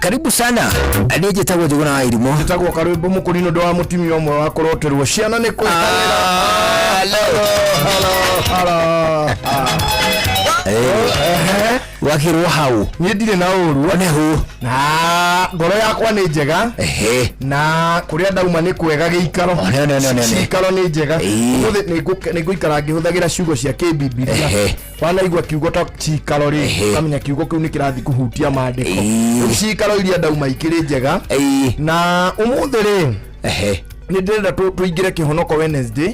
Karibu sana. Niĩ njĩtagwo Njũgũna wa Irimũ. Njĩtagwo Karwĩmbo Mũkũrinũ, ndĩ wa mũtumia ũmwe wa kũroterwo ciana nĩ kwĩkanĩra. Hello. Hello. Eh, wakĩrwo hau. Niĩ ndirĩ na ũru. One hu. Na ngoro yakwa nĩ njega. Ehe. Na kũrĩa ndauma nĩ kwega gĩikaro. One, one, one, one, one. Cikaro nĩ njega. Ĩĩ. Ũmũthĩ nĩ ngũikara ngĩhũthagĩra ciugo cia kĩbibilia. Wanaigua kiugo ta cikaro rĩ, ũkamenya kiugo kĩu nĩ kĩrathiĩ kũhutia maandĩko. Rĩu cikaro iria ndauma ikĩrĩ njega. Na ũmũthĩ rĩ, nĩ ndĩrenda tũingĩre kĩhonoko Wednesday.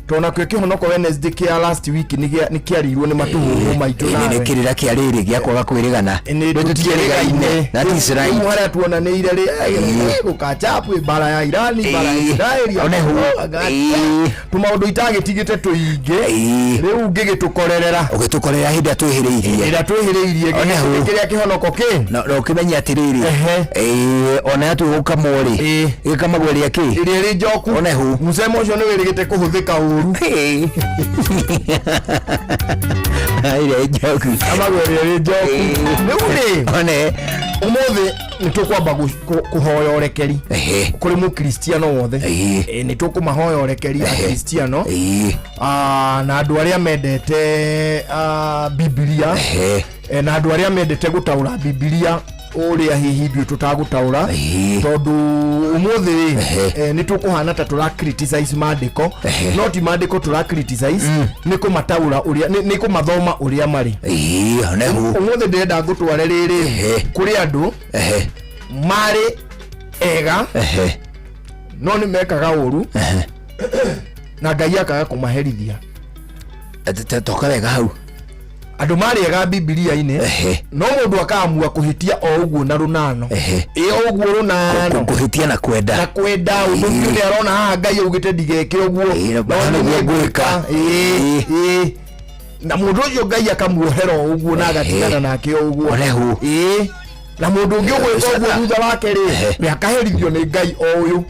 Tondũ nakĩo kĩhonoko Wednesday kĩa last week nĩ kĩarĩirwo nĩ matũhũhũ maitũ Ĩ, nĩ nawe. kĩrĩra kĩa rĩrĩ gĩa kwaga kwĩrĩgana. Nĩ Rĩu tũtiĩrĩgaine. That is right. Rĩu harĩa tuonanĩire rĩ, gũkachapu mbara ya Irani, mbara ya Isiraeli. One hu. Tũmaũndũ itagĩtigĩte tũingĩ. Rĩu ngĩgĩtũkorerera. Ũgĩtũkorera hĩndĩ ĩrĩa twĩhĩrĩirie. Ĩrĩa twĩhĩrĩirie. One hu. Kĩrĩa kĩhonoko kĩ. Na ũkĩmenye atĩrĩrĩ, Ehe. Ona yatue gũkamwo rĩ, ĩkamagwo ĩrĩa kĩ? Ĩrĩa ĩrĩ njoku. One hu. Mũcemo ũcio nĩ wĩrĩgĩte kũhũthĩka ũru. Ĩrĩa njoku. Kamagwo ĩrĩa ĩrĩ njoku. Rĩu rĩ, One. Ũmũthĩ nĩ tũkwamba kũhoya ũrekeri kũrĩ mũkristiano wothe. Nĩ tũkũmahoya ũrekeri akristiano, na andũ arĩa mendete Bibilia, na andũ arĩa mendete gũtaũra Bibilia ũrĩa hihi ithuĩ tũtagũtaũra, tondũ ũmũthĩ rĩ, nĩ tũkũhana ta tũra criticize maandĩko, no ti maandĩko tũra criticize, nĩ kũmataũra ũrĩa nĩ kũmathoma ũrĩa marĩ. One hu. Ũmũthĩ ndĩrenda ngũtware rĩrĩ kũrĩ andũ marĩ ega, no nĩ mekaga ũru na Ngai akaga kũmaherithia. Toka wega hau. Andũ marĩ ega Bibilia-inĩ, no mũndũ akaamua kũhĩtia o ũguo na rũnano. Ĩ o ũguo rũnano. Kũhĩtia na kwenda. Na kwenda ũndũ ũcio nĩ arona haha Ngai augĩte ndigeke ũguo, na no haha nĩ nĩguo ngwĩka. ngwĩka. Ĩĩ. Na mũndũ ũcio Ngai akamuohera o ũguo na agatigana nake o ũguo. One hu. Ĩĩ, na mũndũ ũngĩ ũgwĩka ũguo thutha wake rĩ, we akaherithio nĩ Ngai o ũyũ.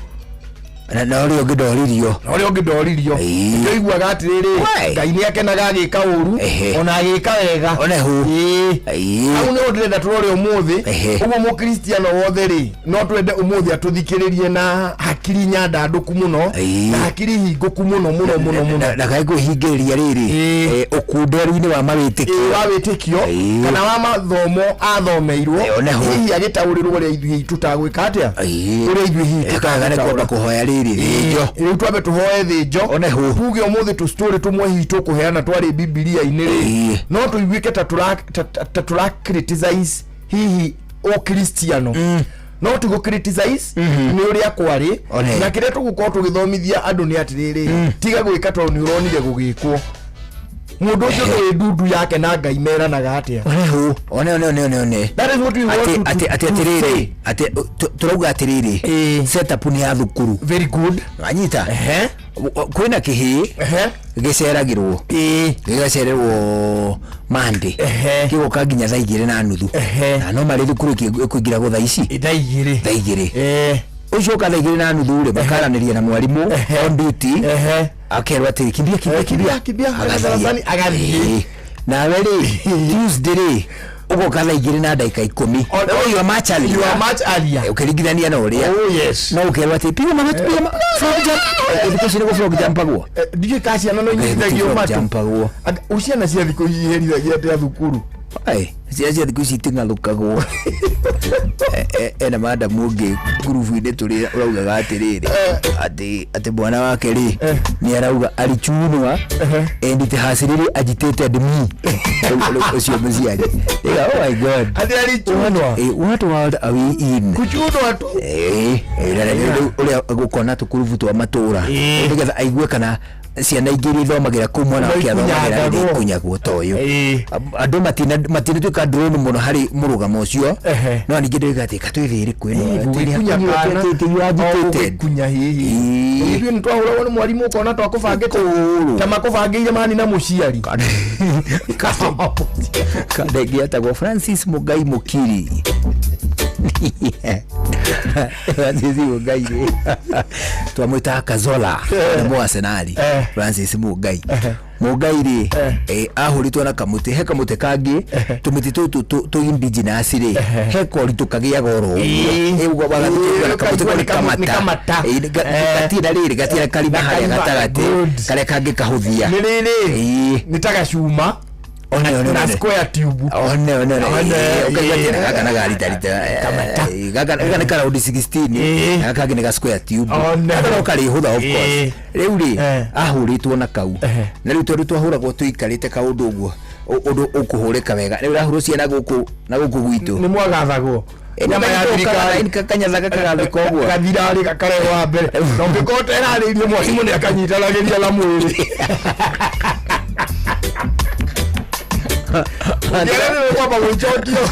Na ũrĩa ũngĩ ndoririo. Na ũrĩa ũngĩ ndoririo. Nĩkĩo iguaga atĩrĩrĩ, Wee. Ngai nĩ akenaga agĩka ũru ona agĩka wega. One hu. Ĩĩ. Hau nĩho ndĩrenda tũrore ũmũthĩ. Ũguo mũkristiano wothe rĩ, no twende ũmũthĩ atũthikĩrĩrie na hakiri nyandandũku mũno, na hakiri hingũku mũno mũno mũno mũno. Na kaĩ kwĩhingĩrĩria rĩrĩ, ũkunderu-inĩ wa mawĩtĩkio. Ĩĩ, wa wĩtĩkio kana wa mathomo athomeirwo, One hu. hihi agĩtaũrĩrwo ũrĩa ithuĩ tũtagwĩka atĩa, ũrĩa ithuĩ hihi Kaga nĩ kwamba tũtagũtaũra. kũhoya rĩrĩ thĩnjo. Rĩu twambe tũhoe thĩnjo. One hu. Tuge ũmũthĩ tũstory tũmwe hihi tũkũheana twarĩ Bibilia-inĩ rĩ, no tũiguĩke ta tũra criticize hihi ũkristiano, no ti gũ criticize, nĩ ũrĩa kwarĩ. One. Na kĩrĩa tũgũkorwo tũgĩthomithia andũ nĩ atĩrĩrĩ, tiga gwĩka tondũ nĩ ũronire gũgĩkwo. Mũndũ ũcio ndũĩ ndundu yake na Ngai meranaga atĩa. One hu. One, one, one, one, one. That is what we want Atĩ to, atĩ atĩ to atĩrĩrĩ say. Atĩ tũrauga atĩrĩrĩ, setup nĩ ya thukuru. Very good. Wanyita? Kwĩna kĩhĩĩ gĩceragĩrwo, gĩgacererwo Monday, gĩgoka nginya 2:30, na no marĩ thukuru ĩkũingĩragwo thaa ici. Thaa 2. Thaa 2. Ũcio ũka 2:30 rĩ, makaranĩria na mwarimũ on duty, akerwo atĩrĩ, "Kimbia, kimbia, kimbia." Kimbia, Agathiĩ. darasani, agathiĩ. Nawe rĩ, Tuesday rĩ, ũgoka 2:10. Oh, you are much earlier. You are much earlier. Ũkĩringithania na ũrĩa. Oh yes. No ũkerwo atĩ piga magoti, piga frog jump. Thikũ ici nĩguo frog jumpagwo. Ndiũĩ ka ciana no inyitithagio Frog matũ. jumpagwo. Ciana cia thikũ ici iherithagia atĩa thukuru? Ai, ciana cia thikũ ici iting'athũkagwo. Ena madamu ũngĩ ngurubu-inĩ tũrĩ ũraugaga atĩrĩrĩ, atĩ mwana wake rĩ, nĩ arauga alichunwa and it has really agitated me. Rĩu ũcio mũciari. Ĩga, oh my God. Atĩ alichunwa. What world are we in? Kuchunwa tu. Na rĩu ũrĩa gũkona tũkurubu twa matũra, nĩgetha aigue kana ciana ingĩ iria ithomagĩra kũu mwana No wake athomagĩra ikunyangagwo. nĩ ikunyagwo ta ũyũ. Andũ matinatuĩka drone mũno harĩ mũrũgamo ũcio. No ningĩ ndĩrĩga atĩ katwĩthĩrĩ kwĩno Gũgĩkunya kana gũgĩkunya hihi. Ithuĩ nĩ twahũragwo nĩ mwarimũ ũkona twakũbangĩte Kũũrũ. ta makũbangĩire mani na mũciari. Kandenge etagwo Francis Mugai Mukiri. Francis Mugai rĩ, twamwĩtaga Kazola, nĩ Mũarsenali. Francis Mugai. Mũngai rĩ, Eh. ahũrĩtwo na kamũtĩ, he kamũtĩ kangĩ, tũmĩtĩ tũtũ tũ indigenous rĩ, he koritũ kagĩaga oro ũguo. Ĩĩ. Ũguo wagathiĩ Ĩĩ, na kamũtĩ ũkaigua kau nĩ nĩ nĩ kamata. Ĩĩ, gatirĩ na rĩrĩ, gatirĩ na karima Na harĩa karima, gatagatĩ good. karĩa kangĩ kahũthia. Nĩ rĩrĩ, Ĩĩ. nĩ ta gacuma One, one, na one. square tube. One, one, one. One, Ĩĩ, ũkaigua ĩĩ. atĩ gaka na garitarita. Kamata. Gaka nĩ karaundi 16. Ĩĩ. Gaka kangĩ nĩ ga square tube. One. Gaka no karĩhũtha, of Ĩĩ. course. Rĩu rĩ, ahũrĩtwo na kau. Na rĩu tondũ twahũragwo tũikarĩte kaũndũ ũguo, ũndũ ũkũhũrĩka wega, rĩu ũrahũrwo ciana gũkũ na gũkũ gwitũ. Nĩ mwagathagwo nyama ya thirikari. Kanyatha gakagathĩka ũguo. Gathirarĩ gakarehwo wa mbere, na ũngĩkorwo ũterarĩirie, mwarimũ nĩ akanyitanagĩria na mwĩrĩ. Ũngĩarĩrĩrwo kwamba gwĩcokio.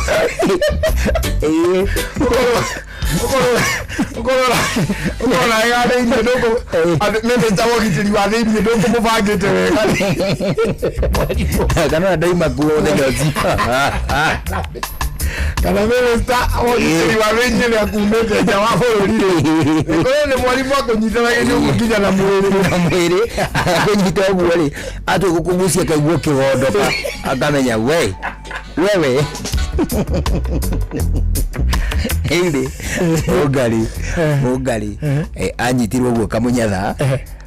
Ũkorwo naĩgarĩirie ndũkũ mĩnĩsta wa ũgitĩri wa thĩiniĩ ndũkũmũbangĩte wega. Kana ona ndaima kuo mũthenya ũcio. Kana mĩnĩsta wa ũgitĩri wa thĩiniĩ nĩ akumĩte nja wa bũrũri rĩ, ĩkorwo nĩ mwarimũ akũnyitanagĩria ũguo nginya na mwĩrĩ. Na mwĩrĩ akũnyita ũguo rĩ, atue gũkũgucia kaiguo kĩgondoka, akamenya we wewe ĩrĩ ũngari ũngari anyitirwo ũguo kamũnyatha,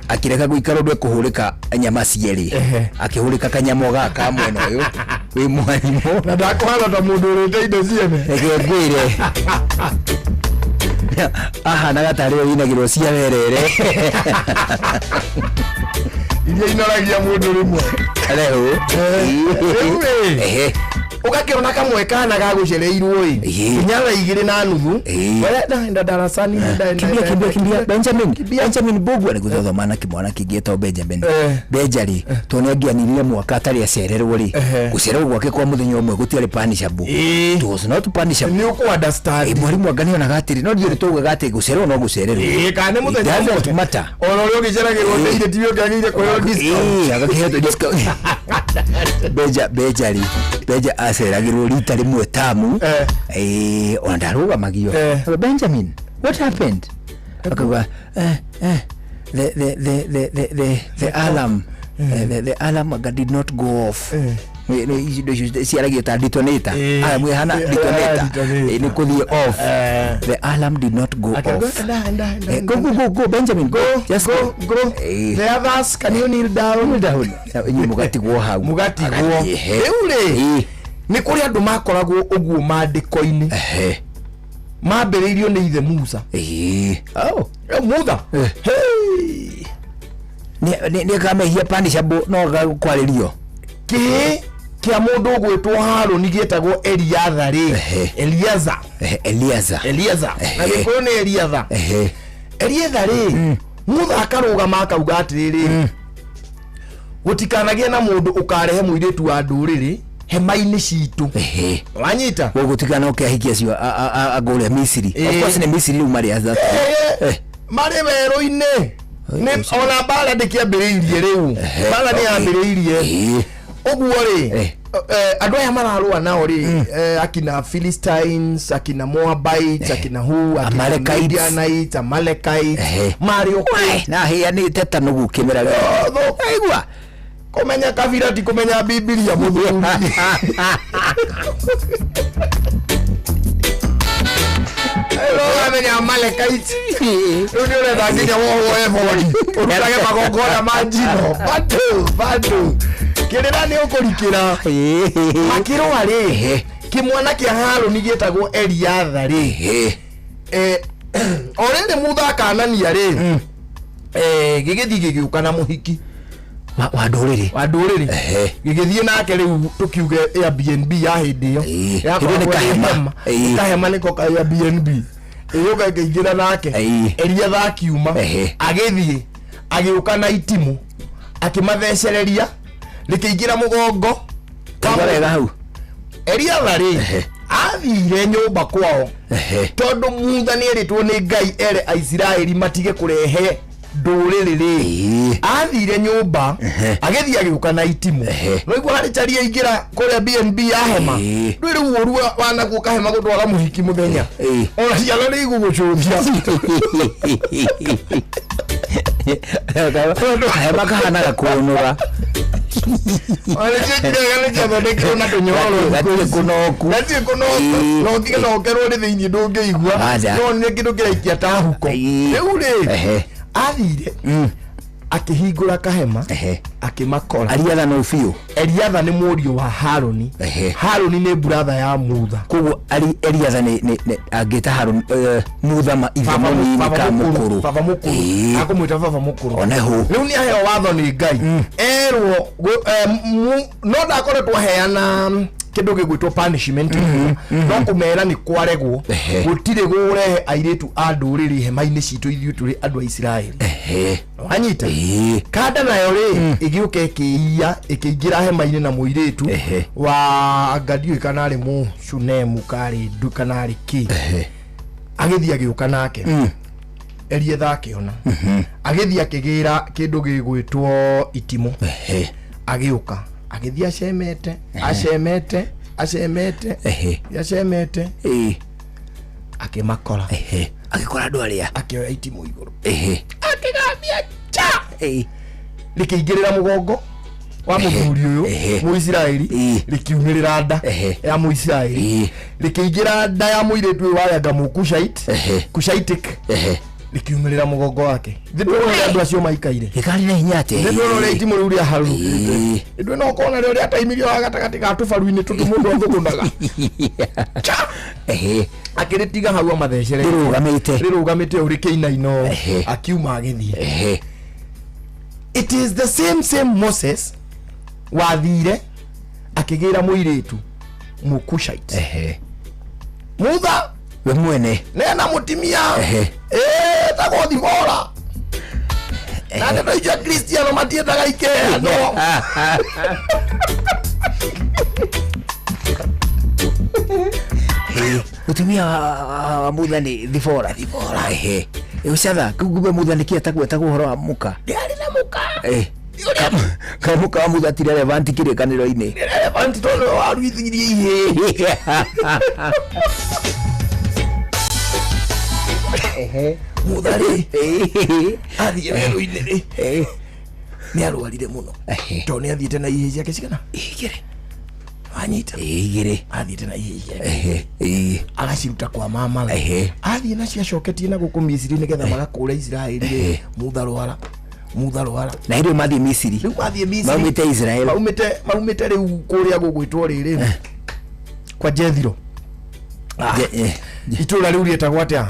akĩreka gũikara ũndũ ekũhũrĩka nyama cierĩ, akĩhũrĩka kanyamo gaka ka mwena ũyũ wĩ mwarimũ. Na ndakũhana ta mũndũ ũrĩte indo ciene. Reke ngwĩre, ahanaga tarĩ we wĩinagĩrwo cia werere. Iria inoragia mũndũ rĩmwe. Rĩu. Rĩu rĩ, ũgakĩona kamwe kana gagũcereirwo ĩ, nginya thaa 2:30. Wewe enda darasani, Kimbia, kimbia, kimbia, Benjamin. Kimbia. Benjamin Bogwa nĩ gũthoma na kĩmwana kĩngĩ etagwo Benjamin. Benjari tondũ nĩ angĩanirire mwaka atarĩ acererwo rĩ, gũcererwo gwake kwa mũthenya ũmwe gũtiarĩ punishable. It was not punishable. Nĩ ũkũ understand. Mwarimũ anga nĩonaga atĩrĩ, no ndiũrĩ taugaga atĩ gũcererwo no gũcererwo. Ĩĩ, kana nĩ It mũthenya doesn't ũmwe. matter. Ona ũrĩa ũgĩceragĩrwo nĩ irĩ tiwe ũngĩagĩire kũheo discount. Ĩĩ, agakĩheo discount. Benja Benjari Benja aceragĩrwo rita rĩmwe tamu. Ona ndarũgamagio. Benjamin, what happened? Akauga the alarm, the alarm anga did not go off. Nĩ indo icio ciaragio ta detonator. Alarm ĩhana detonator. Detonator. Nĩ kũthiĩ off. The alarm did not go Akauga, off. "Enda, enda, enda, Go, enda." go, go, go, Benjamin, go. Go, Just go, go. The others, can you kneel down? Down. Na inyuĩ mũgatigwo hau. Mũgatigwo. Agathiĩ, he. Rĩu rĩ, nĩ kũrĩ andũ makoragwo ũguo maandĩko-inĩ. Mambĩrĩirio nĩ ithe Musa. Oh. Rĩu Mutha. Hey! Nĩ kamehia punishable no gakwarĩrio. Kĩĩ kĩa mũndũ ũgwĩtwo Harũni gĩtagwo Eliatha rĩ. Eliaza. Eliaza. Eliaza na Gĩkũyũ nĩ Eliatha. Eliatha rĩ, Mutha akarũgama akauga atĩrĩrĩ, gũtikanagĩe na mũndũ ũkarehe mũirĩtu wa ndũrĩrĩ hema-inĩ citũ. Wanyita? Gũkũ tigana ũke ahikia acio agũrĩa Misiri. Of course nĩ Misiri rĩu marĩ aza. Marĩ werũ-inĩ. Nĩ ona mbara ndĩkĩambĩrĩirie rĩu. Mbara nĩ yambĩrĩirie. Ũguo rĩ, andũ aya mararũa nao rĩ, akina Philistines, akina Moabites, akina who, akina Amalekites. Midianites, Amalekites, marĩ o We, na hĩanĩte ta nũgũ kĩmera gĩothe. Aigua. Kũmenya kabira ti kũmenya Bibilia, mũthuri. Ũramenya Amalekites rĩu nĩ ũretha nginya wohwo ebori ũrutage magongona ma njino, bado bado kĩrĩra nĩ ũkũrikĩra. Makĩrũa rĩ, kĩmwana kĩa Harũni gĩtagwo Eliatha rĩ, o rĩrĩ Mutha akanania rĩ, gĩgĩthiĩ gĩgĩũka na mũhiki Wa ndũrĩrĩ. Wa ndũrĩrĩ. Gĩgĩthiĩ nake rĩu tũkiuge Airbnb ya hĩndĩ ĩyo. Hĩndĩ Yakoragwo nĩ ĩ kahema. hema. Kahema nĩko ka Airbnb ĩgĩũka ĩkĩingĩra nake. Eliatha akiuma, agĩthiĩ agĩũka na itimũ akĩmathecereria rĩkĩingĩra mũgongo. Taigua wega hau. Eliatha rĩ, athire nyũmba kwao tondũ Mutha nĩ erĩtwo nĩ Ngai ere Aisiraeli matige kũrehe ndũrĩrĩ rĩ. Athire nyũmba, agĩthiĩ agĩũka na itimũ. Noigua harĩ cari aingĩra kũrĩa BNB ya hema. Ndwĩ rĩu ũru wanaguo kahema gũtwara mũhiki mũthenya. Ona ciana nĩ igũgũcũthia. Kahema kahanaga kũnũra. Nĩcio ciathondekirwo na tũnyororo. Gatirĩ kũnoku. Gatirĩ kũnoku. Ĩĩ. No ũtige no ũkerwo nĩ thĩiniĩ ndũngĩigua. Aca. No nĩ kĩndũ kĩraikia ta huko. Ĩĩ. Rĩu rĩ, Ehe. athire akĩhingũra kahema, Ehe. akĩmakora. Ariatha no biũ. Eliatha nĩ mũriũ wa Harũni. Ehe. Harũni nĩ buratha ya Mutha. Koguo Eliatha nĩ angĩta Harũni, Mutha ithe Baba mũnini baba ka mũkũrũ. Baba mũkũrũ. Ĩĩ. Akũmwĩta baba mũkũrũ. One hũ. Rĩu nĩ aheo watho nĩ Ngai, erwo no ndakoretwo aheana kĩndũ gĩgwĩtwo punishment, no kũmera nĩ kwaregwo. Gũtirĩ gũrehe airĩtu a ndũrĩrĩ hema-inĩ citũ, ithuĩ tũrĩ andũ a Isiraeli. Wanyita? Ĩĩ. Kanda nayo rĩ, ĩgĩũka ĩkĩiya, ĩkĩingĩra hema-inĩ na mũirĩtu wa anga ndiũĩ kana arĩ mũshunemu karĩ ndu kana arĩ kĩ. Agĩthiĩ agĩũka nake. Elietha akĩona, agĩthiĩ akĩgĩra kĩndũ gĩgwĩtwo itimũ. Agĩũka agĩthiĩ acemete, acemete, acemete. Acemete. Akĩmakora. Agĩkora andũ arĩa. Akĩoya itimũ igũrũ, akĩgambia cha, rĩkĩingĩrĩra mũgongo wa mũthuri ũyũ Mũisiraeli. Rĩkiumĩrĩra nda ya Mũisiraeli. Rĩkĩingĩra nda ya mũirĩtu ũyũ warĩ anga mũkushite, Cushaitic. Rĩkiumĩrĩra mũgongo wake. Thĩ ndũrona ũrĩa andũ acio maikaire. Gĩkarĩ na hinya atĩa? Thĩ ndũrona ũrĩa itimũ rĩu rĩaharũrũkĩte. Ndũĩ no ũkona rĩo rĩataimirio haha gatagatĩ ga tũbaru-inĩ tũtũ mũndũ athũgũnaga. Cha! Akĩrĩtiga hau amathecere. Rĩrũgamĩte. Rĩrũgamĩte ũũ rĩkĩinaina ũũ. Akiuma agĩthiĩ. It is the same same Moses wathire akĩgĩra mũirĩtu mũkushite. Mutha We mwene. Nena mũtimia ĩtagwo Thibora, na ndeto icio Kristiano matiendaga ikeanwo. Mũtumia wa Mutha nĩ Thibora. Thibora. Ũcatha kumbe Mutha nĩkĩ etagwo ũhoro wa mũka? Ndĩarĩ na mũka. Kamũka wa Mutha ti relevant kĩrĩkanĩro-inĩ. Relevant tondũ waruithirie ihĩĩ. Mutha rĩ, athiĩ werũ-inĩ rĩ, nĩ arwarire mũno tondũ nĩ athiĩte na ihĩĩ ciake cigana? Igĩrĩ. Wanyita? Igĩrĩ. Athiĩte na ihĩĩ ciake, agaciruta kwa mamawe. Athiĩ nacio acoketie na gũkũ Misiri nĩgetha magakũre Isiraeli rĩ. Mutha rwara, Mutha rwara. Na hĩndĩ ĩyo mathiĩ Misiri. Rĩu mathiĩ Misiri. Maumĩte Israel. Maumĩte rĩu kũrĩa gũgwĩtwo rĩrĩ kwa Jethiro. Ah, itũra rĩu rĩetagwo atĩa?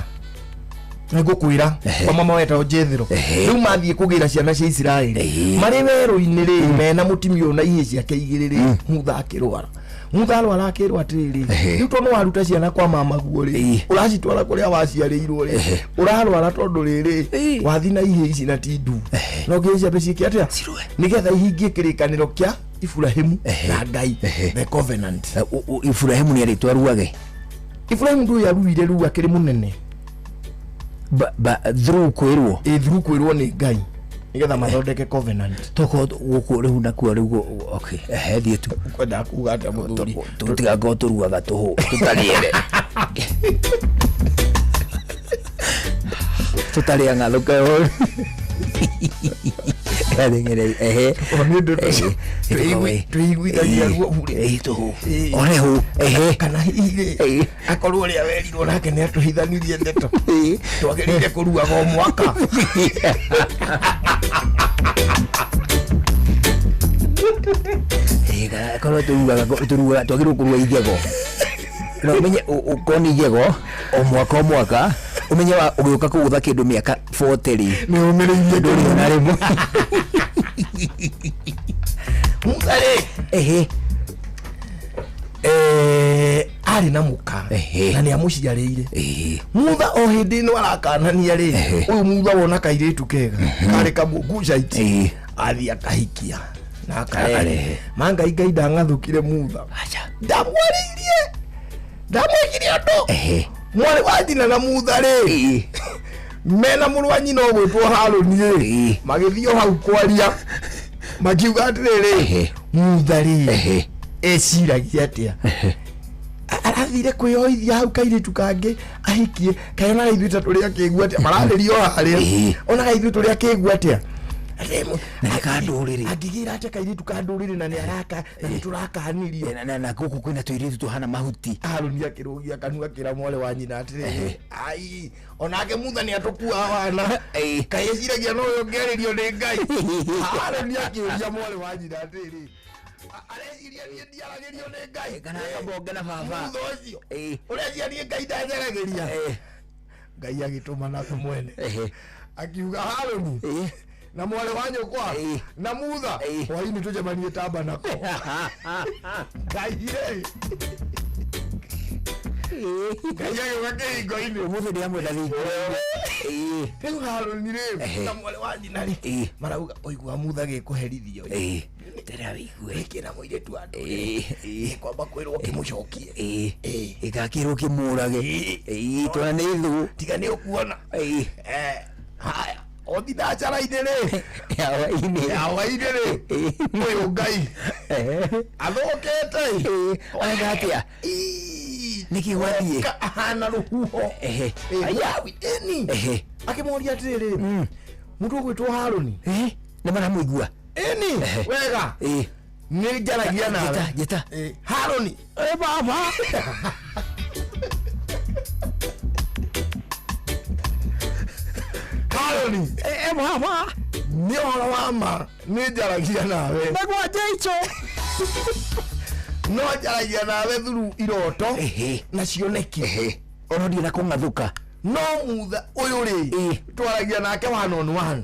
Nĩngũkwĩra. Kwa mama wetagwo Jethiro. Rĩu mathiĩ kũgĩra ciana cia Isiraeli marĩ werũ-inĩ rĩ, mena mũtumia ũyũ na ihĩĩ ciake igĩrĩ rĩ, Mutha akĩrwara. Mutha arwara akĩrwo atĩrĩrĩ, rĩu tondũ waruta ciana kwa mamaguo rĩ, ũracitwara kũrĩa waciarĩirwo rĩ, ũrarwara tondũ rĩrĩ, wathi na ihĩĩ ici na ti ndu, no nginya ciambe ciĩke atĩa? Cirũe. Nĩgetha ihingie kĩrĩkanĩro kĩa Iburahimu na Ngai, the covenant. Iburahimu nĩ arĩtwo aruage. Iburahimu ndũĩ aruire rĩu akĩrĩ mũnene. Through kwĩrwo. Ĩ, through kwĩrwo nĩ Ngai nĩgetha mathondeke covenant. Toko gũkũ rĩu nakuo rĩu, okay, thiĩ tu. Kwendaga kuga atĩa, mũthuri? Tũtigakorwo tũruaga tũhũ tũtarĩere tũtarĩ ang'athũke. Ehe. O nĩ ũndũ twĩiguithagia ruo rĩ. Tũhũ one hũ. Ehe. Kana hihi rĩ, akorwo ũrĩa werirwo nake nĩ atũhithanirie ndeto, twagĩrĩire kũruaga o mwaka. Ĩĩ, kana korwo tũruaga twagĩrĩirwo kũrua igego na ũmenye ũkorwo nĩ igego o mwaka o mwaka, ũmenye wa ũgĩũka kũgũtha kĩndũ mĩaka 40 rĩ, nĩ ũmĩrĩirie. Ndũrĩ ona rĩmwe. Mutha rĩ, arĩ na mũka na nĩ amũciarĩire. Mutha o hĩndĩ ĩno arakanania rĩ, ũyũ Mutha wona kairĩtu kega karĩ kamũgucaiti, athiĩ akahikia na akarehe. Akarehe. Ma Ngai, Ngai ndang'athũkire Mutha. Aca. Ndamwarĩirie, ndamwĩkire ũndũ. Mwarĩ wa nyina na Mutha rĩ, mena mũrũ wa nyina ũgwĩtwo Harũni rĩ, magĩthiĩ o hau kwaria, makiuga atĩrĩrĩ, Mutha rĩ, eciragia atĩa? Arathire kwĩyoithia hau kairĩtu kangĩ ahikie, kaĩ onaga ithuĩ ta tũrĩ akĩgu atĩa? Mararĩrio harĩa. Onaga ithuĩ tũrĩ akĩgu atĩa? Na nĩ ka ndũrĩrĩ. Angĩgĩra atĩa kairĩtu ka ndũrĩrĩ na nĩ araka na nĩ tũrakanirio? Na gũkũ kwĩna tũirĩtu tũhana mahuti. Harũni akĩrũgia kanua akĩra mwarĩ wa nyina atĩrĩrĩ, ai, onake Mutha nĩ atũkua wana. Kaĩ eciragia no we ũngĩarĩrio nĩ Ngai? Harũni akĩũria mwarĩ wa nyina atĩrĩrĩ, areciria niĩ ndiaragĩrio nĩ Ngai? Kana akambonge na baba. Mutha ũcio ũreciria niĩ Ngai ndanjaragĩria? Ngai agĩtũma nawe mwene, akiuga Harũni na mwarĩ wa nyũkwa na Mutha, hwainĩ tũcemanie Tabanako. Ngai rĩ, Ngai agĩũka kĩhingo-inĩ. Ũmũthĩ ndĩramwenda thingo-inĩ. Rĩu Harũni rĩ na mwarĩ wa nyina rĩ marauga, ũigua Mutha gĩkũherithio Tera wĩigue. Wĩkĩra mũirĩtu wa ndũrĩrĩ kwamba kwĩrwo kĩmũcokie. Ĩgakĩrwo kĩmũrage. Twana nĩ thũ. Tiga nĩ ũkuona. Haya, o thinacara-inĩ rĩ, Ya hwaĩ-inĩ. Ya hwaĩ-inĩ rĩ, ũyũ Ngai athũkĩte. Areka atĩa? Ii. Nĩkĩ gwathiĩ? Oka ahana rũhuho. Aya. Ĩni akĩmoria atĩrĩrĩ, mũndũ ũgwĩtwo Harũni. Nĩ maramũigua. Ĩni wega, nĩ njaragia nawe. Njĩta, njĩta. Harũni. Baba. Harũni. Baba. Nĩ ũhoro wa ma, nĩ njaragia nawe. Nĩguo njeico. No njaragia nawe through iroto na cioneki. Ona ndirĩ na kũng'athũka. No Mutha ũyũ rĩ, twaragia nake one on one.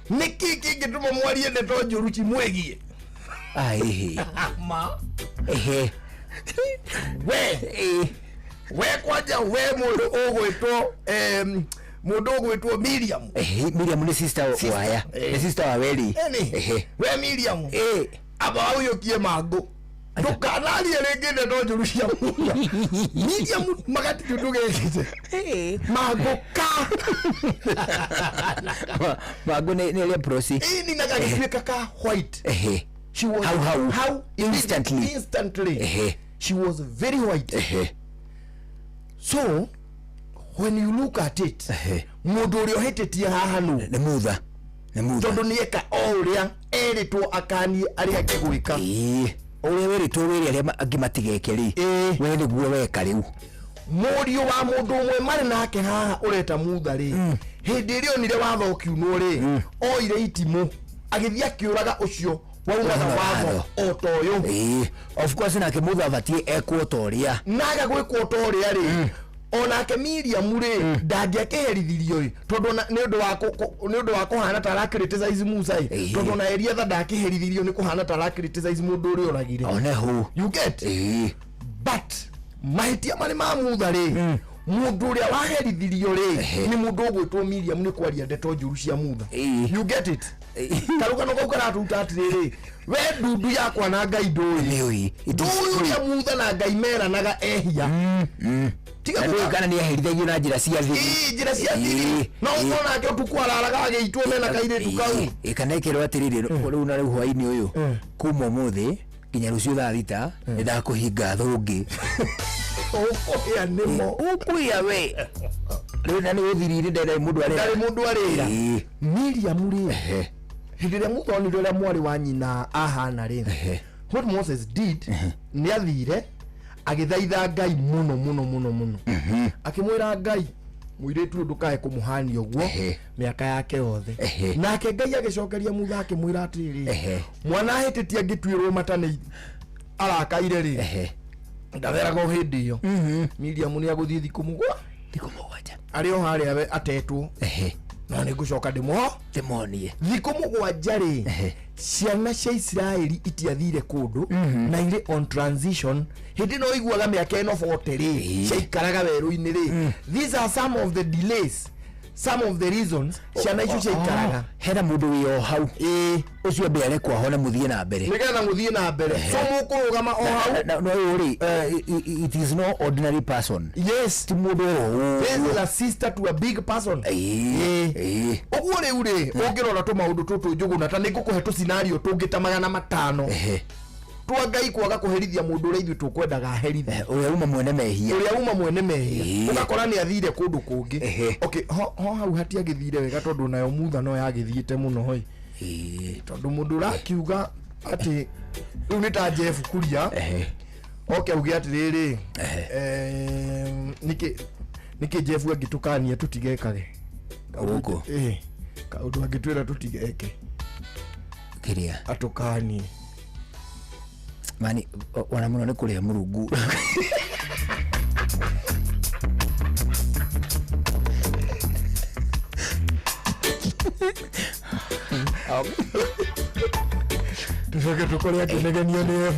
Nĩkĩ kĩngĩtũma mwarie ndeto njũru cimwĩgiĩ? Ah, ehe. Ma We we kwanja, we mũndũ ũgwĩtwo mũndũ ũgwĩtwo Miriam. Miriam nĩ sister waya. Nĩ sister wa Weri. Eni. We Miriam, amba wauyũkie mangũ, ndũkanarie rĩngĩ ndeto njũru cia Mutha. Miriam magatirĩ ũndũ gekĩte mangũ ka. Mangũ nĩ leprosy. Ĩni, na gagĩtuĩka ka white. She was Hau hau. How? Instantly. Instantly. She was very white. So when you look at it, mũndũ ũrĩa ũhĩtĩtie haha nũ? Nĩ Mutha. Nĩ Mutha. Tondũ nĩeka o ũrĩa erĩtwo akanie arĩa angĩ gwĩka. Ũrĩa wĩrĩtwo wĩre arĩa angĩ matigeke rĩ, we nĩguo weka rĩu. Mũriũ wa mũndũ ũmwe marĩ nake haha ũreta Mutha rĩ, hĩndĩ ĩrĩa onire watho ũkiunwo rĩ, oire itimũ agĩthiĩ akĩũraga ũcio waunaga Waunaga watho watho. o ta ũyũ. Of course nake Mutha abatiĩ ekwo ta ũrĩa. Naga gwĩkwo ta ũrĩa rĩ, onake Miriam rĩ, ndangĩakĩherithirio ĩ, tondũ nĩ ũndũ wa kũhana ta ara criticize Musa ĩ. Tondũ ona Eliatha ndakĩherithirio nĩ kũhana ta ara criticize mũndũ ũrĩa ũragire. One hũ. You get? But mahĩtia marĩ ma Mutha rĩ, mũndũ ũrĩa waherithirio rĩ, nĩ mũndũ ũgwĩtwo Miriam nĩ kwaria ndeto njũru cia Mutha. You get it? Karũgano kau karatuta atĩrĩrĩ, we ndundu yakwa na Ngai ndũĩ. Nĩũĩ. It is Ndũĩ ũrĩa Mutha na Ngai meranaga ehia. Tiga Na ndũĩ kana nĩ aherithagio na njĩra cia thiri. Ĩĩ, njĩra cia thiri, no ũkorwo nake ũtukũ araraga agĩitwo mena kairĩtu kau. Kana ĩkerwo atĩrĩrĩ, rĩu na rĩu hwainĩ ũyũ, kuma ũmũthĩ nginya rũciũ thaa 6 nĩ ndakũhinga thũngĩ. Ũkũhĩa nĩmo. Ũkũhĩa we rĩu, na nĩ ũthiri-inĩ, ndarĩ mũndũ arera. Ndarĩ mũndũ arĩra. Miriam rĩ, hĩndĩ ĩrĩa Mutha onire ũrĩa mwarĩ wa nyina ahana rĩ, what Moses did, nĩ athire agĩthaitha Ngai mũno mũno mũno mũno, akĩmwĩra Ngai, mũirĩtu ũyũ ndũkae kũmũhania ũguo mĩaka yake yothe. Nake Ngai agĩcokeria Mutha akĩmwĩra atĩrĩrĩ, mwana ahĩtĩtie angĩtuĩrwo mata nĩ arakaire rĩ, ndatheraga o hĩndĩ ĩyo. Miriam nĩ agũthiĩ thikũ mũgwa Thikũ 7. Arĩ o harĩa we atetwo, no nĩ ngũcoka ndĩmũho Ndĩmonie. Thikũ 7 rĩ, ciana cia Isiraeli itiathire kũndũ na irĩ on transition. Hĩndĩ ĩno ũiguaga mĩaka ĩno 40 rĩ, ciaikaraga werũ-inĩ rĩ, these are some of the delays, some of the reasons ciana icio ciaikaraga. Oh, hena mũndũ wĩ o hau. Ũcio ambe arekwo ahone, mũthiĩ na mbere. Nĩgetha mũthiĩ na mbere, so mũkũrũgama o hau. No ũyũ rĩ, it is no ordinary person. Ti mũndũ oro. This is a sister to a big person. Ũguo rĩu rĩ, ũngĩrora tũmaũndũ tũtũ, Njũgũna, ta nĩ ngũkũhe tũ scenario tũngĩ ta 500. Gũtua Ngai kwaga kũherithia mũndũ ũrĩa ithuĩ tũkwendaga aherithie. Ũrĩa uma mwene mehia. Ũrĩa uma mwene mehia. Ũgakora nĩ athire kũndũ kũngĩ. Okay, ho hau hatiagĩthire wega tondũ nayo mutha no yagĩthiĩte mũno hoi. Tondũ mũndũ ũrakiuga atĩ rĩu nĩ ta Jeff Kuria. Oke auge atĩrĩrĩ, nĩkĩ Jeff angĩtũkania tũtigekage gũkũ? Kaũndũ angĩtwĩra tũtigeke. Kĩrĩa? Atũkanie. Mani, ona mũno nĩ kũrĩa mũrungu. Tucoke tũkore akĩnegenio nĩ F.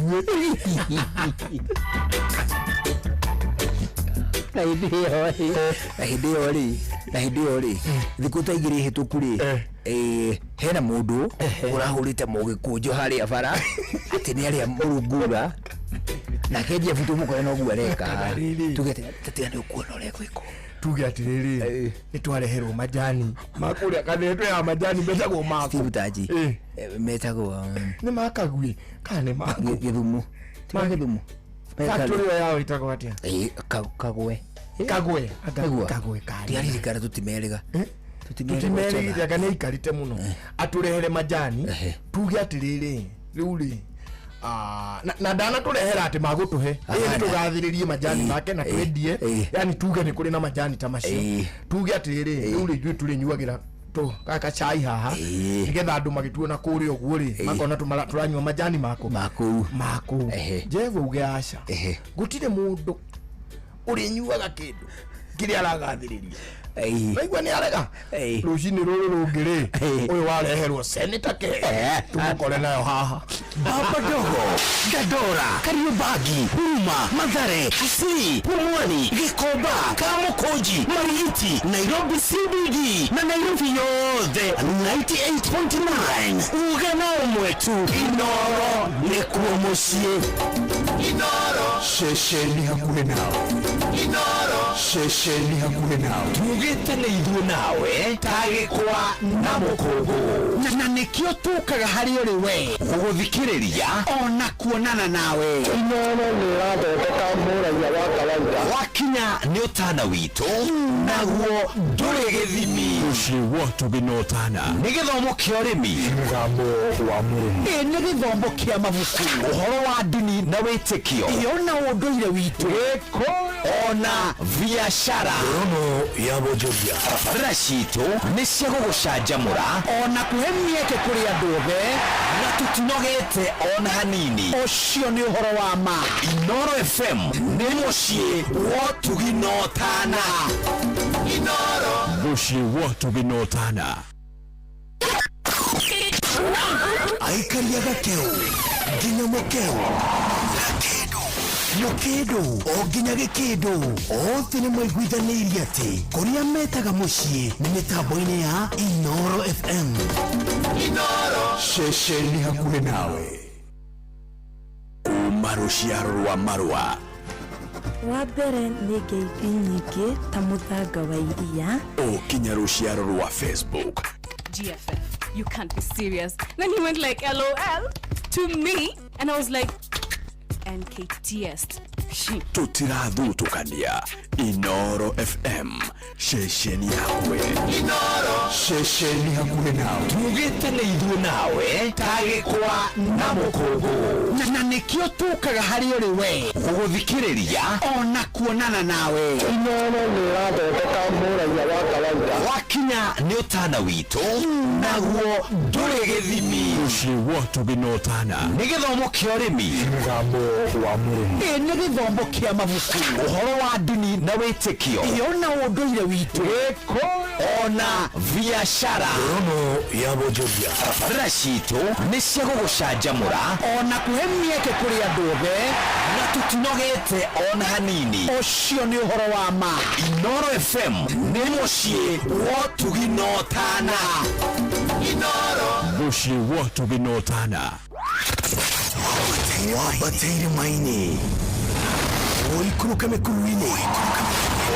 Na hĩndĩ ĩyo rĩ, na hĩndĩ ĩyo rĩ, na hĩndĩ ĩyo rĩ, thikũ ta igĩrĩ hĩtũku rĩ, hena mũndũ ũrahũrĩte mũgĩkũnjo harĩa bara atĩ nĩ arĩa mũrungura, nake Jeff tũmũkore noguo areka. Kana rĩrĩ. Tuge atĩ, tatiga nĩ ũkuona ũrĩa gwĩkwo. Tuge atĩrĩrĩ, nĩ twareherwo majani makũrĩa kanetwe ya majani metagwo maku. Steve Taji. Metagwo, Nĩ makagui kana nĩ maku? Gĩthumo. Ti ma Gĩthumo? Factory ĩyo yao ĩtagwo atĩa? Kagwe. Kagwe. Kagwe. Kagwe kari. Ndiaririkana tũtimerĩga. Tũtimerĩga anga nĩ aikarĩte mũno. Atũrehere majani, tuge atĩrĩrĩ, rĩu rĩ, na ndanatũrehera atĩ magũtũhe. Ĩĩ, nĩ tũgathĩrĩrie majani make na twendie. Yani tuge nĩ kũrĩ na majani ta macio. Tuge atĩrĩrĩ, rĩu rĩ, ithuĩ tũrĩnyuagĩra tũ gaka cai haha, nĩgetha andũ magĩtuona kũrĩa ũguo rĩ, makona tũranyua majani mako. Makũu. Makũu. Jeff auge aca. Gũtirĩ mũndũ ũrĩnyuaga kĩndũ kĩrĩa aragathĩrĩria. Waigua nĩ arega? Rũcinĩ rũrũ rũngĩ rĩ, ũyũ wareherwo Senator Ke. Tũmũkore nayo haha. Baba Dogo, Dandora, Kariobangi, Huruma, Mathare, Kisii, Pumwani, Gikomba, Kamukunji, Marigiti, Nairobi CBD na Nairobi yothe 98.9. Uga na ũmwe tu, Inoro nĩkuo mũciĩ. Inoro. Ceceni hakuhĩ nawe. Inoro. Ceceni hakuhĩ nawe. Tugĩte nĩ ithuĩ nawe ta gĩkwa na mũkũngũ. Na nĩkĩo tũkaga harĩ ũrĩ we gũgũthikĩrĩria ona kuonana nawe. Inoro nĩ ĩrathondeka mũraia wa kawaida. Wakinya nĩ ũtana witũ naguo ndũrĩ gĩthimi. Mũciĩ wa ũtugi na ũtana. Nĩ gĩthomo kĩa ũrĩmi. Mũgambo wa mũrĩmi. Ĩ, nĩ gĩthomo kĩa mabuku. Ũhoro wa ndini na wĩtĩkio. Ĩ, ona ũndũire witũ. Gĩkũyũ. Ona biacara. Rono ya Bonjoria. Tabarĩra citũ nĩ cia gũgũcanjamũra ona kũhe mĩeke kũrĩ andũ othe, na tũtinogete ona hanini. Ũcio nĩ ũhoro wa ma. Inoro FM nĩ mũciĩ wa ũtugi na ũtana. Inoro. Mũciĩ wa ũtugi na ũtana. Aikaria gakeu nginya mũkeu gakĩndũ mũkĩndũ o nginya gĩkĩndũ othe nĩ maiguithanĩirie atĩ kũrĩa metaga mũciĩ nĩ mĩtambo-inĩ ya Inoro FM. Inoro. Ceceni hakuhĩ nawe. Kuma rũciaro rwa marũa. Wa mbere nĩ ngeithi nyingĩ ta mũthanga wa iria. O kinya rũciaro rwa Facebook. GFF, you can't be serious. Then he went like LOL to me, and I was like NKTS. Tũtirathutũkania. Inoro FM, ceceni yakwe. Inoro. Ceceni hakuhĩ nawe. Tugĩte nĩ ithuĩ nawe ta gĩkwa na mũkũngũ. Na nĩkĩo tũkaga harĩ ũrĩ we gũgũthikĩrĩria ona kuonana nawe. Inoro nĩ ĩrathondeka mũraia wa kawaida. Wakinya nĩ ũtana witũ naguo ndũrĩ gĩthimi. Mũciĩ wa ũtugi na ũtana. Nĩ gĩthomo kĩa ũrĩmi. Mũgambo wa mũrĩmi. Ĩ, nĩ gĩthomo kĩa mabuku. Ũhoro wa ndini na wĩtĩkio. Ĩ, ona ũndũire witũ. Gĩkũyũ. Ona biacara. Rono ya Bonjoria. Tabarĩra citũ nĩ cia gũgũcanjamũra ona kũhe mĩeke kũrĩ andũ othe, na tũtinogete ona hanini. Ũcio nĩ ũhoro wa ma. Inoro FM nĩ mũciĩ wa ũtugi na ũtana. Inoro. Mũciĩ wa ũtugi na ũtana. Wambateire maini. Ũikũrũke mĩkuru-inĩ.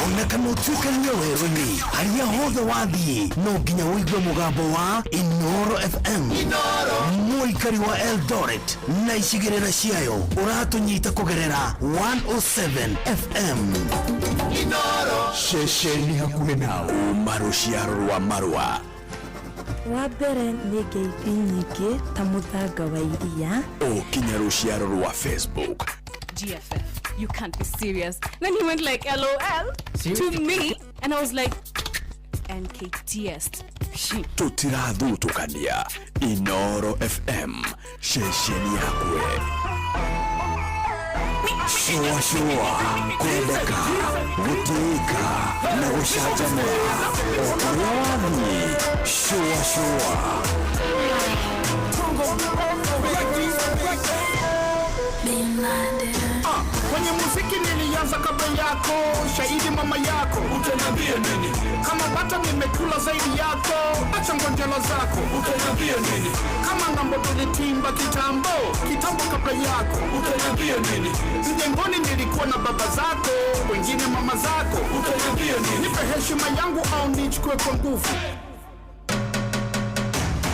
Ona kana ũtuĩkanie werũ-inĩ, harĩa hothe wathiĩ no nginya ũigue mũgambo wa Inoro FM. Mũikari wa Eldoret na icigĩrĩra ciayo ũratũnyita kũgerera 107 FM. Ceceni hakuhĩ nawe, uma rũciaro rwa marũa. Wa mbere nĩ ngeithi nyingĩ ta mũthanga wa iria. Ũkinya rũciaro rwa Facebook. GFF, you can't be serious. Then he went like, LOL to me. And I was like, NKTS. Tũtirathutũkania. Inoro FM, ceceni yakwe. Shua shua, kwendeka, gũtĩĩka na gũcanjamũra. O kũrĩa wathiĩ, shua shua. Kwenye muziki nilianza kabla yako, shahidi mama yako. Utaniambia nini? Kama bata nimekula zaidi yako, acha ngonjera zako. Utaniambia nini? Kama ng'ambo tulitimba kitambo, kitambo kabla yako. Utaniambia nini? Mjengoni nilikuwa na baba zako, wengine mama zako. Utaniambia nini? Nipe heshima yangu au nichukue kwa nguvu.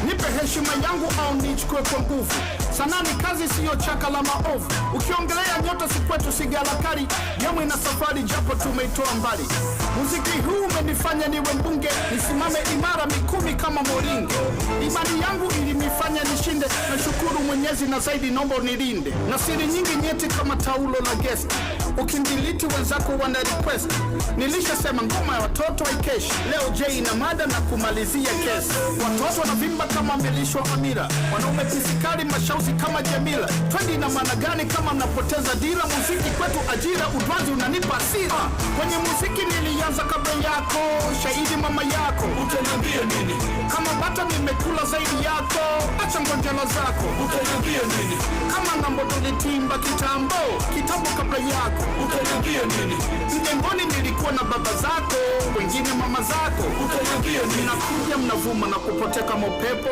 Nipe heshima yangu au nichukue kwa nguvu. Sanaa ni kazi, siyo chaka la maovu. Ukiongelea nyota si kwetu, si galakari. Yamu ina safari japo tumeitoa mbali. Muziki huu umenifanya niwe mbunge, nisimame imara mikumi kama moringe. Imani yangu ilinifanya nishinde, nashukuru Mwenyezi na zaidi naomba unilinde. Na siri nyingi nyeti kama taulo la guest. Ukimdiliti wenzako wana request. Nilishasema ngoma ya watoto haikeshi. Leo J ina mada na kumalizia kesi. Watoto wanavimba kama melishwa amira, wanaume pisikali mashauzi kama Jamila. Twendi na maana gani kama mnapoteza dira? Muziki kwetu ajira, utwazi unanipa hasira. Kwenye muziki nilianza kabla yako, shahidi mama yako. Utaniambia nini? Kama bata nimekula zaidi yako, acha ngonjera zako. Utaniambia nini? Kama ng'ambo tulitimba kitambo, kitambo kabla yako. Utaniambia nini? Mjengoni nilikuwa na baba zako, wengine mama zako. Utaniambia nini? Mnakuja mnavuma na kupotea kama upepo.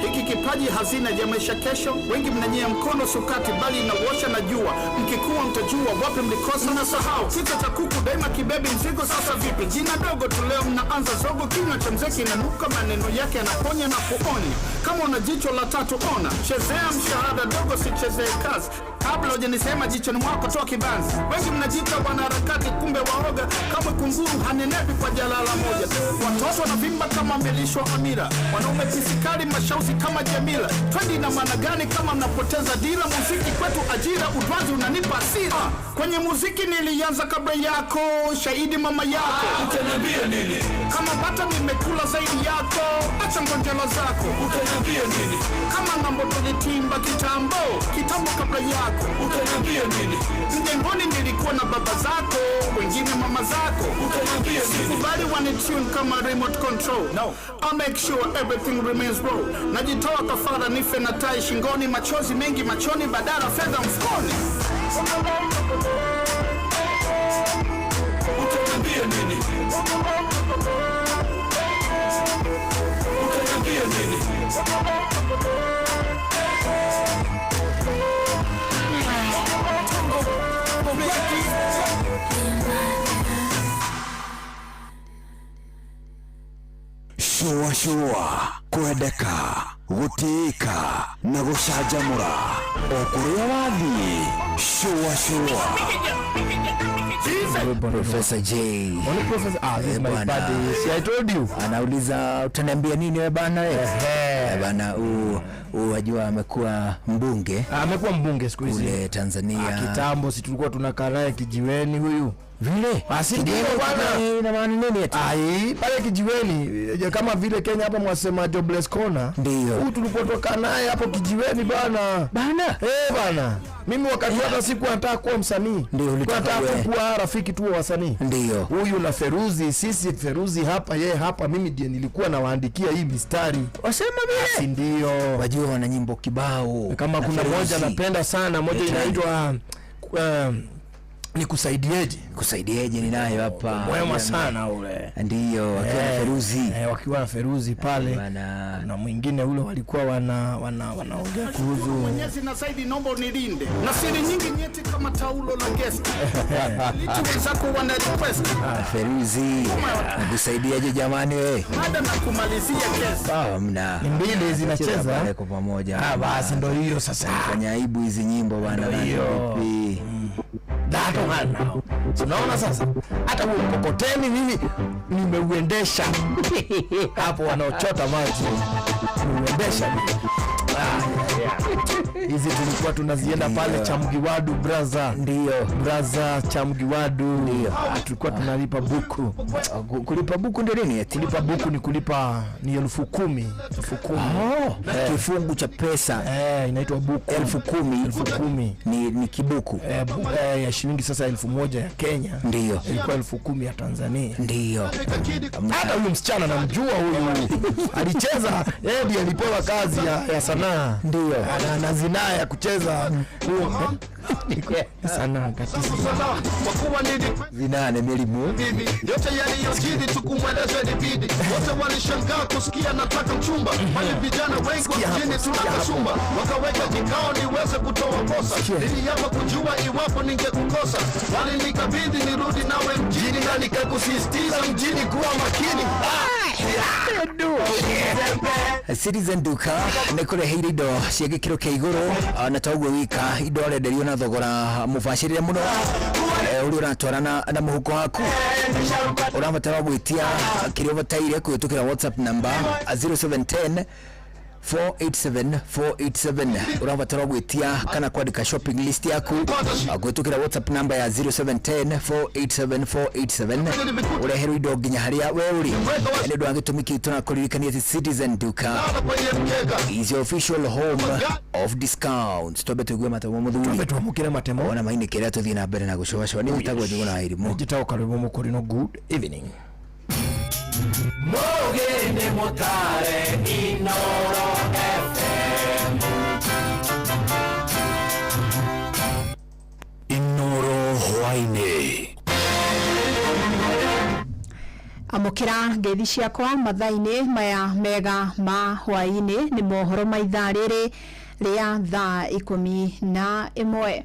Hiki kipaji hazina ya maisha kesho. Wengi mnanyea mkono sukati, bali inawosha na jua. Mkikuwa mtajua wapi mlikosa. Mnasahau kichwa cha kuku daima kibebi mzigo. Sasa vipi? Jina dogo tu leo mnaanza zogo. Kinywa cha mzee kinanuka, maneno yake yanaponya na kuonya. Kama una jicho la tatu ona, chezea mshahara dogo, sichezee kazi. Kabla hujanisema jichoni mwako toa kibanzi. Wengi mnajiita wanaharakati, kumbe waoga. Kama kunguru hanenepi kwa jalala moja. Watoto wanavimba kama melishwa amira, wanaume pisikali mashauzi kama Jamila. Twendi na maana gani kama mnapoteza dira? Muziki kwetu ajira, utwazi unanipa hasira. Kwenye muziki nilianza kabla yako, shahidi mama yako. Utaniambia nini? Kama bata nimekula zaidi yako, acha ngonjera zako. Utaniambia nini? Kama ng'ambo tulitimba kitambo, kitambo kabla yako. Utaniambia nini? Mjengoni nilikuwa na baba zako, wengine mama zako. Utaniambia nini? Sikubali wanitune kama remote control. No. I'll make sure everything remains raw. Najitoa kafara nife na tai shingoni, machozi mengi machoni, badala fedha mfukoni. Utaniambia nini? Utaniambia nini? Shua shua, kwendeka, gũtĩĩka na gũcanjamũra. O kũrĩa wathiĩ, shua shua. Professor J. Only Professor, this is my Bwana. buddy. See, I told you. Anauliza utaniambia nini wewe bana? Bana, wajua amekuwa mbunge. Amekuwa mbunge siku hizi. Kule Tanzania. Kitambo si tulikuwa tunakaa naye kijiweni huyu. Vile? Si ndio Kijiweni bwana? ina maana nini eti? Ai, pale kijiweni kama vile Kenya hapa mwasema Jobless Corner. Ndio. Huyu tulikuwa tunakaa naye hapo kijiweni bana. Bana? Bana. Mimi wakati hata sikuwa nataka kuwa msanii. Ndio, ulitaka Nataka uwe. kuwa rafiki tu wa wasanii. Ndio. Huyu na Feruzi, sisi Feruzi hapa, yeye hapa, mimi ndiye nilikuwa nawaandikia hii mistari. Wasema vile? Si ndio. Wajua wana nyimbo kibao. Kama Na kuna Feruzi. moja napenda sana, moja Etani. inaitwa Nikusaidieje? Kusaidieje ni nayo hapa. Mwema sana ule. Ndiyo, wakiwa na Feruzi. Wakiwa na Feruzi pale. Bana. Na mwingine ule walikuwa wana wana wanaongea kuhusu Mwenyezi na zaidi naomba unilinde na siri nyingi nyeti kama taulo la gesti litu wenzako wana request Feruzi. Nakusaidiaje jamani we? mada na kumalizia kesi. Ah, mna. Ni mbili zinacheza. Pale kwa pamoja. Ah, basi ndo hiyo sasa. Fanya aibu hizi nyimbo bana. Ndio hiyo. Vipi? That one now. So unaona sasa hata huo mkokoteni mimi nimeuendesha hapo, wanaochota maji nimeuendesha mimi. Ah, yeah. Hizi tulikuwa tunazienda pale Chamgiwadu braza, Ndio. braza Chamgiwadu. Ndio. Ah, tulikuwa tunalipa buku. Kulipa buku ndio nini eti? Kulipa buku ni kulipa ni 10,000, 10,000. Oh, kifungu cha pesa Inaitwa buku. 10,000. 10,000. Ni kibuku. Ya shilingi sasa 1,000 ya Kenya. Ndio. Ilikuwa 10,000 ya Tanzania. Ndio. Hata huyu msichana namjua huyu. Alicheza, yeye ndiye alipewa kazi ya sanaa. Ndio. Na zinaa ya kucheza huo. Sanaa kabisa. Kwa kuwa nili Zinaa ni milimu. hivi yote yaliyojiri tukumweleza ilibidi wote walishangaa kusikia nataka mchumba, bali vijana wengi wa mjini tunakasumba, wakaweka kikao niweze kutoa kosa, niliapa kujua iwapo ningekukosa, walinikabidhi nirudi nawe mjini na nikakusisitiza mjini kuwa makini. Citizen Duka nĩ kũreheire indo cia gĩkĩro kĩa igũrũ, na toguo wika indo arenderio na thogora mũbacĩrĩre mũno, ũrĩa ũratwarana na mũhuko waku. Ũrabatara gwĩtia kĩrĩa ũbataire kũhĩtũkĩra WhatsApp number 0710 487 487. Ũrabatara gwĩtia kana kwandĩka shopping list yaku kũhĩtũkĩra WhatsApp number ya 0710 487 487, ũreherwo indo nginya harĩa we ũrĩ. Nĩ ũndũ wa gĩtũmi kĩu tũrakũririkania atĩ Citizen Duka is your official home of discounts. Twambe tũigue matemo mũthuri. Twambe twamũkĩre matemo. Ona mainĩ kĩrĩa tũthiĩ na mbere na gũcũacũa. Nĩ njĩtagwo Njũgũna wa Irimũ. Njĩtagwo Karwĩmbo Mũkũrinũ. Good evening. Mũgĩ nĩ mũtare Inoro FM. Inoro hwainĩ. Amũkĩra ngeithi ciakwa mathaa-inĩ maya mega ma hwaĩ-inĩ. Nĩ mohoro ma ithaa rĩrĩ rĩa thaa 11.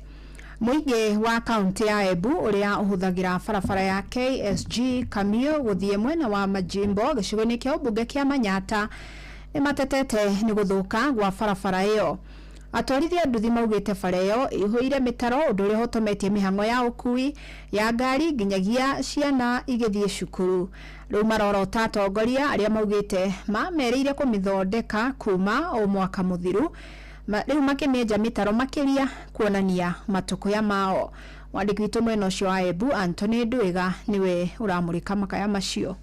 Mũingĩ wa kaunti ya Embu ũrĩa ũhũthagĩra barabara ya KSG Kamio gũthiĩ mwena wa Majimbo gĩcigo-inĩ kĩa ũmbunge kĩa Manyata nĩ matetete nĩ gũthũka gwa barabara ĩyo. Atwarithia nduthi maugĩte bara ĩyo ĩihũire mĩtaro, ũndũ ũrĩa ũhotometie mĩhang'o ya ũkui ya ngari nginyagia ciana igĩthiĩ cukuru. Rĩu marorota atongoria arĩa maugĩte mamerĩire kũmĩthondeka kuma o mwaka mũthiru, rĩu makĩmĩenja mĩtaro makĩria kuonania matũkũya mao. Mwandĩki witũ mwena ũcio wa Embu Anthony Ndwiga nĩwe ũramũrĩka makaya macio.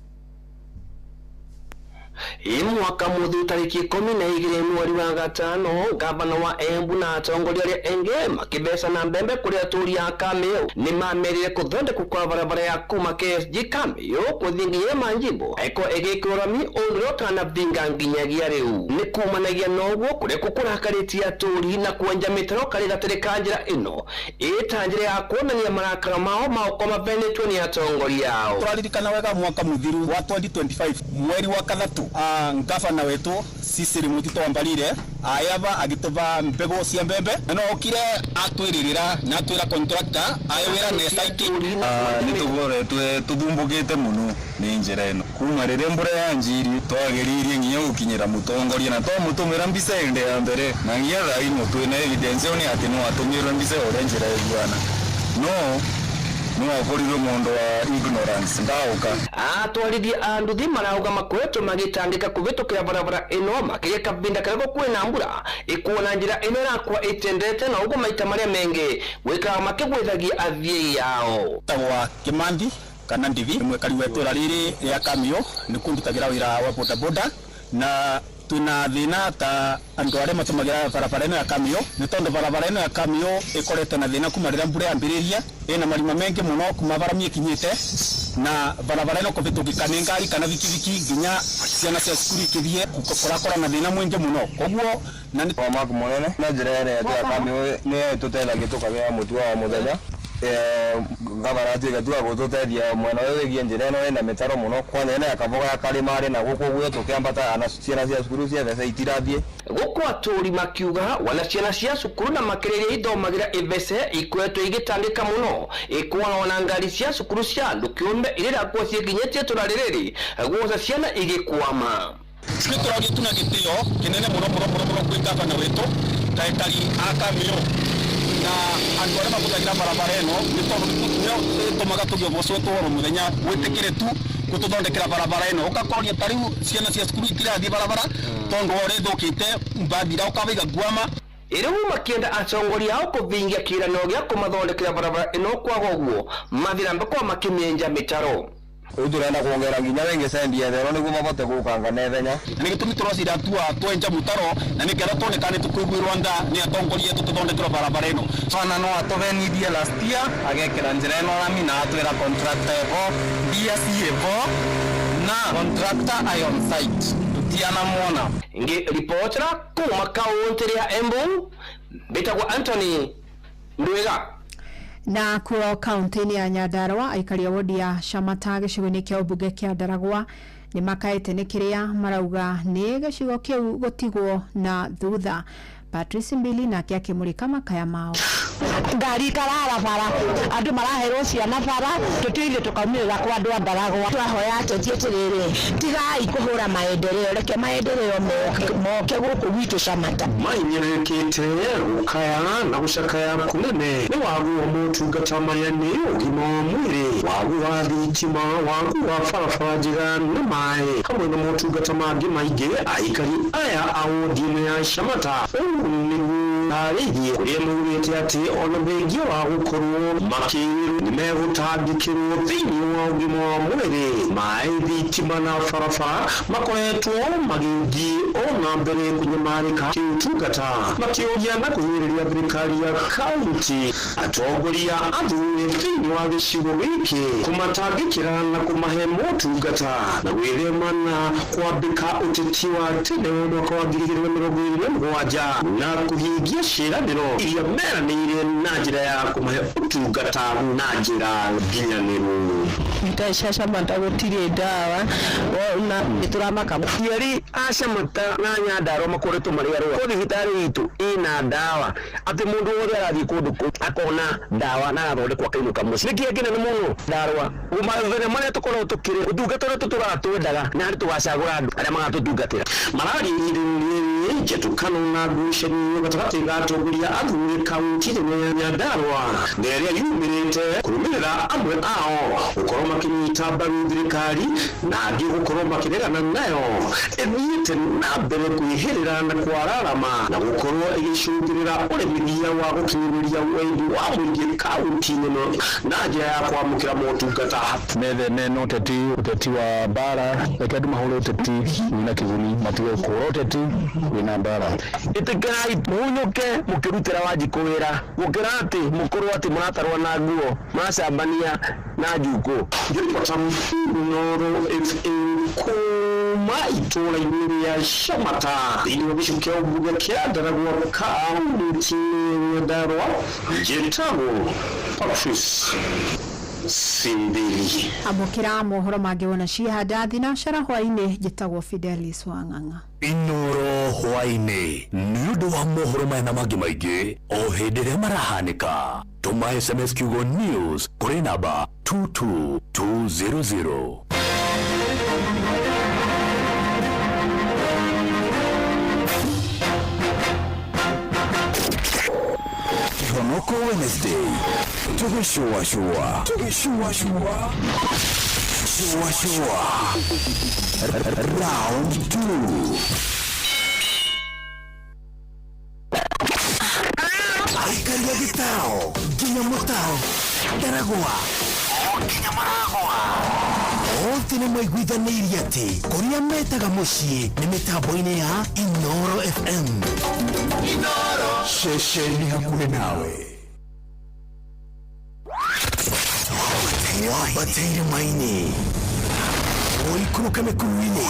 Mwaka muthiru tariki 12 mweri wa gatano, gavana wa Embu na atongoria aria enge makibesa na mbembe kuri aturi a Kamiu ni mamerire kuthondekwo kwa barabara ya kuma KSG Kamiu kuthii nginya Manjimbo eko igikirwo rami undu utanabinga nginyagia riu. Ni kumanagia noguo kuria kukũrakaritie aturi na kwenja mitaro kari gatiri ka njira ino ita njira ya kuonania marakara mao maũkorwo mavenetwo ni atongoria ao. Tũraririkana wega mwaka mũthiru wa 2025 mweri wa kathatu, ngavana wetu Cecily Mutito Wambalire ayaba agituba mbegu cia mbembe na no okire atwiririra na atwira contractor aye wira ne site. Nitugoretwe tuthumbukite muno ni njira ino kuma riria mbura yanjirie twageririe nginya gukinyira mutongoria na twamutumira mbica inde ya mbere na nginya thaa ino twina evidence yo ni ati no atumirwe mbica uria njira iguana no no akorirwe mundu wa ignorance ndauka. Atwarithia a nduthi marauga makoretwo magitangika kuvitukira barabara ino makiria kabinda karia kwina mbura ikuona njira ino irakorwo itendete na uguo maita maria mengi gwikaraga makigwithagia athii ao. Tagwa Kimanthi kana Ndivi mwikari wa itura riri ria Kamio ni kundutagira wira wa boda boda na twina thina ta andu aria matumagira barabara ino ya Kamio ni tondu barabara ino ya Kamio ikorete na thina kuma riria mbura yambiririe ina marima mengi muno kuma barami ikinyite na barabara ino kuvitukika ni ngari kana bikibiki nginya ciana cia cukuru ikithie kurakora na thina mwingi muno koguo na ni wa maku munene na njira ĩrĩa ya Kamio ni ituteithagia tukagĩa mũtu wa mũthenya. Gavana atuĩke tu wa gũtũteithia mwena ũyũ wĩgiĩ njĩra ĩno ĩna mĩtaro mũno kwanja ĩno ya Kabogo ya Karĩmarĩ na gũkũ guo tũkĩambata ana ciana cia cukuru ciethece itirathiĩ. Gũkũ atũũri makiuga wana ciana cia cukuru na makĩria iria ithomagĩra ivece ikoretwo igĩtangĩka mũno ikuona ona ngari cia cukuru cia andũ kĩũmbe iria irakorwo ciĩkinyĩtie itũra rĩrĩ guoca ciana igĩkwama. Nĩ tũrathiĩ tuna gĩtĩo kĩnene mũno mũno mũno mũno kwĩ gavana witũ ta aikari a Kamiũ na andũ arĩa mahũthagĩra barabara ĩno nĩ tondũ nĩyo ĩtũmaga tũgĩe ũboco oro mũthenya gwĩtĩkĩre tu gũtũthondekera barabara ĩno ũgakoria ta rĩu ciana cia cukuru itirathiĩ barabara tondũ wa ũrĩa ĩthũkĩte mbathi ũkawaiga ngwama. Rĩu makĩenda atongoria ao kũvingia kĩĩranĩro gĩa kũmathondekera barabara ĩno kwaga ũguo mathiĩ na mbere gũkorwo makĩmĩenja mĩtaro. Rĩu tũrenda kuongerera nginya rĩngĩ cendi ethero nĩguo mabote gũkanga naihenya. Na nĩ gĩtũmi tũrocira tua twenja mũtaro na nĩgetha tuonekane tũkũiguĩrwo tha nĩ atongoria etũ tũthondekerwo barabara ĩno. Bana no atũvenithie last year agekĩra njĩra ĩno rami na atwĩra contractor ĩho mbia ciĩho na contractor aĩ on site tũtianamuona. Ngĩribotera kuma kaũntĩ ya Embu mbĩtagwo Anthony Ndwiga. Na kuo kaunti-inĩ ya Nyandarua aikari a wodi ya Shamata gĩcigo-inĩ kĩa ũmbunge kĩa Ndaragwa nĩ makaĩte nĩ kĩrĩa marauga nĩ gĩcigo kĩu gũtigwo na thutha. Patrice Mbili nake akĩmũrĩka makaya mao. Ngari ikarara bara andu maraherwo ciana bara tutiire tukaumĩrĩra kwa andu a Ndaragwa. Twahoya ateti atĩrĩrĩ, tigai kũhũra maendeleo, reke maendeleo moke gũkũ gwitũ Shamata. Mainyĩrĩkĩte gũkaya na gũcakaya kũnene nĩ wagu wa motungata marĩa nĩ ũgima wa mwĩrĩ, wagu wa thitima, wagu wa barabara njega na maĩ hamwe na motungata mangĩ maingĩ. Aikari aya a wodi-inĩ ya Shamata ũũ nĩguo tarĩirie kũrĩa maugĩte atĩ ona thengia wa gũkorwo makĩĩrwo nĩ megũtangĩkĩrwo thĩinĩ wa ũgima wa mwĩrĩ, maĩ, thitima na barabara makoretwo magĩthiĩ o na mbere kũnyamarĩka kĩũtungata, makĩũria na kũhinyĩrĩria thirikari ya kaunti atongoria athure thĩinĩ wa gĩcigo gĩkĩ kũmatangĩkĩra na kũmahe motungata na gwĩthema na kwambĩka ũteti wa tene wa mwaka wa 2027 na kũhingia ciĩranĩro iria meranĩire na njĩra ya kũmahe ũtungata na njĩra nginyanĩru. Cia Shamata gũtirĩ ndawa na nĩ tũramaka. Aciari a Shamata na Nyandarua makoretwo marĩ arwaru. Ko thibitarĩ itũ ĩna ndawa atĩ mũndũ wothe arathiĩ kũndũ kũu akona ndawa na agathondekwo akainũka mũciĩ. Nĩ kĩeha kĩnene mũno Ndarua mathĩna marĩa tũkoragwo tũkĩrĩ ũtungata ũrĩa tũtũraga twendaga na nĩ tũgacagũra andũ arĩa magatũtungatĩra. Mararĩrĩria njatũkano na ngucanio gatagatĩ ga atongoria athure kaunti-inĩ ya Nyandarua na ĩrĩa yumĩrĩte kũrũmĩrĩra amwe ao gũkorwo makĩnyita mbaru thirikari na angĩ gũkorwo makĩregana nayo ĩthiĩte na mbere kwĩhĩrĩra na kwararama na gũkorwo ĩgĩcũngĩrĩra ũremithia wa gũkinyĩrĩria wendi wa mũingĩ kaunti-inĩ ĩno na njĩra ya kwamũkĩra motungata. Metheme na ũteti, ũteti wa mbara, reke andũ mahũre ũteti wĩna kĩguni, matige kũhũra ũteti wĩna mbara. Ĩtĩkĩrai mũhunyũke mũkĩrutĩra Wanjikũ wĩra gũkĩra atĩ mũkorwo atĩ mũratarwo na nguo mũracambania na njukũ. Ngĩribota Inooro FM kuma itũũra-inĩ rĩa Shamata thĩinĩ wa gĩcigo kĩa ũmbunge kĩa Ndaragwa kaunti-inĩ ya Nyandarua, njĩtagwo Patrice Simbili. Amũkĩra mohoro mangĩ wona ciehanda thinacara hwaĩ-inĩ. Njĩtagwo Fidelis Wang'ang'a. Inooro hwaĩ-inĩ nĩ ũndũ wa mohoro maya na mangĩ maingĩ o hĩndĩ ĩrĩa marahanĩka. Tũma SMS kiugo news kũrĩ namba 22200. Kihonoko Wednesday tugĩcũacũa tugĩcũacũa cũacũa round 2. Aikaria gĩtao nginya mũtaro Ndaragwa o nginya maragwa othe nĩ maiguithanĩirie atĩ kũrĩa metaga mũciĩ nĩ mĩtambo-inĩ ya Inooro FM. Inooro ceceni hakuhĩ nawe. Wambate irĩma-inĩ ũikũrũke mĩkuru-inĩ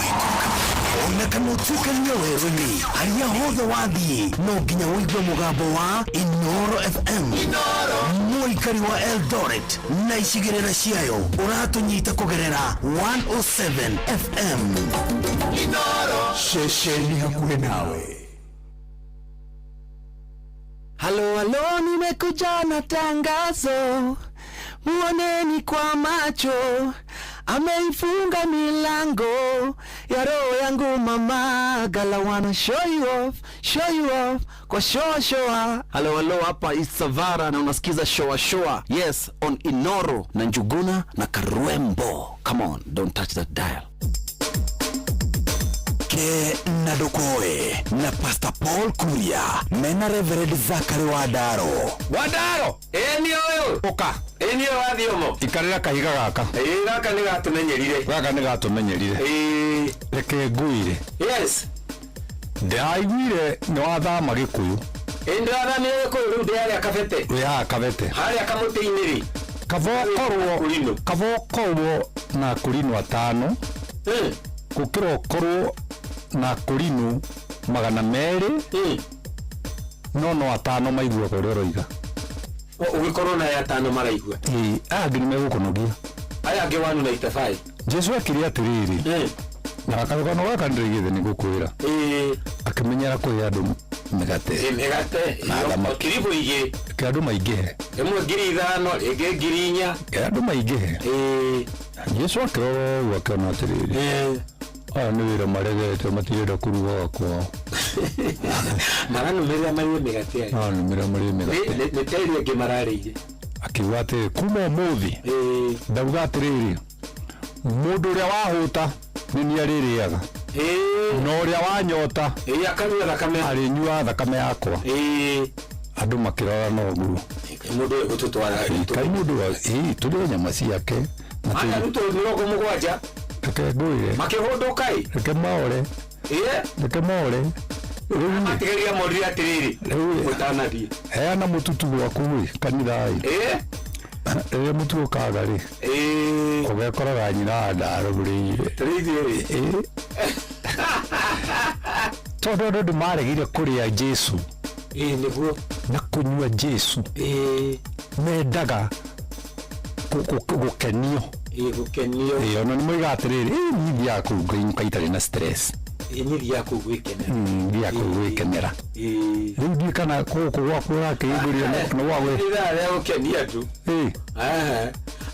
Ona kana ũtuĩkanie werũ-inĩ, harĩa hothe wathiĩ no nginya ũigue mũgambo wa Inoro FM. Mũikari wa Eldoret na icigĩrĩra ciayo ũratũnyita kũgerera 107 FM. Ceceni hakuhĩ nawe. Halo halo, nimekuja na tangazo, muoneni kwa macho, ameifunga milango ya roho yangu mama. Gala wanna show you off, show you off kwa shoa shoa. Halo halo, hapa Isavara na unasikiza shoa shoa, yes, on Inoro na Njuguna na Karwembo. Come on, don't touch that dial. Ke na Ndokoe na Pastor Paul Kuria mena Reverend Zachary Wadaro. Wadaro, ĩni ũyũ ũka. Ĩni ũyũ wathiomo. Ikarĩra kahiga gaka. Ĩĩ, gaka nĩ gatũmenyerire. Gaka nĩ gatũmenyerire. Ĩĩ. Reke nguire. Yes. Ndĩraiguire nĩ wathama Gĩkũyũ. Ĩĩ, ndĩrathamire Gĩkũyũ, rĩu ndĩ harĩa Kabete. Wĩ haha Kabete. Harĩa kamũtĩ-inĩ rĩ. Kaba ũkorwo, kaba ũkorwo na akũrinũ atano gũkĩra ũkorwo na akũrinũ 200, no atano maiguaga ũrĩa ũroiga. Ũgĩkorwo na aya atano maraigua. Ĩĩ, aya angĩ nĩ megũkũnogia. Aya angĩ 195. Jesu akire atĩrĩrĩ, na karũgano gaka nĩndĩraigĩte nĩ gũkwĩra. Akĩmenyera kũhe andũ mĩgate. Ĩĩ, mĩgate. Na thamaki. Kiribu igĩrĩ. Reke andũ maingĩhe. Ĩmwe 5,000, ĩngĩ 4,000. Reke andũ maingĩhe. Jesu akĩrora ũguo akĩona atĩrĩrĩ, aya nĩ wĩra maregete, matirenda kũrugaga kwao. Maranumĩrĩra marĩe mĩgate aya. Maranumĩrĩra marĩe mĩgate. Nĩ ta ĩrĩa ĩngĩ mararĩire. Akiuga atĩrĩ, kuma ũmũthĩ ndauga atĩrĩrĩ, mũndũ ũrĩa wahũta nĩ niĩ arĩrĩaga, na ũrĩa wanyota akanyua thakame, arĩnyuaga thakame yakwa. Andũ makĩrora no ũguo. Mũndũ ũyũ gũtũtwara. Kaĩ mũndũ ĩĩ, tũrĩe nyama ciake. Aya arutwo 70. Reke ngwĩre. Makĩhũndũka ĩ. Reke maore. Reke maore. Rĩu Matigeria morire atĩrĩrĩ. Mũtanathiĩ. Heana mũtutu gwaku ĩ kanitha ĩ. Rĩrĩa mũtu ũkaga rĩ, ũgekoraga nyina wa ndarũrĩire. Tũrĩithiĩ. Tondũ andũ nĩmaregire kũrĩa Jesu. Ĩĩ, nĩguo. Na kũnyua Jesu. Mendaga gũkenio. Ĩĩ, gũkenio. Ĩĩ, ona nĩmoigaga atĩrĩrĩ, ĩĩ, niĩ thiaga kũu ngainũka itarĩ na stress. Ĩĩ, niĩ thiaga kũu gwĩkenera. Thiaga kũu gwĩkenera. Rĩu ndiũĩ kana gũkũ gwaku ũrakĩhingũrire nĩ gwa gwĩ- Ithaa rĩa gũkenia andũ. Ĩĩ. Aha.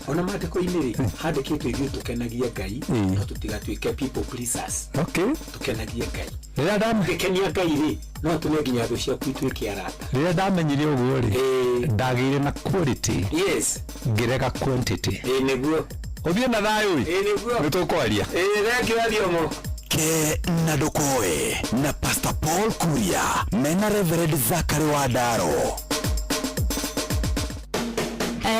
Ona maandĩko-inĩ rĩ, handĩkĩtwo ithuĩ tũkenagie Ngai, no tũtigatuĩke people pleasers. Okay. Tũkenagie Ngai. Rĩrĩa Ũngĩkenia Ngai rĩ, no atũme nginya thũ ciaku ituĩke arata. Rĩrĩa ndamenyire ũguo rĩ, ndagĩire na quality. Yes. Ngĩrega quantity. Ĩĩ, nĩguo. Ũthiĩ na thayũ ĩ. Ĩĩ, nĩguo. Nĩ tũkwaria. Ĩĩ, thengiũ Athiomo. Ke na Ndokoe na Pastor Paul Kuria mena Reverend Zachary Wadaro.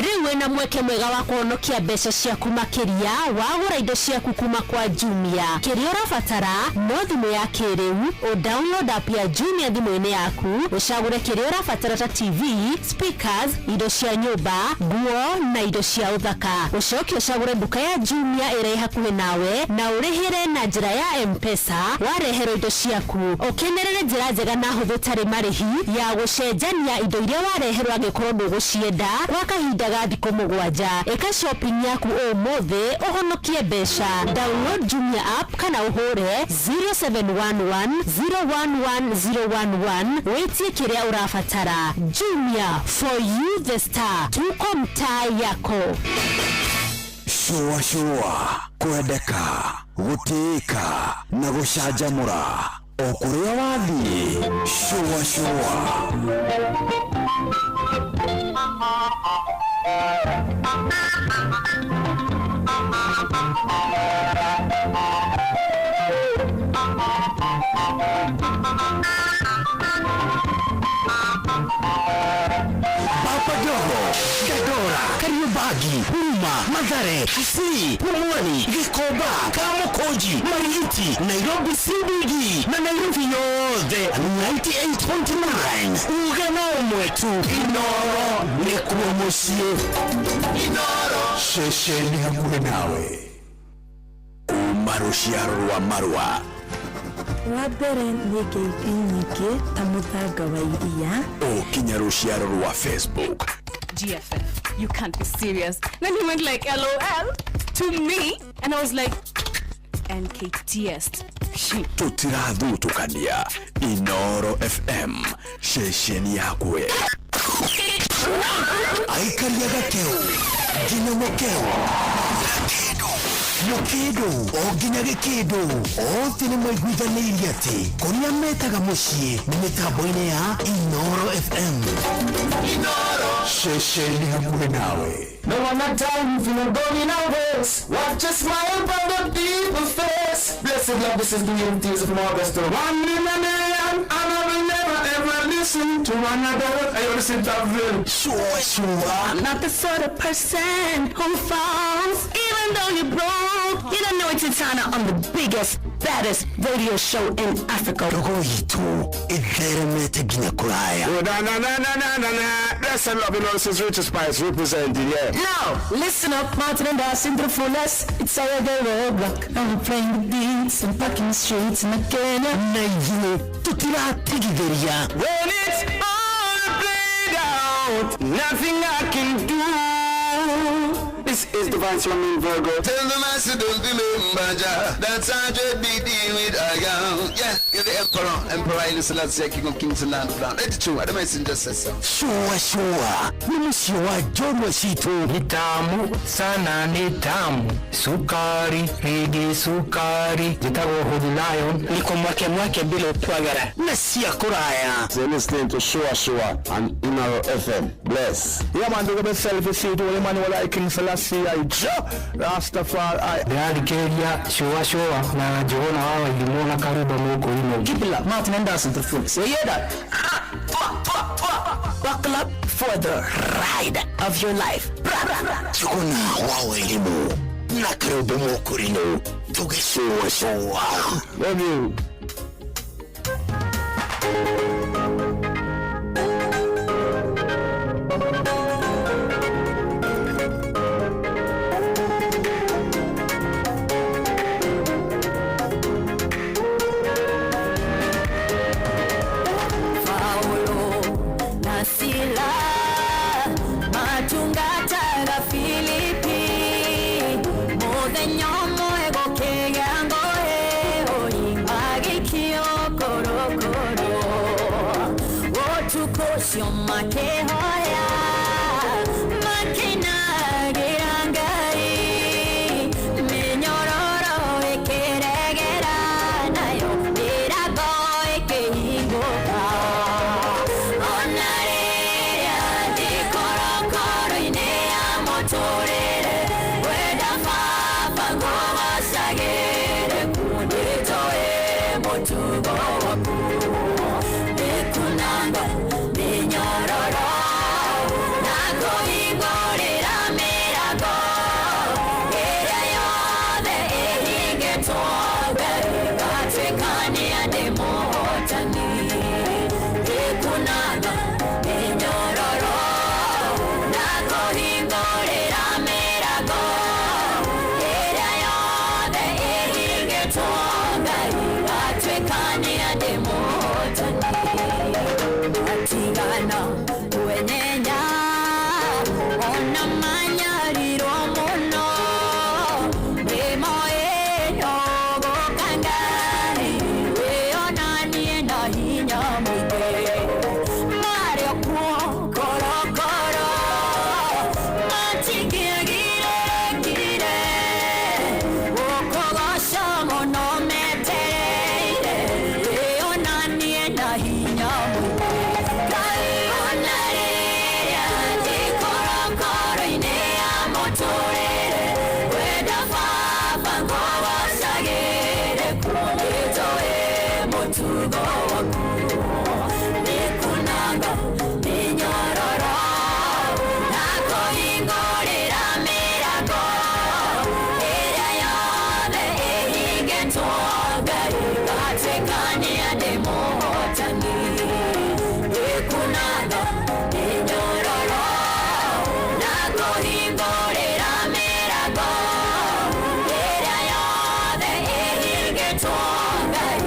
Rĩu wĩna mweke mwega wa kũhonokia mbeca ciaku makĩria wagũra indo ciaku kuma kwa Jumia. Kĩrĩa ũrabatara no thimũ ya kĩrĩu, ũ download app ya Jumia thimũ-inĩ yaku, ũcagũre kĩrĩa ũrabatara ta TV, speakers, indo cia nyũmba, nguo na indo cia ũthaka. Ũcoke ũcagũre nduka ya Jumia ĩrĩa ĩ hakuhĩ nawe na ũrĩhĩre na njĩra ya M-Pesa wareherwo indo ciaku. Ũkenerere njĩra njega na hũthũ tarĩ marĩhi ya gũcenjania indo iria wareherwo angĩkorwo ndũgũcienda kwa kahinda ga thikũ 7. Ĩka shopping yaku ũmũthĩ ũhonokie mbeca. Download Jumia app kana ũhũre 0711 011 011 wĩtie kĩrĩa ũrabatara. Jumia, for you the star. Tuko mtaa yako. Shua shua, kwendeka, gũtĩĩka na gũcanjamũra o kũrĩa wathiĩ. Shua shua. Papa Dogo, Gadora, Kariobangi, Huruma, Mathare, Kisii, Pumwani, Gikomba, Kamukunji, Marigiti, Nairobi CBD na Nairobi yothe 98.9. Uga na ũmwe tu, Inoro nĩkuo mũciĩ. Inoro ceceni hakuhĩ nawe. Kuma rũciaro rwa marũa. Wa mbere nĩ ngeithi nyingĩ ta mũthanga wa iria. O kinya rũciaro rwa Facebook. GFF, you can't be serious. Then he went like, LOL to me. And I was like, NKTS. Tũtirathutũkania. Inoro FM, ceceni yakwe. Aikaria gakeo nginya mũkeo, mũkĩndũ o nginya gĩkĩndũ, othe nĩ maiguithanĩirie atĩ kũrĩa metaga mũciĩ nĩ mĩtambo-inĩ ya Inoro FM. Inoro, ceceni hakuhĩ nawe. No one not time if you're going out. Watch a smile on the people's face. Blessed love, this is the MTs of August. One in a million, and I will never ever listen to another. I listen to them. Sure, sure. I'm not the sort of person who falls, even though you're broke. You don't know it's Tana on the biggest, baddest radio show in Africa. Rogo itu itheremete nginya kũraya. Na na na na na na na. Blessed love, you know, this is Richard Spice representing, yeah. Now, listen up, Martin and Dawson to the fullest. It's our roadblock. And we're playing the beats and packing the streets in Kenya. Na ithuĩ tũtiratigithĩria. When it's all played out, nothing I can do. This is Divine Swamin Virgo. Tell the master don't remember Jah. That's 100 BD with I am. Yeah, you're the emperor. Emperor Haile Selassie, King of Kings and Land of Land. 82, the messenger says so. Sure, sure. Nĩ mũciĩ wa njorua citũ. Ni tamu sana, ni tamu, sukari rigi sukari, njĩtagwo Holy Lion, niko mwake mwake bila ukwagara na cia kũraya. So you're listening to Shua Shua and Inoro FM. Bless. Yeah, man, big up yourself. You see, to Emmanuel I, King Selassie I, Jah Rastafari. Ndĩrathikĩrĩria Shua Shua na Njũgũna wa Waithimũ na Karumbo Mũkũrinũ. Keep it locked, Martin and Dawson to the fullest. You hear that? Buckle up for the ride of your life. Njũgũna wa Wairimu na Karumbo Mũkũrinũ, tũgĩcũa cũa. Love you. Paulo na Sila matungataga Filipi muthenya ũmwe gũkĩgĩa ngũĩ magĩikio korokoro ũtukũ ũcio makĩhoya makinagĩra Ngai mĩnyororo ĩkĩregera nayo mĩrango ĩkĩhingũka ona rĩrĩa ndĩ korokoro-inĩ ya mũtũrĩre wenda baba ngũgocagĩre kundĩtũĩ mũtugo waku nĩkunanga mĩnyororo na kũhingũrĩra mĩrango ĩrĩa yothe ĩhingĩtwo Ngai ngatuĩkania ndĩ mũhotani ĩkunanga mĩnyororo na kũhingũrĩra mĩrango ĩrĩa yothe ĩhingĩtwo Ngai ngatuĩkania ndĩ mũhotani matigana kwenyenya ona manyarirwo mũno mĩmo ĩyo gũka Ngai wĩonanie na hinya mũingĩ marĩ okuo korokoro matingĩgirekire gũkũgoca mũno metereire wĩonanie na hinya mũingĩ Ngai ona rĩrĩa ndĩ korokoro-inĩ ya mũtũrĩre wenda baba ngũgocagĩre kundĩtũĩ mũtugo waku nĩkunanga mĩnyororo na kũhingũrĩra mĩrango ĩrĩa yothe ĩhingĩtwo Ngai ngatuĩkania ndĩ mũhotani ĩkunanga mĩnyororo na kũhingũrĩra mĩrango ĩrĩa yothe ĩhingĩtwo Ngai.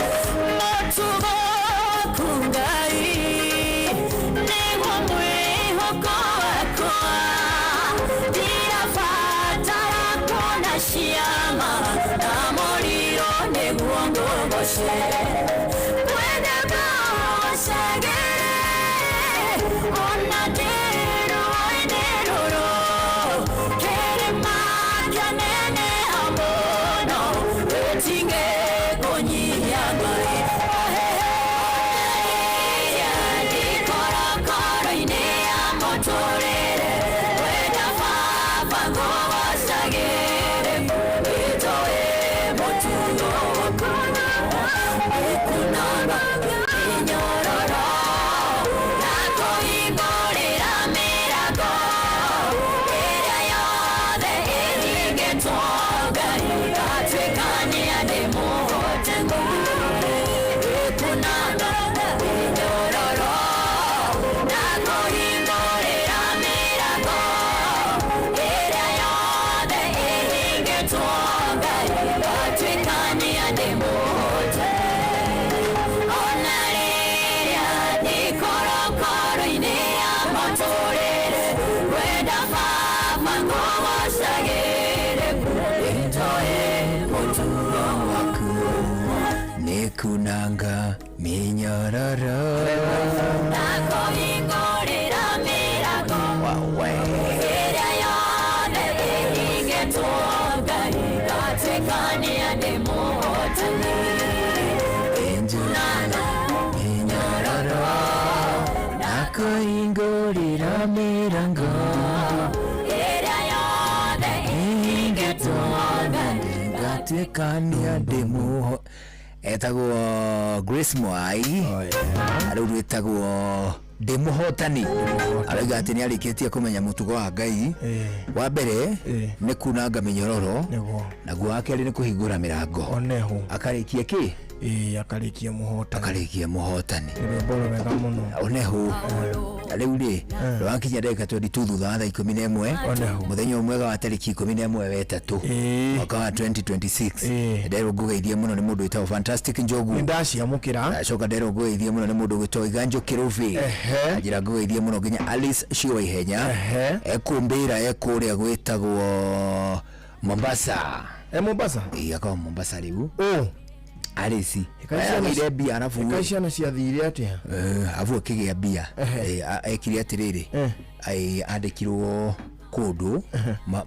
Mũtugo waku Ngai nĩguo mwĩhoko wakwa, ndirabatara kuona ciama na mũriro nĩguo ngũgoce. Mwende ngũgocage ona ndĩ rũĩ-inĩ rũrũ, kĩrĩma kĩaneneha mũno gĩtingĩkũnyihia Ngai. Ndikorokorwo-inĩ ya mũtũrĩre, wenda baba ngũgocagĩre, nĩnjũĩ mũtugo waku nĩkunanga mĩnyororo na kũhingũrĩra mĩrango ĩrĩa yothe ĩhingĩtwo. Ngai ngatuĩka nĩ ndĩ mũhotani, nĩkunanga mĩnyororo na kũhingũrĩra mĩrango ĩrĩa yothe ĩhingĩtwo. Ngai ngatuĩka nĩ ndĩ mũhotani, ona rĩrĩa ndĩ korokoro-inĩ ya mũtũrĩre, wenda baba ngũgocagĩre, nĩnjũĩ mũtugo waku nĩkunanga mĩnyororo na kũhingũrĩra mĩrango ĩrĩa yothe ĩhingĩtwo. Ngai ngatuĩka nĩ ndĩ mũhotani, Enjulana mĩnyororo na kũhingũrĩra mĩrango ĩrĩa yothe ĩhingĩtwo. Ngai ngatuĩka nĩ ndĩ mũho. Etagwo Grace Mwai, rĩu rwĩtagwo ndĩ mũhotani. Arauga atĩ nĩ arĩkĩtie kũmenya mũtugo wa Ngai. Wa mbere nĩ kunanga mĩnyororo, Nĩguo. naguo wa kerĩ nĩ kũhingũra mĩrango. Oneho. Akarĩkia kĩ? Ĩĩ, akarĩkia mũhotani. Akarĩkia mũhotani. Rwĩmbo rwega mũno. Oneho. Na rĩu rĩ, rwakinya ndagĩka 22 thutha wa thaa 11 mũthenya ũyũ mwega wa tarĩki 11 wetatũ mwaka wa 2026, nderwo ngũgeithie mũno nĩ mũndũ wĩtagwo Fantastic Njogu. Nĩ ndaciamũkĩra. Ndacoka nderwo ngũgeithie mũno nĩ mũndũ ũgwĩtwo Iganjo Kĩrũbĩ. Anjĩra ngũgeithie mũno nginya Alice Ciwa Ihenya ekũmbĩra ekũrĩa gwĩtagwo Mombasa. E Mombasa? Ĩĩ, akorwo Mombasa rĩu. Ũ. Alice. Ĩkai ciana- Agĩire mbia arabu. Ĩkai ciana ciathire atĩa? Abu akĩgĩa mbia. Ekire atĩrĩrĩ, andĩkirwo kũndũ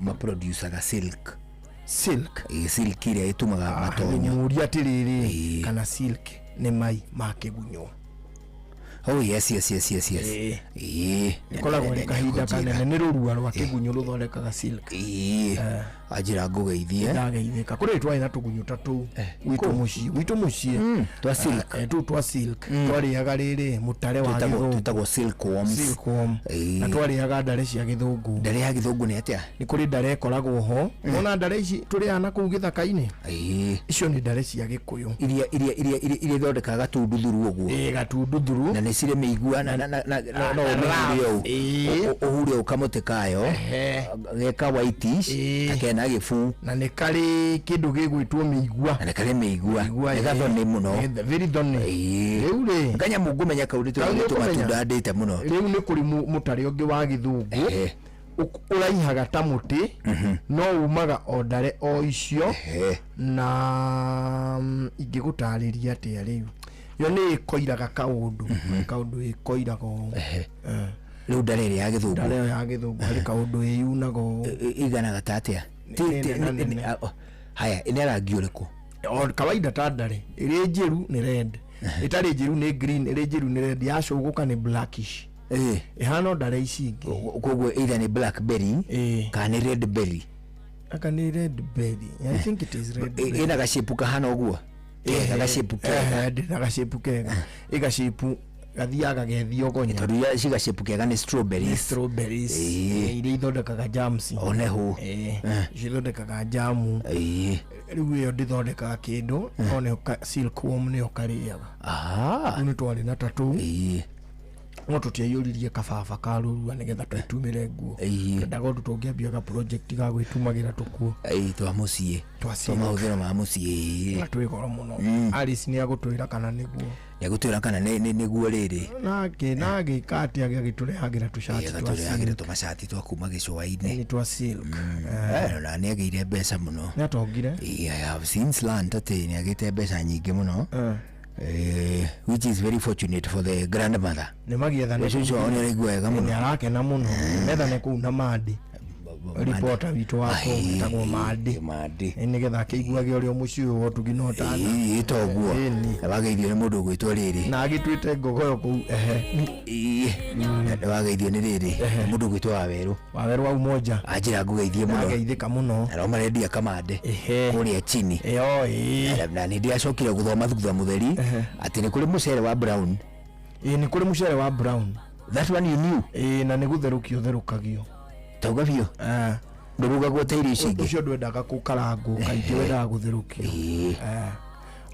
maproducaga silk. Silk? Silk ĩrĩa ĩtumaga matonyo. Mũria atĩrĩrĩ, kana silk nĩ mai ma kĩgunyũ? Oh, yes, yes, yes, yes, yes. Ĩĩ. Ĩkoragwo ĩrĩ kahinda kanene, nĩ rũrua rwa kĩgunyũ rũthondekaga silk. Ĩĩ. Anjĩra ngũgeithie. Ndageithĩka. Kũrĩ twarĩ na tũgunyũ ta tũu gwitũ mũciĩ, gwitũ mũciĩ twa silk. Tũu twa silk twarĩaga rĩrĩ mũtare wa Twĩtagwo- gĩthũngũ. twĩtagwo silkworms. Silkworm. Ĩĩ. Na twarĩaga ndare cia gĩthũngũ. Ndare ya gĩthũngũ nĩ atĩa? Nĩ kũrĩ ndare ĩkoragwo ho. Wona ndare ici tũrĩaga na kũu gĩthaka-inĩ, icio nĩ ndare cia gĩkũyũ. Iria iria iria iria iria ithondekaga gatunduthuru ũguo. Ĩĩ, gatunduthuru. Na nĩ cirĩ mĩigua na na na na no no ũmĩhure ũũ. Ũhure ũũ kamũtĩ kayo geka whitish na kena gĩbuu. Na nĩ karĩ kĩndũ gĩgwĩtwo mĩigua. Na nĩ karĩ mĩigua. Nĩ gathoni mũno. Very thoni. Rĩu rĩ, kanyamũ ngũmenya kau nĩ Kau nĩ ũkũmenya. tũmatunda ndĩte mũno. Rĩu nĩ kũrĩ mũtare ũngĩ wa gĩthũngũ ũraihaga ta mũtĩ, no umaga o ndare o icio. Na ingĩgũtarĩria atĩa rĩu, yo nĩ ĩkoiraga kaũndũ, kaũndũ ĩkoiraga ũũ. Rĩu ndare ĩrĩa ya gĩthũngũ. Ndare ĩyo ya gĩthũngũ harĩ kaũndũ ĩyunaga ũũ. Ĩiganaga ta atĩa? Nĩ nene nene. Haya, ĩna rangi ũrĩkũ? O kawaida ta ndare, ĩrĩ njĩru nĩ red, ĩtarĩ njĩru nĩ green, ĩrĩ njĩru nĩ red, yacũgũka nĩ blackish. Ĩhana o ndare ici ingĩ. Koguo either nĩ blackberry kana nĩ red berry. Aka nĩ red berry. I think it is red berry. Ĩna gacĩpu kahana ũguo. Kega gacĩpu kega. Ndĩna gacĩpu kega. Ĩgacĩpu gathiaga gethiogonya. Tondũ iria cigacĩpu kega nĩ strawberries. Nĩ strawberries. Iria ithondekaga jams. Oneho. Icio ithondekaga jamu. Rĩu ĩyo ndĩthondekaga kĩndũ, no nĩyo silkworm nĩyo karĩaga. Rĩu nĩ twarĩ na ta tũu. No tũtiaiyũririe kababa ka rũrua nĩgetha twĩtumĩre nguo. Twendaga ũndũ tũngĩambia ga project ga gwĩtumagĩra tũkuo. Ĩĩ, twa mũciĩ. Twa Twa silk. mahũthĩro ma mũciĩ. Na twĩ goro mũno. Alice nĩ agũtwĩra kana nĩguo. Nĩagũtwĩra kana nĩguo rĩrĩ. Nake na agĩka atĩ agĩtũrehagĩra tũcati twa Agatũrehagĩra silk. tũmacati twa kuma gĩcũa-inĩ. Nĩ twa silk. Na nĩ agĩire mbeca mũno. Nĩ atongire. Ĩĩ, I have since learned atĩ nĩ agĩte mbeca nyingĩ mũno. Which is very fortunate for the grandmother. Nĩ magiethane. Ũcio wao nĩ araigua wega mũno. Nĩ arakena mũno. Methane kũu na Mandi. Ripota witũ wa kũu etagwo Mandi. Mandi. Nĩgetha akĩiguage ũrĩa mũciĩ ũyũ wa ũtugi na ũtana. Ĩĩ toguo. Na wageithio nĩ mũndũ ũgwĩtwo rĩrĩ. Na agĩtuĩte ngogoyo kũu ehe. Ĩĩ. Na wageithio nĩ rĩrĩ. Nĩ mũndũ ũgwĩtwo Wawerũ. Wawerũ wa Umoja. Anjĩra ngũgeithie mũno. Ageithĩka mũno. Na marendia kamande. Kũrĩa chini. Ĩyo ĩĩ. Na nĩ ndĩracokire gũthoma thutha mũtheri atĩ nĩ kũrĩ mũcere wa brown. Ĩĩ nĩ kũrĩ mũcere wa brown. That one you knew. Ĩĩ na nĩ gũtherũkio ũtherũkagio. Tauga biũ. Ndũrugagwo ta irio ici ingĩ. Ũcio ndwendaga gũkarangwo kaingĩ wendaga gũtherũkio.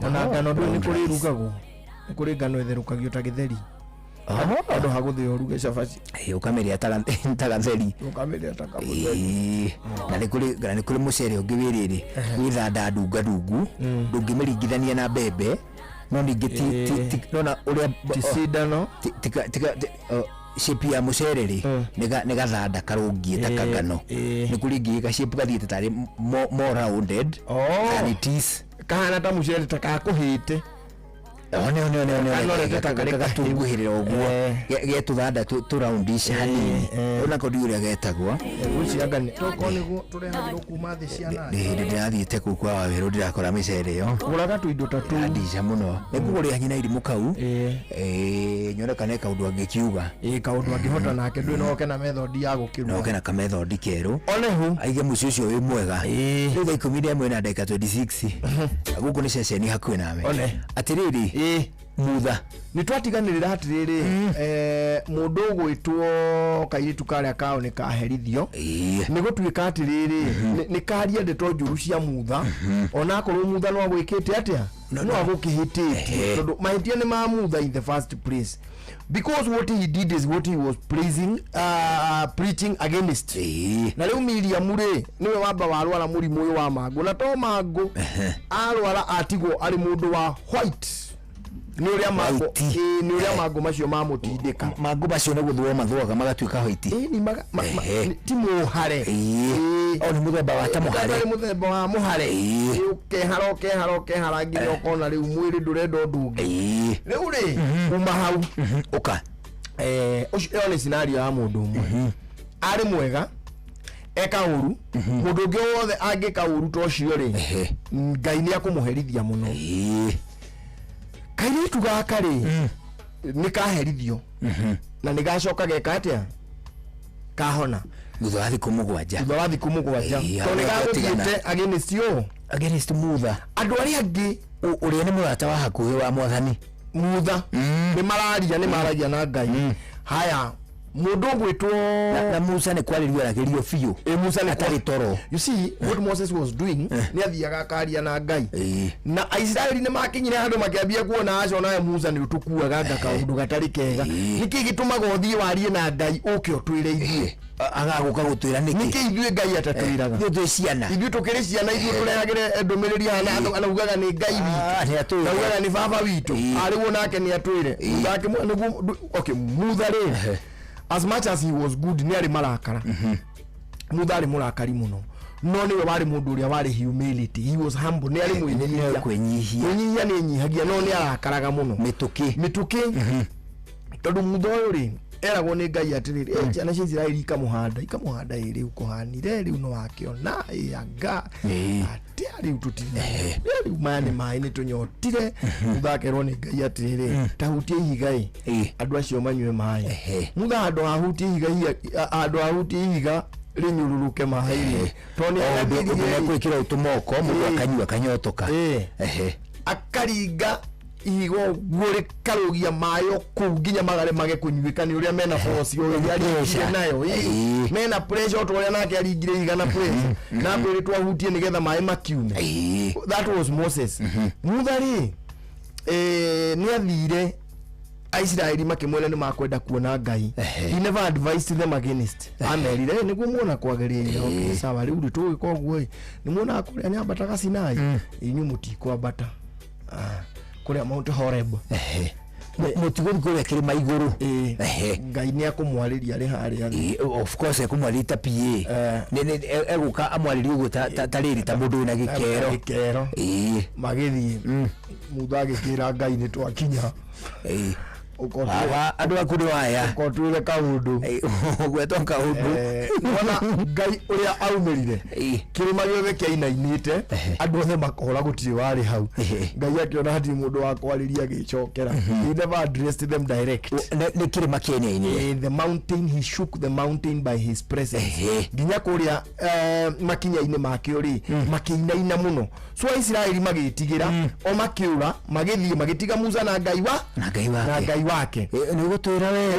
Ona ngano ndũĩ nĩ kũrĩ ĩrugagwo. Nĩ kũrĩ ngano ĩtherũkagio ta gĩtheri. Handũ ha gũthĩo ũruge cabaci. Ĩĩ ũkamĩrĩa ta gatheri. Ũkamĩrĩa ta kamũtheri. Ĩĩ. Na nĩ kũrĩ na nĩ kũrĩ mũcere ũngĩ wĩ rĩrĩ wĩ thanda ndunga ndungu ndũngĩmĩringithania na mbembe no ningĩ ti nona ũrĩa Ti cindano. Shape ya mũcere rĩ nĩ gathanda karũngiĩ ta kangano. Nĩ kũrĩ ingĩ ga shape gathiĩte tarĩ more rounded than it is. Kahana ta mũcere ta kakũhĩte. One one one one Kanorete ta karĩ gatunguhĩrĩra ũguo getũthanda tũraundici hanini ona ko ndiũĩ ũrĩa getagwo. Ngwĩciria nĩ tokorwo nĩguo tũrehagĩrwo kuma thĩ cia Nĩ hĩndĩ ndĩrathiĩte kũu kwa Wawerũ ndĩrakora mĩcere ĩyo. Gũraga tũindo ta tũu. Ndica mũno. Nĩ ngũgũrĩra nyina irimũ kau. Ĩĩ nyone kana he kaũndũ angĩkiuga. Ĩĩ kaũndũ angĩhota nake ndũĩ no oke na method ya gũkĩruga. No oke na kamethodi kerũ. Onehu. Aige mũciĩ ũcio wĩ mwega. Rĩu thaa 11 na ndagĩka 26. Gũkũ nĩ ceceni hakuhĩ nawe. One. Atĩrĩrĩ. Mutha. Nĩ twatiganĩrĩra atĩrĩrĩ mũndũ ũgwĩtwo kairĩtu karĩa kao nĩ kaherithio. Nĩ gũtuĩka atĩrĩrĩ nĩ karia ndeto njũru cia Mutha onakorwo Mutha no agwĩkĩte atĩa no agũkĩhĩtĩtie tondũ mahĩtia nĩ ma Mutha in the first place because what he did is what he was praising, preaching against. Na rĩu Miriam rĩ nĩwe wamba warwara mũrimũ ũyũ wa mangũ na to mangũ arwara atigwo arĩ mũndũ wa white nĩ ũrĩa mangũ ĩĩ nĩ ũrĩa mangũ macio mamũtindĩka. Mangũ macio nĩ gũthũo mathuaga magatuĩka white. Ĩĩ ni maga ti mũhare. O nĩ mũthemba wa ta mũhare. Nĩ mũthemba wa mũhare. Ũkehara ũkehara ũkehara nginya ũkona rĩu mwĩrĩ ndũrenda ũndũ ũngĩ. Rĩu rĩ kuma hau ũka. Ũcio ĩyo nĩ scenario ya mũndũ ũmwe. Arĩ mwega eka ũru mũndũ ũngĩ wothe angĩka ũru ta ũcio rĩ Ngai nĩ akũmũherithia mũno. Kairĩtu gaka rĩ nĩ kaherithio na nĩ gacoka geka atĩa kahona thutha wa thikũ 7. Thutha wa thikũ 7 tondũ nĩ gagũthiĩte against you against Mutha. Andũ arĩa angĩ ũrĩa nĩ mũrata wa hakuhĩ wa mwathani Mutha nĩ mararia nĩ maragia na Ngai. Haya mũndũ ũgwĩtwo na Musa nĩ kwarĩrio aragĩrio biũ. Ĩ Musa nĩ atarĩ toro. You see what Moses was doing nĩ athiaga akaria na Ngai. Na Aisiraeli nĩ makinyire handũ makĩambia kuona acio nawe Musa nĩ ũtũkuaga nga kaũndũ gatarĩ kega. Nĩkĩ gĩtũmaga ũthiĩ warie na Ngai ũke ũtwĩre ithuĩ? Agagũka gũtwĩra nĩkĩ? Nĩkĩ ithuĩ Ngai atatwĩraga? Ithuĩ twĩ ciana. Ithuĩ tũkĩrĩ ciana ithuĩ tũrehagĩre ndũmĩrĩri hana anaugaga nĩ Ngai witũ. Naugaga nĩ baba witũ. Arĩguo nake nĩ atwĩre. Mutha akĩmwĩra nĩguo okay Mutha rĩ as much as he was good nĩ arĩ marakara. Mutha arĩ mũrakari mũno no nĩwe warĩ mũndũ ũrĩa warĩ humility he was humble nĩ arĩ mwĩnyihia. Kwĩnyihia. Kwĩnyihia nĩ enyihagia no nĩ arakaraga mũno. Mĩtũkĩ. Mĩtũkĩ. Tondũ Mutha ũyũ rĩ eragwo nĩ Ngai atĩrĩrĩ ciana cia Isiraeli ikamũhanda ikamũhanda ĩ rĩu kũhanire rĩu no wakĩona ĩ anga atĩa rĩu tũtirĩ rĩu maya nĩ maĩ nĩ tũnyotire. Mutha akerwo nĩ Ngai atĩrĩrĩ tahutie ihiga ĩ andũ acio manyue maĩ. Mutha handũ hahutie ihiga handũ hahutie ihiga rĩnyũrũrũke maĩ-inĩ tondũ nĩ Ũndũ ekwĩkĩra ũtũmoko mũndũ akanyua akanyotoka. Akaringa ihiga ũguo rĩkarũgia maĩ o kũu nginya magaremage kũnyuĩka nĩ ũrĩa mena force ũrĩa aringire nayo. Mena pressure o ta ũrĩa nake aringire ihiga na pressure na akwĩrĩtwo ahutie nĩgetha maĩ makiume. That was Moses. Mutha rĩ nĩ athire Aisiraeli makĩmwĩra nĩ makwenda kuona Ngai, he never advised them against. Amerire, "Eh, nĩguo muona kwagĩrĩire. Okay, sawa, rĩu rĩ tũgĩka ũguo ĩ, nĩ muonaga kũrĩa nyambataga Sinai, inyuĩ mũtikwambata Ah, kũrĩa Mount Horeb." Mũtigũthi kũrĩa kĩrĩma igũrũ. Ngai nĩ akũmwarĩria arĩ harĩa thĩ. Of course ekũmwarĩria ta PA. Egũka amwarĩrie ũguo ta rĩrĩ, ta mũndũ wĩna gĩkero. Gĩkero. Magĩthiĩ, Mutha agĩkĩra Ngai, "Nĩ twakinya." Baba, andũ aku nĩ waya. Ũkotwĩre kaũndũ. Ũgwetwo kaũndũ. Wona Ngai ũrĩa aumĩrire, kĩrĩma gĩothe kĩainainĩte, andũ othe makora, gũtirĩ warĩ hau. Ngai akĩona hatirĩ mũndũ wa kwarĩria, agĩcokera. He never addressed them direct. Nĩ kĩrĩma kĩainainire. The mountain, he shook the mountain by his presence nginya kũrĩa makinya-inĩ makĩo rĩ, makĩinaina mũno. So Aisiraeli magĩtigĩra o makĩũra, magĩthiĩ magĩtiga Musa na Ngai wa na Ngai wake. Na Ngai wake. Nĩ ũgũtwĩra we.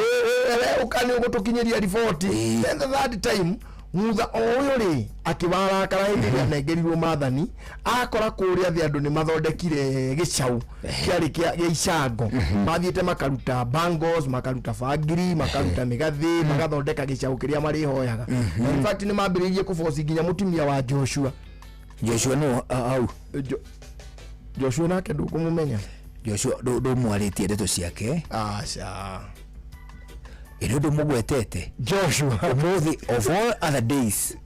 Ũka nĩ ũgũtũkinyĩria riboti. Then the third time, Mutha o ũyũ rĩ akĩwarakara hĩndĩ ĩrĩa anengerirwo maathani, akora kũrĩa thĩ andũ nĩ mathondekire gĩcaũ kĩarĩ gĩa icango. Mathiĩte makaruta bangles, makaruta bangiri, makaruta mĩgathĩ, magathondeka gĩcaũ kĩrĩa marĩhoyaga. Na in fact nĩ mambĩrĩirie kũboci nginya mũtumia wa Joshua. Joshua no hau? Joshua nake ndũkũmũmenya. Joshua ndũmwarĩtie ndeto ciake. Aca. Ĩrĩ ũndũ mũgwetete. Joshua. Ũmũthĩ of all other days,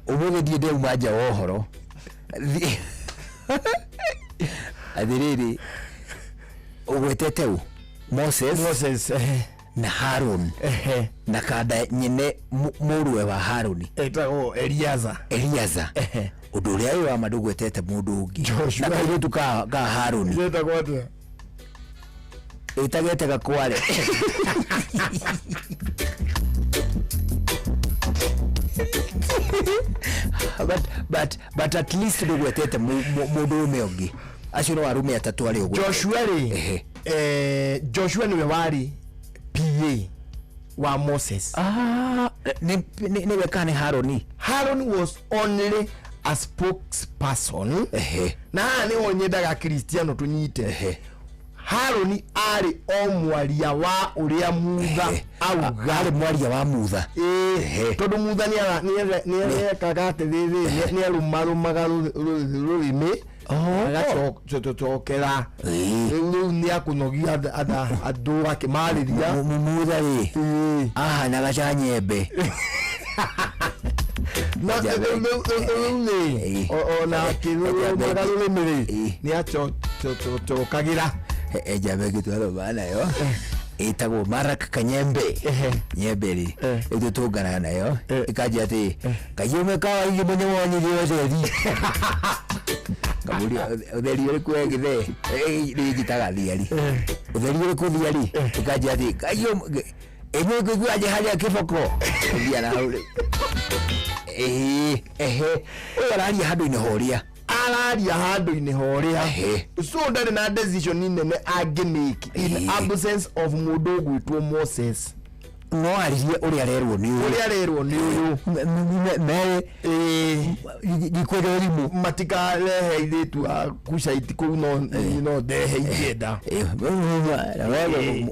ũmũthĩ ndiĩ ndĩrauma nja wa ũhoro. Atĩrĩrĩ, ũgwetete ũ? Moses. Moses. Na Harun na kanda nyene mũrũwe wa Haruni. Etagwo Eliaza. Eliaza. Ũndũ ũrĩa wĩ wa ma, ndũgwetete mũndũ ũngĩ. Joshua. Na kairĩtu ka Haruni. Getagwo atĩa? Ĩtagete gakware. But at least ndũgwetete mũndũ ũme ũngĩ. Acio no arũme atatũ arĩa ũgwetete. Joshua rĩ, Joshua nĩwe warĩ PA wa Moses. Ah, nĩwe kana nĩ Haroni? Haron was only a spokesperson. Na haha nĩho nyendaga Kristiano tũnyite. Haroni arĩ o mwaria wa ũrĩa Mutha auga. Arĩ mwaria wa Mutha. Ĩĩ, tondũ Mutha nĩarekaga atĩrĩrĩ, nĩarũmarũmaga rũrĩmĩ agacokera. Rĩu nĩ akũnogia andũ akĩmarĩria. Mutha rĩ ahanaga ca nyembe. Na rĩu rĩ, ona akĩrũmaga rũrĩmĩ rĩ, nĩ acokagĩra. Njamba ĩngĩ twathoma nayo ĩtagwo Marak Kanyembe. Nyembe rĩ ĩtũ tũnganaga nayo ĩkanjia atĩ kaiume kawaigi mũnye wonyirie ũtheri. Ngamũria, "Ũtheri ũrĩkũ we gĩthee?" Rĩu njĩtaga thiari. "Ũtheri ũrĩkũ thiari?" Ĩkanjia atĩ kaiume ĩnyuĩ ngũigua nje harĩa kĩboko thia na hau rĩu. Ĩĩ, ehe, ũyũ araria handũ-inĩ horĩa. Araria handũ-inĩ horĩa, so ndarĩ na decision nene angĩmake in absence of mũndũ ũgwĩtwo Moses. No aririe ũrĩa arerwo nĩ ũyũ. Ũrĩa arerwo nĩ ũyũ. Mere ndikwenda ũrimũ. Matikarehe airĩtu a kucaiti kũu, no ndehe ingĩenda.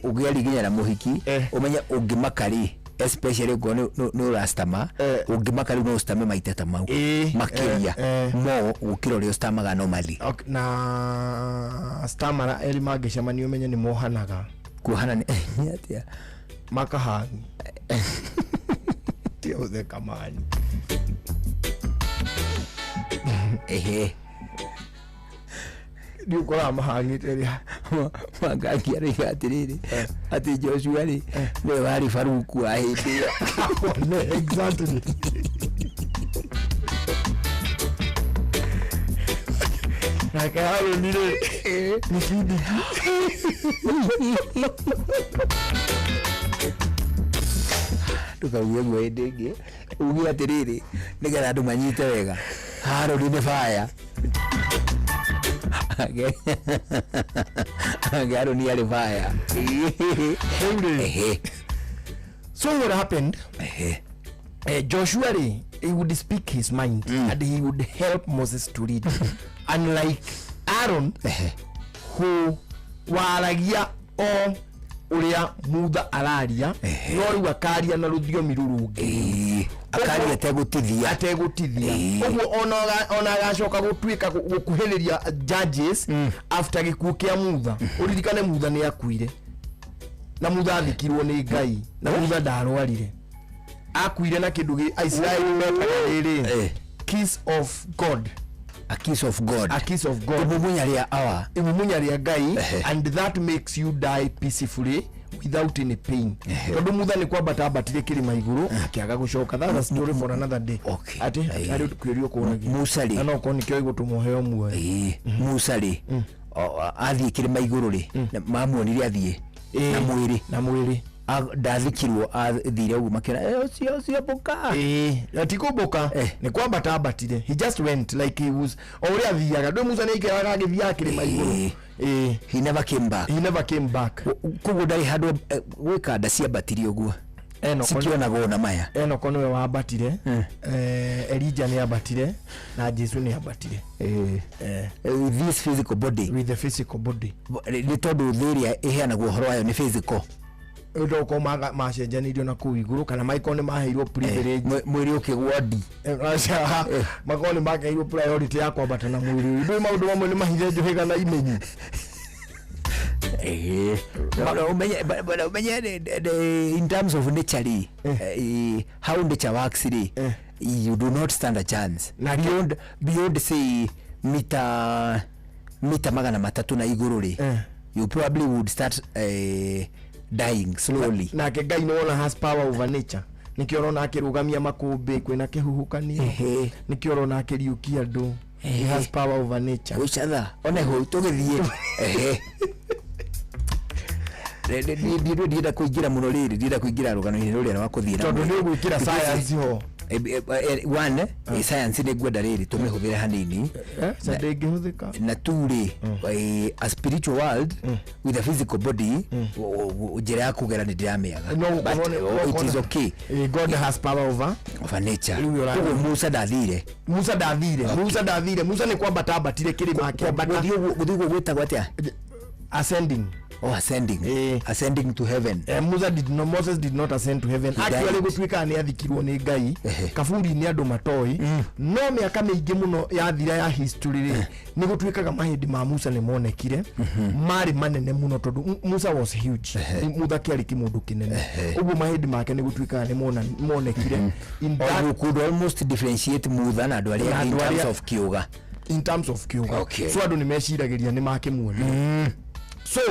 Ũngĩaria nginya na mũhiki, ũmenye ũngĩmaka rĩ, especially ũngĩkorwo nĩ ũracitama, ũngĩmaka rĩu no ũcitame maita ta mau makĩria mo gũkĩra ũrĩa ũcitamaga normally. Okay, na stamara erĩ mangĩcemania, ũmenye nĩ mohanaga. Kuohana nĩ atĩa? Makahani tiga gũtheka mani. Ehe. Nĩ ũkoraga mahang'ĩte rĩa. Mwangangi aroiga atĩrĩrĩ, atĩ Joshua rĩ nĩwe warĩ baruku wa hĩndĩ ĩyo. Exactly. Nake Harũni rĩ nĩ kindiki. Ndũkauge ũguo hĩndĩ ĩngĩ, uge atĩrĩrĩ, nĩgetha andũ manyite wega, Harũni nĩ baya. Age Harũni arĩ baya. Rĩu rĩ, so what happened, Joshua rĩ, he would speak his mind and he would help Moses to lead, unlike Aaron who Waragia o ũrĩa Mutha araria, no rĩu akaria na rũthiomi rũrũ rũngĩ. Akaria ategũtithia. Ategũtithia. Ũguo ona agacoka gũtuĩka gũkuhĩrĩria judges after gĩkuũ kĩa Mutha. Ũririkane Mutha nĩ akuire, na Mutha athikirwo nĩ Ngai, na Mutha ndarwarire. Akuire na kĩndũ gĩ Aisiraeli metaga rĩrĩ, kiss of God. A kiss of God. A kiss of God. Imumunya rĩa awa. Imumunya rĩa Ngai, and that makes you die peacefully without any pain. Tondũ Mutha nĩ kwambata ambatire kĩrĩma igũrũ, akĩaga gũcoka. That's a story for another day. Atĩ arĩ kwĩrio kũragia. Musa rĩ. Na no korwo nĩkĩo ĩgũtũma ũheo muoyo. Musa rĩ, athiĩ kĩrĩma igũrũ rĩ, na mamuonire athiĩ na mwĩrĩ. Na mwĩrĩ. Ndathikirwo, athire ũguo makĩona, "Eh, ũcio ũcio mbũka." Ĩĩ, ti kũmbũka, nĩ kwambata ambatire. He just went like he was o ũrĩa athiaga. Ndũĩ Musa nĩ aikaraga agĩthiaga kĩrĩma igũrũ. He never came back. He never came back. Koguo ndarĩ handũ gwĩ kanda ciambatire ũguo cikĩonagwo na maya. Enoko nĩwe wambatire, Elijah nĩ ambatire, na Jesu nĩ ambatire. With this physical body. With the physical body. Nĩ tondũ thĩ ĩrĩa ĩheanagwo ũhoro wayo nĩ physical. Ũndũ ũkorwo macenjanirio na kũu igũrũ, kana makorwo nĩ maheirwo privilege. Mwĩrĩ ũkĩgwa ndi. Aca, makorwo nĩ maheirwo priority ya kwambata na mwĩrĩ ũyũ. Ndũĩ maũndũ mamwe nĩ mahithe njũhĩga na imenyi. No, umenye, but umenye in terms of nature rĩ, how nature works rĩ, you do not stand a chance beyond say mita 300 na igũrũ rĩ, you probably would start dying slowly. Nake Ngai nĩ wona has power over nature. Nĩkĩo ũrona akĩrũgamia makũmbĩ kwĩna kĩhuhũkanio. Nĩkĩo ũrona akĩriũkia andũ. He has power over nature. Gũcatha one hau tũgĩthiĩ. Ndienda kũingĩra mũno rĩrĩ, ndienda kũingĩra rũgano-inĩ rũrĩa rwa kũthiĩ na Tondũ mwĩrĩ. nĩ ũgwĩkĩra Because science ho. One, science nĩ ngwenda rĩrĩ tũmĩhũthĩre hanini. Sa ndĩngĩhũthĩka. Na tu rĩ, a spiritual world with a physical body, njĩra ya kũgera nĩ ndĩramĩaga. No gũkorwo But, no oh, it is gũkorwo okay. God has power over over nature. Rĩu ũra- Koguo Musa ndathire. Musa ndathire. Musa ndathire. Musa nĩ kwambata ambatire kĩrĩma akĩambata. Gũthiĩ ũguo gwĩtagwo atĩa? Ascending. Oh, ascending. Ascending to heaven. Musa did not, Moses did not ascend to heaven. He Actually died. gũtuĩkaga nĩ athikirwo nĩ Ngai kaburi-inĩ andũ matoĩ, no mĩaka mĩingĩ mũno yathira ya history rĩ, nĩ gũtuĩkaga mahĩndĩ ma Musa nĩ monekire marĩ manene mũno, tondũ Musa was huge. Mutha kĩarĩ kĩmũndũ kĩnene ũguo, mahĩndĩ make nĩ gũtuĩkaga nĩ monekire. In Or that you could almost differentiate Mutha na andũ arĩa Na angĩ in andũ terms arĩa- of kĩũga. In terms of kiuga. Okay. So andũ nĩ meciragĩria nĩ makĩmuonire. So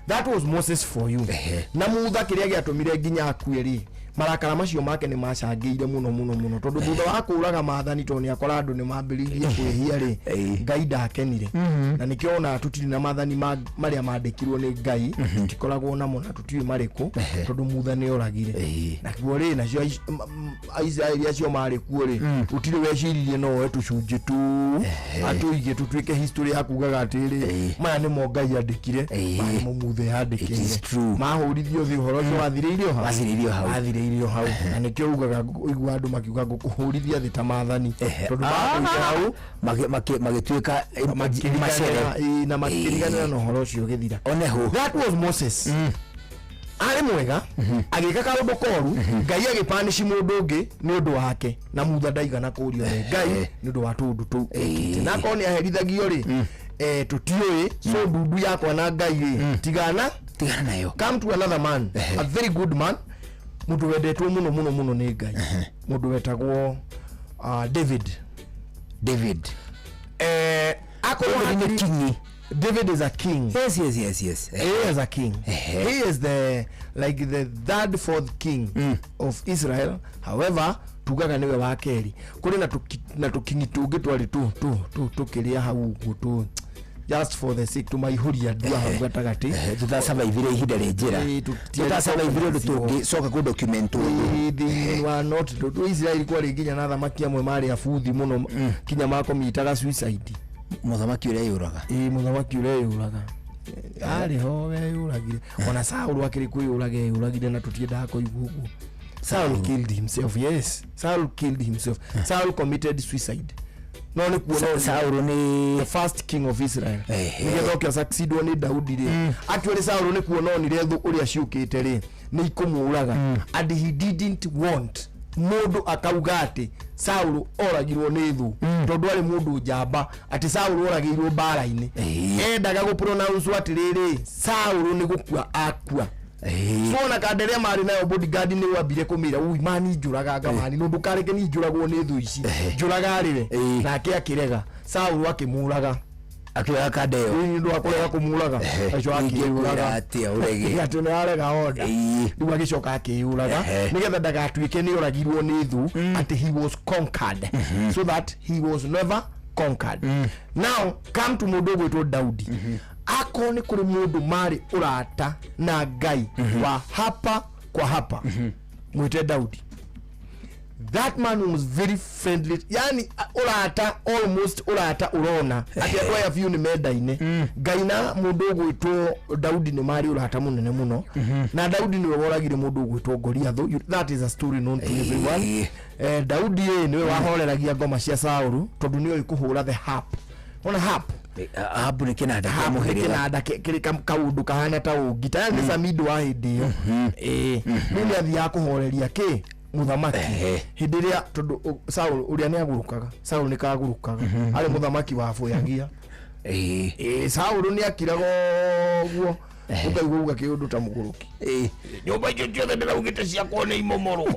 that was Moses for you. Na Mutha kĩrĩa gĩatũmire nginya akue rĩ, marakara macio make nĩ macangĩire mũno mũno mũno, tondũ thutha wa kũraga maathani, tondũ nĩ akora andũ nĩ mambĩrĩirie kwĩhia rĩ, Ngai ndakenire. Na nĩkĩo onaga tũtirĩ na maathani marĩa mandĩkirwo nĩ Ngai, tũtikoragwo namo na tũtiũĩ marĩkũ, tondũ Mutha nĩ oragire. Nakuo rĩ, nacio Aisiraeli acio marĩ kuo rĩ, gũtirĩ weciririe no oe tũcunjĩ tu atũige tũtuĩke history ya kugaga atĩrĩ, maya nĩmo Ngai andĩkire, maya nĩmo Mutha yandĩkĩire. Mahũrithio thĩ, ũhoro ũcio wathirĩirio hau. Wathirĩirio hau. Wathirĩirio hau. Na nĩkĩo ugaga ũigua andũ makiuga ngũkũhũrithia thĩ ta maathani, tondũ mahũrithia hau Magĩtuĩka macere. Na makĩriganĩra na ũhoro ũcio ũgĩthira. Oneho. That was Moses. Arĩ mwega, agĩka kaũndũ koru, Ngai agĩpanici mũndũ ũngĩ nĩ ũndũ wake, na Mutha ndaigana kũrio nĩ Ngai nĩ ũndũ wa tũũndũ tũu ekĩte. Na akorwo nĩ aherithagio rĩ, tũtiũĩ. So ndundu yakwa na Ngai rĩ, tigana tigana nayo. Come to another man, a very good man, mũndũ wendetwo mũno mũno mũno nĩ Ngai, mũndũ wetagwo David. David. Akorwo David nĩ king. David is a king. Yes. He is a king. He is the like the third, fourth king of Israel. However, tugaga niwe wa kerĩ. Kũrĩ na tũkingi tũngĩ twarĩ tu tu tu tũkĩrĩa hau ũguo tu just for the sake tũmaihũria ndua hau gatagatĩ. Tũtacavaivire ihinda rĩ njĩra. Tũtacavaivire ũndũ tũngĩcoka kũ document ũndũ. They were not tondũ Israel kwarĩ nginya na athamaki amwe marĩ abuthi mũno kinya makomitaga suicide. Mũthamaki ũrĩa yũraga. Ĩĩ, mũthamaki ũrĩa yũraga arĩ ho weyũragire. Ona Saul akĩrĩ kwĩyũraga eyũragire, na tũtiendaga kũigua ũguo. Saul killed himself. Yes, Saul killed himself. Saul committed suicide. No nĩ kuona Saũlũ nĩ the first king of Israel, nĩgetha oke succeedwo nĩ Daudi rĩ. Actually Saũlũ nĩ kuona onire thũ ũrĩa ciũkĩte rĩ, nĩ ikũmũraga, and he didn't want mũndũ akauga atĩ Saũlũ oragirwo nĩ thũ, tondũ arĩ mũndũ njamba, atĩ Saũlũ oragĩirwo mbara-inĩ. Endaga gũ pronounce atĩrĩrĩ, Saũlũ nĩ gũkua akua. So ona kanderia marĩ nayo bodyguard nĩ wambire kũmĩra, ui mani njũraganga mani, no ndũkareke ni njũragwo nĩ thũ ici, njũraga rĩwe. Nake akĩrega, Saũlũ akĩmũraga. Akĩoya kanda ĩyo. Nĩ ũndũ wa kũrega kũmũraga, acio akĩyũraga. Atĩa ũrege? Atĩ nĩ arega order, rĩu agĩcoka akĩyũraga nĩgetha ndagatuĩke nĩ oragirwo nĩ thũ, atĩ he was conquered, so that he was never conquered. Now come to mũndũ ũgwĩtwo Daudi. Akorwo nĩ kũrĩ mũndũ marĩ ũrata na Ngai wa hapa kwa hapa, mwĩte Daudi. That man was very friendly, yani ũrata, almost ũrata ũrona atĩ andũ aya biũ nĩ mendaine. Ngai na mũndũ ũgwĩtwo Daudi nĩ marĩ ũrata mũnene mũno, na Daudi nĩwe woragire mũndũ ũgwĩtwo Goliathũ. That is a story known to everyone. Daudi ĩ nĩwe wahoreragia ngoma cia Saũlũ, tondũ nĩoĩ kũhũra the harp. Ona harp? Harp nĩ kĩnanda kĩa Harp nĩ mũhĩrĩga. Kĩnanda kĩrĩ kaũndũ kahana ta ũngita, yani nĩ samindo wa hĩndĩ ĩyo. Ĩĩ, rĩu nĩ athiaga kũhoreria kĩ mũthamaki hĩndĩ ĩrĩa, tondũ Saul ũrĩa nĩ agũrũkaga, Saul nĩ kagũrũkaga, arĩ mũthamaki wa bũyagia. Ĩĩ, Saul nĩ akiraga ũguo, ũkaigua uga kĩũndũ ta mũgũrũki. Nyũmba icio ciothe ndĩraugĩte ciakwo nĩ imomorwo.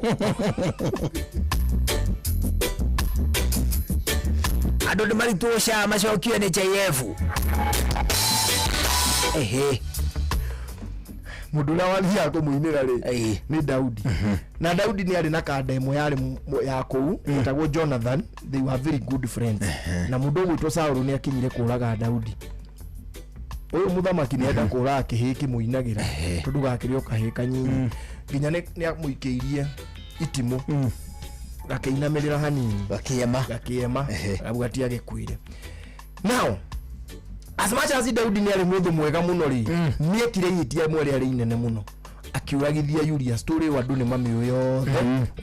Andũ nĩ maritwo SHA macokio NHIF. Ehe. Mũndũ ũrĩa wathiaga kũmũinĩra rĩ nĩ Daudi, na Daudi nĩ arĩ na kanda ĩmwe yarĩ ya kũu etagwo Jonathan. They were very good friends, na mũndũ ũgwĩtwo Saũlũ nĩ akinyire kũraga Daudi. Ũyũ mũthamaki nĩ enda kũraga kĩhĩĩ kĩmũinagĩra, tondũ gakĩrĩ o kahĩĩ kanyinyi, nginya nĩ amũikĩirie itimũ gakĩinamĩrĩra hanini. Gakĩema. Gakĩema au gatiagĩkuire. Now, as much as Daudi nĩ arĩ mũndũ mwega mũno rĩ, nĩ ekire ihĩtia rĩmwe rĩarĩ inene mũno, akiũragithia Uria. Story ĩyo andũ nĩ mamĩũĩ yothe,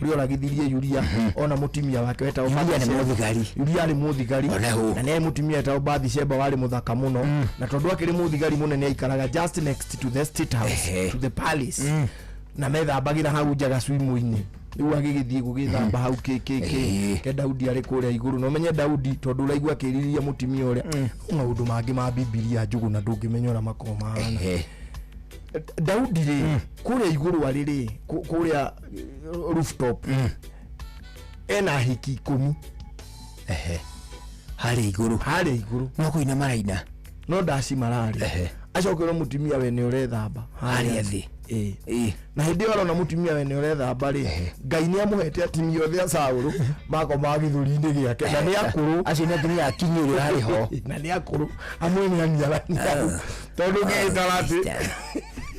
ũrĩa oragithirie Uria ona mũtumia wake wetagwo Uria nĩ Bathsheba. mũthigari. Uria arĩ mũthigari, na nĩ arĩ mũtumia wetagwo Bathsheba warĩ mũthaka mũno, na tondũ akĩrĩ mũthigari mũnene aikaraga just next to the state house, to the palace, na methambagĩra hau nja gacuimu-inĩ. Rĩu agĩgĩthiĩ gũgĩthamba hau kĩ ke Daudi arĩ kũrĩa igũrũ, na ũmenye Daudi, tondũ ũraigua akĩrirĩria mũtumia ũrĩa. Maũndũ mangĩ ma Bibilia njũgũ na ndũngĩmenya ũrĩa makoragwo mahana. Daudi rĩ, kũrĩa igũrũ arĩ rĩ, kũrĩa rooftop, ena hiki 10. Ehe, harĩa igũrũ. Harĩa igũrũ. No kũina maraina. No ndaci mararĩ acokera mũtumia wene ũrethamba harĩa thĩ. Ĩĩ, na hĩndĩ ĩyo arona mũtumia wene ũrethamba rĩ, Ngai nĩ amũhete atumia othe a Saũlũ makomaga gĩthũri-inĩ gĩake, na nĩ akũrũ. Acio nĩ atumia akinyi ũrĩa harĩ ho. Na nĩ akũrũ, amwe nĩ aniaraniaru, tondũ ngĩgĩtara atĩ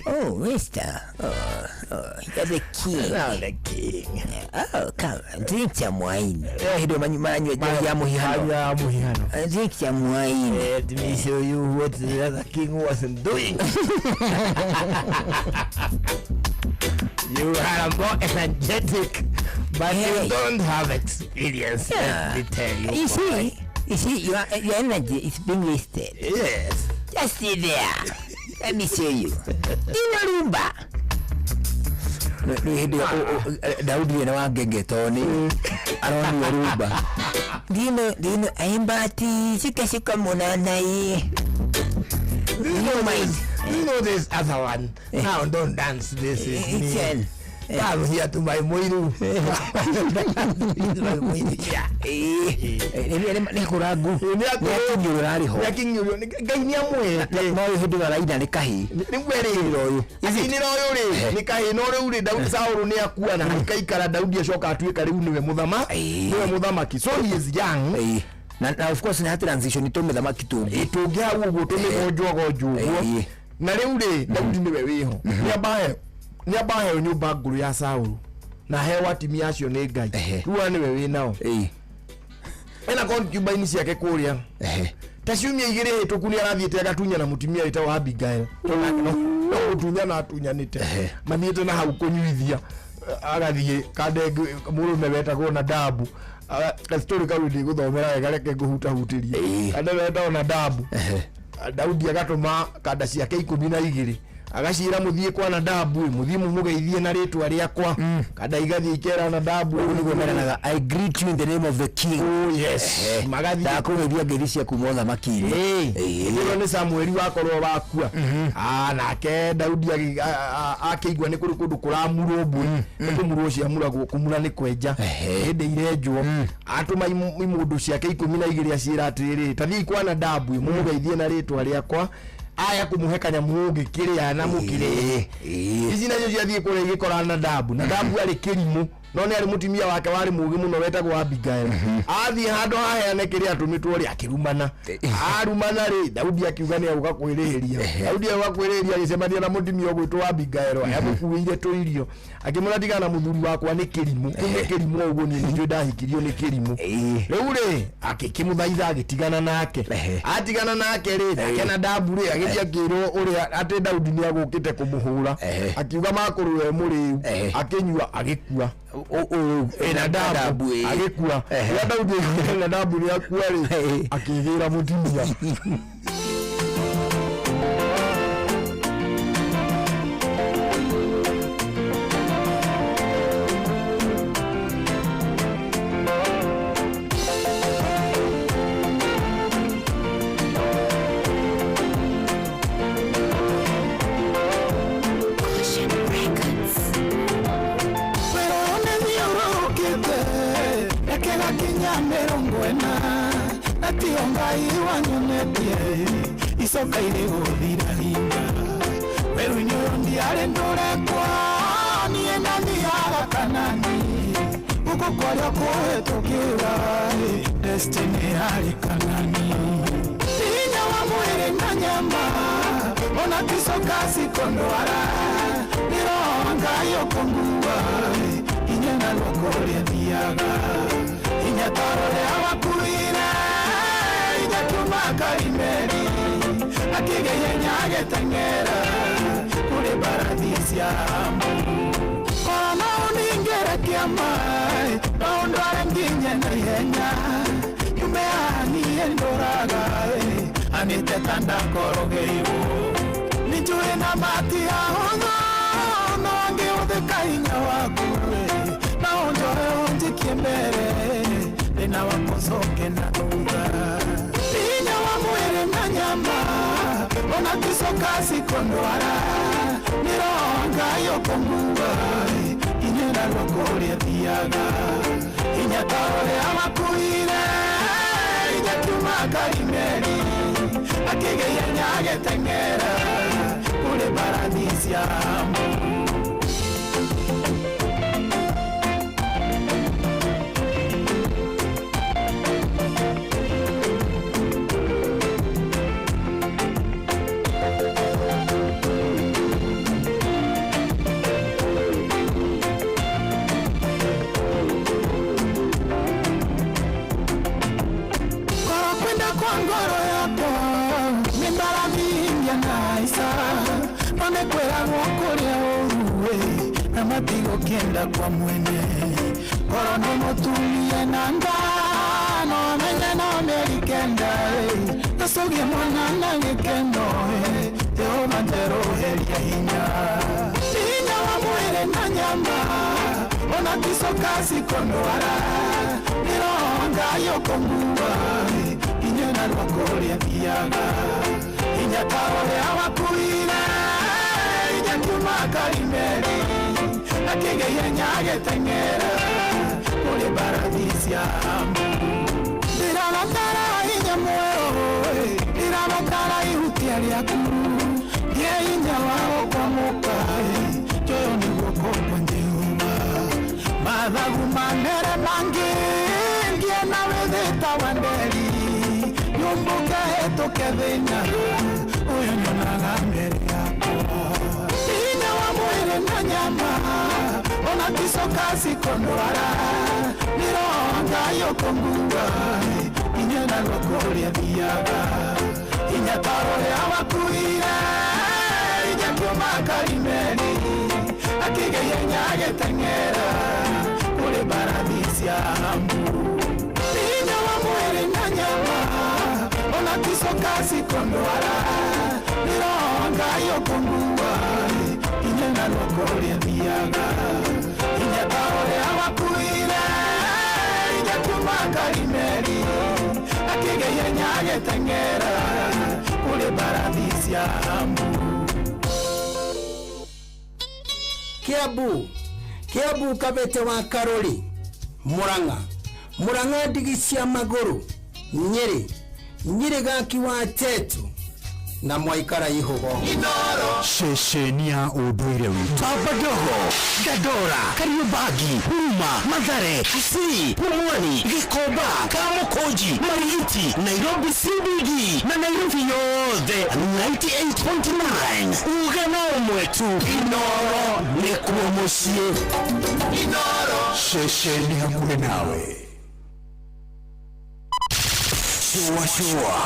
Oh, mister. Oh, you're the king. Oh, the king. Oh, come, drink some wine. Hĩndĩ ĩyo maranyua njohi ya mũhihano. Ya mũhihano. Drink some wine. Let me show you what the other king wasn't doing. You are more energetic, but you don't have experience. Let me tell you. You see, you see, your energy is being wasted. Yes. Just stay there. Let me show you. Ino rumba. Nĩ hĩndĩ ĩyo Daudi wĩna wa ngengetoni aronio rumba. Dino aimbati shika shika munanai. Do you know this? Do you know this other one? Now don't dance. This is me. Chen. Come here to my moiru. Nĩ kũrangu. Nĩ akinyũrũra arĩ ho. Nĩ akinyũrũra. Ngai nĩ amwete. No hĩndĩ ĩyo araina nĩ kahĩĩ. Rĩu rĩ, akĩinĩra ũyũ rĩ nĩ kahĩĩ, no rĩu rĩ, Daudi Saũlũ nĩ akua na haikaikara, Daudi acoka atuĩka rĩu nĩwe mũthamaki, nĩwe mũthamaki. So he is young. Na of course nĩ transition tũmĩthamaki tũngĩ. Tũngĩ hau ũguo tũmĩgonjwagonjwo ũguo, na rĩu rĩ, Daudi nĩwe wĩho, nĩ amba aheo nyũmba ngũrũ ya Saũlũ na aheo atimia acio nĩ Ngai. Rĩu aya nĩwe wĩ nao, ena concubine ciake kũrĩa. Ta ciumia 2 hĩtũku nĩ arathiĩte agatunyana mũtumia wĩtagwo Abigail, no gũtunyana atunyanĩte, mathiĩte na hau kũnyuithia. Agathiĩ kanda ĩngĩ mũrũme wetagwo Nadabu. Gastori kau ndigũthomera wega, reke ngũhutahutĩrie. Kanda wetagwo Nadabu, Daudi agatũma kanda ciake 12, agaciĩra, "Mũthiĩ kwa Nadabu, mũthiĩ mũmũgeithie na rĩtwa rĩakwa." Kanda igathiĩ ikera Nadabu. Ũguo nĩguo meranaga, "I greet you in the name of the king." Oh yes. Magathiĩ. Ndakũgeithia ngeithi cia kuma ũthamaki-inĩ. Ĩyo nĩ Samueli wakorwo wakua. Nake Daudi akĩigua nĩ kũrĩ kũndũ kũramurwo mbũri, nĩ kũmurwo ciamuragwo, kũmura nĩ kwenja hĩndĩ irenjwo. Atũma imũndũ ciake 12, aciĩra atĩrĩrĩ, "Tathiĩ kwa Nadabu, mũmũgeithie na rĩtwa rĩakwa, aya kũmũhe kanyamũ ũngĩkĩrĩa na mũkĩrĩe." Ici nacio ciathiĩ kũrĩa igĩkora Nadabu. Nadabu arĩ kĩrimũ, no nĩ arĩ mũtumia wake warĩ mũũgĩ mũno wetagwo Abigail. Athiĩ handũ haheane kĩrĩa atũmĩtwo rĩ, akĩrumana. Arumana rĩ, Daudi akiuga nĩ agũka kwĩrĩhĩria. Daudi agũka kwĩrĩhĩria, agĩcemania na mũtumia ũgwĩtwo Abigail, amũkuĩire tũirio, akĩmwĩra, "Tigana na mũthuri wakwa, nĩ kĩrimũ." Kĩu nĩ kĩrimũ ũguo, niĩ nĩnjũĩ ndahikirio nĩ kĩrimũ. Rĩu rĩ, akĩmũthaitha, agĩtigana nake. Atigana nake rĩ, nake Nadabu rĩ, agĩthiĩ akĩrwo ũrĩa atĩ Daudi nĩ agũkĩte kũmũhũra. Akiuga makũrũwe mũrĩu, akĩnyua, agĩkua. Nadabu agĩkua. Rĩrĩa Daudi aiguire Nadabu nĩ akua rĩ, akĩgĩra mũtumia. Caution Records. Wĩra ũyũ nĩ thiũrũrũkĩte reke gakinya 40, na tio Ngai wanyonetie icoka irĩ gũthira hinga werũ-inĩ ũyũ. Ndiarĩ ndũrekwo niĩ ndathiaga Kanani gũkũ kwarĩa kũhĩtũkĩra destiny yarĩ Kanani. Hinya wa mwĩrĩ na nyama ona ticoka cikondwara nĩ roho Ngai ũkũngua inya na rwako rĩa thiaga inya toro rĩa wakuire inya kuma Karimeri akĩgeithia agĩteng'era kũrĩ mbarathi cia Amu. Korona ũningĩre kĩama no ũndware nginye na ihenya nyume haha niĩ ndũraga anĩte ta ndakorogeirwo. Nĩnjũĩ na matiahũthũ no angĩhũthĩka hinya waku na ũnjoe ũnjikie mbere thĩna wakwa ũcoke na thutha. Hinya wa mwĩrĩ na nyama ona ticoka cikondwara nĩ roho Ngai ũkũngua inya na rwako rĩa thiaga inya ta ũrĩa wakuire inya kiuma Karimeri akĩgeithia agĩteng'era kũrĩ mbarathi cia Amu. Korwo kwenda kwa ngoro yakwa nĩ mbarathi ingia na isa no nĩ kwĩragwo kũrĩa ũruĩ na matigũkĩenda kwa mwene. Korwo nĩ mũtumie na nda no menye no mĩeri 9 nacogie mwana na gĩkeno. Jehova njerũheria hinya, hinya wa mwĩrĩ na nyama ona ticoka cikondwara nĩ roho Ngai ũkũngua inya na rwako rĩa thiaga inya ta ũrĩa wakuire inya kiuma Karimeri akĩgeithia agĩteng'era kũrĩ mbarathi cia Amu. Ndĩrabatara hinya mwerũ, ndĩrabatara ihutia rĩaku, ngĩe hinya wa gũkwamũka njoyo nĩ guoko kwa Jehova. Mathagu manere mangĩ ngĩe na wĩthĩta wa nderi nyũmbũke hĩtũke thĩna ũyũ nyonaga mbere yakwa. Hinya wa mwĩrĩ na nyama ona ticoka cikondwara nĩ roho Ngai ũkũngua inya na rwako rĩa thiaga inya ta ũrĩa wakuire inya kiuma Karimeri akĩgeithia. Akĩgeria agĩteng'era kũrĩ mbarathi cia Amu. Hinya wa mwĩrĩ na nyama ona ticoka cikũndwara nĩ roho Ngai ũkũngua inya na rũkũrĩa thiaga inya ta ũrĩa wakuire inya kuma Karimeli akĩgeia agĩteng'era kũrĩ mbarathi cia Amu. Kiambu Kiambu Kabete wa Karori Murang'a Murang'a ndigi cia magũrũ Nyĩrĩ Nyĩrĩ gaki wa Tetu na mwaikara ihugo ceceni ya ũndũire witũ Babadogo Dandora Kariobangi Huruma Mathare Kisii Pumwani Gikomba Kamukunji Marigiti Nairobi CBD na Nairobi yothe 98.9 uga na ũmwe tu Inoro nĩkuo mũciĩ Inoro ceceni hakuhĩ nawe Shua shua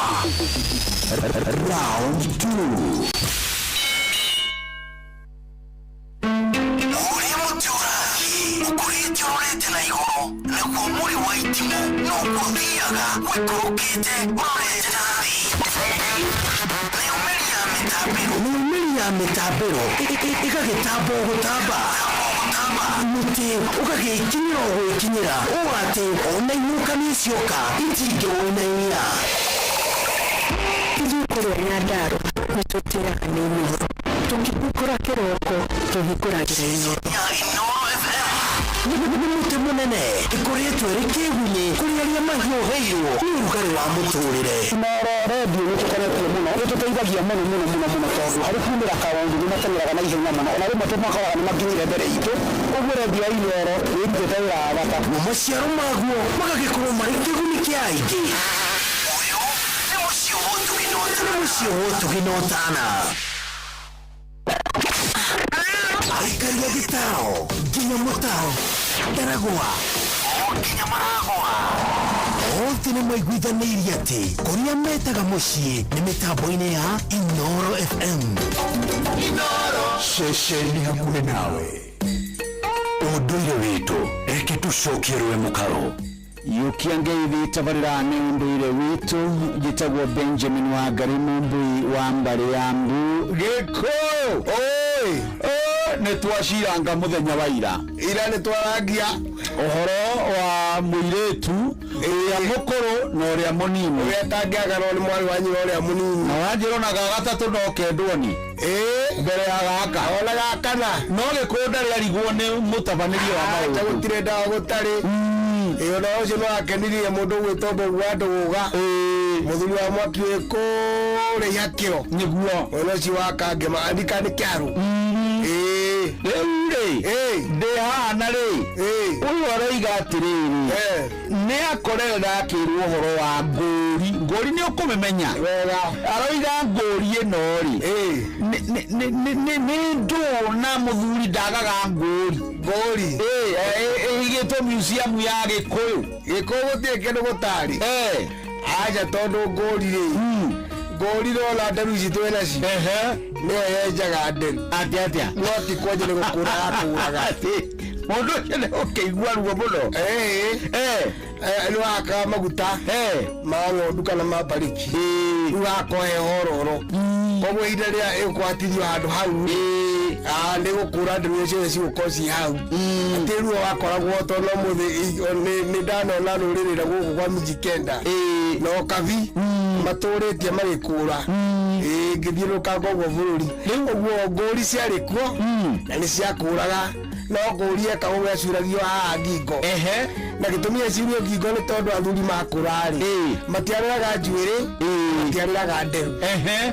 Round 2 Ũrĩa mũtĩ ũrathiĩ ũkũrĩte ũrorete na igũrũ naguo mũrĩ wa itimũ noguo ũthiaga ũikũrũkĩte ũrorete na thĩ nayo mĩri ya mĩtambĩro nayo mĩri ya mĩtambĩro ĩgagĩtamba o gũtamba mũtĩ ũgagĩkinyĩra o gwĩkinyĩra ũũ atĩ ona ihuhũkanio cioka itingĩwũinainia Ithuĩ kũrĩa Nyandarua nĩ tũtĩaga nĩ Inooro. Tũkĩhingũra kĩroko tũhingũragĩra Inooro. Nĩ mũtĩ mũnene ĩkoretwo ĩrĩ kĩgunyĩ kũrĩ arĩa mahiũhĩirwo nĩ ũrugarĩ wa mũtũrĩre Inooro redio nĩ tũkenetio mũno nĩ tũteithagia mũno mũno mũno mũno tondũ harĩ kumĩra kaũndũ nĩ mateng'eraga na ihenya mũno ona rĩmwe tũmakoraga nĩ makinyire mbere itũ ũguo redio ya Inooro nĩ ĩrutĩte wĩra wa bata namo maciaro maguo magagĩkorwo marĩ kĩguni kĩa aingĩ nĩ mũciĩ wa ũtugi na ũtana aikaria gĩtao nginya mũtaro ndaragwa o nginya maragwa othe nĩ maiguithanĩirie atĩ kũrĩa metaga mũciĩ nĩ mĩtambo-inĩ ya Inoro FM Inoro ceceni hakuhĩ nawe ũndũire witũ reke tũcokie rwe mũkaro yukia ngeithi tabarĩra nĩ ũndũire witũ njĩtagwo Benjamin wa Ngari Mũmbui wa mbarĩ ya Mbu Gĩkũyũ oi nĩ twaciranga mũthenya wa ira ira nĩ twarangia ũhoro wa mũirĩtu ũrĩa mũkũrũ na ũrĩa mũnini ũrĩa atangĩagarwo nĩ mwarĩ wa nyina ũrĩa mũnini na wanjĩra ona ga gatatũ no kendwo ni mbere ya gaka ona gakana no Gĩkũyũ ndarĩ arigwo nĩ mũtabanĩrie wa maũndũ gũtirĩ ndawa gũtarĩ ĩĩ ona ũcio no akenirie mũndũ ũgwĩtwo Mbogu wa Ndũgũga mũthuri wa mwaki wĩ kũrĩa ihakĩro nĩguo mwena ũcio wa Kangema andika nĩ kĩarũ ĩĩ rĩu rĩ ndĩ haha na rĩ ũyũ aroiga atĩrĩrĩ nĩ akorerera akĩrwo ũhoro wa ngũri ngũri nĩ ũkũmĩmenya aroiga ngũri ĩno rĩ nĩ ndũ na mũthuri ndagaga ngũri ngũri ĩigĩtwo museum ya Gĩkũyũ Gĩkũyũ gũtirĩ kĩndũ gũtarĩ aca tondũ ngũri rĩ ngũri rona nderu ici twĩ nacio nĩyo yenjaga nderu atĩ atĩa no ti kwenja nĩ gũkũra yakũraga mũndũ ũcio nĩ ũkĩigua ruo mũno nĩ wahakaga maguta ma ng'ondu kana ma mbarĩki rĩu hakohe hororo koguo ihinda rĩrĩa ĩgwatithio handũ hau nĩ gũkũra nderu ciothe cigũkorwo ci hau atĩ ruo wakoragwo tondũ no mũthĩ nĩ ndanona rũrĩrĩ na gũkũ kwa Mijikenda na Okabi matũrĩtie magĩkũra ngĩthiũrũrũkanga ũguo bũrũri ũguo ngũri ciarĩ kuo na nĩ ciakũraga no ngũri yekagwo yacuragio haha ngingo na gĩtũmi gĩcurio ngingo nĩ tondũ athuri makũra rĩ matiarĩraga njuĩrĩ matiarĩraga nderu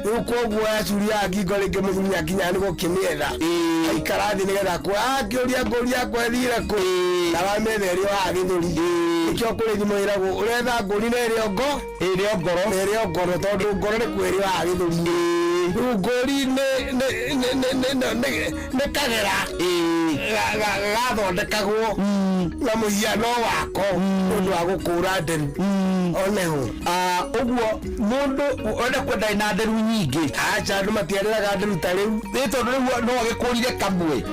rĩu koguo yacurio haha ngingo rĩngĩ mũthuri akinyaga nĩ gũkĩmĩetha aikara thĩ nĩgetha akĩũria ngũri yakwa ĩthire kũ aramĩetha ĩrĩ o haha gĩthũri nĩkĩo kũrĩ thimũ ĩragwo ũretha ngũri na ĩrĩ o ngo ĩrĩ o ngoro na ĩrĩ o ngoro tondũ ngoro nĩ kwĩrĩ o haha gĩthũri rĩu ngũri nĩ kagera gathondekagwo Na mũhiano wako nĩ ũndũ wa gũkũra nderu oneho. Ũguo mũndũ ũrenda kwenda ina nderu nyingĩ? Acha, andũ matiarĩraga nderu ta rĩu. Ĩ tondũ rĩu no agĩkũrire kamwe.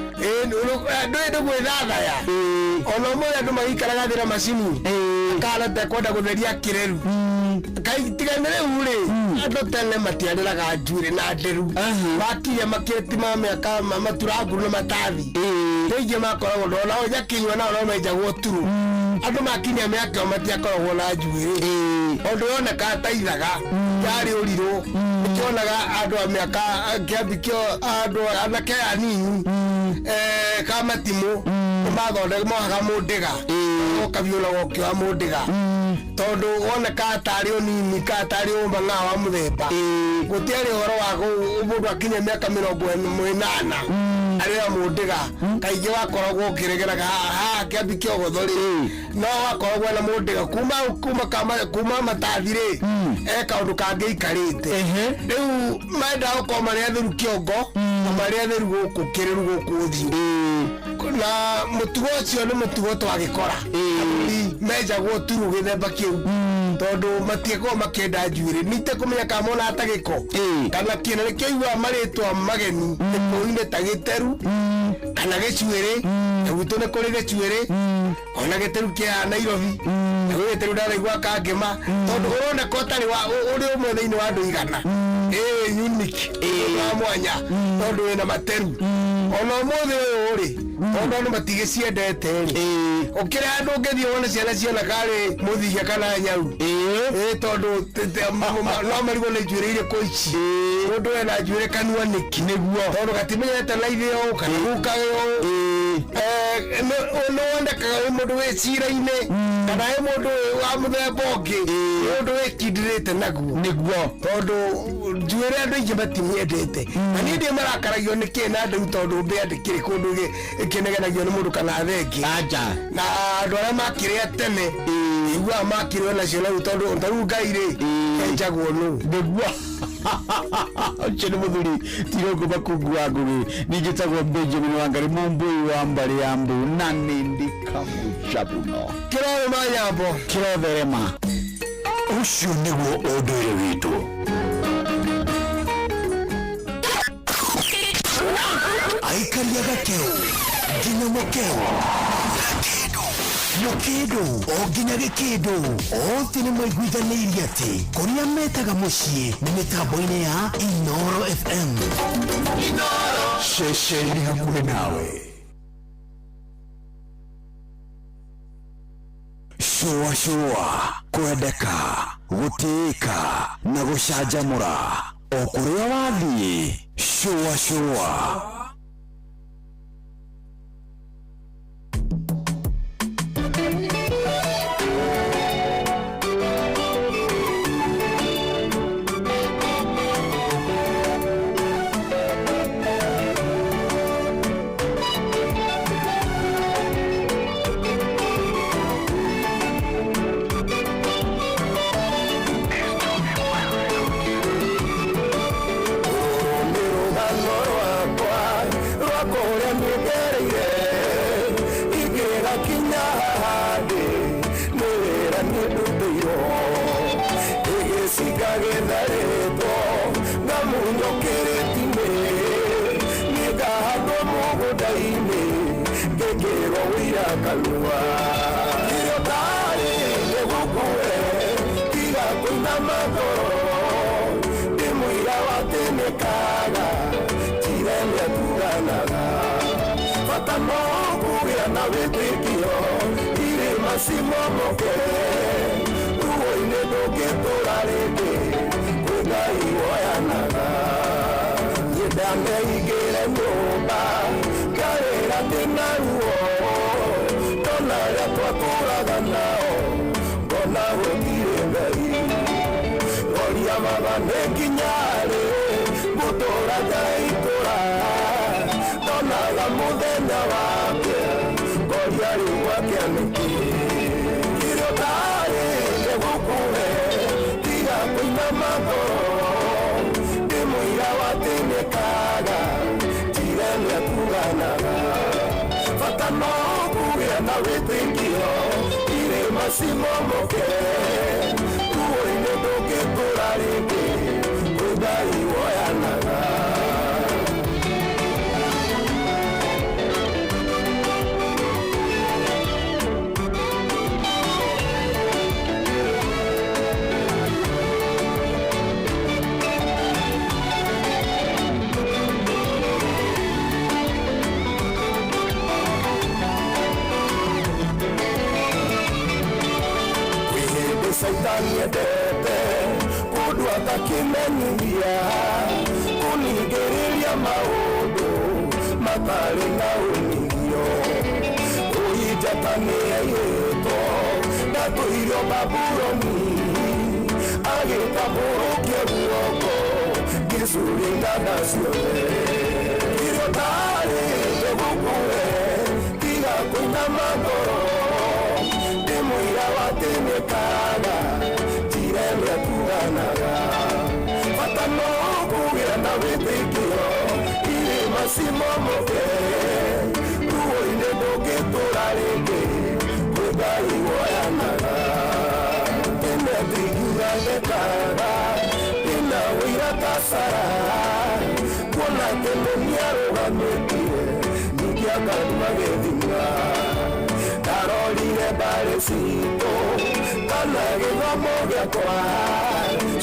Ndũĩ nĩ gwĩthathaya ona ũmũthĩ andũ magĩikaraga thĩ na macini kana tekwenda gũtheria kĩreru. Tiga nĩ rĩu rĩ, andũ tene matiarĩraga njuĩrĩ na nderu wakinya makĩti ma mĩaka maturanguru na matathi rĩingĩ makoragwo ndona nyakinyua nao no menjagwo turu. Andũ makinya mĩaka ĩyo matiakoragwo na njuĩrĩ, ũndũ yoneka ta ithaga yarĩ ũrirũ. Nĩkĩonaga andũ a mĩaka kĩambi kĩo andũ anake anini ka matimũ nĩmathondeka mohaga mũndĩga ũkabiũna gũkĩoha mũndĩga tondũ woneka tarĩ ũnini ka tarĩ ũmang'a wa mũthemba. Gũtiarĩ ũhoro wa mũndũ akinya mĩaka 80 arĩ na mũndĩga. Kaingĩ wakoragwo ũkĩregeraga haha kĩambi kĩogotho rĩ, no wakoragwo na mũndĩga kuma matathi rĩ, e kaũndũ kangĩ ikarĩte. Rĩu mendaga gũkorwo marĩ atheru kĩongo na marĩ atheru gũkũ kĩrĩru gũkũ ũthiũ, na mũtugo ũcio nĩ mũtugo twagĩkora menjagwo turu gĩthemba kĩu tondũ matiakorwo makĩenda njuĩrĩ nitekũmenya kana mona ta gĩko kana kĩna. Nĩkĩo iguaga marĩtwa mageni gĩkũyũ-inĩ ta gĩteru kana gĩcuĩrĩ, na gwitũ nĩ kũrĩ gĩcuĩrĩ ona gĩteru kĩa Nairobi na gwĩ gĩteru ndaraigua kangĩma tondũ ũroneka ũtarĩ ũrĩ ũmwe thĩinĩ wa andũ igana. Ĩ unique wa mwanya tondũ wĩna materu ona ũmũthĩ ũyũ rĩ, tondũ andũ matigĩciendete rĩ, ũkĩrĩ handũ ũngĩthiĩ wone ciana ciona karĩ mũthia kana nyau ĩ tondũ no marigwo nĩ njuĩrĩ irĩkũ ici. Mũndũ wena njuĩrĩ kanua nĩkĩ nĩguo tondũ gatimenyete na ithe ũũ kana gukawe ũũ. Nĩ wonekaga wĩ mũndũ wĩ cira-inĩ kana wĩ mũndũ wa mũthemba ũngĩ, mũndũ wĩkindĩrĩte naguo nĩguo tondũ njuĩrĩ andũ aingĩ matimĩendete. Na niĩ ndĩ marakaragio nĩ kĩ na ndĩu tondũ mbĩa ndĩkĩrĩ kũndũ ĩkĩnegenagio nĩ mũndũ kana thengi na andũ arĩa makĩrĩa tene iguaga makĩrĩo nacio na rĩu tondũ ta rĩu Ngai rĩ enjagwo nũ nĩguo. Ũcio nĩ mũthuri Tirũngũ Makungu wa Ngũgĩ. Niĩ njĩtagwo Benjamin Wangari Mũmbũi wa mbarĩ ya Mbu na nĩ ndikamucabuno. Kĩrorũma nyambo. Kĩrotherema. Ũcio nĩguo ũndũire witũ. Aikaria gakeu nginya mũkeu gakĩndũ mũkĩndũ o nginya gĩkĩndũ othe nĩ maiguithanĩirie atĩ kũrĩa metaga mũciĩ nĩ mĩtambo-inĩ ya Inoro FM. Inoro ceceni hakuhĩ nawe. Shua shua kwendeka gũtĩĩka na gũcanjamũra o kũrĩa wathiĩ. Shua shua. na wĩtĩkio irĩma cimomoke ruo-inĩ ndũngĩtũra rĩngĩ kwĩ Ngai woyanaga. Kwĩ hĩndĩ Caitani endete kũndũ atakĩmenyithia kũningĩrĩria maũndũ matarĩ na umithio ũi njata nĩyaiyĩtwo ndatũirio Babuloni agĩtambũrũkia guoko ngĩcuria itanda ciothe irio ndarĩte gũkũhe tiga kũinama ngoro ndĩ mũira wa atĩ nĩkaga njĩra ĩrĩa tuganaga bata no kũgĩa na wĩtĩkio irĩma cimomoke ruo-inĩ ndũngĩtũra rĩngĩ kwĩ Ngai woyanaga ĩnetingiuga ndekaga ndĩna ũira ta Sara kuona atĩ nĩarũgamĩtie ningĩ akanduma gĩthima ndarorire mbarĩ citũ kana gĩthomo gĩakwa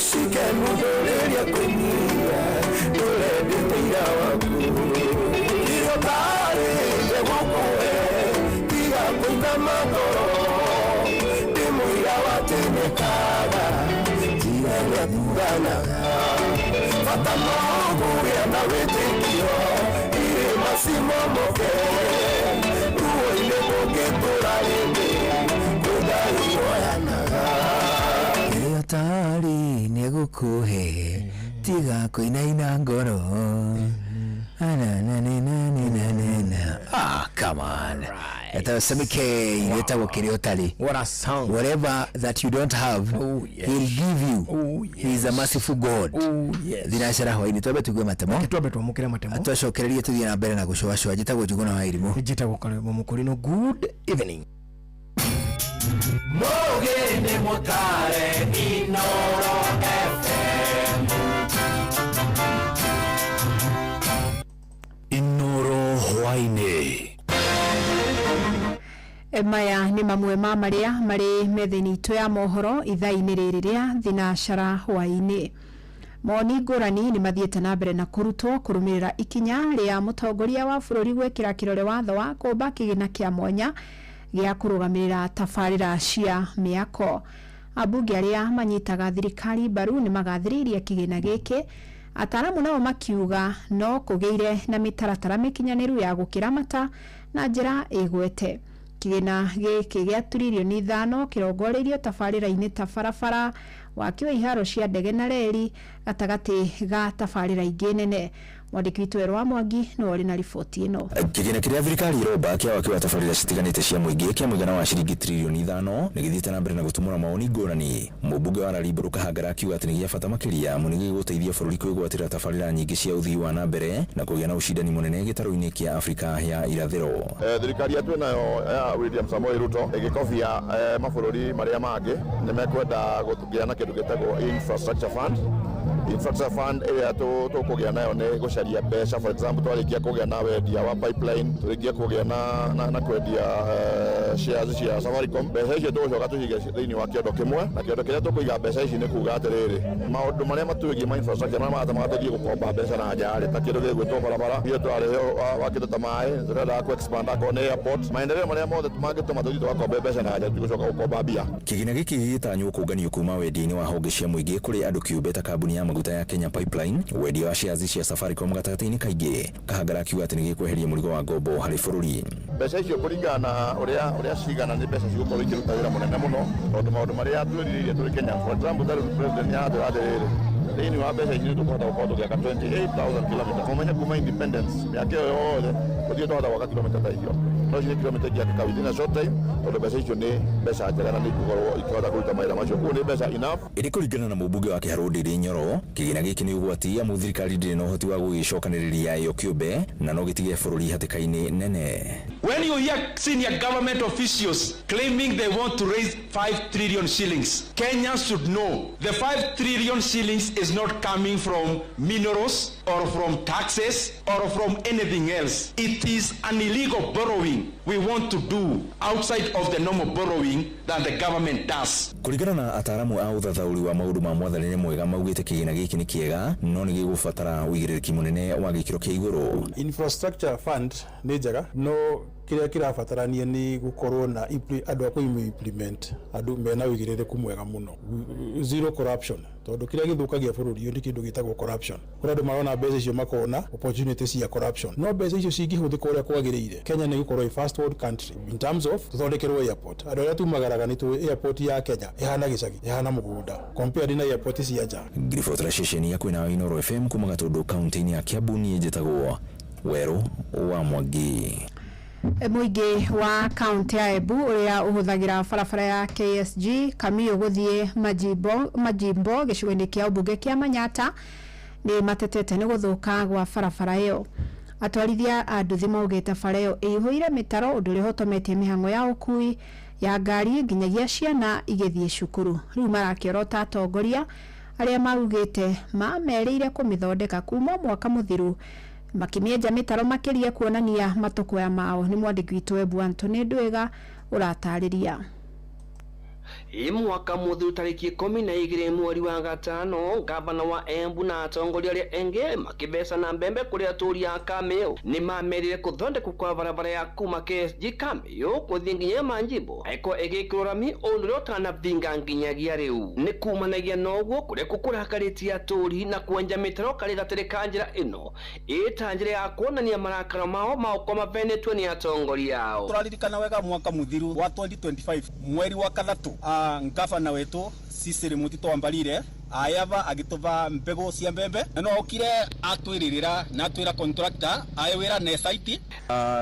cikenu ndũrĩria kwĩnyihia ndũre ndĩ mũira waku irio ndarĩte gũkũhe tiga kũinama ngoro ndĩ mũira wa atĩ nĩkaga njĩra ĩrĩa tuganaga bata no kũgĩa na wĩtĩkio irĩma cimomoke ruo-inĩ ndũngĩtũra rĩngĩ kwĩ Ngai woyanaga. Kĩrĩa ũtarĩ nĩegũkũhe tiga kũinaina ngoro. Na. Ah, come on. Etagwo Sammy K, etagwo kĩrĩa ũtarĩ. What a song. Whatever that you don't have, oh, yes. He'll give you. Oh, yes. He is a merciful God. Oh, yes. Thinacara hwainĩ twambe tuigue matemo. Twambe twamũkĩre matemo. Twacokererie tũthiĩ na mbere na gũcũacũa. Njĩtagwo Njuguna wa Irimũ. Njĩtagwo Karembo Mũkũrinũ. Good evening. Mũgĩ nĩ mũtare Inooro FM. Inooro hwainĩ. Maya nĩ mamwe ma marĩa marĩ metha-inĩ itũ ya mohoro ithaa-inĩ rĩrĩ rĩa thinacara hwainĩ. Mawoni ngũrani nĩ mathiĩte na mbere na kũrutwo kũrũmĩrĩra ikinya rĩa mũtongoria wa bũrũri gwĩkĩra kĩrore watho wa kũmba kĩgĩna kĩa mwanya gĩa kũrũgamĩrĩra tabarĩra cia mĩako. Ambunge arĩa manyitaga thirikari mbaru nĩ magathĩrĩirie kĩgĩna gĩkĩ, ataaramu nao makiuga no kũgĩire na mĩtaratara mĩkinyanĩru ya gũkĩramata na njĩra ĩgwete. Kĩgĩna gĩkĩ gĩa turirioni 5 kĩrongoreirio tabarĩra-inĩ ta barabara, waki wa iharo cia ndege na reri gatagatĩ ga tabarĩra ingĩ nene. Mwandĩki witũ Werũ wa Mwangi nĩwe ũrĩ na riboti ĩno. Kĩgĩna kĩrĩa thirikari ĩromba kĩa waki wa tabarĩra citiganĩte cia mũingĩ kĩa mũigana wa ciringi tririoni 5 nĩ gĩthiĩte na mbere na gũtumũra mawoni ngũrani. Mũmbunge wa Rarimbũrũ Kahangara akiuga atĩ nĩ gĩa bata makĩria amu nĩ gĩgũteithia bũrũri kwĩgwatĩra tabarĩra nyingĩ cia ũthii wa na mbere na kũgĩa na ũcindani mũnene gĩtarũ-inĩ kĩa Afrika ya irathĩro. Thirikari yetu nayo ya William Samoei Ruto ĩgĩkobia mabũrũri marĩa mangĩ nĩ mekwenda kũgĩa na kĩndũ gĩtagwo infrastructure fund. Infrastructure fund ĩrĩa tũkũgĩa nayo nĩ gũcaria mbeca. For example, twarĩkia kũgĩa na wendia wa pipeline, tũrĩkia kũgĩa na kwendia shares cia Safaricom, mbeca icio tũgũcoka tũcige thĩinĩ wa kĩondo kĩmwe, na kĩondo kĩrĩa tũkũiga mbeca ici nĩ kuga atĩrĩrĩ, maũndũ marĩa matwĩgiĩ ma infrastructure marĩa maratũmaga tũthiĩ gũkomba mbeca na nja rĩ, ta kĩndũ gĩgwĩtwo barabara, ithuĩ tũrarĩhe wa kĩndũ ta maĩ, tũrendaga kũ expand akorwo nĩ airport, maendeleo marĩa mothe mangĩtũma tũthiĩ tũgakombe mbeca na nja, tũtigũcoka gũkomba mbia. Kĩgĩna gĩkĩ gĩgĩtanywo kũnganio kuma wendia-inĩ wa honge cia mũingĩ kũrĩ andũ kĩũmbe ta kambuni ya maguta ya Kenya Pipeline, wendia wa shares cia Safaricom gatagatĩ-inĩ kaingĩ. Kahangara akiuga atĩ nĩ gĩkweheria mũrigo wa ngombo harĩ bũrũri. Mbeca icio kũringana na ũrĩa cigana nĩ mbeca cigũkorwo ikĩruta wĩra mũnene mũno, tondũ maũndũ marĩa twĩrirĩirie tũrĩ Kenya, for example, ta rĩu president nĩ aratwĩra atĩrĩrĩ, thĩinĩ wa mbeca ici nĩ tũkũhota gũkorwo tũgĩaka 28,000 kilometers. Mũmenye kuma independence mĩaka ĩyo yothe tũthiĩ twahota gwaka kilomita ta icio, no ici nĩ kilomita ingĩakĩka within a short time, tondũ mbeca icio nĩ mbeca njega na nĩ igũkorwo ikĩhota kũruta mawĩra macio, koguo nĩ mbeca enough. Ĩrĩ kũringana na mũmbunge wa Kĩharũ Ndĩrĩ Nyoro, kĩgĩna gĩkĩ nĩ ũgwati amu thirikari ndĩrĩ na ũhoti wa gũgĩcokanĩrĩria yo kĩũmbe na no gĩtige bũrũri hatĩka-inĩ nene. When you hear senior government officials claiming they want to raise 5 trillion shillings, Kenyans should know the 5 trillion shillings is not coming from minerals or from taxes or from anything else. It is an illegal borrowing we want to do outside of the normal borrowing that the government does. Kũringana na ataaramu a ũthathaũri wa maũndũ ma mwathanĩre mwega maugĩte kĩgĩna gĩkĩ nĩ kĩega no nĩ gĩgũbatara ũigĩrĩrĩki mũnene wa gĩkĩro kĩa igũrũ. Infrastructure fund nĩ njega no kĩrĩa kĩrabatarania nĩ gũkorwo na andũ a kũ implement andũ mena ũigĩrĩrĩku mwega mũno, zero corruption, tondũ kĩrĩa gĩthũkagia bũrũri ũyũ nĩ kĩndũ gĩtagwo corruption. Kũrĩ andũ marona mbeca icio makona opportunity cia corruption, no mbeca icio cingĩhũthĩka ũrĩa kwagĩrĩire, Kenya nĩ gũkorwo ĩ first world country in terms of tũthondekerwo airport. Andũ arĩa tumagaraga nĩ tũĩ airport ya Kenya ĩhana gĩcagi, ĩhana mũgũnda compared na airport cia nja. Ngiribotera ceceni ya kwĩna Inooro FM kuma Gatũndũ kaunti-inĩ ya Kiambu, niĩ njĩtagwo Werũ wa Mwangi. Mũingĩ wa kaunti ya Embu ũrĩa ũhũthagĩra barabara ya KSG Kamiũ gũthiĩ Majimbo gĩcigo-inĩ kĩa ũmbunge kĩa Manyata nĩ matetete nĩ gũthũka gwa barabara ĩyo. Atwarithia a nduthi maugĩte bara ĩyo ĩihũire mĩtaro ũndũ ũrĩa ũhotometie mĩhang'o ya ũkui ya ngari nginyagia ciana igĩthiĩ cukuru. Rĩu marakĩorota atongoria arĩa maugĩte mamerĩire kũmĩthondeka kuma mwaka mũthiru makĩmĩenja mĩtaro makĩria kuonania matũkũya mao. Nĩ mwandĩki witũ Embu Anthony Ndwĩga ũratarĩria. Mwaka mũthiru tarĩki 12 mweri wa gatano, gavana wa Embu na atongoria arĩa engĩ makĩbecana mbembe kũrĩ atũũri a Kamiũ nĩ mamerire kũthondekwo kwa barabara ya kuma KSG Kamiũ kũthiĩ nginya Manjimbo ĩkorwo ĩgĩkĩrwo rami ũndũ ũrĩa ũtanabinga nginyagia rĩu. Nĩ kumanagia na ũguo kũrĩa kũrakarĩtie atũũri na kwenja mĩtaro karĩ gatĩrĩ ka njĩra ĩno ĩta njĩra ya kuonania marakara mao ma gũkorwo mavenetwo nĩ atongoria ao. Tũraririkana wega mwaka mũthiru wa 2025 mweri wa kathatũ, ngavana wetu Cecily Mutito Wambalire ayava agituva mbegu cia mbembe na no okire atwiririra na atwira contractor aye wira ne site.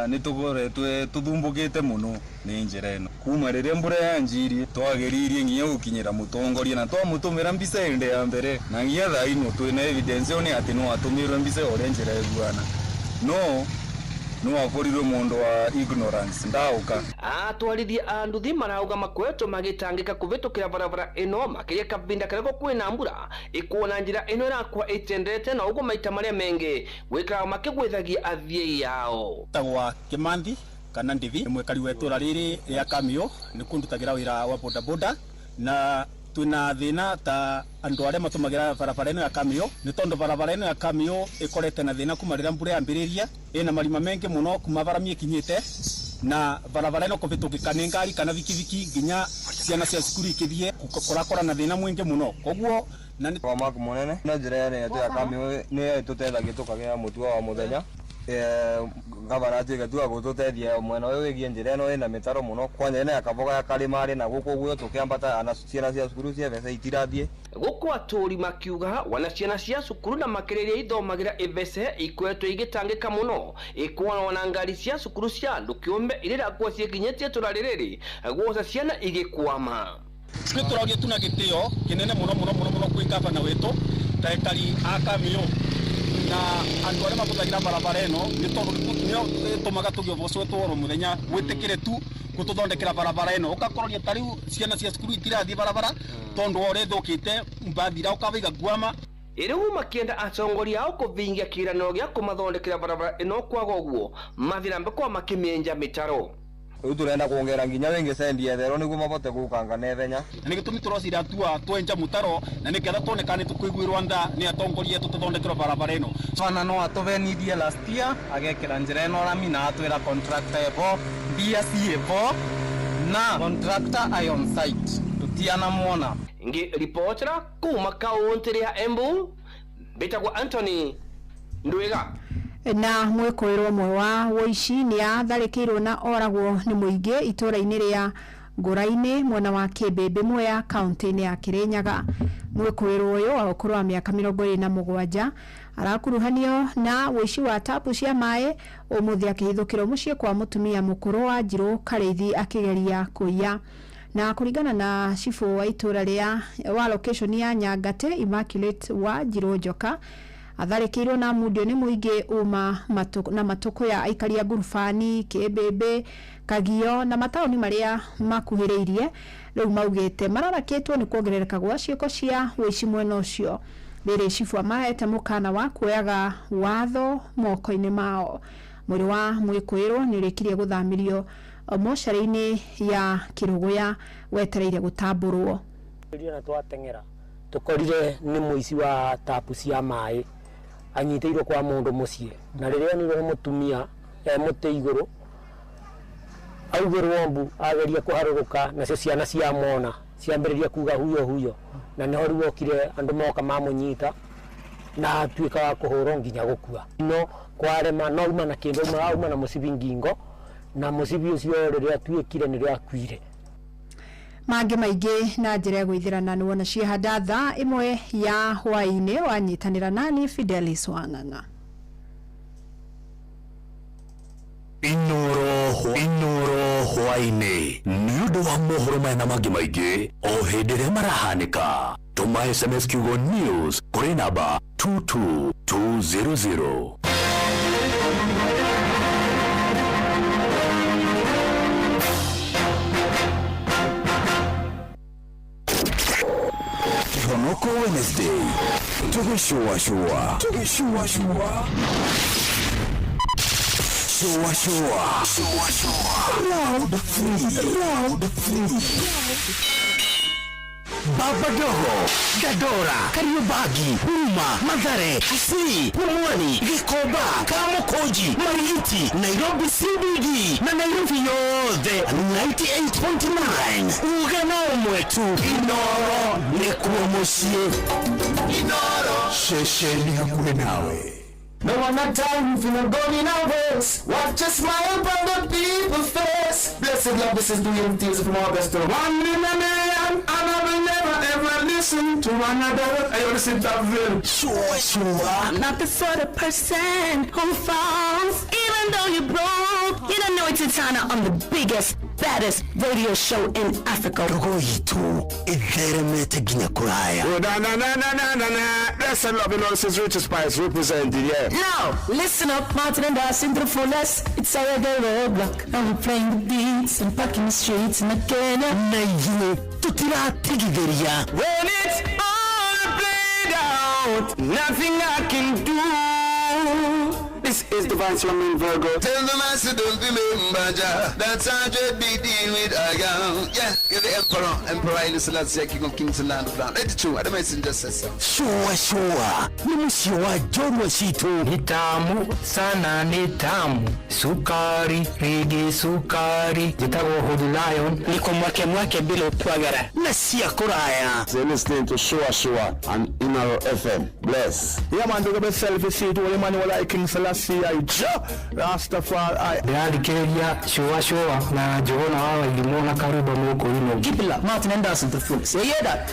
Ni tukoretwe tuthumbukite muno ni njira ino kuma riria mbura yanjirie twageririe nginya gukinyira mutongoria na twamutumira mbica inde ya mbere na nginya thaa ino twina evidence yo ni ati no atumirwe mbica uria njira iguana no no akorirwe mundu wa ignorance ndauka. Atwarithia a nduthi marauga makoretwo magĩtangĩka kũvĩtũkĩra barabara ĩno makĩria kavinda karĩa kwĩna mbura ĩkuona njĩra ĩno ĩrakwa ĩtendete na ũguo maita marĩa mengĩ gwĩkaraga makĩgwĩthagia athiĩ ao. Tagwa Kimanthi kana Ndithi mwikari wa itũra rĩrĩ rĩa Kamiũ nĩ kũndutagĩra wĩra wa bodaboda na twina thina ta andu aria matumagira barabara ino ya Kamiũ ni tondu barabara ino ya Kamiũ ikorete na thina kuma riria mbura yambiririe ina marima mengi muno kuma barami ikinyite na barabara ino kuvitukika ni ngari kana bikibiki nginya ciana cia cukuru ikithie kurakora na thina mwingi muno koguo na wa maku munene na njira ya ya Kamiũ ni itutethagia tukagia mutuo wa muthenya. Gavana atuĩke tu agũtũteithia mwena ũyũ wĩgiĩ njĩra ĩno ĩna mĩtaro mũno kwanja ĩna ya kaboga ya karĩmarĩ na gũkũ ũguo tũkĩambata ana ciana cia cukuru cia mbeca itirathiĩ. Gũkũ atũũri makiuga wana ciana cia cukuru na makĩrĩria ithomagĩra ivece ikoretwo igĩtangĩka mũno ikuona na ngari cia cukuru cia andũ kĩũmbe iria irakorwo ciĩkinyĩtie itũra rĩrĩ guoca ciana igĩkwama. Nĩ tũragia tuna gĩtĩo kĩnene mũno mũno mũno mũno kwĩ gavana witũ ta ekari a Kamiũ na andu aria mabuthagira barabara ino ni tondu nio itumaga tugie uboco oro muthenya witikire tu gututhondekera barabara ino ukakororia ta riu ciana cia cukuru itirathie barabara tondu ore thukite mbathira ukabaiga ngwama. Riu makienda atongoria ao kuvingia kirano gia kumathondekera barabara ino kwaga uguo mathira mbekwa makimienja mitaro. Riu turenda kuongera nginya wingi sendi etherwo niguo mabote gukanga nethenya na nigitumi turocira tua twenja mutaro na niketha tuonekane tukuiguirwa nda ni atongoria tututhondekerwo barabara ino. Twana no atuvenithie last year agekira njira ino rami na atwira contractor ebo mbia ciĩvo na contractor ayo on site tutianamuona. Ngi ripotera kuma kaunti ya Embu mbitagwo Anthony Ndwiga. Na mwĩkũĩrwo ũmwe wa woici nĩ atharĩkĩirwo na oragwo nĩ mũingĩ itũũra-inĩ rĩa Ngũra-inĩ mwena wa Kĩmbĩmbĩ Mwea kaunti-inĩ ya Kĩrĩnyaga. Mwĩkũĩrwo ũyũ wa ũkũrũ wa mĩaka 27 arakuruhanio na woici wa tapu cia maĩ ũmũthĩ akĩhithũkĩrwo mũciĩ kwa mũtumia mũkũrũ wa Njirũ Karĩithi akĩgeria kũiya. Na kũringana na cibũ wa itũũra rĩa wa location ya Nyangate Immaculate wa Njirũ Njoka Atharĩkĩirwo na mundio nĩ mũingĩ uma na matũkũ ya aikari a Ngurubani, Kĩmbĩmbĩ, Kagio na mataũni marĩa makuhĩrĩirie. Rĩu maugĩte mararakĩtwo nĩ kuongerereka gwa ciĩko cia ũici mwena ũcio. Rĩrĩ cibu amahete mũkana wa kuoyaga watho moko-inĩ mao. Mwĩrĩ wa mwĩkũĩrwo nĩ ũrĩkirie gũthamirio mocarĩ-inĩ ya Kĩrũgũya wetereire gũtambũrwo. Na twateng'era tũkorire nĩ mũici wa tapu cia maĩ anyitĩirwo kwa mũndũ mũciĩ, na rĩrĩa onirwo nĩ mũtumia e mũtĩ igũrũ augĩrwo mbu ageria kũharũrũka, nacio ciana ciamona ciambĩrĩria kuga huyo huyo, na nĩho rĩu okire andũ moka mamũnyita na atuĩka wa kũhũrwo nginya gũkua. No kwarema no uma na kĩndũ, auma na mũcibi ngingo, na mũcibi ũcio rĩrĩa atuĩkire nĩrĩo akuire. Mangĩ maingĩ na njĩra ya gwĩthĩrana nĩ wona ciehanda thaa ĩmwe ya hwaĩ-inĩ. Wanyitanĩra nani Fidelis Wang'ang'a. Inoro Inoro hwaĩ-inĩ nĩ ũndũ wa mohoro maya na mangĩ maingĩ o hĩndĩ ĩrĩa marahanĩka. Tũma SMS kiugo news kũrĩ namba 22200. Kihonoko Wednesday tugĩcũacũa tugĩcũacũa shua shua shua shua round 3 round 3. Baba Dogo, Dandora, Kariobangi, Huruma, Mathare, Kisii, Pumwani, Gikomba, Kamukunji, Marigiti, Nairobi CBD na Nairobi yothe 98.9. Uga na ũmwe tu, Inoro nĩkuo mũciĩ. Inoro ceceni hakuhĩ nawe. No one at time if you're not going in our ways. Watch a smile upon the people's face. Blessed love, this is the things from our best. One in a million, and I will never ever listen to another. I only sit that very. Sure, sure. I'm not the sort of person who falls, even though you're broke. You don't know it's Tana on the biggest, baddest radio show in Africa. Rogo itu itheremete nginya kũraya. Oh, na na na na na na na. Blessed love, you know, this is Richard Spice representing, yeah. Now, listen up, Martin and Dawson to the fullest. It's a reggae roadblock, and we're playing the beats and packing the streets in Kenya. Na ithuĩ tũtiratigithĩria. When it's all played out, nothing I can do. This is Divine Swamin Virgo. Tell the master don't remember Jah. That's how be deal with I am. Yeah, you're the emperor. Emperor Haile Selassie, King of Kings and Land of Land. Let it true. The messenger says so. Shua shua. Ni mũciĩ wa njorua citũ. Ni tamu sana, ni tamu. Sukari, rigi sukari. Njĩtagwo Hood Lion. Niko mwake mwake bila kwagara. Na cia kũraya. So you're listening to Shua Shua and Inoro FM. Bless. Yeah man, don't get yourself see to Emmanuel I King Selassie I Jah Rastafari. Ndĩrathikĩrĩria Shua Shua na Njũgũna wa Waithimũ na Karũmba Mũkũrinũ. Keep it up, Martin and Dawson to the fullest. You hear that?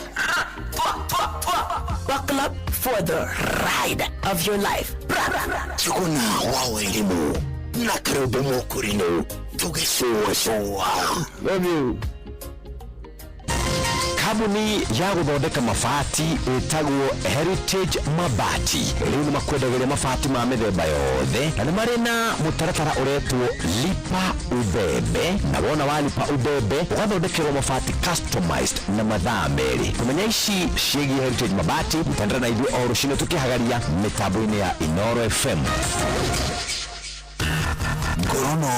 Buckle up for the ride of your life. Njũgũna wa Wairimu na Karũmba Mũkũrinũ tũgĩcũacũa. Love you. Kambuni ya gũthondeka mabati ĩtagwo Heritage Mabati rĩu nĩ makwendagĩria mabati ma mĩthemba yothe na nĩ marĩ na mũtaratara ũretwo lipa ubebe, na wona walipa ubebe ũgathondekerwo mabati customized na mathaa merĩ. Kũmenya ici ciĩgiĩ Heritage Mabati mtandĩra na ithuĩ o rũcinĩ tũkĩhagaria mĩtambo-inĩ ya Inoro FM. Ngorono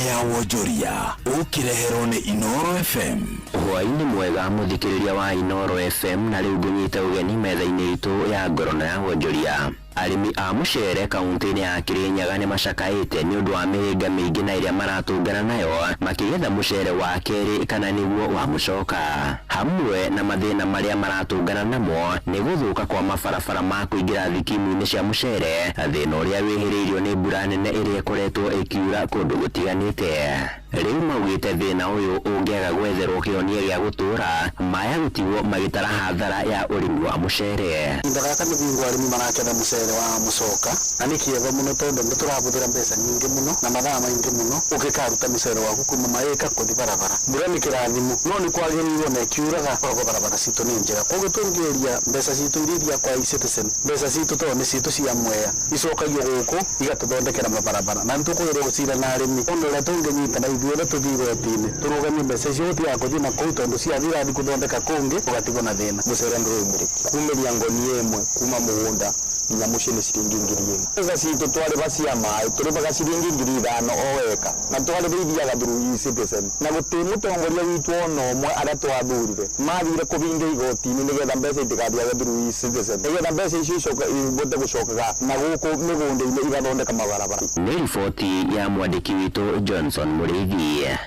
ya wonjoria ũkĩreherwo nĩ Inoro FM. Hwaĩ-inĩ mwega mũthikĩrĩria wa Inoro FM, na rĩu ngũnyite ũgeni metha-inĩ itũ ya ngorono ya wonjoria. Arĩmi a mũcere kaunti-inĩ ya Kirinyaga nĩ macakaĩte nĩ ũndũ wa mĩhĩnga mĩingĩ na ĩrĩa maratũngana nayo makĩgetha mũcere wa kerĩ kana nĩguo wa mũcoka, hamwe na mathĩna marĩa maratũngana namo nĩ gũthũka kwa mabarabara ma kũingĩra thikimu-inĩ cia mũcere, thĩna ũrĩa wĩhĩrĩirio nĩ mbura nene ĩrĩa ĩkoretwo ĩkiura kũndũ gũtiganĩte. Rĩu maugĩte thĩna ũyũ ũngĩaga gwetherwo kĩhonia gĩa gũtũũra maya gũtigwo magĩtara hathara ya ũrĩmi wa mũcere. Kahinda gaka nĩ bingo arĩmi maraketha mũcere wa mũcoka na nĩ kĩega mũno tondũ nĩ tũrahũthĩra mbeca nyingĩ mũno na mathaa maingĩ mũno ũgĩkaruta mũcere waku kuma maĩka kũthi barabara. Mbura nĩ kĩrathimo no nĩ kwagĩrĩirwo na ĩkiuraga korwo barabara citũ nĩ njega. Koguo tũngĩũria mbeca citũ iria iria kwa eCitizen, mbeca citũ tondũ nĩ citũ cia mwea icokagio gũkũ igatũthondekera mabarabara na nĩ tũkũgeria gũcira na arĩmi ũndũ ũrĩa tũngĩnyitana ithuothe tũthiĩ igoti-inĩ tũrũgamie mbeca icio gũtigaga kũthiĩ na kũu tondũ ciathiĩ irathiĩ gũthondeka kũngĩ ũgatigwo na thĩna. Mũcere ndũrĩ kumĩria ngonia ĩmwe kuma mũgũnda nginya mũciĩ nĩ ciringi 1000. Mbeca citũ twarĩba cia maĩ tũrĩbaga ciringi 5000 o eka na twarĩba ithiaga through eCitizen na gũtirĩ mũtongoria witũ ona ũmwe arĩa twathurire mathire kũbinga igoti-inĩ nĩgetha mbeca itigathiage through eCitizen nĩgetha mbeca icio icoke ibote gũcokaga na gũkũ mĩgũnda-inĩ igathondeka mabarabara. Nĩ riboti ya mwandĩki witũ Johnson Mũrĩithi.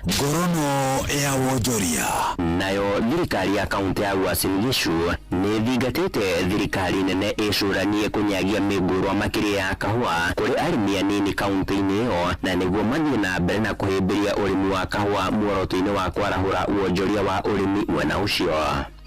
Ngorono ya wonjoria. Nayo thirikari ya kaunti ya Uasin Gishu nĩ ĩthingatĩte thirikari nene ĩcũranie kũnyagia mĩngũrwa makĩria ya kahũa kũrĩ arĩmi anini kaunti-inĩ ĩyo na nĩguo mathiĩ na mbere na kũhĩmbĩria ũrĩmi wa kahũa muoroto-inĩ wa kwarahũra wonjoria wa ũrĩmi mwena ũcio.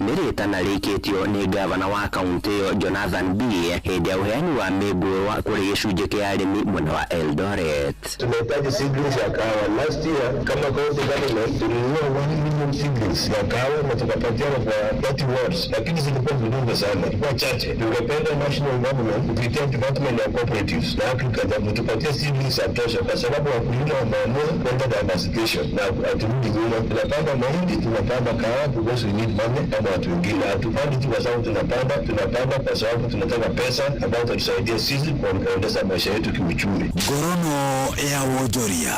Nĩ rĩtana rĩikĩtio nĩ gavana wa kaunti ĩyo Jonathan B hĩndĩ ya ũheani wa mĩngũrwa kũrĩ gĩcunjĩ kĩa arĩmi mwena wa Eldoret. Tunahitaji seedlings ya kahawa. Last year kama county government tulinunua 1 million seedlings ya kahawa na tukapatiana kwa 30 wards, lakini zilikuwa vidogo sana, ilikuwa chache. Tungependa national government kupitia department ya cooperatives na agriculture kutupatia seedlings ya tosha, kwa sababu wakulima wameamua kwenda diversification na haturudi nyuma. Tunapanda mahindi, tunapanda kahawa because we need money kama watu wengine. Hatupandi tu kwa sababu tunapanda, tunapanda kwa sababu tunataka pesa ambayo itatusaidia sisi kuendesha maisha yetu kiuchumi. Ngorono ya wonjoria.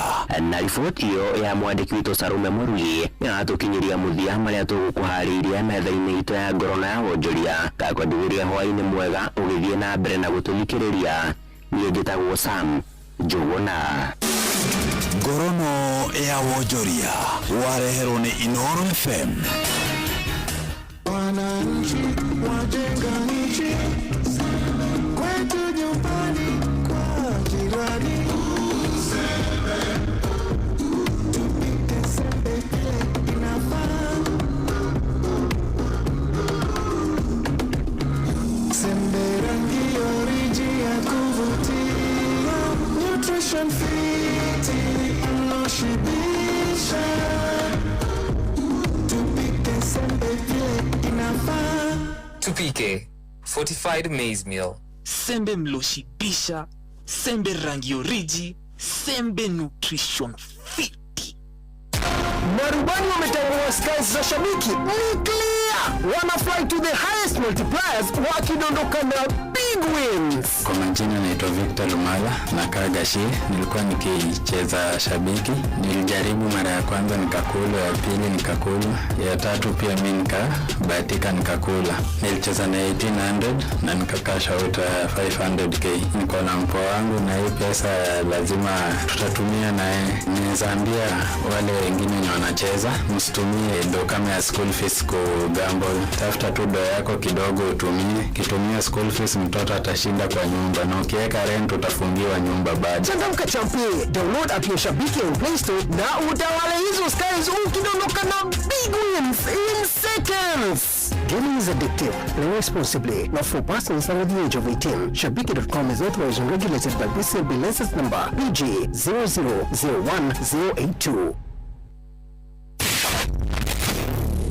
Na riboti ĩyo ya mwandĩki witũ Sarume Mũrugi nĩyatũkinyĩria mũthia marĩa tũgũkũharĩirie metha-inĩ itũ ya ngorono ya wonjoria. Ngakwendithĩria hwaĩ-inĩ mwega ũgĩthiĩ na mbere na gũtũthikĩrĩria. Niĩ njĩtagwo Sam Njũgũna. Ngorono ya wonjoria wareherwo nĩ Inooro FM. Wananchi wajenga nchi kwetu nyumbani kwa jirani. Tupike sembe ile inafaa. Sembe rangi oriji ya kuvutia, nutrition fiti mloshibisha. Tupike sembe vile inafaa. Tupike fortified maize meal. Sembe mloshibisha, sembe rangi oriji, sembe nutrition fit. Marubani wametambua skies za shabiki ni clear, wana fly to the highest multipliers wakidondoka na big wins. Kwa majina naitwa Victor Lumala, nakaa Gashie. Nilikuwa nikicheza shabiki, nilijaribu mara ya kwanza nikakula, ya pili nikakula, ya tatu pia mi nikabahatika nikakula. Nilicheza na 1800 na nikakasha out 500K. Niko na mpoa wangu na hii pesa lazima tutatumia naye. Ninaweza ambia wale wengine wenye wanacheza, msitumie do kama ya school fees ku gamble. Tafuta tu do yako kidogo utumie. Kitumia school fees mtoto atashinda kwa nyumba, na ukiweka rent utafungiwa nyumba bado. Changamka champe, download app ya Shabiki on Play Store na utawale hizo skies ukidondoka na big wins in seconds. Gaming is addictive. Play responsibly. Not for persons under the age of 18. Shabiki.com is authorized and regulated by BCLB license number BG 0001082.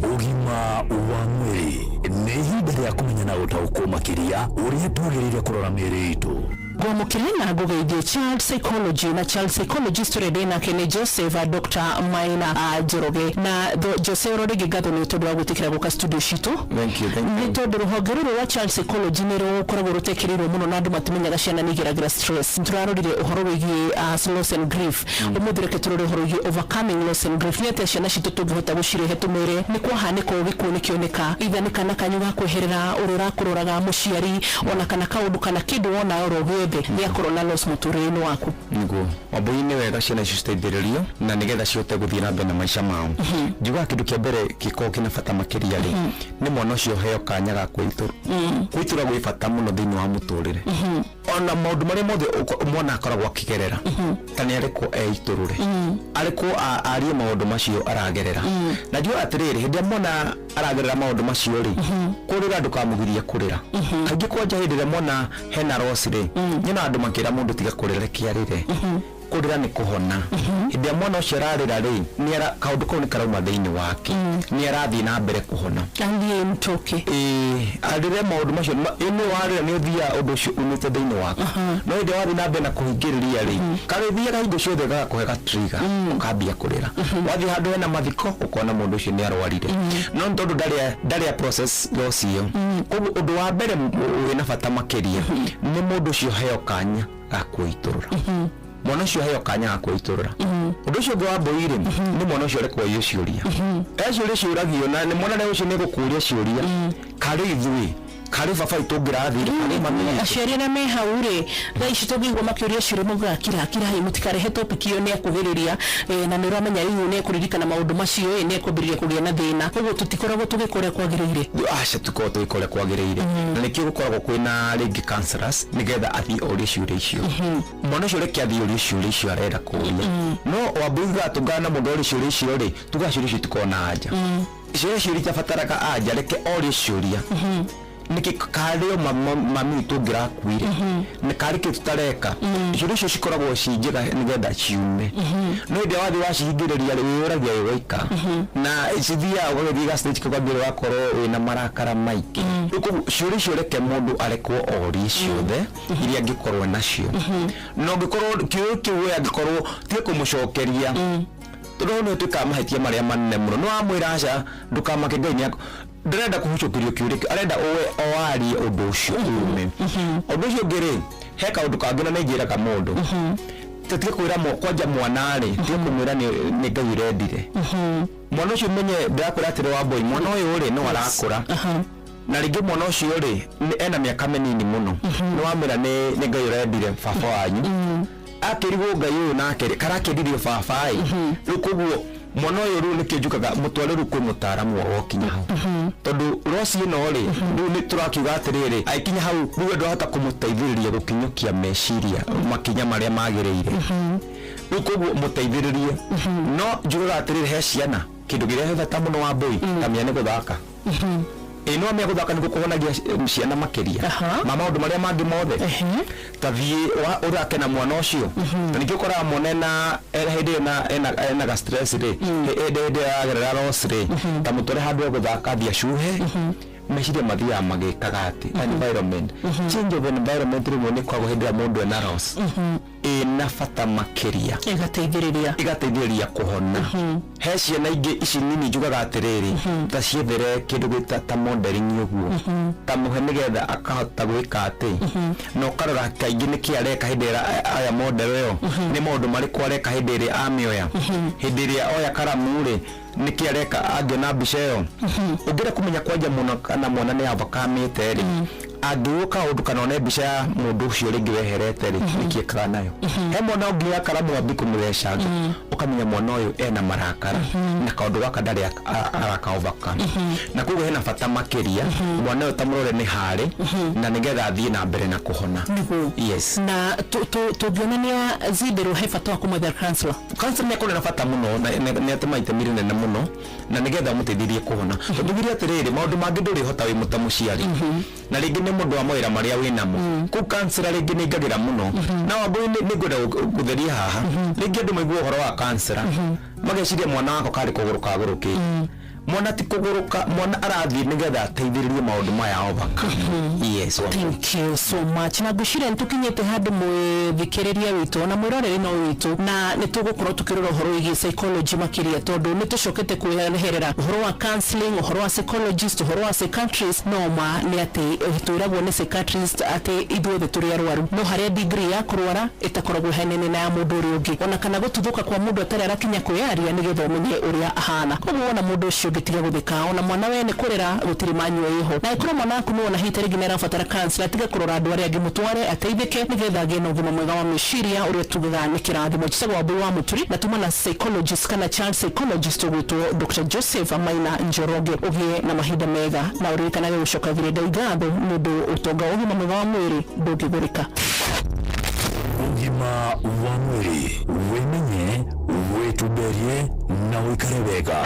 Ũgima wa mwĩrĩ nĩ ihinda rĩa kũmenya na gũtaũkwo makĩria ũrĩa twagĩrĩire kũrora mĩĩrĩ itũ. Ngwamũkĩre na ngũgeithie child psychology na child psychologist ũrĩa ndĩ nake nĩ Joseph Dr. Maina Njoroge na Jose oro rĩngĩ ngatho nĩ tondũ wa gwĩtĩkĩra gũka studio citũ. Thank you, thank you. Nĩ tondũ rũhonge rũrũ rwa child psychology nĩ rũkoragwo rũtekĩrĩirwo mũno na andũ matimenyaga ciana nĩ igeragĩra stress. Tũrarorire ũhoro wĩgiĩ loss and grief. Ũmũthĩ reke tũrore ũhoro wĩgiĩ overcoming loss and grief. Nĩ atĩa ciana citũ tũngĩhota gũcirehe tũmwĩre nĩ kwahanĩka ũũ gĩkuũ nĩkĩoneka, either nĩ kana kanyu ga kweherera ũrĩa ũrakũroraga mũciari ona kana kaũndũ kana kĩndũ wona oro gĩothe gĩakorwo na loss mũtũrĩre-inĩ waku. Niguo wambui nĩ wega ciana icio citeithĩrĩrio na nĩgetha cihote gũthiĩ na mbere na maica mao. Njugaga kĩndũ kĩa mbere gĩkoragwo kĩna bata makĩria rĩ, nĩ mwana ũcio heo kanya ga kwĩitũra. Kwĩitũra gwĩ bata mũno thĩinĩ wa mũtũrĩre. Ona maũndũ marĩa mothe mwana akoragwo akĩgerera, ta nĩ arekwo eitũrũre, arekwo arie maũndũ macio aragerera. Na njugaga atĩrĩrĩ, hĩndĩ ĩrĩa mwana aragerera maũndũ macio rĩ, kũrĩra ndũkamũgirie kũrĩra. Kaingĩ kwanja hĩndĩ ĩrĩa mwana hena loss rĩ, nyonaga andũ makĩra mũndũ, "Tiga kũrĩra, reke arĩre." Kũrĩra nĩ kũhona. Hĩndĩ ĩrĩa mwana ũcio ararĩra rĩ, nĩ kaũndũ kau nĩ karauma thĩinĩ wake, nĩ arathiĩ na mbere kũhona. Athiĩ mtoke. Ĩĩ, arĩre maũndũ macio. Ĩ nĩ warĩra, nĩ ũthiaga ũndũ ũcio umĩte thĩinĩ waku. No hĩndĩ ĩrĩa wathiĩ na mbere na kũhingĩrĩria rĩ, karĩthiaga hingo ciothe gagakũhe ga trigger, ũkambia kũrĩra. Wathiĩ handũ hena mathiko, ũkona mũndũ ũcio nĩ arwarire, no nĩ tondũ ndarĩa process loss ĩyo. Koguo ũndũ wa mbere wĩna bata makĩria nĩ mũndũ ũcio heo kanya ga kwĩitũrũra, mwana ũcio heo kanya ga kwĩitũrũra. Ũndũ ũcio ũngĩ wa mbũi rĩ, nĩ mwana ũcio arekwo orie ciũria, e ciũria ciũragio na nĩ mwana ũcio nĩ gũkũria ciũria, karĩ ithuĩ, karĩ baba witũ ũngĩrathire, karĩ mami witũ. Aciari arĩa me hau rĩ, thaa ici tũngĩigua makĩũria ciũria, maugaga, "Kira, kira, mũtikarehe topic ĩyo, nĩ akuhĩrĩria na nĩ ũramenya rĩu nĩ ekũririkana maũndũ macio, nĩ ekwambĩrĩria kũgĩa na thĩna." Koguo tũtikoragwo tũgĩka ũrĩa kwagĩrĩire. Aca, tũkoragwo tũgĩka ũrĩa kwagĩrĩire, na nĩkĩo gũkoragwo kwĩna rĩngĩ counselors, nĩgetha athiĩ orie ciũria icio. Mwana ũcio reke athiĩ orie ciũria icio arenda kũria. No wambũigaga tũngana na mũndũ orie ciũria icio rĩ, tugaga ciũria icio itikoragwo na anja, ciũria icio itabataraga anja. Reke orie ciũria, nĩkĩ karĩ o mami witũ ũngĩrakuire, nĩ karĩ kĩ tũtareka. Ciũria icio cikoragwo ci njega nĩgetha ciume. No hĩndĩ ĩrĩa wathiĩ wacihingĩrĩria rĩ, wĩyũragia wĩ waika, na cithiaga ũgagĩthiĩ ga stage kau ũgakorwo wĩna marakara maingĩ. Rĩu koguo ciũria icio reke mũndũ arekwo orie ciothe iria angĩkorwo nacio. Na ũngĩkorwo kĩũria kĩu we angĩkorwo tige kũmũcokeria, tondũ hau nĩho twĩkaga mahĩtia marĩa manene mũno. Nĩ wamwĩra, "Aca, ndũkamake, Ngai nĩ ndĩrenda kũhũcũkĩrio kĩũria kĩu," arenda ũwe o arie ũndũ ũcio ume. Ũndũ ũcio ũngĩ rĩ, he kaũndũ kangĩ na nĩ njĩraga mũndũ, tũtige kwĩra kwanja mwana rĩ, tige kũmwĩra nĩ Ngai ũrendire. Mwana ũcio menye, ndĩrakwĩra atĩrĩ Wambũi, mwana ũyũ rĩ, no arakũra, na rĩngĩ mwana ũcio rĩ, ena mĩaka mĩnini mũno. Nĩ wamwĩra nĩ Ngai ũrendire baba wanyu, akĩrigwo Ngai ũyũ nake rĩ, karakĩririo baba ĩ. Rĩu koguo mwana ũyũ rĩu nĩkĩo njugaga mũtware rĩu kwĩ mũtaaramu wa gũkinya hau, tondũ loss ĩno rĩ, rĩu nĩ tũrakiuga atĩrĩrĩ, agĩkinya hau rĩu we ndwahota kũmũteithĩrĩria gũkinyũkia meciria makinya marĩa magĩrĩire. Rĩu koguo mũteithĩrĩrie. No njugaga atĩrĩrĩ, he ciana kĩndũ kĩrĩa he bata mũno wa mbũi kamĩa nĩ gũthaka. Ĩ no amĩa gũthaka nĩguo kũhonagia ciana makĩria ma maũndũ marĩa mangĩ mothe. Ta thiĩ ũthake na mwana ũcio. Na ningĩ ũkoraga mwana ena hĩndĩ ĩyo na ena ga stress rĩ, hĩndĩ ĩyo aragerera loss rĩ, ta mũtware handũ egũthaka, athiĩ acuhe, meciria mathiaga magĩkaga atĩ environment change of environment rĩmwe nĩ kwagwo hĩndĩ ĩrĩa mũndũ ena loss ĩna bata makĩria. Ĩgateithĩrĩria. Ĩgateithĩrĩria kũhona. He ciana ingĩ ici nini njugaga atĩrĩrĩ, ta ciethere kĩndũ gĩta ta modeling ũguo, ta mũhe nĩgetha akahota gwĩka atĩ na ũkarora kaingĩ nĩkĩ areka hĩndĩ ĩrĩa aya model ĩyo, nĩ maũndũ marĩkũ areka hĩndĩ ĩrĩa amĩoya, hĩndĩ ĩrĩa oya karamu rĩ, nĩkĩ areka angĩona mbica ĩyo. Ũngĩenda kũmenya kwanja mũno kana mwana nĩ avakamĩte rĩ, angĩgwo kaũndũ kana one mbica ya mũndũ ũcio rĩngĩ weherete rĩ, nĩkĩ ekaga nayo. He mwana ũngĩoya karamu ambi kũmũthecanga, ũkamenya mwana ũyũ ena marakara na kaũndũ gaka ndarĩ araka overcome. Na koguo hena bata makĩria mwana ũyũ tamũrore nĩ harĩ na nĩgetha athiĩ na mbere na kũhona. Yes. Na tũngĩonania zinderwo, he bata wa kũmwethera counselor? Counselor nĩ akorwo na bata mũno na nĩ atema itemi rĩnene mũno na nĩgetha ũmũteithĩrie kũhona, tondũ ngire atĩrĩrĩ, maũndũ mangĩ ndũrĩhota wĩ mũta mũciari, na rĩngĩ nĩ mũndũ wa mawĩra marĩa wĩ namo kũu. Counselor rĩngĩ nĩ ingagĩra mũno. Na Wambũi, nĩ ngwenda gũtheria haha. Rĩngĩ andũ maigua ũhoro wa counselor mageciria mwana wakwa karĩ kũgũrũka agũrũkĩte. Mwana ti kũgũrũka, mwana arathiĩ nĩgetha ateithĩrĩrie maũndũ maya overcome. Yes, Wambũi. Thank you so much. Na ngwĩciria nĩ tũkinyĩte handũ, mwĩthikĩrĩria witũ na mwĩroreri no witũ, na nĩ tũgũkorwo tũkĩrora ũhoro wĩgiĩ psychology makĩria, tondũ nĩ tũcokete kwĩreherera ũhoro wa counseling, ũhoro wa psychologist, ũhoro wa psychiatrist. No ma nĩ atĩ twĩragwo nĩ psychiatrist atĩ ithuothe tũrĩ arwaru, no harĩa degree ya kũrwara ĩtakoragwo ĩhanene na ya mũndũ ũrĩa ũngĩ, ona kana gũtuthũka kwa mũndũ atarĩ arakinya kwĩyaria nĩgetha ũmenye ũrĩa ahana. Koguo wona mũndũ ũcio ũngĩ Ndũngĩtiga gũtheka ona mwana wene kũrera gũtirĩ manyua ĩho. Na ĩkorwo mwana waku nĩ wona hihi ta rĩngĩ nĩ arabatara counselor, tiga kũrora andũ arĩa angĩ, mũtware ateithĩke nĩgetha agĩe na ũgima mwega wa meciria ũrĩa tugaga nĩ kĩrathimo. Njĩtagwo Wambui wa Mũturi na tuma na psychologist kana child psychologist ũgwĩtwo Dr. Joseph Maina Njoroge. Ũgĩe na mahinda mega na ũririkanage gũcokagĩria Ngai ngatho nĩ ũndũ ũtonga wa ũgima mwega wa mwĩrĩ ndũngĩgũrĩka. Ũgima wa mwĩrĩ, wĩmenye, wĩtumberie na ũikare wega.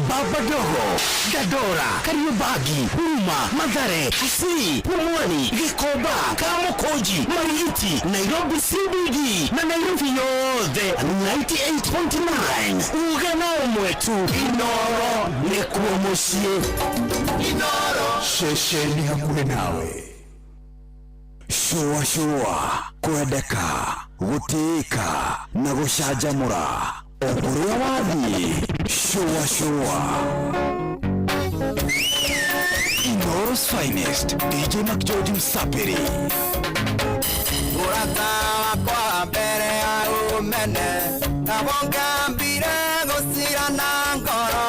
Baba Dogo, Dandora, Kariobangi, Huruma, Mathare, Kisii, Pumwani, Gikomba, Kamukunji, Marigiti, Nairobi CBD na Nairobi yothe 98.9. Uga na ũmwe tu, Inoro nĩkuo mũciĩ. Inoro ceceni hakuhĩ nawe. Shũa shũa, kwendeka, gũtĩĩka na gũcanjamũra o kũrĩa wathiĩ. Shũa shũa, Inoro's finest, DJ McGeorge Msapiri. Ũrata wakwa mbere ya ũmene nabo ngambire gũcira na ngoro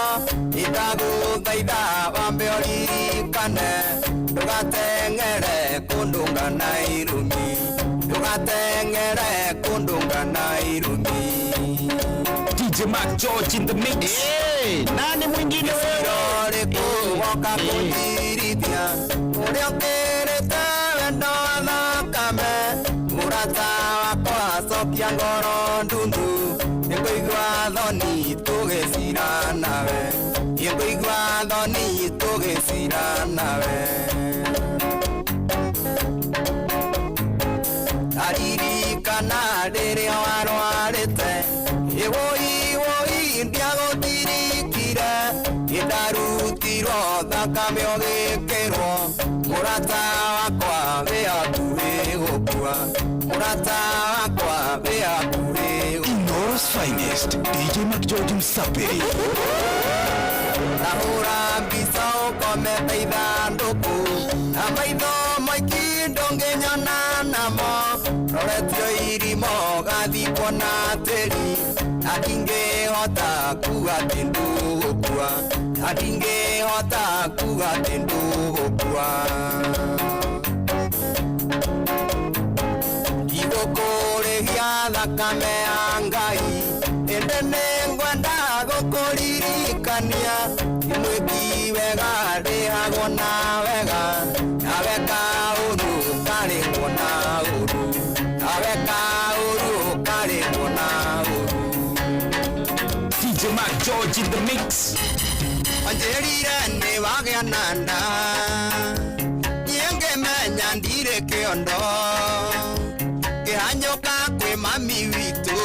itagũthaitha wambe ũririkane ndũgateng'ere kũndũnga na irumi ndũgateng'ere kũndũnga na irumi. DJ Mark George in the mix. Hey, nani mwingine wewe woka kũndirithia ũrĩa ũkĩrĩte wendo wa thakame mũrata wakwa cokia ngoro ndundu nĩngũigua thoni tũgĩcira nawe nĩngũigua thoni tũgĩcira nawe. Aririkana rĩrĩa warwarĩte ĩwũi wũi ndiagũtirikire nĩndarutirwo thakame ũgĩkĩrwo mũrata wakwa wĩ hakuhĩ gũkua mũrata wakwa wĩ hakuhĩ. Inoro's finest, DJ McGeorge Msapiri. Ndahũra mbica ũkomete ithandũkũ na maitho maingĩ ndũngĩnyona namo roretio irimo gathikwo na tĩri na ndingĩhota kuga atĩ ndũgũkua na ndingĩhota kuga atĩ ndũgũkua. Ndigũkũrĩhia thakame ya Ngai ĩndĩ nĩngwenda gũkũririkania mwĩki wega rĩhagwo na wega na weka ũru ũkarĩhwo na ũru na weka ũru ũkarĩhwo na ũru. DJ Mark George in the mix. Wanjĩrire nĩ wagĩa na nda niĩ ngĩmenya ndirĩ kĩondo ngĩhanyũka kwĩ mami witũ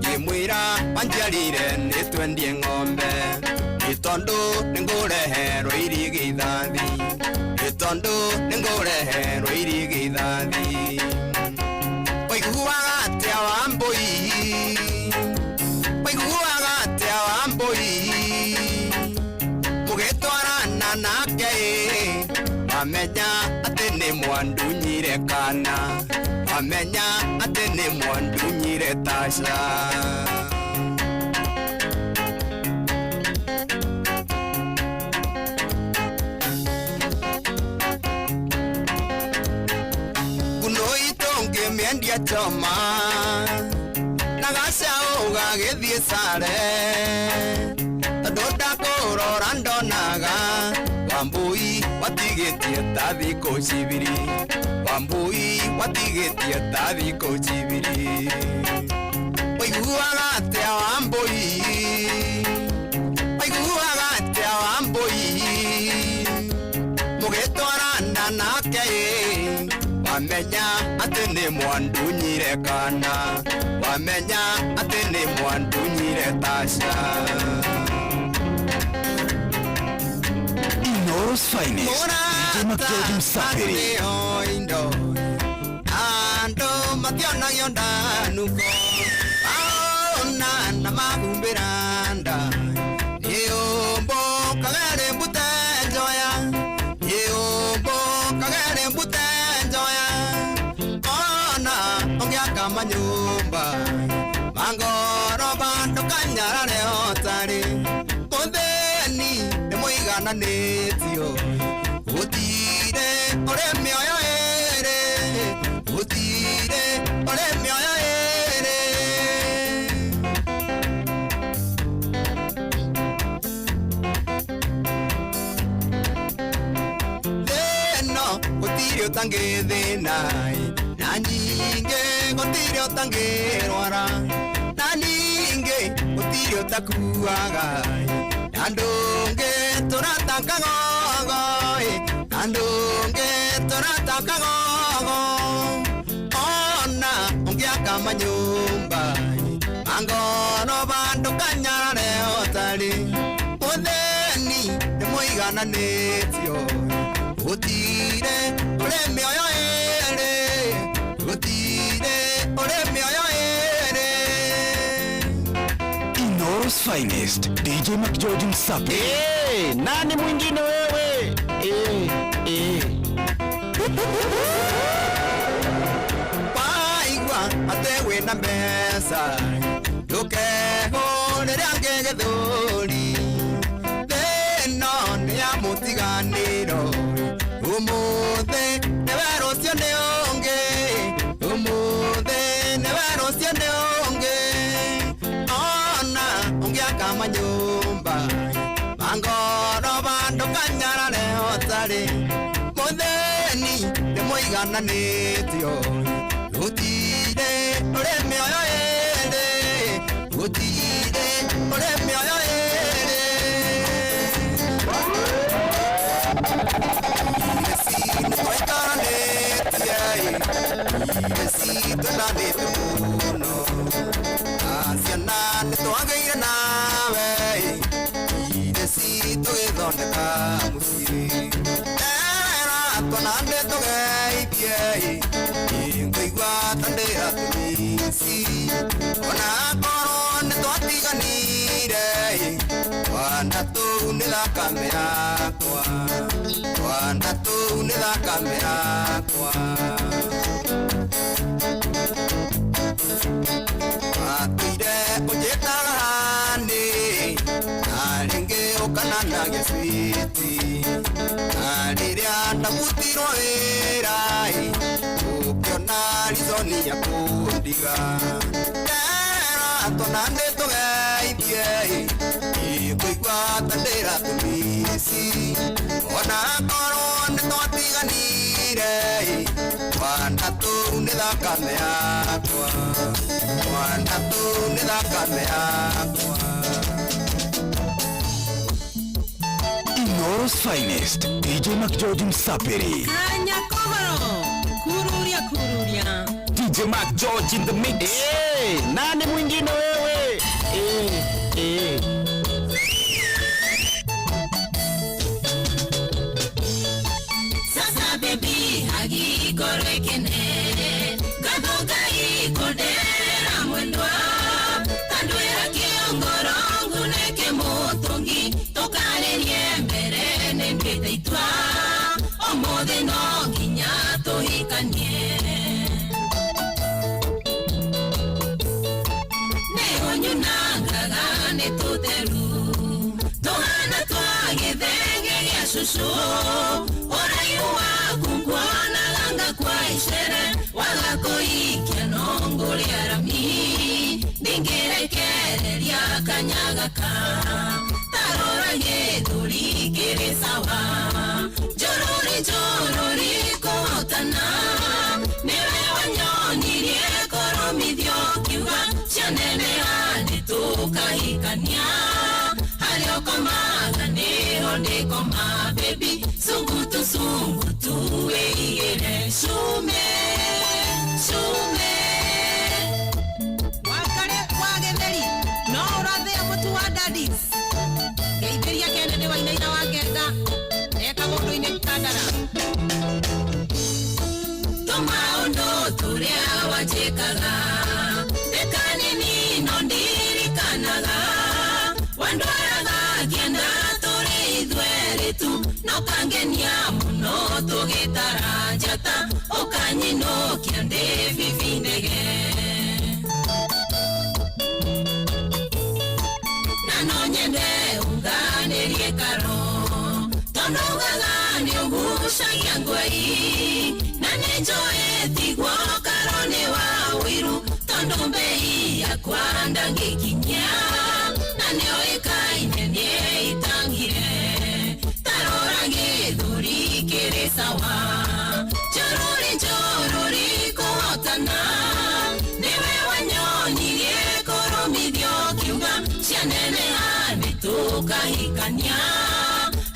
ngĩmwĩra wanjiarire nĩ twendie ng'ombe nĩ tondũ nĩngũreherwo irigithathi nĩ tondũ nĩngũreherwo irigithathi. Waiguaga atĩa Wambũi waiguaga atĩa Wambũi mũgĩtwarana nake wamenya atĩ nĩ mwandunyire kana wamenya atĩ nĩ mwandunyire Tasha. Ngĩmĩendia choma na gacaũ gagĩthiĩ sare tondũ ndakũrora ndonaga Wambũi watigĩtie ta thikũ cibiri Wambũi watigĩtie ta thikũ cibiri. Waiguaga atĩa Wambũi waiguaga atĩa Wambũi mũgĩtwarana nake wamenya atĩ nĩ mwandunyire kana wamenya atĩ nĩ mwandunyire Tasha. Inoro's finest, DJ McGeorge Msapiri. Andũ mationagio ndanuko aona na mahumbĩra nda ĩũmbũkaga rĩ mbute njoya ĩũmbũkaga rĩ mbute njoya ona ũngĩaka manyũmba mangoroba ndũkanyarare otarĩ. mũigananĩtio gũtirĩ ũrĩ mĩoyo ĩrĩ gũtirĩ ũrĩ mĩoyo ĩrĩ. Thĩno gũtirĩ ũtangĩthĩna na nyingĩ gũtirĩ ũtangĩrwara na ningĩ gũtirĩ ũtakuaga na ndũngĩ tũratakagogo na ndũngĩ tũratakagogo ona ũngĩaka manyũmba mangoro bandũ kanyarare ũtarĩ ũthĩni nĩ mũigananĩtio gũtirĩ ũrĩ mĩoyo ĩrĩ gũtirĩ ũrĩ mĩoyo ĩrĩ. Inoro's finest DJ McGeorge Msapi. Hey, nani mwingine wewe? Hey. Waigua atĩ wĩna mbeca ndũkehũrĩre angĩ gĩthũri thĩno nĩ ya mũtiganĩro ũmũthĩ nĩwe rũciũ nĩ ũngĩ ũmũthĩ nĩwe rũciũ nĩ ũngĩ ona ũngĩaka manyũmba mangoro bandũ kanyarare ũtarĩ mũthĩni nĩ mũigananĩtio gũtirĩ ũrĩ mĩoyo ĩrĩ gũtirĩ ũrĩ mĩoyo ĩrĩ. Nĩtwaikaranĩtie ĩci twendanĩte mũno ciana nĩtwagĩire nawe ĩci tũgĩthondeka mũciĩ era tuona nĩtũgeithie ngũigua ta ndĩratũmici ona korwo nĩtwatiganire twana tũu nĩ thakame yakwa twana tũu nĩ thakame yakwa. Watũire ũnjĩtaga honey na rĩngĩ ũkananagia switi na rĩrĩa ndabutirwo wĩra ũkĩona rizoni ya kũndiga era tuona nĩtũgeithie ngũigua ta ndĩratũmici ona korwo nĩtwatiganire twana tũu nĩ thakame yakwa twana tũu nĩ thakame yakwa. Inoro's finest DJ McGeorge Msapiri. Kanya kohoro kururia kururia DJ McGeorge in the mix. Hey, nani mwingine wewe? Hey. Sasa baby hagikorekene gathoka ikondera mwendwa tandwira kĩongoro nguneke mũtũngi tũkarĩrie mbere nĩ ndĩte itua ũmũthĩ no nginya tũhikanie nĩ ũnyunangaga nĩ tũtheru tũhana twa gĩthenge gĩa cucu ũraihu waku nguonaga ngakwa icere waga kũikia no ngũrĩa rami ndingĩrekereria kanya gaka tarora gĩthũri kĩrĩ sawa njũrũri njũrũri kũhotana nĩwe wanyonirie kũrũmithio kiuga cianeneha nĩtũkahikania harĩa ũkomaga nĩho ndĩkoma baby sungutu sungutu wĩigĩre cume cume wakare wa gĩtheri no ũrathĩa mũtu wa daddies ngeithĩria Kennedy Wainaina wa kenda eka mũndũ-inĩ Kandara tũmaũndũ tũrĩa wanjĩkaga ndĩka nini no ndirikanaga wandwaraga kĩenda tũrĩ ithuerĩ tu no kangenia mũno tũgĩtara njata ũkanyinũkia ndĩ bibi ndege na no nyende unganĩrie karo Tondũ ugaga nĩ ũgucagia ngwei na nĩ njũĩ tiguo karo nĩ wa ũiru tondũ mbei yakwa ndangĩkinyia na nĩoĩkaine nĩ itangire tarora gĩthũri kĩrĩ sawa njũrũri njũrũri kũhotana nĩwe wanyonirie kũrũmithio kiuga cianeneha nĩtũkahikania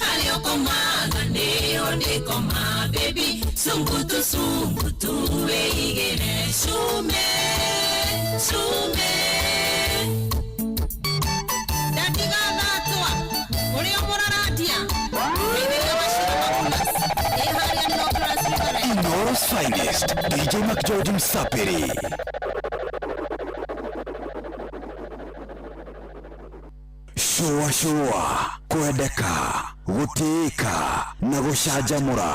harĩa ũkomaga nĩho ndĩkoma baby sungutu sungutu wĩigĩre cume cume ndatiga thatwa ũrĩa mũrarandia geithĩria macira magunas ĩ harĩa Nobras Riverine. Inoro's finest, DJ McGeorge Msapiri. Shua shua, kwendeka, gũtĩĩka na gũcanjamũra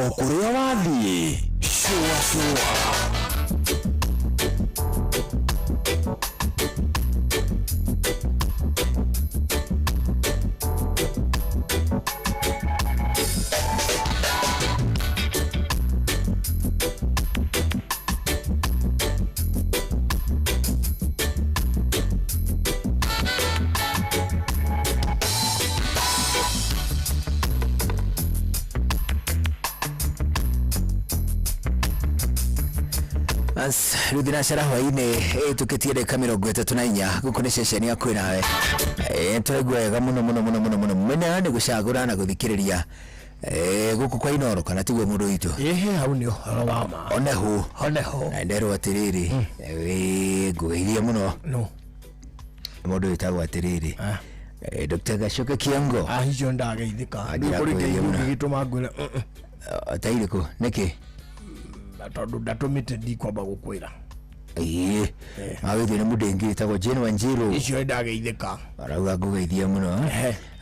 o kũrĩa wathiĩ. Shua shua. As rä thinacara hwainä tå kä tie ndagä 34 gå kå nä ceceni ya kwä nawe tåraigua wega må no må no må no må no må no mena nä gå cagå ra na gå thikä rä ria gå kå kwa Inoro kana tiguo må ndå witå ĩhĩ hau nĩ ũhoro wa ma oneho oneho na nderwo atä rä rä ngå geithia må no no må ndå wä tagwo atä rä rä Dr. Gacoke Kiongo ahicio ndageithĩka Anjĩra kũrĩ kwĩria kĩndũ mũno. gĩgĩtũma ngwĩre tairä kå nä kä tondũ ndatũmĩte ndikwamba gũkwĩra ĩĩ wagä nä må ndå ĩngä wĩtagwo Jane Wanjiru icio ndageithĩka arauga ngũgeithia mũno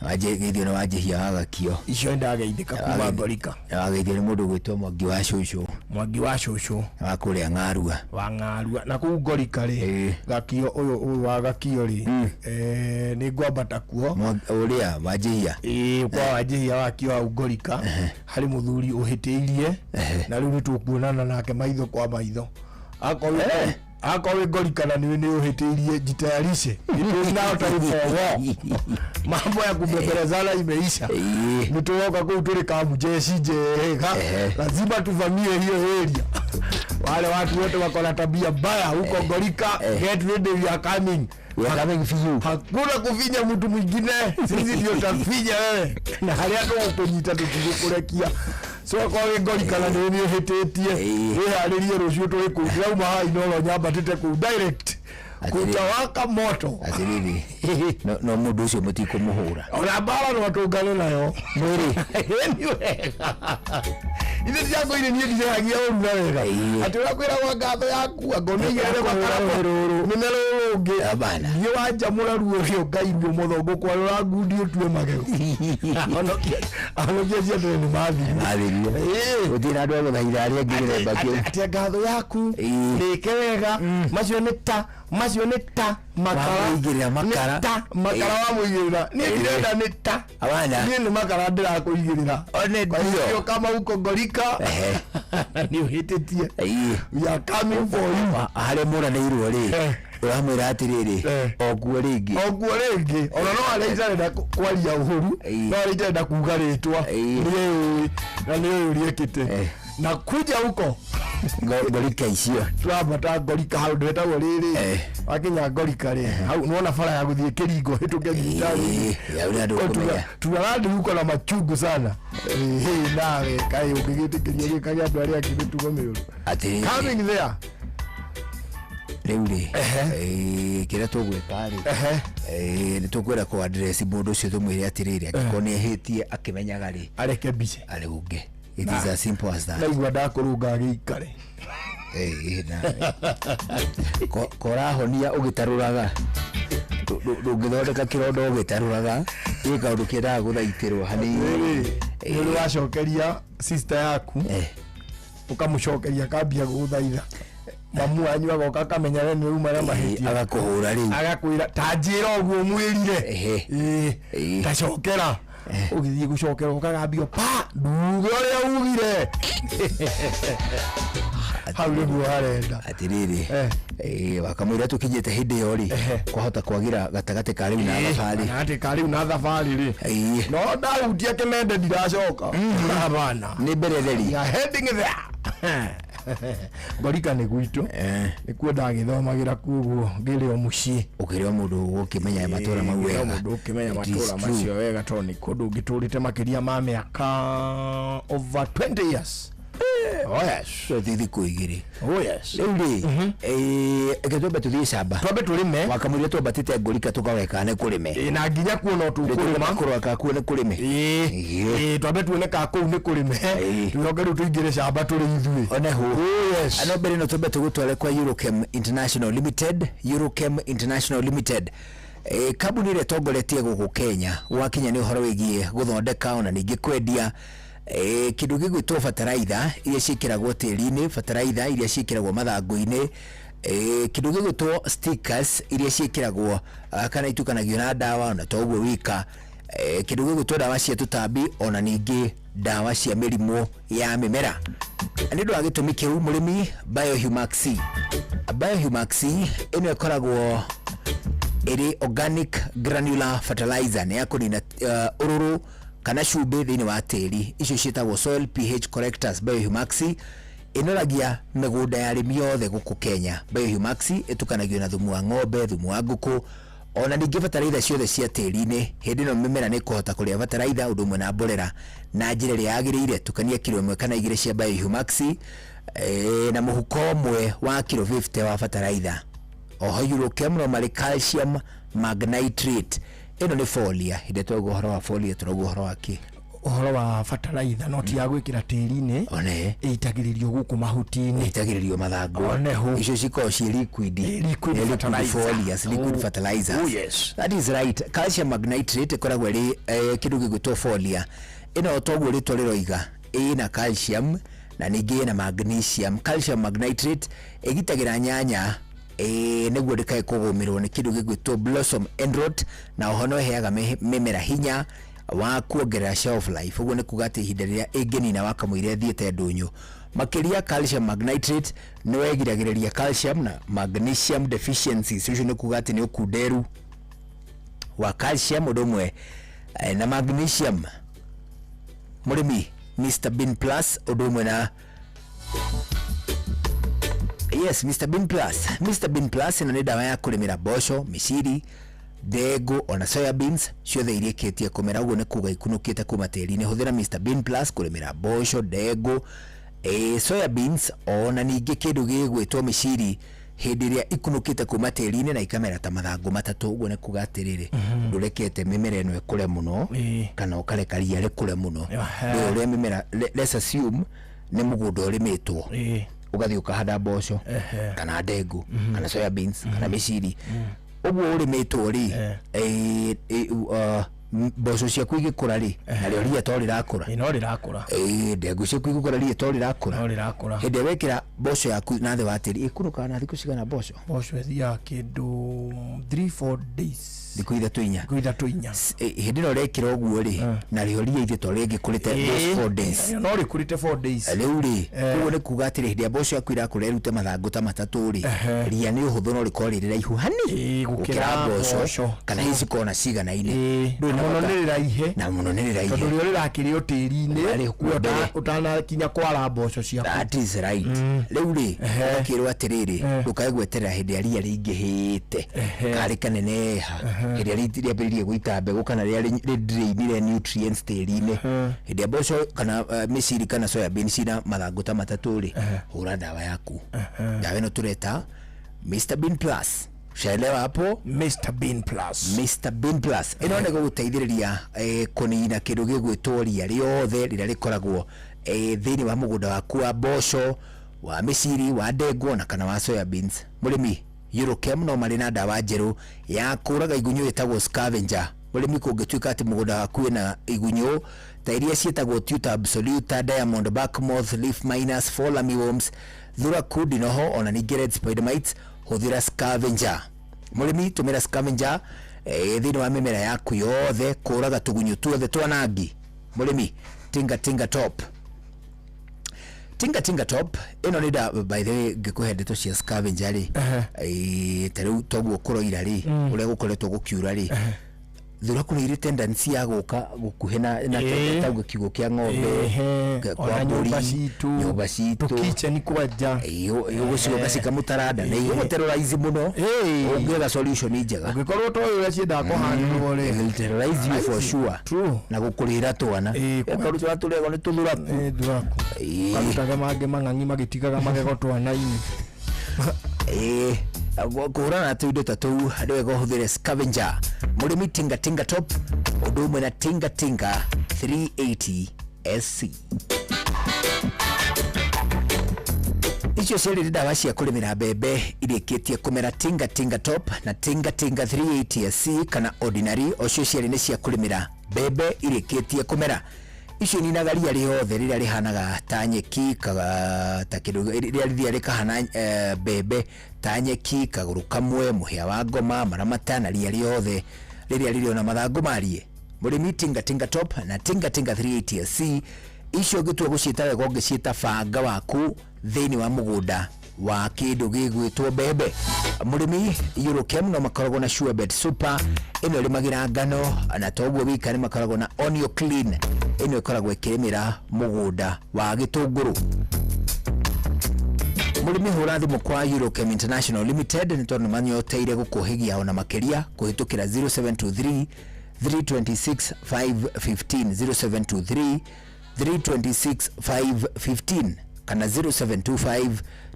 wanjĩgeithio nĩ wanjĩhia wa gakio icio ndageithĩka kuma ngorika wageithio nĩ mũndũ ũgwĩtwo mwangi wa cũcũ mwangi wa cũcũ wa kũrĩa ng'arua wa ng'arua na kũu ngorika rĩ gakio ũyũ ũyũ wa gakio rĩ nĩ ngwambata kuo ũrĩa wanjĩhia ĩĩ kwa wanjĩhia wakio hau ngorika harĩ mũthuri ũhĩtĩirie na rĩu nĩ tũkuonana nake maitho kwa maitho akorwo akorwo wĩ ngorika na nĩ ũhĩtĩirie jitayarishe It is now time for war mambo ya kubembelezana imeisha nĩ tũroka kũu tũrĩ kamjeshi njega lazima tuvamie hiyo area wale watu wote wako na tabia mbaya huko Ngorika get ready we are coming We are coming for you. Hakuna kufinya mtu mwingine, sisi ndio tafinya wewe na harĩa tũgũkũnyita tũtigũkũrekia so akorwo wĩ Ngorika na nĩ ũhĩtĩtie wĩharĩrie rũciũ tũrĩ kũu ndĩrauma haha Inoro nyambatĩte kũu direct kutawaka moto atĩrĩrĩ no mũndũ ũcio mũtikũmũhũra ona mbara no atũngane nayo mwĩrĩ nĩ wega ithe ciakwa-inĩ niĩ ndirehagia ũru na wega atĩ ũrĩa kwĩragwo ngatho yaku angorwo nĩ igĩrĩre makara nĩme rũrũ rũngĩ niĩ wanjamũra ruo rĩo ngai ruo mũtho ngũkwarũra ngundi ũtue magego ahonokia cia tene nĩ mathirire gũtirĩ na andũ a gũthaitha arĩa angĩ gĩthemba kĩu atĩ ngatho yaku nĩke wega macio nĩ ta macio nĩ ta makara Wamũigĩrĩra makara. nĩ ta makara wamũigĩrĩra niĩ ndirenda nĩ ta Abana. niĩ nĩ makara ndĩrakũigĩrĩra One Kwa ndio. hiyo kama uko Ngorika nĩ ũhĩtĩtie we are coming for you harĩa mũranĩirwo rĩ ũramwĩra atĩrĩrĩ okuo rĩngĩ okuo rĩngĩ ona no arĩa itarenda kwaria ũhuru no arĩa itarenda kuga rĩtwa nĩũĩ na nĩũĩ ũrĩa na kuja huko Ngorika icio turambata Ngorika hau ndetagwo rĩrĩ wakinya Ngorika rĩ hau nĩwona bara ya gũthiĩ Kĩringo hĩtũke thibitarĩ ya ũrĩa andũ kũmenya tunaradi huko na machungu sana Ĩĩ, nawe kaĩ ũngĩgĩtĩkĩria gĩkage andũ arĩa angĩ mĩtugo mĩũru atĩrĩrĩ coming there rĩu rĩ kĩrĩa tũgwĩka rĩ nĩ tũkwenda kũ address mũndũ ũcio tũmwĩre atĩrĩrĩ angĩkorwo nĩ ehĩtie akĩmenyaga rĩ areke mbice arũnge it is as simple as that naigua ndakũrũnga agĩikare Ĩĩ, nawe. Korahonia ũgĩtarũraga ndũngĩthondeka kĩronda ũgĩtarũraga ĩ kaũndũ kĩendaga gũthaitĩrwo hanini nĩ ũrĩ wacokeria sister yaku ũkamũcokeria akambia gũgũthaitha mamu wanyu agoka akamenya we nĩ uma na mahĩtia agakũhũra rĩu agakwĩra ta njĩra ũguo mwĩrire Ĩĩ, tacokera Ũgĩthiĩ gũcokera ũkagambio pa nduge ũrĩa ugire hau nĩguo harenda. Atiriri, wakamwira tukinyite hindi iyo ri, kwahota kwagira gatagatĩ ka rĩu na thabarĩ. Gatagatĩ ka rĩu na thabarĩ rĩ, no ndahutia kĩmende ndiracoka hapana. Nĩ mbere theri. We are heading there. Ngorika nĩ gwitũ, nĩkuo ndagĩthomagĩra kuoguo ngĩrĩ o mũciĩ. Ũkĩrĩ o mũndũ ũkĩmenya matũra mau Ngĩrĩ o wega. mũndũ ũkĩmenya It is matũra true. macio wega tondũ nĩ kũndũ ngĩtũrĩte makĩria ma mĩaka over 20 years. Oh yes. Tũthiĩ thikũ igĩrĩ. Oh yes. Rĩu rĩ, reke twambe tũthiĩ camba. Twambe tũrĩme. Wakamũira twambatĩte ngũrika tũkarore kana nĩ kũrĩme. Ĩ, na nginya kuo no tũkũrĩma. Kũrora kana kuo nĩ kũrĩme. Ĩ, twambe tuone ka kũu nĩ kũrĩme, tũcoke rĩu tũingĩre camba tũrĩ ithuĩ. One hu. Oh yes. Ano mbere no twambe tũgũtware kwa Eurochem International Limited. Eurochem International Limited. Kambuni ĩrĩa ĩtongoretie gũkũ Kenya gwakinya nĩ ũhoro wĩgiĩ gũthondeka ona ningĩ kwendia kĩndũ gĩgwĩtwo bataraitha iria ciĩkĩragwo tĩri-inĩ, bataraitha iria ciĩkĩragwo mathangũ-inĩ, kĩndũ gĩgwĩtwo stickers iria ciĩkĩragwo kana itukanagio na ndawa, ona to ũguo wika, kĩndũ gĩgwĩtwo ndawa cia tũtambi ona ningĩ ndawa cia mĩrimũ ya mĩmera. Nĩ ũndũ wa gĩtũmi kĩu mũrĩmi, Biohumax Biohumax ĩno ĩkoragwo ĩrĩ organic granular fertilizer, nĩ ya kũnina ũrũrũ kana cumbĩ thĩinĩ wa tĩri. Icio ciĩtagwo soil pH correctors. Biohumax ĩnoragia mĩgũnda ya arĩmi othe gũkũ Kenya. Biohumax ĩtukanagio na thumu wa ng'ombe, thumu wa ngũkũ, ona ningĩ bataraitha ciothe cia tĩri-inĩ. Hĩndĩ ĩno mĩmera nĩ ĩkũhota kũrĩa bataraitha ũndũ ũmwe na mborera na njĩra ĩrĩa yagĩrĩire. Tukania kiro 1 kana 2 cia Biohumax na mũhuko ũmwe wa kiro 50 wa bataraitha. Oho Eurochem no marĩ calcium magnitrate. Ĩno nĩ folia. Hĩndĩ twauga ũhoro wa folia tũrauga ũhoro wa kĩ? Ũhoro wa bataraitha no ti ya gwĩkĩra tĩri-inĩ. One. Ĩitagĩrĩrio gũkũ mahuti-inĩ. Ĩitagĩrĩrio mathangũ. One hu. Icio cikoragwo ciĩ liquid. Liquid Liquid fertilizer. foliars, liquid Oh. fertilizers. Oh, yes. That is right. Calcium magnitrate ĩkoragwo ĩrĩ kĩndũ gĩgwĩtwo folia. Ĩno toguo rĩtwa rĩroiga, ĩna calcium na ningĩ ĩna magnesium. Calcium magnitrate ĩgitagĩra nyanya nĩguo ndĩkae kũgũmĩrwo nĩ kĩndũ gĩgwĩtwo blossom end rot, na oho no ĩheaga mĩmera hinya wa kuongerera shelf life. Ũguo nĩ kuga atĩ ihinda rĩrĩa ĩngĩnina wakamũira ĩthiĩte ndũnyũ. Makĩria calcium magnitrate nĩ wegiragĩrĩria calcium na magnesium deficiencies. Ũcio nĩ kuga atĩ nĩ ũkunderu wa calcium ũndũ ũmwe na magnesium. Mũrĩmi, Mr Bean Plus ũndũ ũmwe na yes, Mr Bean Plus. Mr Bean Plus ĩno nĩ ndawa ya kũrĩmĩra mboco, mĩciri, ndengũ ona soya beans ciothe irĩkĩtie kũmera. Ũguo nĩ kuga ikunũkĩte kuma tĩri-inĩ. Hũthĩra Mr Bean Plus kũrĩmĩra mboco, ndengũ, soya beans ona ningĩ kĩndũ gĩgwĩtwo mĩciri hĩndĩ ĩrĩa ikunũkĩte kuma tĩri-inĩ na ikamera ta mathangũ matatũ. Ũguo nĩ kuga atĩrĩrĩ, ndũrekete mĩmera ĩno ĩkũre mũno kana ũkareka ria rĩkũre mũno. Nĩ ũrĩa mĩmera, let's assume nĩ mũgũnda ũrĩmĩtwo, ũgathiĩ ũkahanda mboco kana ndengũ kana soya beans kana mĩciri. Ũguo ũrĩmĩtwo rĩ, mboco ciaku igĩkũra rĩ, narĩo ria to rĩrakũra. No rĩrakũra. Ndengũ ciaku igĩkũra ria to rĩrakũra. No rĩrakũra. Hĩndĩ ĩrĩa wekĩra mboco yaku na thĩ wa tĩri, ĩkũrũkaga na thikũ cigana mboco? Mboco ĩthiaga kĩndũ 3-4 days. Thikũ ithatũ inya. Thikũ ithatũ inya. Hĩndĩ ĩno ũrekĩra ũguo rĩ, narĩo ria ithe to rĩngĩkũrĩte those 4 days. No rĩkũrĩte 4 days. Rĩu rĩ, ũguo nĩ kuga atĩrĩ, hĩndĩ ĩrĩa mboco yaku ĩrakũra ĩrute mathangũ ta matatũ rĩ, ria nĩ ũhũthũ no rĩkorwo rĩ rĩraihu hani gũkĩra mboco. kana hihi cikorwo na ciganaine. Ndũrĩ na Mũno bata. nĩ rĩraihe. Na mũno nĩ rĩraihe. Tondũ rĩo rĩrakĩrĩo tĩri-inĩ, Rĩrĩ kuo mbere. ũtanakinya kwara mboco ciaku. That is right. Rĩu rĩ, ũgakĩrwo atĩrĩrĩ, ndũkae gweterera hĩndĩ ĩrĩa ria rĩingĩhĩte karĩ kaneneha, hĩndĩ ĩrĩa rĩambĩrĩirie gũita mbegũ kana rĩrĩa rĩdrainire nutrients tĩri-inĩ. Hĩndĩ ĩrĩa mboco kana mĩciri kana soya beans cina mathangũ ta matatũ rĩ, hũra ndawa yaku. Ndawa ĩno tũreta Mr Bean Plus. Ushaelewa hapo? Mr Bean Plus. Mr Bean Plus. Ĩno nĩ gũgũteithĩrĩria kũnina kĩndũ gĩgwĩtwo ria rĩothe rĩrĩa rĩkoragwo thĩinĩ wa mũgũnda waku wa mboco, wa mĩciri, wa ndengũ ona kana wa soya beans. Mũrĩmi, Eurochem no marĩ na ndawa njerũ ya kũraga igunyũ ĩtagwo scavenger. Mũrĩmi, kũngĩtuĩka atĩ mũgũnda waku wĩna igunyũ ta iria ciĩtagwo Tuta absoluta, diamond bark moth, leaf miners, fall armyworms, thuraku, ndinoho ona ningĩ red spider mites, hũthĩra scavenger. Mũrĩmi, tũmĩra scavenger Thĩinĩ wa mĩmera yaku yothe kũraga tũgunyũ tuothe twanangi. Mũrĩmi, tinga tinga top, tinga tinga top ĩno nĩ da, by the way, ngĩkũhe ndeto cia scavenger rĩ, ta rĩu toguo kũroira rĩ, ũrĩa gũkoretwo gũkiura rĩ, thuraku nĩ irĩ tendency ya gũka gũkuhĩ na tauge kiugũ kĩa ng'ombe, kwa ona mbũri, nyũmba citũ, nyũmba citũ, tũkicheni kwanja. Ũgũcigoka cikamũtaranda na igũgũterrorize mũno ũngĩetha solution njega. Ũngĩkorwo toĩ ũrĩa ciendaga kũhandwo rĩ. It will terrorize you for sure. Na gũkũrĩra twana. Ĩkaruta tũrego nĩ tũthuraku. Thuraku. Karutage mangĩ mang'ang'i magĩtigaga magego twana-inĩ. Kũhũrana na tũindo ta tũu nĩ wega ũhũthĩre scavenger. Mũrĩmi, tinga tinga top ũndũ ũmwe na tinga tinga 380 SC. Icio cierĩ nĩ ndawa cia kũrĩmĩra mbembe irĩkĩtie kũmera, tinga tinga top na tinga tinga 380 SC kana ordinary. Ocio cierĩ nĩ cia kũrĩmĩra mbembe irĩkĩtie kũmera. Icio ninaga ria rĩothe rĩrĩa rĩhanaga ta nyeki kaga, ta kĩndũ rĩrĩa rĩthiaga rĩkahana mbembe ta nyeki, kagũrũ kamwe, mũhĩa wa ngoma, maramata na ria rĩothe rĩrĩa rĩrĩ ona mathangũ marie. Mũrĩmi, tinga tinga top na tinga tinga 380 SC icio ũngĩtua gũciĩta wega ũngĩciĩta banga waku thĩinĩ wa mũgũnda wa kĩndũ gĩgwĩtwo mbembe. Mũrĩmi, Eurochem no makoragwo na Surebet Super, ĩno ĩrĩmagĩra ngano, na toguo wika nĩ makoragwo na Onio Clean, ĩno ĩkoragwo ĩkĩrĩmĩra mũgũnda wa gĩtũngũrũ. Mũrĩmi, hũra thimũ kwa Eurochem International Limited nĩ tondũ nĩ manyoteire gũkũhĩgia ona makĩria kũhĩtũkĩra 0723 326 515, 0723 326 515 kana 0725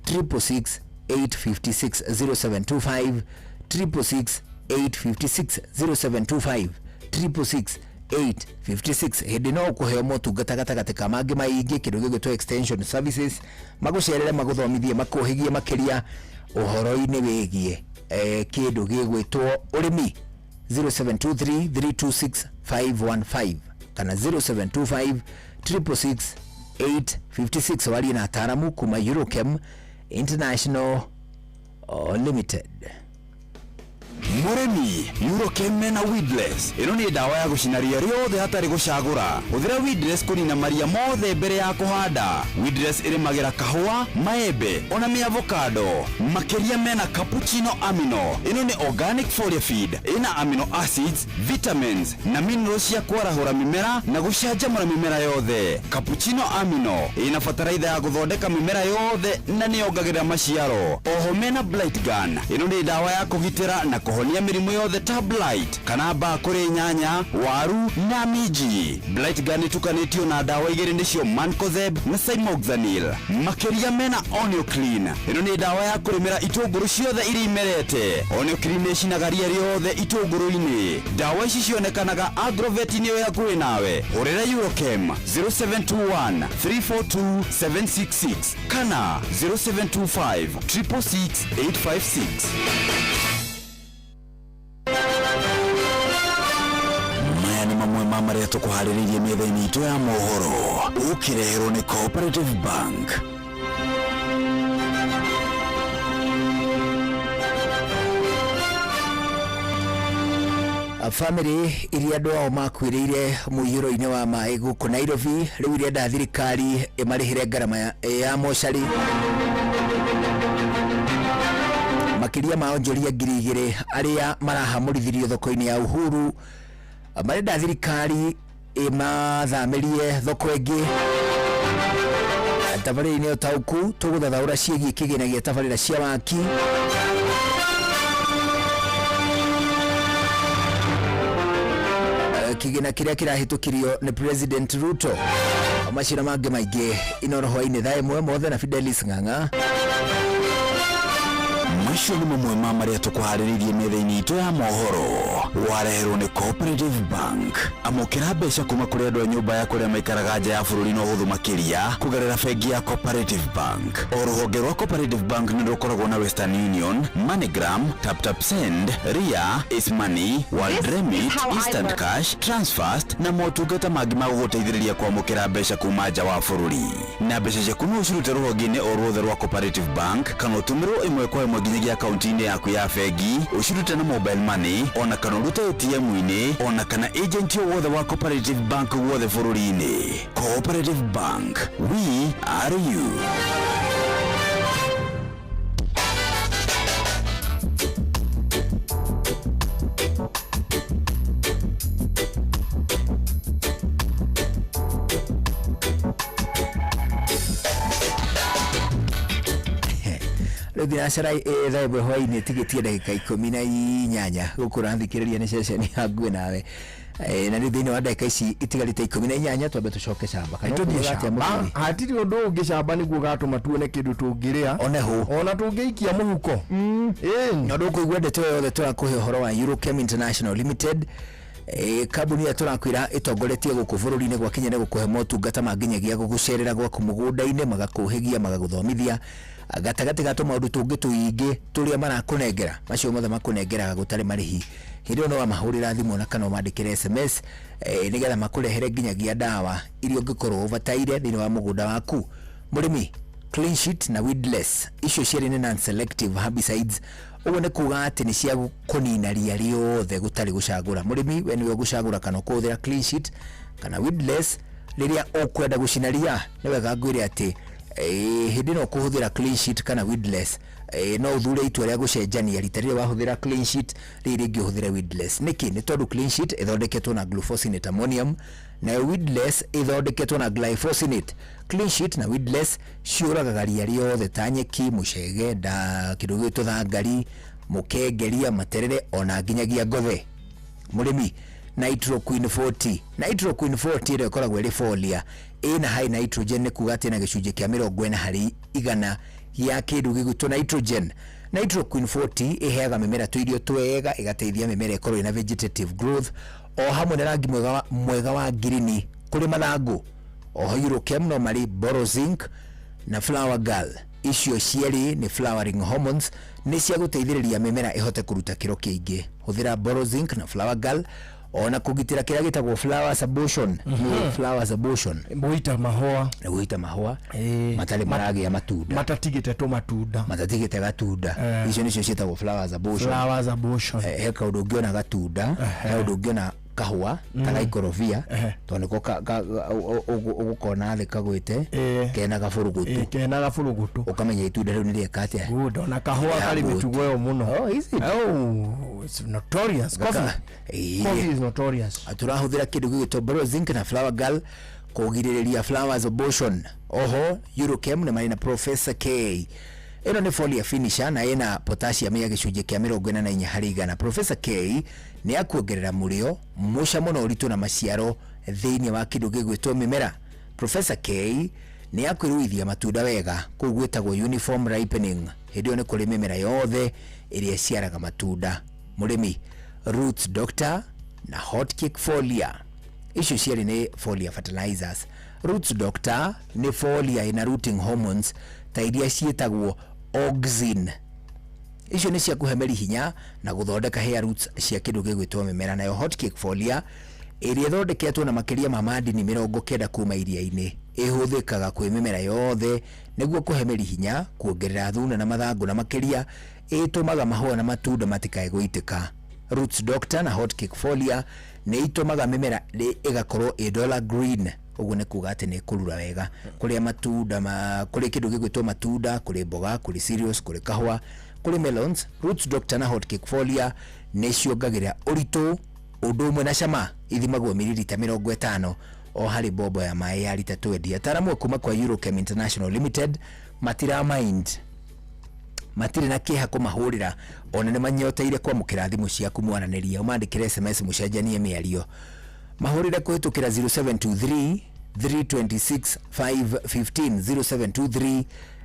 666 856, 0725 666 856, 0725 666 856. Hĩndĩ no ũkũheo motungata gatagatĩ ka mangĩ maingĩ kĩndũ gĩgwĩtwo extension services, magũcerere, magũthomithie, makũhĩgie makĩria ũhoro-inĩ wĩgiĩ kĩndũ gĩgwĩtwo ũrĩmi. 0723 326 515 kana 0725 666 856, warie na ataaramu kuma Eurochem International Limited. Mũrĩmi, Eurochem mena Weedless. Ĩno nĩ ndawa ya gũcina ria rĩothe hatarĩ gũcagũra. Hũthĩra Weedless kũnina maria mothe mbere ya kũhanda. Weedless ĩrĩmagĩra kahũa, maembe ona mĩavocado. Makĩria mena Cappuccino Amino. Ĩno nĩ organic foliar feed ĩna amino acids, vitamins na minerals cia kwarahũra mĩmera na gũcanjamũra mĩmera yothe. Cappuccino Amino ĩna bataraitha ya gũthondeka mĩmera yothe na nĩyongagĩrĩra maciaro. Oho mena Blight Gun. Ĩno nĩ ndawa ya kũgitĩra na kũhonia mĩrimũ yothe ta blight kana mbaa kũrĩ nyanya, waru na minji. Blight Gun ĩtukanĩtio na ndawa igĩrĩ nĩcio Mancozeb na Cymoxanil. Makĩria mena Onio Clean. Ĩno nĩ ndawa ya kũrĩmĩra itũngũrũ ciothe iria imerete. Onio Clean nĩ ĩcinaga ria rĩothe itũngũrũ-inĩ. Ndawa ici cionekanaga agrovet-inĩ ĩyo hakuhĩ nawe. Hũrĩra Eurochem 0721 342 766 kana 0725 666 856. Maya nĩ mamwe ma marĩa tũkũharĩrĩirie metha-inĩ itũ ya mohoro, ũkĩreherwo nĩ Cooperative Bank. Bamĩrĩ iria andũ ao makuĩrĩire mũiyũro-inĩ wa maĩ gũkũ Nairobi rĩu irenda thirikari ĩmarĩhĩre ngarama ya mocarĩ. Makĩria ma onjoria 2000 arĩa marahamũrithirio thoko-inĩ ya Uhuru marenda thirikari ĩmathamĩrie thoko ĩngĩ. Tabarĩra-inĩ ũtaũku tũgũthathaũra ciĩgiĩ kĩgĩna gĩa tabarĩra cia waki. Kĩgĩna kĩrĩa kĩrahĩtũkirio nĩ President Ruto, macio na mangĩ maingĩ Inoro hwainĩ thaa 1 mothe na Fidelis Ng'ang'a. Macio nĩ mamwe ma marĩa tũkũharĩrĩirie metha-inĩ itũ ya mohoro, wareherwo nĩ Cooperative Bank. Amũkĩra mbeca kuma kũrĩ andũ a nyũmba ya kũrĩa maikaraga nja ya bũrũri na ũhũthũ makĩria kũgerera bengi ya Cooperative Bank. O rũhonge rwa Cooperative Bank nĩ rũkoragwo na Western Union, MoneyGram, TapTap Send, Ria, Ace Money, World This is Remit, how I Instant learn. Cash, Transfast na motungata mangĩ ma gũgũteithĩrĩria kwamũkĩra mbeca kuma nja wa bũrũri. Na mbeca ciaku no ũcirute rũhonge-inĩ o ruothe rwa Cooperative Bank kana ũtũmĩrwo ĩmwe kwa ĩmwe nginyagia nginyagia akaunti-inĩ yaku ya bengi, ũcirute na mobile money, ona kana ũrute ATM-inĩ, ona kana agent o wothe wa Cooperative Bank guothe bũrũri-inĩ. Cooperative Bank, we are you. Rĩu thinacara thaa ĩmwe hwainĩ tigĩtie ndagĩka 18 gũkũ ũrathikĩrĩria nĩ ceceni ya Ngũĩ Nawe. Na rĩu thĩinĩ wa ndagĩka ici itigarĩte 18 twambe tũcoke camba kana tũthiĩ ũkugaga atĩa camba mũthuri? Hatirĩ ũndũ ũngĩ, camba nĩguo gatũma tuone kĩndũ tũngĩrĩa one hũ ona tũngĩikia mũhuko. Na ndũkũigua ndeto yothe tũrakũhe ũhoro wa Eurochem International Limited, kambuni ĩrĩa tũrakwĩra ĩtongoretie gũkũ bũrũri-inĩ gwakinya nĩ gũkũhe motungata ma nginyagia gũgũcerera gwaku mũgũnda-inĩ, magakũhĩgia, magagũthomithia gatagatĩ ga tũmaũndũ tũngĩ tũingĩ tũrĩa marakũnengera, macio mothe makũnengeraga gũtarĩ marĩhi. Hĩndĩ ĩyo no wamahũrĩra thimũ na kana ũmandĩkĩre SMS, nĩgetha makũrehere nginyagia ndawa iria ũngĩkorwo ũbataire thĩinĩ wa mũgũnda waku. Mũrĩmi, clean sheet na weedless, icio cierĩ nĩ non selective herbicides, ũguo nĩ kuga atĩ nĩ cia kũnina ria rĩothe gũtarĩ gũcagũra. Mũrĩmi, we nĩwe ũgũcagũra kana ũkũhũthĩra clean sheet kana weedless rĩrĩa ũkwenda gũcina ria. Nĩ wega ngwĩre atĩ hĩndĩ ĩno ũkũhũthĩra clean sheet kana weedless, no ũthure itua rĩa gũcenjania rita rĩrĩa wahũthĩra clean sheet, rĩrĩ rĩngĩ ũhũthĩre weedless. Nĩkĩ? Nĩ tondũ clean sheet ĩthondeketwo na glufosinate ammonium, nayo weedless ĩthondeketwo na glyphosate. Clean sheet na weedless ciũragaga ria rĩothe ta nyeki, mũcege, nda kĩndũ gĩgwĩtwo thangari, mũkengeria, materere ona nginyagia ngothe. Mũrĩmi, Nitroquin 40, Nitroquin 40 ĩrĩa ĩkoragwo ĩrĩ folia ĩna high nitrogen, nĩ kuga atĩ ĩna gĩcunjĩ kĩa 40% gĩa kĩndũ gĩgwĩtwo nitrogen. Nitroquin 40 ĩheaga mĩmera tũirio twega, ĩgateithia mĩmera ĩkorwo ĩna vegetative growth o hamwe na rangi mwega wa ngirini kũrĩ mathangũ. Oho Eurochem no marĩ Borozinc na Flower Girl, icio cierĩ nĩ flowering hormones, nĩ cia gũteithĩrĩria mĩmera ĩhote kũruta kĩro kĩingĩ. Hũthĩra Borozinc na Flower Girl ona kũgitĩra kĩrĩa gĩtagwo flower abortion. Nĩ flowers abortion gũita mahũa. Nĩ gũita mahũa matarĩ maragĩa matunda, matatigĩte tũmatunda, matatigĩte gatunda. Icio nĩcio ciĩtagwo flowers abortion. Flowers abortion. He kaũndũ ũngĩona gatunda, he kaũndũ ũngĩona kahũa kana ikorobia, tondũ nĩko ũgũkona thĩ kagwĩte kena gabũrũgũtũ, kena gabũrũgũtũ, ũkamenya itunda rĩu nĩ rĩeka atĩa. Good, ona kahũa karĩ mĩtugo ĩyo mũno. Oh, is it? Oh, it's notorious. Coffee. Coffee is notorious. Tũrahũthĩra kĩndũ gĩgwĩtwo Borozinc na Flower Girl kũgirĩrĩria flowers abortion. Oho Eurochem nĩ marĩ na Professor K, ĩno nĩ folia finisher na ĩna potassium ya gĩcunjĩ kĩa 44%. Professor K nĩ ya kuongerera mũrĩo, mũcamo na ũritũ na maciaro thĩinĩ wa kĩndũ gĩgwĩtwo mĩmera. Professor K nĩ ya kwĩruithia matunda wega, kũu gwĩtagwo uniform ripening, hĩndĩ ĩyo nĩ kũrĩ mĩmera yothe ĩrĩa ĩciaraga matunda. Mũrĩmi, Roots Doctor na Hot Cake Folia, icio cierĩ nĩ folia fertilizers. Roots Doctor nĩ folia ĩna rooting hormones ta iria ciĩtagwo auxin, icio nĩ cia kũhe mĩri hinya na gũthondeka hair roots cia kĩndũ gĩgwĩtwo mĩmera. Nayo Hot Cake Folia ĩrĩa ĩthondeketwo na makĩria ma madini 90 kuma iria-inĩ, ĩhũthĩkaga kwĩ mĩmera yothe nĩguo kũhe mĩri hinya, kuongerera thuna na mathangũ, na makĩria ĩtũmaga mahũa na matunda matikae gũitĩka. Roots Doctor na Hot Cake Folia nĩ itũmaga mĩmera ĩgakorwo ĩ dollar green, ũguo nĩ kuga atĩ nĩ ĩkũrura wega kũrĩa matunda kũrĩ kĩndũ gĩgwĩtwo matunda, kũrĩ mboga, kũrĩ cereals, kũrĩ kahũa, kũrĩ melons. Roots Doctor na Hot Cake Folia nĩ ciongagĩrĩra ũritũ ũndũ ũmwe na cama, ithimagwo mililita 50 o harĩ bombo ya maĩ ya rita 20. Ataaramu kuma kwa Eurochem International Limited matira mind, matirĩ na kĩeha kũmahũrĩra, ona nĩ manyoteire kwamũkĩra thimũ ciaku mwaranĩria, ũmandĩkĩre SMS mũcenjanie mĩario, mahũrĩre kũhĩtũkĩra 0723 326 515, 0723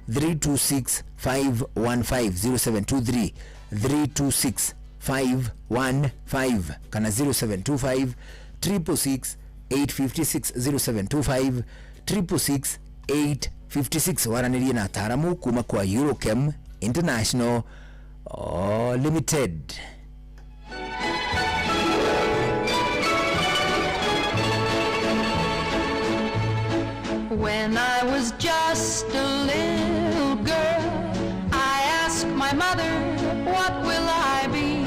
326 515, 0723 326 515 kana 0725 666 856, 0725 666 856, waranĩrie na ataaramu kuma kwa Eurochem International Limited. When I was just a little girl, I asked my my mother, what will I be?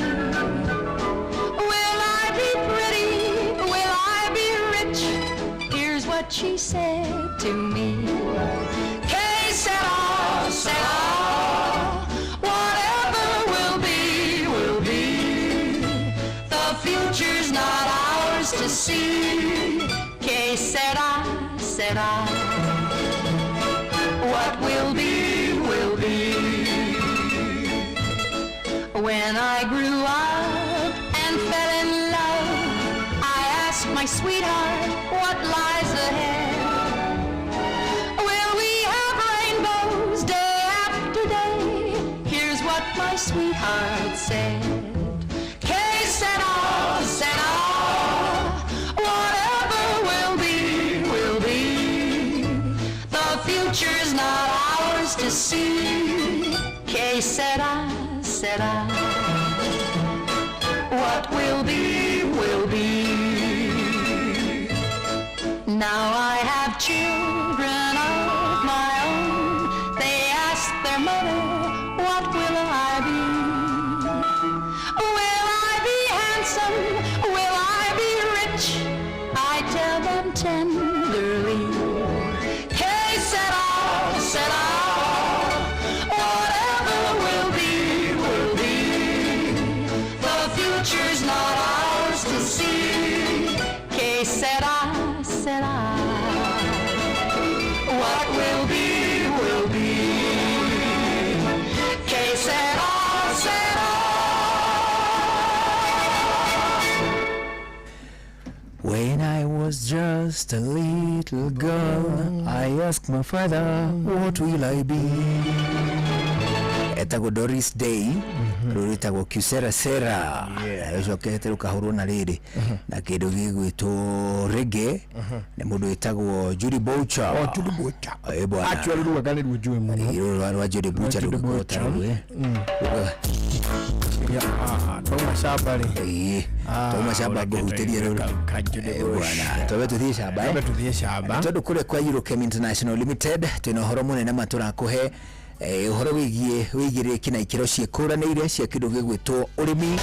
Will I be pretty? Will I be rich? Here's what she said to me. Que sera, sera. Whatever will be, will be. The future's not ours to see. Que sera, sera. What will be, will be. When I grew up and fell in love, I asked my sweetheart what lies ahead. Will we have rainbows day after day? Here's what my sweetheart said. Que sera, sera. Whatever will be, will be. The future's not ours to see. Que sera, sera. What will be, will be. Now I have children of my own. They ask their mother, what will I be? Will I be handsome? Will I be rich? I tell them tenderly. Que sera, sera. Whatever will be, will be. The future's not ours to see. Que sera, sera. What will be, will be. Que sera, sera. When I was just a little girl, I asked my father, what will I be? Etagwo Doris Day, rũrũ rwĩtagwo Kyusera Sera, rũcokete rũkahũrwo na rĩrĩ na kĩndũ gĩgwĩtwo reggae nĩ mũndũ wĩtagwo Judy Boucher. Oh, Judy Boucher. Eh, bwana. Actually rugaga nĩ ruo njũĩ mũno. Rũrũ rwa Judy Boucher Judy rũgĩkorwo ta Boucher. rũu, eh. Twauma camba rĩ. Ĩĩ. Twauma camba ngũhutĩrie rũrũ. Eh, bwana. Twambe tũthiĩ camba, eh? Twambe tũthiĩ camba. Tondũ kũrĩa kwa Eurochem International Limited twĩna ũhoro mũnene ma tũrakũhe ũhoro wĩgiĩ wĩigĩrĩrĩki na ikĩro ciĩkũranĩire cia kĩndũ gĩgwĩtwo ũrĩmi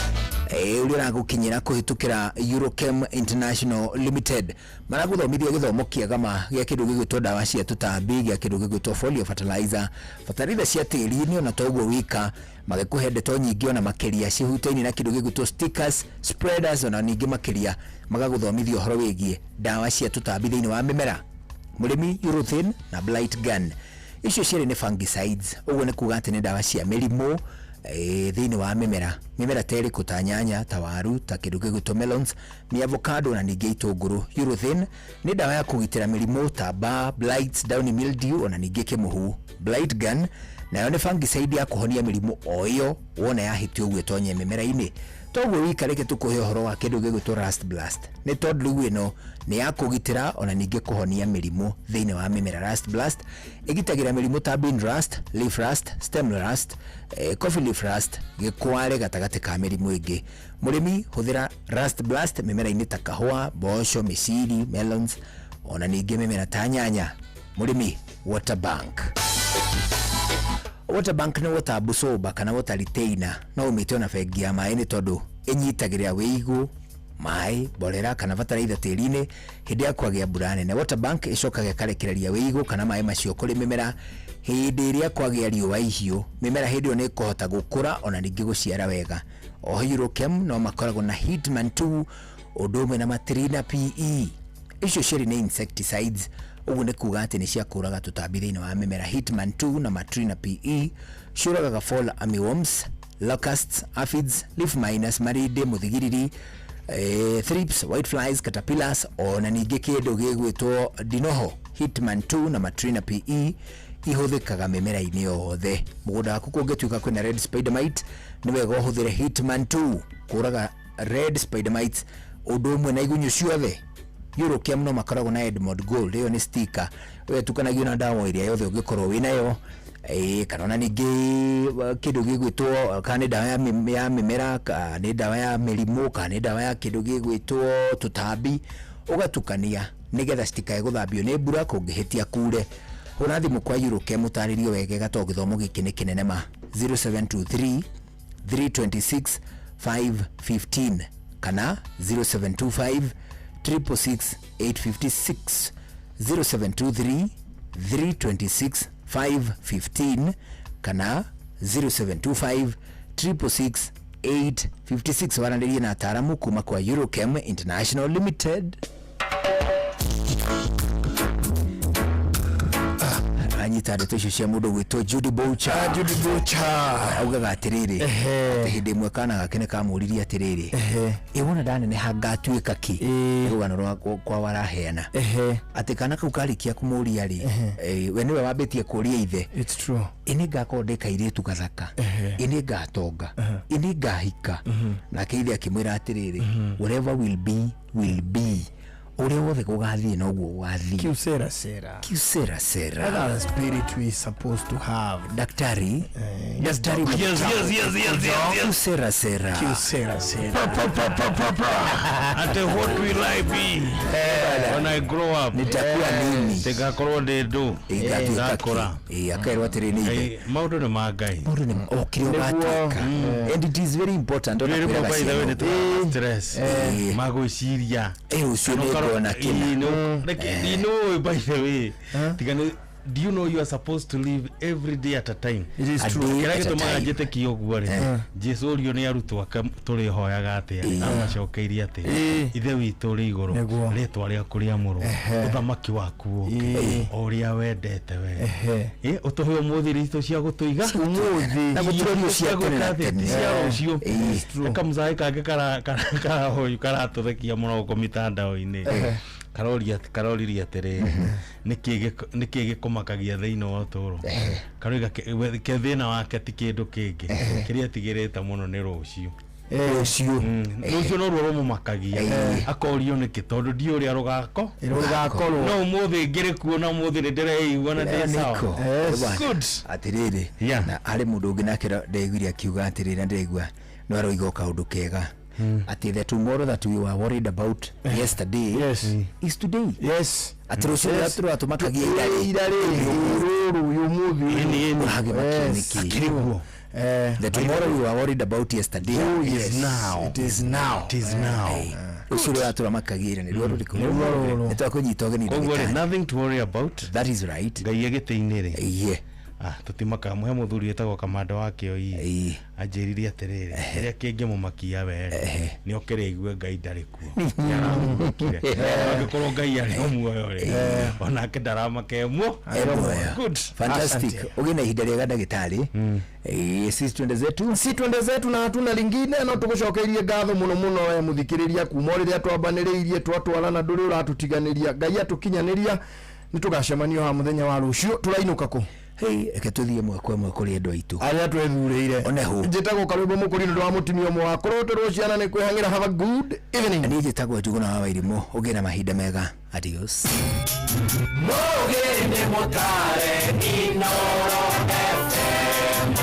ũrĩa ũragũkinyĩra kũhĩtũkĩra Eurochem International Limited. Maragũthomithia gĩthomo kĩega ma gĩa kĩndũ gĩgwĩtwo ndawa cia tũtambi, gĩa kĩndũ gĩgwĩtwo foliar fertilizer, bataraitha cia tĩri-inĩ ona to ũguo wika magĩkũhe ndeto nyingĩ ona makĩria cihutaine na kĩndũ gĩgwĩtwo stickers, spreaders ona ningĩ makĩria magagũthomithia ũhoro wĩgiĩ ndawa cia tũtambi thĩinĩ wa mĩmera mũrĩmi Urethane na Blight Gun. Icio cierĩ nĩ fungicides, ũguo nĩ kuga atĩ nĩ ndawa cia mĩrimũ thĩinĩ wa mĩmera. Mĩmera ta ĩrĩkũ? Ta nyanya, ta waru, ta kĩndũ gĩgwĩtwo melons, mĩ avocado na ningĩ itũngũrũ. Urethane nĩ ndawa ya kũgitĩra mĩrimũ ta bar, blight, downy mildew ona ningĩ kĩmũhu. Blight Gun nayo nĩ fungicide ya kũhonia mĩrimũ o ĩyo wona yahĩtia ũguo ĩtonye mĩmera-inĩ. Toguo wika reke tũkũhe ũhoro wa kĩndũ gĩgwĩtwo rust blast, nĩ tondũ rĩu ĩno nĩ ya kũgitĩra ona ningĩ kũhonia mĩrimũ thĩinĩ wa mĩmera. Rust blast ĩgitagĩra mĩrimũ ta bean rust, leaf rust, stem rust, coffee leaf rust, gĩkware gatagatĩ ka mĩrimũ ĩngĩ. Mũrĩmi hũthĩra rust blast mĩmera-inĩ ta kahũa, mboco, mĩciri, melons ona ningĩ mĩmera ta nyanya. Mũrĩmi, water bank. Water bank nĩ water absorber kana water retainer, no ũmĩte ona bengi ya maĩ nĩ tondũ ĩnyitagĩrĩra wĩigũ, maĩ, mborera kana bataraitha tĩri-inĩ hĩndĩ ya kwagĩa mbura nene. Water bank ĩcokaga ĩkarekereria wĩigũ kana maĩ macio kũrĩ mĩmera hĩndĩ ĩrĩa kwagĩa riũa ihiũ. Mĩmera hĩndĩ ĩyo nĩ ĩkũhota gũkũra ona ningĩ gũciara wega. Oho Eurochem no makoragwo na Hitman 2 ũndũ ũmwe na Matrina PE. Icio cierĩ nĩ insecticides, ũguo nĩ kuga atĩ nĩ cia kũraga tũtambi thĩinĩ wa mĩmera. Hitman 2 na Matrina PE ciũragaga fall armyworms, locusts, aphids, leaf miners, marinde, mũthigiriri, thrips, whiteflies, caterpillars ona ningĩ kĩndũ gĩgwĩtwo ndinoho. Hitman 2 na Matrina PE ihũthĩkaga mĩmera-inĩ yothe. Mũgũnda waku kũngĩtuĩka kwĩna red spider mite, nĩ wega ũhũthĩre Hitman 2 kũraga red spider mites ũndũ ũmwe na igunyũ ciothe. Eurochem no makoragwo na Edmond Gold, ĩyo nĩ sticker ĩyo ĩtukanagio na ndawa ĩrĩa yothe ũngĩkorwo wĩnayo, kana ona ningĩ kĩndũ gĩgwĩtwo kana nĩ ndawa ya mĩmera, kana nĩ ndawa ya mĩrimũ, kana nĩ ndawa ya kĩndũ gĩgwĩtwo tũtambi, ũgatukania nĩgetha citikae gũthambio nĩ mbura kũngĩhĩtia kure. Hũra thimũ kwa Eurochem ũtarĩrio wegega tondũ gĩthomo gĩkĩ nĩ kĩnene ma. 0723 326 515 kana 0725 666 856 0723 326 515 kana 0725 666 856 waranĩrie na ataaramu kuma kwa Eurochem International Limited. Anyita ndeto icio cia mũndũ gwĩtwo Judy Boucher. Judy Boucher augaga atĩrĩrĩ, atĩ hĩndĩ ĩmwe kana gake nĩ kamũririe atĩrĩrĩ, ĩ wona ndaneneha ngatuĩka kĩ? Nĩ rũgano rwa kwa waraheana atĩ kana kau karĩkia kũmũria rĩ, we nĩwe wambĩtie kũria ithe, It's true. Ĩ nĩ ngakorwo ndĩ kairĩtu gathaka, ĩ nĩ ngatonga, ĩ nĩ ngahika? Nake ithe akĩmwĩra atĩrĩrĩ, whatever will be will be, ũrĩa wothe gũgathiĩ noguo gũgathiĩ. Kiusera sera. Kiusera sera. That's the spirit we supposed to have. Daktari, daktari, Yes, yes, yes, yes, yes, yes. Kiusera sera. Kiusera sera. Ate what will I be when I grow up? Nitakuwa nini? Ndigakorwo ndĩ ndũ. Ngatuĩka Ndakũra. kĩ? Akerwo atĩrĩ nĩ ithe. Maũndũ nĩ ma Ngai. Maũndũ nĩ o kĩrĩa ũgatuĩka. And it is very important ona Rĩrĩ kwĩraga by the way ciana nĩ tũraga stress. Magwĩciria. Rũciũ nĩ ngona kĩna. Kĩna. By the way, tiga nĩ, do you know you are supposed to live every day at a time? It is A true. day Kĩrĩa at a gĩtũmaga time. njĩtĩkie ũguo rĩ, Jesu ũrio nĩ arutwo ake tũrĩhoyaga atĩa, amacokeirie atĩ ithe witũ ũrĩ igũrũ, Nĩguo. rĩtwa rĩaku rĩamũrwo, ũthamaki waku ũke, o ũrĩa wendete we. Ũtũhe ũmũthĩ irio citũ cia gũtũiga Ũmũthĩ. Na gũtirĩ irio cia tene na tene. cia rũciũ. Kamũcaĩ kangĩ karatũthekia mũno gũkũ mitandao-inĩ, karoririe atĩrĩrĩ, nĩkĩ gĩkũmakagia thĩinĩ wa ũtũũro? Karoiga ke thĩna wake ti kĩndũ kĩngĩ, kĩrĩa atigĩrĩte mũno nĩ rũciũ. Rũciũ. Rũciũ noruo rũmũmakagia, akorio nĩkĩ, tondũ ndiũ ũrĩa rũgako Rũgakorwo. No ũmũthĩ ngĩrĩ kuo na ũmũthĩ nĩ ndĩreigua na ndĩ sawa. Nĩko. Yes. Good. Atĩrĩrĩ, Yeah. na harĩ mũndũ ũngĩ nake ndaiguire akiuga atĩrĩrĩ, na ndĩraigua no aroiga o kaũndũ kega, atĩ the tomorrow that we were worried about yesterday Yes. is today. Yes. Atĩ rũciũ rũrĩa tũratũmakagia ira rĩ, Ira rĩ, rũrũ ũyũ ũmũthĩ ũyũ. ũragĩmakio Yes. nĩkĩ? Akĩrĩ kuo. The tomorrow we were worried about yesterday Oh, is yes. now. It is now. It is now. Rũciũ rũrĩa tũramakagia ira nĩruo rũrĩkũ? Nĩruo rũrũ. Nĩ twakũnyita ũgeni Koguo rĩ, ndagĩtarĩ. nothing to worry about. That is right. Ngai egĩtĩ-inĩ rĩ, Iye. Tũtimakaga mũthuri wĩtagwo kamanda wa kĩoi Ĩĩ. anjĩrire atĩrĩrĩ, kĩrĩa kĩngĩmũmakia were nĩ okĩrĩ aigue Ngai ndarĩ kuo, nĩarahurũkire. Angĩkorwo Ngai arĩ o muoyo rĩ, onake ndaramaka e muo. E muoyo. Good. Fantastic. Ũgĩe na ihinda rĩega ndagĩtarĩ. Sisi twende zetu. Si twende zetu na hatuna lingine, no tũgũcokeirie ngatho mũno mũno we mũthikĩrĩria kuma o rĩrĩa twambanĩrĩirie twatwarana, ndũrĩ ũratũtiganĩria. Ngai atũkinyanĩria, nĩ tũgacemanio ha mũthenya wa rũciũ. Tũrainũka kũ? Hey, reke tũthiĩ ĩmwe kwa ĩmwe kũrĩ andũ aitũ arĩa twethurĩire. Onehu. Njĩtagwo Karwĩmbo Mũkũri nĩ ũndũ wa mũtumia ũmwe wa kũroterwo ciana nĩ kwĩhang'ĩra. Have a good evening. Niĩ njĩtagwo Njuguna wa Wairimũ. Ũgĩe na mahinda mega. Adios. Mũgĩ nĩ mũtare Inoro FM.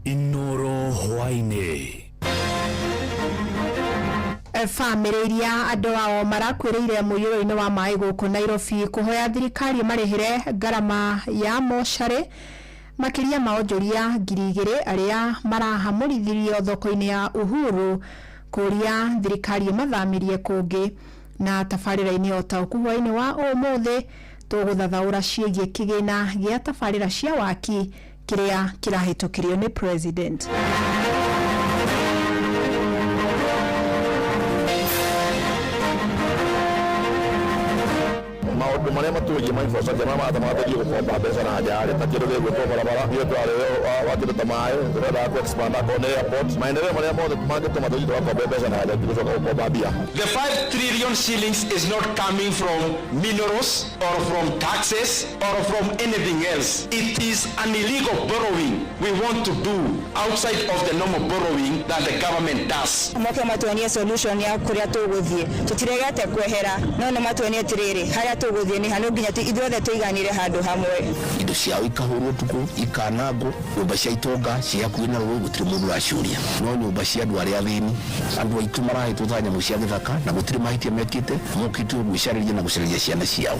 Inoro hwaĩ-inĩ. Bamĩrĩ iria andũ ao marakuĩrĩire mũiyũro-inĩ wa maĩ gũkũ Nairobi kũhoya thirikari marĩhĩre ngarama ya mocarĩ makĩria ma onjoria 2000 arĩa marahamũrithirio thoko-inĩ ya Uhuru kũria thirikari ĩmathamirie kũngĩ. Na tabarĩra-inĩ o ta ũkuũ hwaĩ-inĩ wa ũmũthĩ tũgũthathaũra ciĩgiĩ kĩgĩna gĩa tabarĩra cia waki kĩrĩa kĩrahĩtũkirio nĩ president. Maũndũ marĩa matwĩgiĩ ma infrastructure marĩa maratũmaga tũthiĩ gũkomba mbeca na nja rĩ, ta kĩndũ gĩgwĩtwo barabara, ithuĩ twarĩ wa kĩndũ ta maĩ, tũrendaga kũ expand akorwo nĩ airport, maendeleo marĩa mothe mangĩtũma tũthiĩ tũgakombe mbeca na nja tũgĩcoka gũkomba mbia. The 5 trillion shillings is not coming from minerals or from taxes or from anything else. It is an illegal borrowing we want to do outside of the normal borrowing that the government does. Moke matuonie solution ya kuria tuguthie, tutiregete kwehera, no nĩ matuonie atiriri haria tuguthie ni ha, no nginya ithuothe tuiganire handu hamwe. Indo ciao ikahũrwo ũtukũ, ikanangwo, nyũmba cia itonga ciĩ hakuhĩ na rũĩ, gũtirĩ mũndũ ũraciũria, no nyũmba cia andũ arĩa athĩni, andũ aitũ marahĩtwo ta nyamũ cia gĩthaka na gũtirĩ mahĩtia mekĩte, mokĩte gwĩcarĩria na gũcarĩria ciana ciao.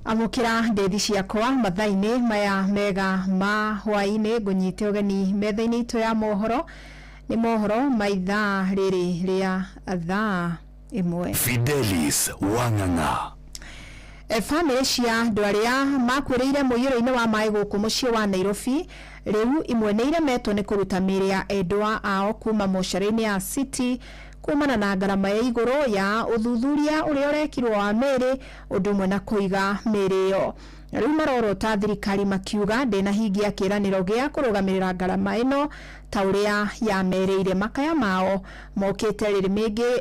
Amũkĩra ndethi ciakwa mathaa-inĩ maya mega ma hwaĩ-inĩ, ngũnyite ũgeni metha-inĩ itũ ya mohoro. Nĩ mohoro ma ithaa rĩrĩ rĩa thaa 1. Fidelis Wang'ang'a. Bamĩrĩ cia andũ arĩa makuĩrĩire mũiyũro-inĩ wa maĩ gũkũ mũciĩ wa Nairobi rĩu imwe nĩ iremetwo nĩ kũruta mĩĩrĩ ya endwa ao kuma mocarĩ-inĩ ya City kumana na ngarama ya igũrũ ya ũthuthuria ũrĩa ũrekirwo wa mĩĩrĩ, ũndũ ũmwe na kũiga mĩĩrĩ ĩyo. Rĩu marorota thirikari makiuga ndĩnahingia kĩĩranĩro gĩa kũrũgamĩrĩra ngarama ĩno ta ũrĩa yamerĩire. Makaya mao mokĩte rĩrĩ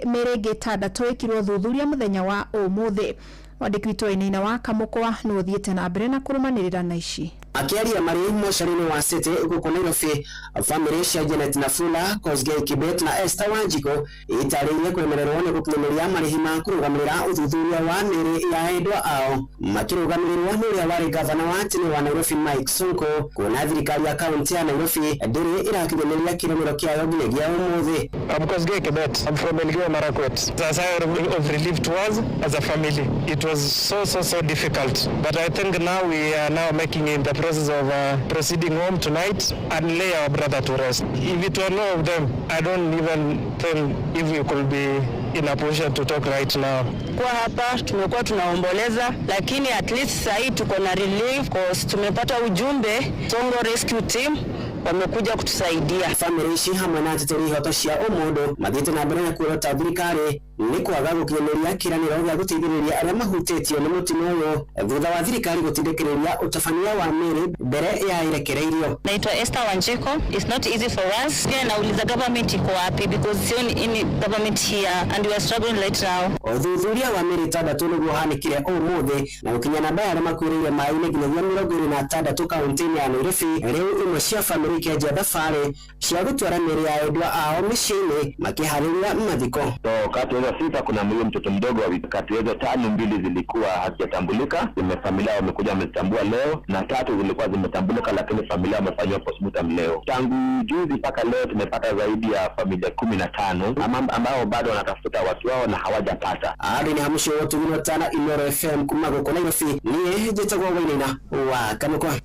mĩĩrĩ ĩngĩ 6 ĩkirwo ũthuthuria mũthenya wa ũmũthĩ. Mwandĩki witũ Wainaina wa Kamũkwa nĩ ũthiĩte na mbere na kũrũmanĩrĩra na ici. Akĩaria marĩ mocarĩ-inĩ wa City gũkũ Nairobi, bamĩrĩ cia Janet Nafula, Kosgei Kibet na Esther Wanjiku itarĩirie kũremererwo nĩ gũkinyanĩria marĩhi ma kũrũgamĩrĩra ũthuthuria wa mĩĩrĩ ya endwa ao, makĩrũgamĩrĩrwo nĩ ũrĩa warĩ gavana wa tene wa Nairobi Mike Sonko, kuona thirikari ya kaunti ya Nairobi ndĩrĩ ĩrakinyanĩria kĩremero kĩayo nginyagia ũmũthĩ. I'm Kosgei Kibet. I'm from Elgeyo Marakwet. It's a sigh of relief to us as a family. It was so difficult, but I think now we are now making in the process of proceeding home tonight and lay our brother to rest. If it were no of them, I don't even think if we could be in a position to talk right now. Kwa hapa tumekuwa tunaomboleza, lakini at least sahii tuko na relief cause tumepata ujumbe Songo Rescue Team wamekuja kutusaidia. Bamĩrĩ ici hamwe na ateteri ihoto cia ũmũndũ mathiĩte na mbere na kuorota thirikari nĩ kwaga gũkinyanĩria kĩĩranĩro gĩa gũteithĩrĩria arĩa mahutĩtio nĩ mũtino ũyũ thutha wa thirikari gũtindĩkĩrĩria ũtabania wa mĩĩrĩ mbere ya ĩrekereirio. Naitwa Esther Wanjiko. It's not easy for us. Pia nauliza government iko wapi because sioni any government here and we are struggling right now. Ũthuthuria wa mĩĩrĩ 6 nĩguo ũhanĩkire ũmũthĩ na gũkinya namba ya arĩa makuĩrĩire maĩ-inĩ nginyagia 26 kaunti-inĩ ya Nairobi. Rĩu imwe cia bamĩrĩ ikĩanjia thabarĩ cia gũtwara mĩĩrĩ ya endwa ao mĩciĩ-inĩ makĩharĩria mathiko. So kati ya hizo 6 kuna huyo mtoto mdogo wa kati ya hizo 5, 2 zilikuwa hazijatambulika, familia wamekuja wamezitambua leo, na 3 zilikuwa zimetambulika lakini familia wamefanyiwa postmortem leo. Tangu juzi mpaka leo tumepata zaidi ya familia 15 ambao bado wanatafuta watu wao na hawajapata. Andũ nĩ hamucio ũtugino tana Inooro FM kuma gũkũ Nairobi, niĩ njĩtagwo Wainaina wa Kamũkwa.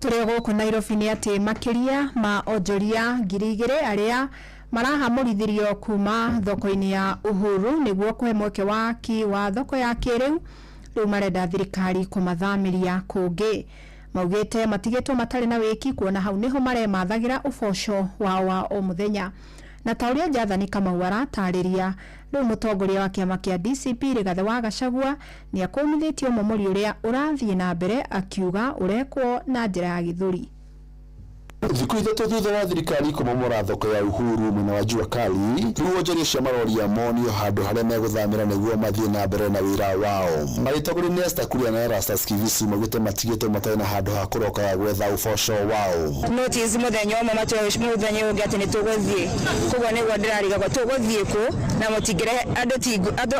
Tũrĩ gũkũ Nairobi nĩ atĩ makĩria ma onjoria 2000 arĩa marahamũrithirio kuma thoko-inĩ ya Uhuru nĩguo kũhe mweke waki wa thoko ya kĩrĩu, rĩu marenda thirikari kũmathamĩria kũngĩ. Maugĩte matigĩtwo matarĩ na wĩki kuona hau nĩho maremathagĩra ũboco wao wa o mũthenya. Na ta ũrĩa Jathani Kamau aratarĩria, rĩu mũtongoria wa kĩama kĩa DCP Rigathĩ wa Gachagua nĩ akũmithĩtie ũmomori ũrĩa ũrathiĩ na mbere akiuga ũrekwo na njĩra ya gĩthũri. Thikũ 3 thutha wa thirikari kũmomora thoko ya Uhuru mwena wa Jua Kali, rĩu onjoria acio maroria monio handũ harĩa megũthamĩra nĩguo mathiĩ na mbere na wĩra wao. Magĩtongorio nĩ Esther Kuria na Erastus Kivisi maugĩte matigĩtwo matarĩ na handũ ha kũrokaga gwetha ũboco wao. Notice mũthenya ũmwe matũhe mũthenya ũngĩ atĩ nĩ tũgũthiĩ, koguo nĩguo ndĩrarigagwo tũgũthiĩ kũ na mũtingĩrehe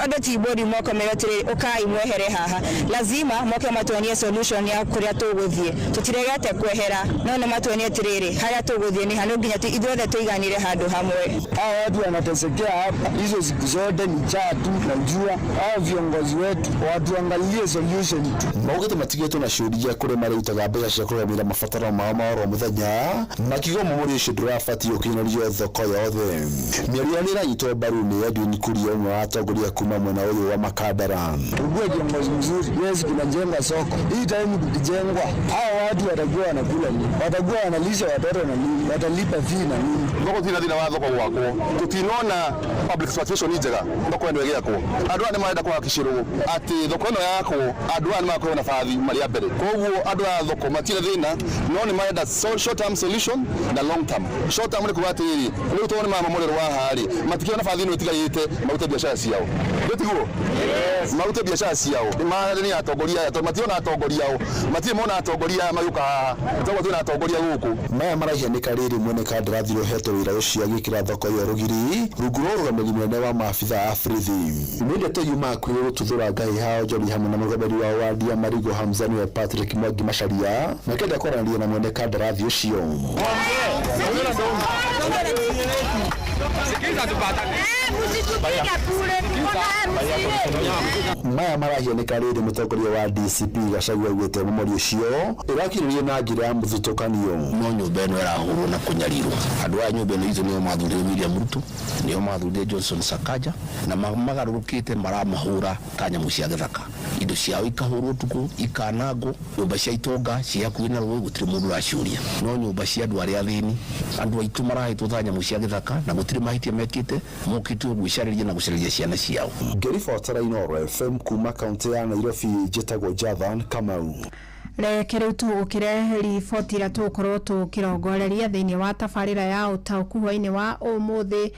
andũ ti mbũri moke mere atĩrĩrĩ ũkai mwehere haha, lazima moke matuonie solution ya kũrĩa tũgũthiĩ. Tũtiregete kwehera no nĩ matuonie atĩrĩrĩ harĩa tũgũthiĩ nĩ ha, no nginya ithuothe tũiganĩre handũ hamwe. Hao watu wanatesekea hapa hizo siku zote ni njaa tu na jua. Hao viongozi wetu watuangalie solution tu. Maugĩte matigĩtwo na ciũria kũrĩa marĩrutaga mbeca cia kũrũgamĩrĩra mabataro mao ma oro mũthenya, makiuga mũmũri ũcio ndũrabatiĩ gũkinyanĩrio thoko yothe. Mĩario yao nĩĩranyitwo mbaru nĩ Edwin Kuria, ũmwe wa atongoria kuma mwena ũyũ wa Makandara. Ukuwe kiongozi mzuri, yes, kunajenga soko hii time kukijengwa, hao watu watakuwa wanakula nini? Watakuwa wanalisha watoto na nini? Watalipa fee na nini? Thoko tina thina wa thoko gwakwo, tutinona public situation njega thoko ĩno ĩgĩakwo. Andũ aya nĩ marenda kũhakicĩrwo atĩ thoko ĩno yakwo andũ aya nĩ magakorwo na bathi marĩ a mbere. Koguo andũ a thoko matirĩ thĩna, no nĩ marenda short term solution na long term. Short term nĩ kuga atĩrĩrĩ, rĩu tondũ nĩ mamomorerwo haha rĩ, matikĩona bathi ĩno ĩtigarĩte marute biacara ciao. Nĩ tiguo? Marute biacara ciao. Nĩ atongoria aya tondũ matirona atongoria ao, matirĩ mona atongoria aya magĩũka haha, tondũ twĩna atongoria gũkũ. Maya marahianĩka rĩrĩ mwene kandarathi ũrĩa ũhetwo wĩra ũcio agĩkĩra thoko ĩyo rũgiri rungu rwa ũrũgamĩrĩri mũnene wa maabitha a borithi. Nĩ ndeto yumaga kwĩ gũtuthũra ngai ha onjoria hamwe na mũrũgamĩrĩri wa wadi ya Marigo Hamza nĩwe Patrick Mwangi Macharia makĩenda kwaranĩria na mwene kandarathi ũcio. Maya marahianĩka rĩrĩ mũtongoria wa DCP Gachagua augĩte mũmori ũcio ĩrakirĩrĩrio na njĩra ya mũthutũkanio. No nyũmba ĩno ĩrahũrwo na kũnyarirwo. Andũ aya nyũmba ĩno itũ nĩo mathurire William Ruto, nĩo mathurire Johnson Sakaja, na magarũrũkĩte maramahũra ta nyamũ cia gĩthaka. Indo ciao ikahũrwo ũtukũ, ikanangwo, nyũmba cia itonga ciĩ hakuhĩ na rũĩ gũtirĩ mũndũ ũraciũria. No nyũmba cia andũ arĩa athĩni, andũ aitũ marahĩtwo ta nyamũ cia gĩthaka na gũtirĩ mahĩtia mekĩte, mokĩte o gwĩcarĩria na gũcarĩria ciana ciao. Ngĩribotera Inooro FM kuma kaunti ya Nairobi, njĩtagwo Jathan Kamau. Reke rĩu tũgũkĩre riboti ĩrĩa tũgũkorwo tũkĩrongoreria thĩinĩ wa tabarĩra ya ũtaũku hwainĩ wa ũmũthĩ.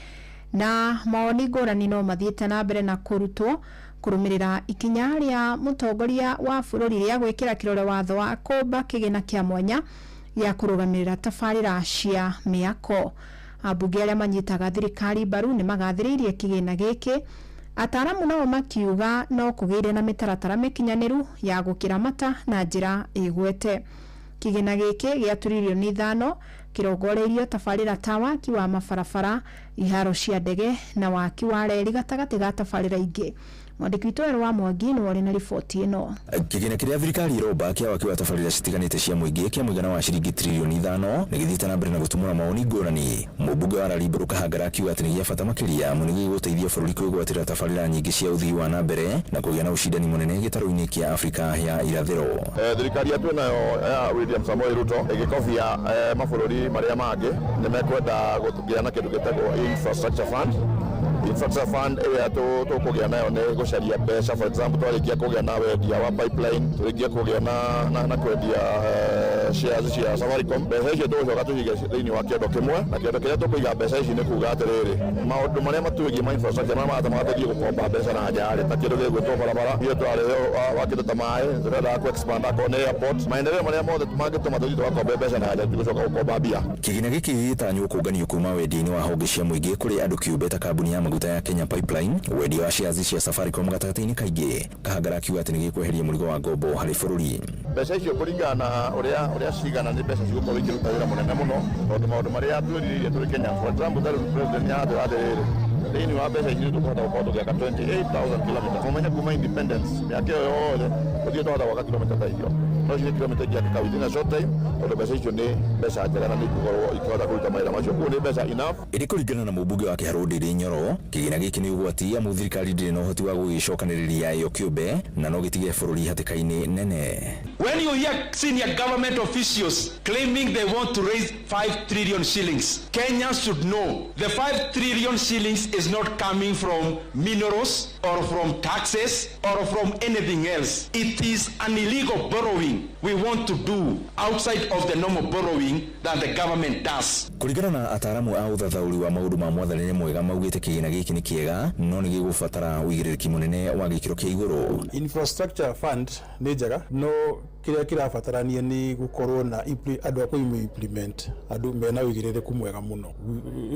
Na mawoni ngũrani no mathiĩte na mbere na kũrutwo kũrũmĩrĩra ikinya rĩa mũtongoria wa bũrũri rĩa gwĩkĩra kĩrore watho wa kũmba kĩgĩna kĩa mwanya gĩa kũrũgamĩrĩra tabarĩra cia mĩako. Ambunge arĩa manyitaga thirikari mbaru nĩ magathĩrĩirie kĩgĩna gĩkĩ, ataaramu nao makiuga no kũgĩire na mĩtaratara mĩkinyanĩru ya gũkĩramata na njĩra ĩgwete. Kĩgĩna gĩkĩ gĩa turirioni 5 kĩrongoreirio tabarĩra ta waki wa mabarabara, iharo cia ndege na waki wa reri gatagatĩ ga tabarĩra ingĩ. Mwandĩki witũ Werũ wa Mwangi nĩwe ũrĩ na riboti ĩno. Kĩgĩna kĩrĩa thirikari ĩromba kĩa waki wa tabarĩra citiganĩte cia mũingĩ kĩa mũigana wa ciringi tririoni 5 nĩ gĩthiĩte na mbere na gũtumũra mawoni ngũrani. Mũmbunge wa Rarimbũrũ Kahangara akiuga atĩ nĩ gĩa bata makĩria amu nĩ gĩgũteithia bũrũri kwĩgwatĩra tabarĩra nyingĩ cia ũthii wa na mbere na kũgĩa na ũcindani mũnene gĩtarũ-inĩ kĩa Afrika ya irathĩro. Thirikari yetu nayo ya William Samoei Ruto ĩgĩkobia mabũrũri marĩa mangĩ nĩ mekwenda gũtũgĩa na kĩndũ gĩtagwo infrastructure fund. Infrastructure fund ĩrĩa tũkũgĩa nayo nĩ gũcaria mbeca. For example, twarĩkia kũgĩa na wendia wa pipeline, tũrĩkia kũgĩa na kwendia shares cia Safaricom, mbeca icio tũgũcoka tũcige thĩinĩ wa kĩondo kĩmwe, na kĩondo kĩrĩa tũkũiga mbeca ici nĩ kuga atĩrĩrĩ, maũndũ marĩa matwĩgiĩ ma infrastructure marĩa maratũmaga tũthiĩ gũkomba mbeca na nja rĩ, ta kĩndũ gĩgwĩtwo barabara, ithuĩ tũrarĩhe wa kĩndũ ta maĩ, tũrendaga kũ expand akorwo nĩ airport, maendeleo marĩa mothe mangĩtũma tũthiĩ tũgakombe mbeca na nja, tũgũcoka gũkomba mbia. Kĩgĩna gĩkĩ gĩgĩtanywo kũnganio kuma wendia-inĩ wa honge cia mũingĩ kũrĩ andũ kĩũmbe ta kambuni ya maguta ya Kenya Pipeline, wendia wa shares cia Safaricom gatagatĩ-inĩ kaingĩ. Kahangara akiuga atĩ nĩ gĩkweheria mũrigo wa ngombo harĩ bũrũri. Mbeca icio kũringana na ũrĩa cigana nĩ mbeca cigũkorwo ikĩruta wĩra mũnene mũno, tondũ maũndũ marĩa twĩrirĩirie tũrĩ Kenya, for example, ta rĩu president nĩ aratwĩra atĩrĩrĩ, thĩinĩ wa mbeca ici tũkũhota gũkorwo tũgĩaka 28,000 kilometers. Mũmenye kuma independence mĩaka ĩyo yothe gũtirĩ twahota gwaka kilomita ta icio, no icio nĩ kilomita ingĩakĩka within a short time, tondũ mbeca icio nĩ mbeca njega na nĩ igũkorwo ikĩhota kũruta mawĩra macio, koguo nĩ mbeca enough. Ĩrĩ kũringana na mũmbunge wa Kĩharũ Ndĩrĩ Nyoro, kĩgĩna gĩkĩ nĩ ũgwati amu thirikari ndĩrĩ na ũhoti wa gũgĩcokanĩrĩria yo kĩũmbe na no gĩtige bũrũri hatĩka-inĩ nene. When you hear senior government officials claiming they want to raise 5 trillion shillings, Kenyans should know the 5 trillion shillings is not coming from minerals or from taxes or from anything else. It is an illegal borrowing we want to do outside of the normal borrowing that the government does. Kũringana na ataaramu a ũthathaũri wa maũndũ ma mwathanĩre mwega maugĩte kĩgĩna gĩkĩ nĩ kĩega no nĩ gĩgũbatara ũigĩrĩrĩki mũnene wa gĩkĩro kĩa igũrũ. Infrastructure fund nĩ njega, no kĩrĩa kĩrabatarania nĩ gũkorwo na andũ a kũ implement, andũ mena ũigĩrĩrĩku mwega mũno,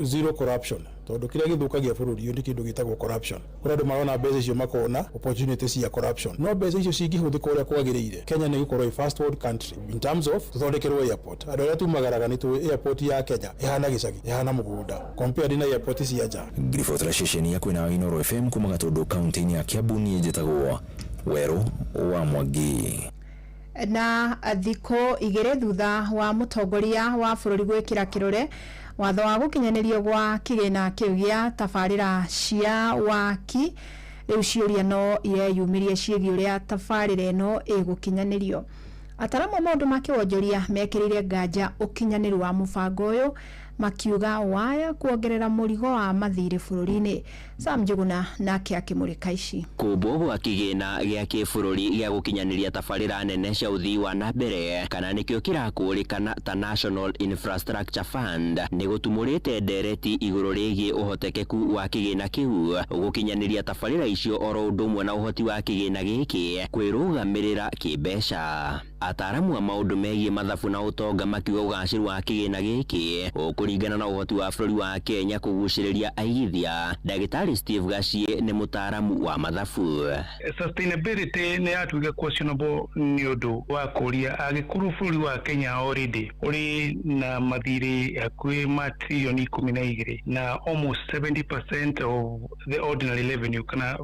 zero corruption, tondũ kĩrĩa gĩthũkagia bũrũri ũyũ nĩ kĩndũ gĩtagwo corruption. Kũrĩ andũ marona mbeca icio makona opportunity cia corruption, no mbeca icio cingĩhũthĩka ũrĩa kwagĩrĩire, Kenya nĩ gũkorwo ĩ first world country in terms of tũthondekerwo airport. Andũ arĩa tumagaraga nĩ tũĩ airport ya Kenya ĩhana gĩcagi, ĩhana mũgũnda compared na airport cia nja. Ngiribotera ceceni ya kwĩna Inooro FM kuma Gatũndũ kaunti-inĩ ya Kiambu, niĩ njĩtagwo Werũ wa Mwangi. Na thikũ 2 thutha wa mũtongoria wa bũrũri gwĩkĩra kĩrore watho wa gũkinyanĩrio gwa kĩgĩna kĩu gĩa tabarĩra cia waki, rĩu ciũria no ireyumĩrie ciĩgiĩ ũrĩa tabarĩra ĩno ĩgũkinyanĩrio. Ataramu a maũndũ ma kĩwonjoria mekĩrĩire nganja ũkinyanĩru wa mũbango ũyũ, makiuga waya kuongerera mũrigo wa mathirĩ bũrũri-inĩ. Sam Njuguna nake akĩmũrĩka ici. Kũmbwo gwa kĩgĩna gĩa kĩbũrũri gĩa gũkinyanĩria tabarĩra nene cia ũthii wa na mbere kana nĩkĩo kĩrakũrĩkana ta National Infrastructure Fund nĩ gũtumũrĩte ndereti igũrũ rĩgiĩ ũhotekeku wa kĩgĩna kĩu gũkinyanĩria tabarĩra icio oro ũndũ ũmwe na ũhoti wa kĩgĩna gĩkĩ kwĩrũgamĩrĩra kĩmbeca. Ataramu a maũndũ megiĩ mathabu na ũtonga makiuga ũgacĩru wa kĩgĩna gĩkĩ ũkũringana na ũhoti wa bũrũri wa Kenya kũgucĩrĩria aigithia. Ndagĩtarĩ Steve Gachie nĩ mũtaaramu wa mathabu. Sustainability nĩ yatuĩka questionable nĩ ũndũ wa kũria angĩkorwo bũrũri wa Kenya already ũrĩ na mathirĩ hakuhĩ ma tririoni 12 na almost 70% of the ordinary revenue, kana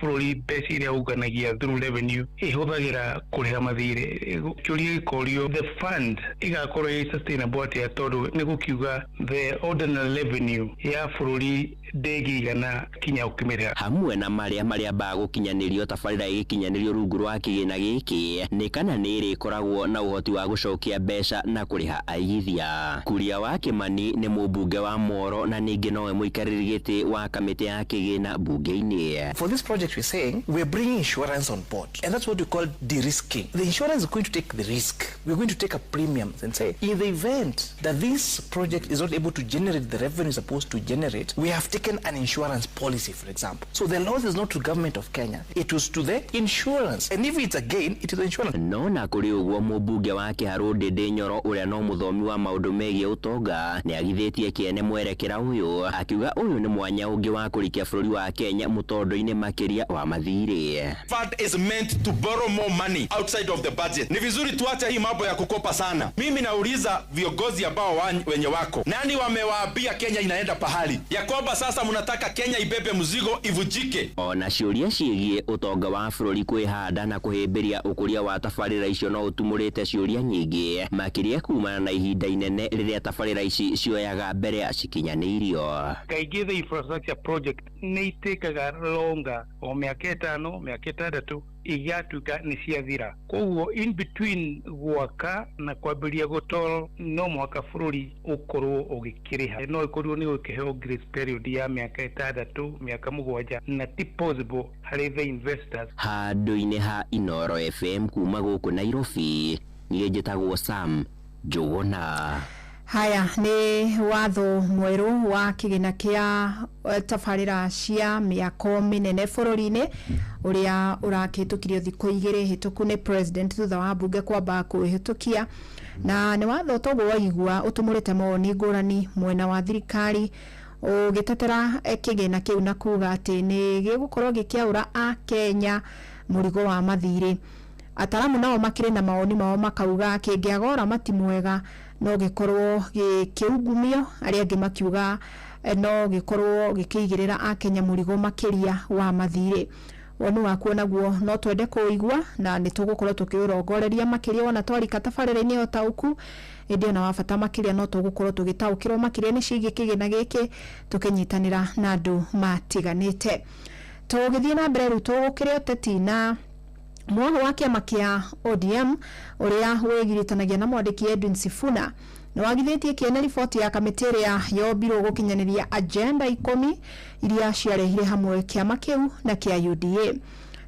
bũrũri mbeca iria ũnganagia through revenue ĩhũthagĩra kũrĩha mathirĩ. Kĩũria gĩkorio, the fund ĩgakorwo ĩ sustainable atĩa, tondũ nĩ gũkiuga the ordinary revenue ya bũrũri ndĩngĩigana kinya ũkĩmĩrĩha. Hamwe na marĩa marĩambaga gũkinyanĩrio tabarĩra ĩgĩkinyanĩrio rungu rwa kĩgĩna gĩkĩ nĩ kana nĩ ĩrĩkoragwo na ũhoti wa gũcokia mbeca na kũrĩha aigithia. Kuria wa Kimani nĩ mũmbunge wa Moro na ningĩ nowe mũikarĩri gĩtĩ wa kamĩtĩ ya kĩgĩna mbunge-inĩ. For this project we're saying we're bringing insurance on board, and that's what we call de-risking. The insurance is going to take the risk. We're going to take a premium and say, in the event that this project is not able to generate the revenue it's supposed to generate, we have taken an insurance policy, for example. So the loss is not to government of Kenya, it was to the insurance. And if it's a gain, it is the insurance. No na kũrĩ ũguo mũmbunge wa Kĩharũ Ndĩndĩ Nyoro ũrĩa no mũthomi wa maũndũ megiĩ ũtonga nĩ agithĩtie kĩene mwerekera ũyũ, akiuga ũyũ nĩ mwanya ũngĩ wa kũrikia bũrũri wa Kenya mũtondo-inĩ makĩria wa mathirĩ. Fund is meant to borrow more money outside of the budget. Ni vizuri tuache hii mambo ya kukopa sana. Mimi nauliza viongozi ambao wenye wako, nani wamewaambia Kenya inaenda pahali ya kwamba sasa mnataka Kenya ibebe mzigo ivujike? Ona ciũria ciĩgiĩ ũtonga wa bũrũri kwĩhanda na kũhĩmbĩria ũkũria wa tabarĩra icio no ũtumũrĩte ciũria nyingĩ makĩria kumana na ihinda inene rĩrĩa tabarĩra ici cioyaga mbere ya cikinyanĩirio. Kaingĩ the infrastructure project nĩ itĩkaga longa o mĩaka 5, mĩaka 6 igatuĩka nĩ ciathira. Koguo in between gwaka na kwambĩrĩria gũtoro no mũhaka bũrũri ũkorwo ũgĩkĩrĩha. No ĩkorirwo nĩ gũkĩheo grace period ya mĩaka 6, mĩaka 7, na ti possible harĩ the investors. Handũ-inĩ ha Inoro FM kuma gũkũ Nairobi, niĩ njĩtagwo Sam Njũgũna. Haya nĩ watho mwerũ wa kĩgĩna kĩa tabarĩra cia mĩako mĩnene bũrũri-inĩ ũrĩa ũrakĩhĩtũkirio thikũ 2 hĩtũku nĩ president thutha wa mbunge kwamba kũhĩtũkia, na nĩ watho toguo waigua ũtumũrĩte mawoni ngũrani mwena wa thirikari ũgĩtetera kĩgĩna kĩu na kuga atĩ nĩ gĩgũkorwo gĩkĩaũra Akenya mũrigo wa mathirĩ. Ataramu nao makĩrĩ na mawoni mao makauga kĩngĩaga ũramati mwega no gĩkorwo gĩkĩungumio, arĩa angĩ makiuga no gĩkorwo gĩkĩigĩrĩra Akenya mũrigo makĩria wa mathirĩ. Woni waku naguo no twende kũigua na nĩ tũgũkorwo tũkĩũrongoreria makĩria wona twarika tabarĩra-inĩ ya ũtaũku, ĩndĩ ona wa bata makĩria no tũgũkorwo tũgĩtaũkĩrwo makĩria nĩ ciĩgiĩ kĩgĩna gĩkĩ tũkĩnyitanĩra na andũ matiganĩte. Tũgĩthiĩ na mbere rĩu tũgũkĩre ũteti na mwago wa kĩama kĩa ODM ũrĩa wĩgiritanagia na mwandĩki Edwin Sifuna nĩ wagithĩtie kĩene riboti ya kamĩtĩ ĩrĩa yombirwo gũkinyanĩria agenda 10 iria ciarehire hamwe kĩama kĩu na kĩa UDA.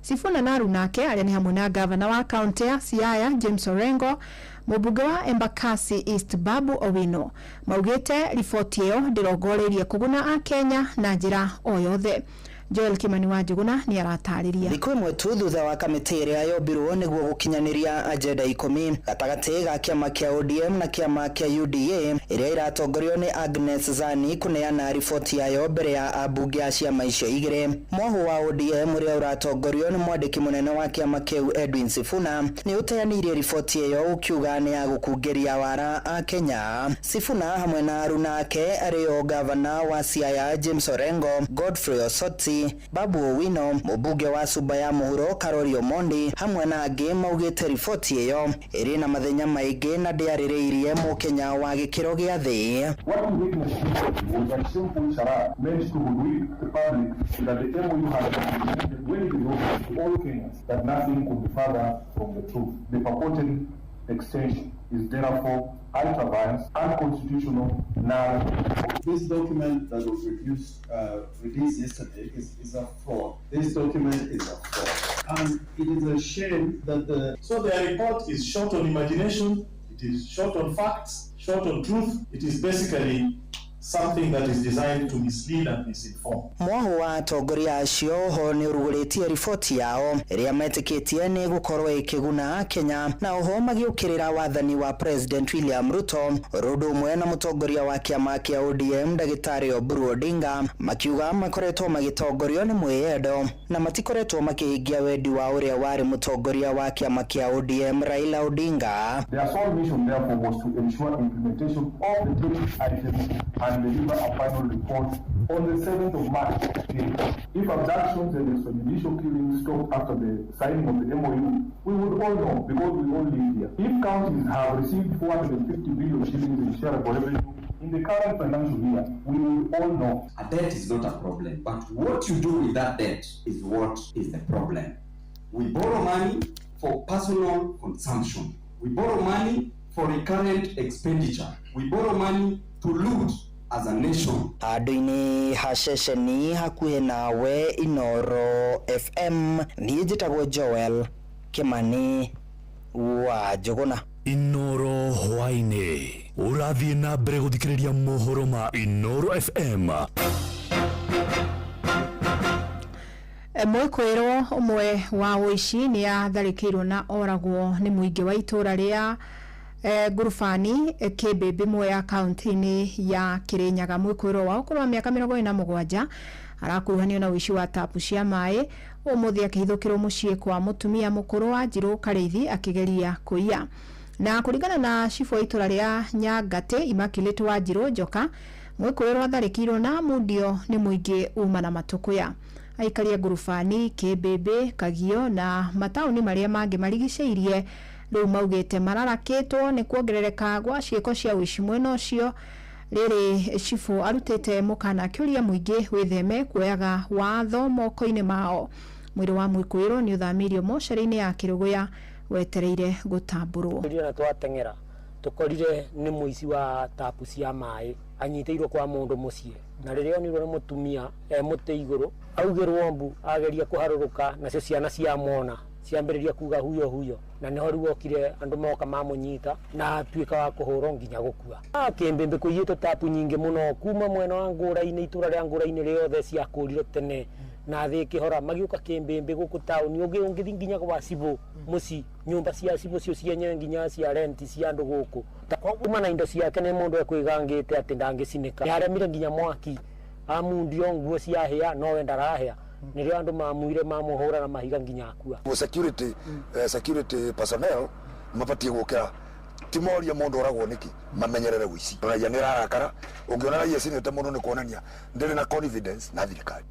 Sifuna na aruna ake arĩa nĩ hamwe na gavana wa kaunti ya Siaya James Orengo, mũmbunge wa Embakasi East Babu Owino maugĩte riboti ĩyo ndĩrongoreirie kũguna Akenya na njĩra o yothe. Joel Kimani wa Njuguna nĩ aratarĩria. Thikũ ĩmwe tu thutha wa kamĩtĩ ĩrĩa yombirwo nĩguo gũkinyanĩria agenda 10 gatagatĩ ga kĩama kĩa ODM na kĩama kĩa UDA ĩrĩa ĩratongorio nĩ Agnes Zani kũneana riboti yayo mbere ya ambunge a ciama icio igĩrĩ. Mwahu wa ODM ũrĩa ũratongorio nĩ mwandĩki mũnene wa kĩama kĩu Edwin Sifuna nĩ ũteanĩirie riboti ĩyo ũkiuga nĩ ya gũkungĩria wara a Kenya. Sifuna hamwe na aruna ake arĩo gavana wa Siaya James Orengo, Godfrey Osoti, Babu Owino, mũmbunge wa Suba ya Mũhuro Karori Omondi hamwe na angĩ maugĩte riboti ĩyo ĩrĩ na mathenya maingĩ na ndĩarĩrĩirie mũkenya wa gĩkĩro gĩa thĩ. What we witnessed was a simple charade meant to hoodwink the public that the MOU had been implemented when it is obvious to all Kenyans that nothing could be further from the truth. The purported extension is therefore ultra vires, unconstitutional, null. This document that was released yesterday is a fraud. This document is a fraud. And it is a shame that the... So their report is short on imagination, it is short on facts, short on truth. It is basically something that is designed to mislead and misinform. Mwahu wa atongoria acio oho nĩ ũrugũrĩtie riboti yao ĩrĩa metĩkĩtie nĩ gũkorwo ĩkĩguna Kenya na oho magĩũkĩrĩra wathani wa President William Ruto oro ũndũ ũmwe na mũtongoria wa kĩama kĩa ODM Ndagĩtarĩ Oburu Odinga makiuga makoretwo magĩtongorio nĩ mwĩyendo na matikoretwo makĩhingia wendi wa ũrĩa warĩ mũtongoria wa kĩama kĩa ODM Raila Odinga. Their sole mission, therefore, was to ensure implementation of the 20 items and deliver a final report on the 7th of March. If abductions and extrajudicial killings stopped after the signing of the MOU, we would all know because we all live here. If counties have received 450 billion shillings in shareable revenue in the current financial year, we would all know. A debt is not a problem, but what you do with that debt is what is the problem. We borrow money for personal consumption. We borrow money for recurrent expenditure. We borrow money to loot as a nation. Handũ-inĩ ha ceceni hakuhĩ nawe Inoro FM niĩ njĩtagwo Joel Kimani wa Njũgũna. Inoro hwaĩ-inĩ ũrathiĩ na mbere gũthikĩrĩria mohoro ma Inoro FM. Mwĩkũĩrwo ũmwe wa ũici nĩ atharĩkĩirwo na oragwo nĩ mũingĩ wa itũra rĩa ngurubani kĩmbĩmbĩ Mwea kaunti-inĩ ya Kĩrĩnyaga. Mwĩkũĩrwo wa ũkũrũ wa mĩaka 27 arakuruhanio na ũici wa tapu cia maĩ ũmũthĩ akĩhithũkĩrwo mũciĩ kwa mũtumia mũkũrũ wa Njirũ Karĩithi akĩgeria kũiya. Na kũringana na cibũ wa itũra rĩa Nyangatĩ Immaculate wa Njirũ Njoka, mwĩkũĩrwo atharĩkĩirwo na mundio nĩ mũingĩ uma na matũkũya. Aikari a ngurubani Kĩmbĩmbĩ, Kagio na mataũni marĩa mangĩ marigicĩirie rĩu maugĩte mararakĩtwo nĩ kuongerereka gwa ciĩko cia ũici mwena ũcio. Rĩrĩ cibũ arutĩte mũkana akĩũria mũingĩ wĩtheme kuoyaga watho moko-inĩ mao. Mwĩrĩ wa mwĩkũĩrwo nĩ ũthamĩirio mocarĩ-inĩ ya Kĩrũgũya wetereire gũtambũrwo. Na twateng'era tũkorire nĩ mũici wa tapu cia maĩ anyitĩirwo kwa mũndũ mũciĩ, na rĩrĩa onirwo nĩ mũtumia e mũtĩ igũrũ augĩrwo mbu ageria kũharũrũka, nacio ciana ciamwona ciambĩrĩria kuga huyo huyo, na nĩho rĩu okire andũ moka mamũnyita na atuĩka wa kũhũrwo nginya gũkua. Kĩmbĩmbĩ kũiyĩtwo tapu nyingĩ mũno kuma mwena wa Ngũra-inĩ, itũra rĩa Ngũra-inĩ rĩothe ciakũrire tene na thĩ ĩkĩhora, magĩũka Kĩmbĩmbĩ gũkũ taũni ũngĩthiĩ nginya gwa cibũ mũciĩ, nyũmba cia cibũ cio cienyewe nginya cia renti cia andũ gũkũ. Kuma na indo ciake nĩ mũndũ ekwĩgangĩte atĩ ndangĩcinĩka. Nĩaremire nginya mwaki amundio nguo ciahĩa nowe ndarahĩa, nĩrĩo andũ mamuire mamũhũra na mahiga nginya akua. Security, security personnel mabatie gũkĩra ti moria mũndũ oragwo nĩkĩ, mamenyerere ũici. Raia nĩ rarakara, ũngĩona raia cinĩte mũndũ nĩ kuonania ndĩrĩ na confidence na thirikari.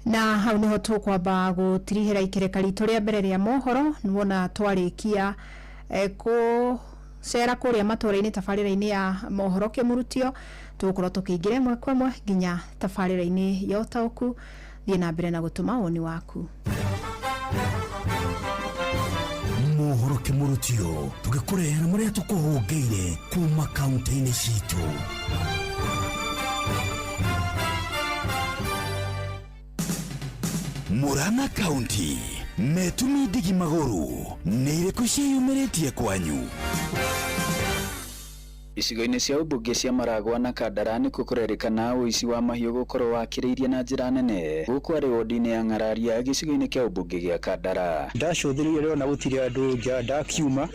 Na hau niho tũkwamba gũtirihĩra ikereka ritũ rĩa mbere rĩa mohoro nĩwona twarĩkia kũcera kũrĩa matũra-inĩ tabarĩra-inĩ ya mohoro kĩmurutio tũgũkorwo tũkĩingĩra ĩmwe kwa ĩmwe nginya tabarĩra-inĩ ya ũtaũku. Thiĩ na mbere na gũtũma woni waku. Mohoro kĩmurutio tũgĩkũrehera marĩa tũkũhũngĩire kuma kaunti-inĩ citũ. Murang'a County metumi ndigi magũrũ nĩ irĩkũ ciĩyumĩrĩtie kwanyu? Icigo-inĩ cia ũmbunge cia Maragwa na Kandara nĩkuo kũrerĩkana ũici wa mahiũ gũkorwo wakĩrĩirie na njĩra nene gũkũ arĩ wodi-inĩ ya Ng'araria gĩcigo-inĩ kĩa ũmbunge gĩa Kandara. Ndacũthĩrĩria ndona gũtirĩ andũ nja, ndakiuma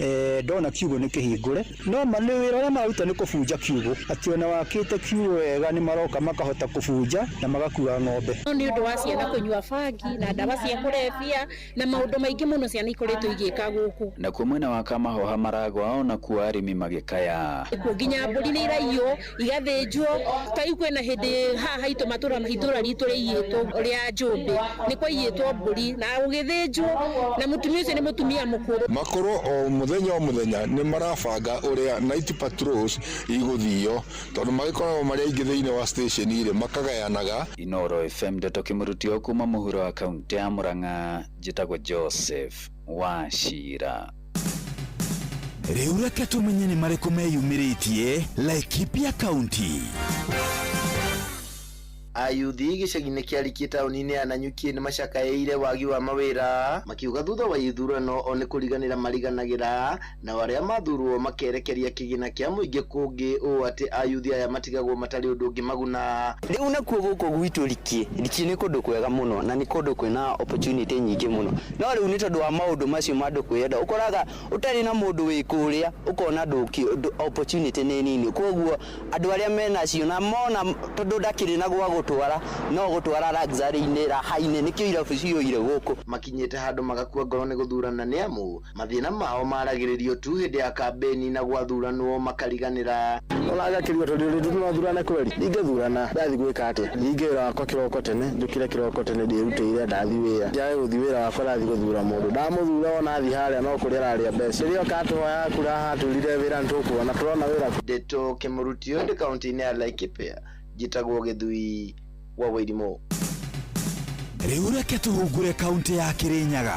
ndona kiugũ nĩ kĩhingũre, no ma nĩ wĩra ũrĩa mararuta nĩ kũbunja kiugũ, atĩ ona wakĩte kiugũ wega nĩ maroka makahota kũbunja na magakua ng'ombe. Nĩ ũndũ wa ciana kũnyua bangi na ndawa cia kũrebia na maũndũ maingĩ mũno ciana ikoretwo igĩka gũkũ. Nakuo mwena wa Kamahoha Maragwa onakuo arĩmi magĩkaya. Nginya mbũri nĩ iraiywo igathĩnjwo, ta rĩu kwĩna hĩndĩ haha haitũ matũra itũra ritũ rĩiyĩtwo rĩa Njũmbĩ, nĩ kwaiyĩtwo mbũri na gũgĩthĩnjwo, na mũtumia ũcio nĩ mũtumia mũkũrũ. Makorwo o mũthenya o mũthenya nĩ marabanga ũrĩa night patrols igũthio, tondũ magĩkoragwo marĩ aingĩ thĩinĩ wa station rĩ makagayanaga. Inoro FM ndeto kĩmurutio kuma mũhuro wa kaunti ya Murang'a, njĩtagwo Joseph Wachira. Rĩu reke tũmenye nĩ marĩkũ meyumĩrĩtie Laikipia County. Ayuthi gĩcagi-inĩ kĩa Rikie taũni-inĩ ya Nanyuki nĩ macakaĩire wagi wa mawĩra, makiuga thutha wa ithurano o nĩ kũriganĩra mariganagĩra, nao arĩa mathurwo makerekeria kĩgĩna kĩa mũingĩ kũngĩ ũũ atĩ ayuthi aya matigagwo matarĩ ũndũ ũngĩ maguna. Rĩu nakuo gũkũ gwitũ Rikie, Rikie nĩ kũndũ kwega mũno na nĩ kũndũ kwĩna opportunity nyingĩ mũno, no rĩu nĩ tondũ wa maũndũ macio ma andũ kwĩyenda, ũkoraga ũtarĩ na mũndũ wĩ kũrĩa ũkona opportunity nĩ nini, koguo andũ arĩa menacio na mona tondũ ndakĩrĩ na gwa gũtwara no gũtwara luxury-inĩ raha-inĩ, nĩkĩo irabu ciyũire gũkũ. Makinyĩte handũ magakua ngoro nĩ gũthurana nĩ amu mathĩna mao maragĩrĩrio tu hĩndĩ ya kambeni na gwathuranwo makariganĩra. Ũragakĩrio tondũ rĩu tũrathurana kweri ndingĩthurana ndathi gwĩka atĩa ndingĩ wĩra wakwa kĩroko tene njũkĩre kĩroko tene ndĩrutĩire ndathi wĩra njage gũthi wĩra wakwa ndathi gũthura mũndũ ndamũthura ona athi harĩa no kũrĩa ararĩa mbeca rĩrĩa oka atũhoya kura haturire wĩra nĩtũkuona tũrona wĩra. Ndeto Kĩmũrutio ndĩ kaũntĩ-inĩ ya Laikipia, njĩtagwo Gĩthui wa Wairimu. Rĩu reke tũhungure kaũntĩ ya Kĩrĩnyaga.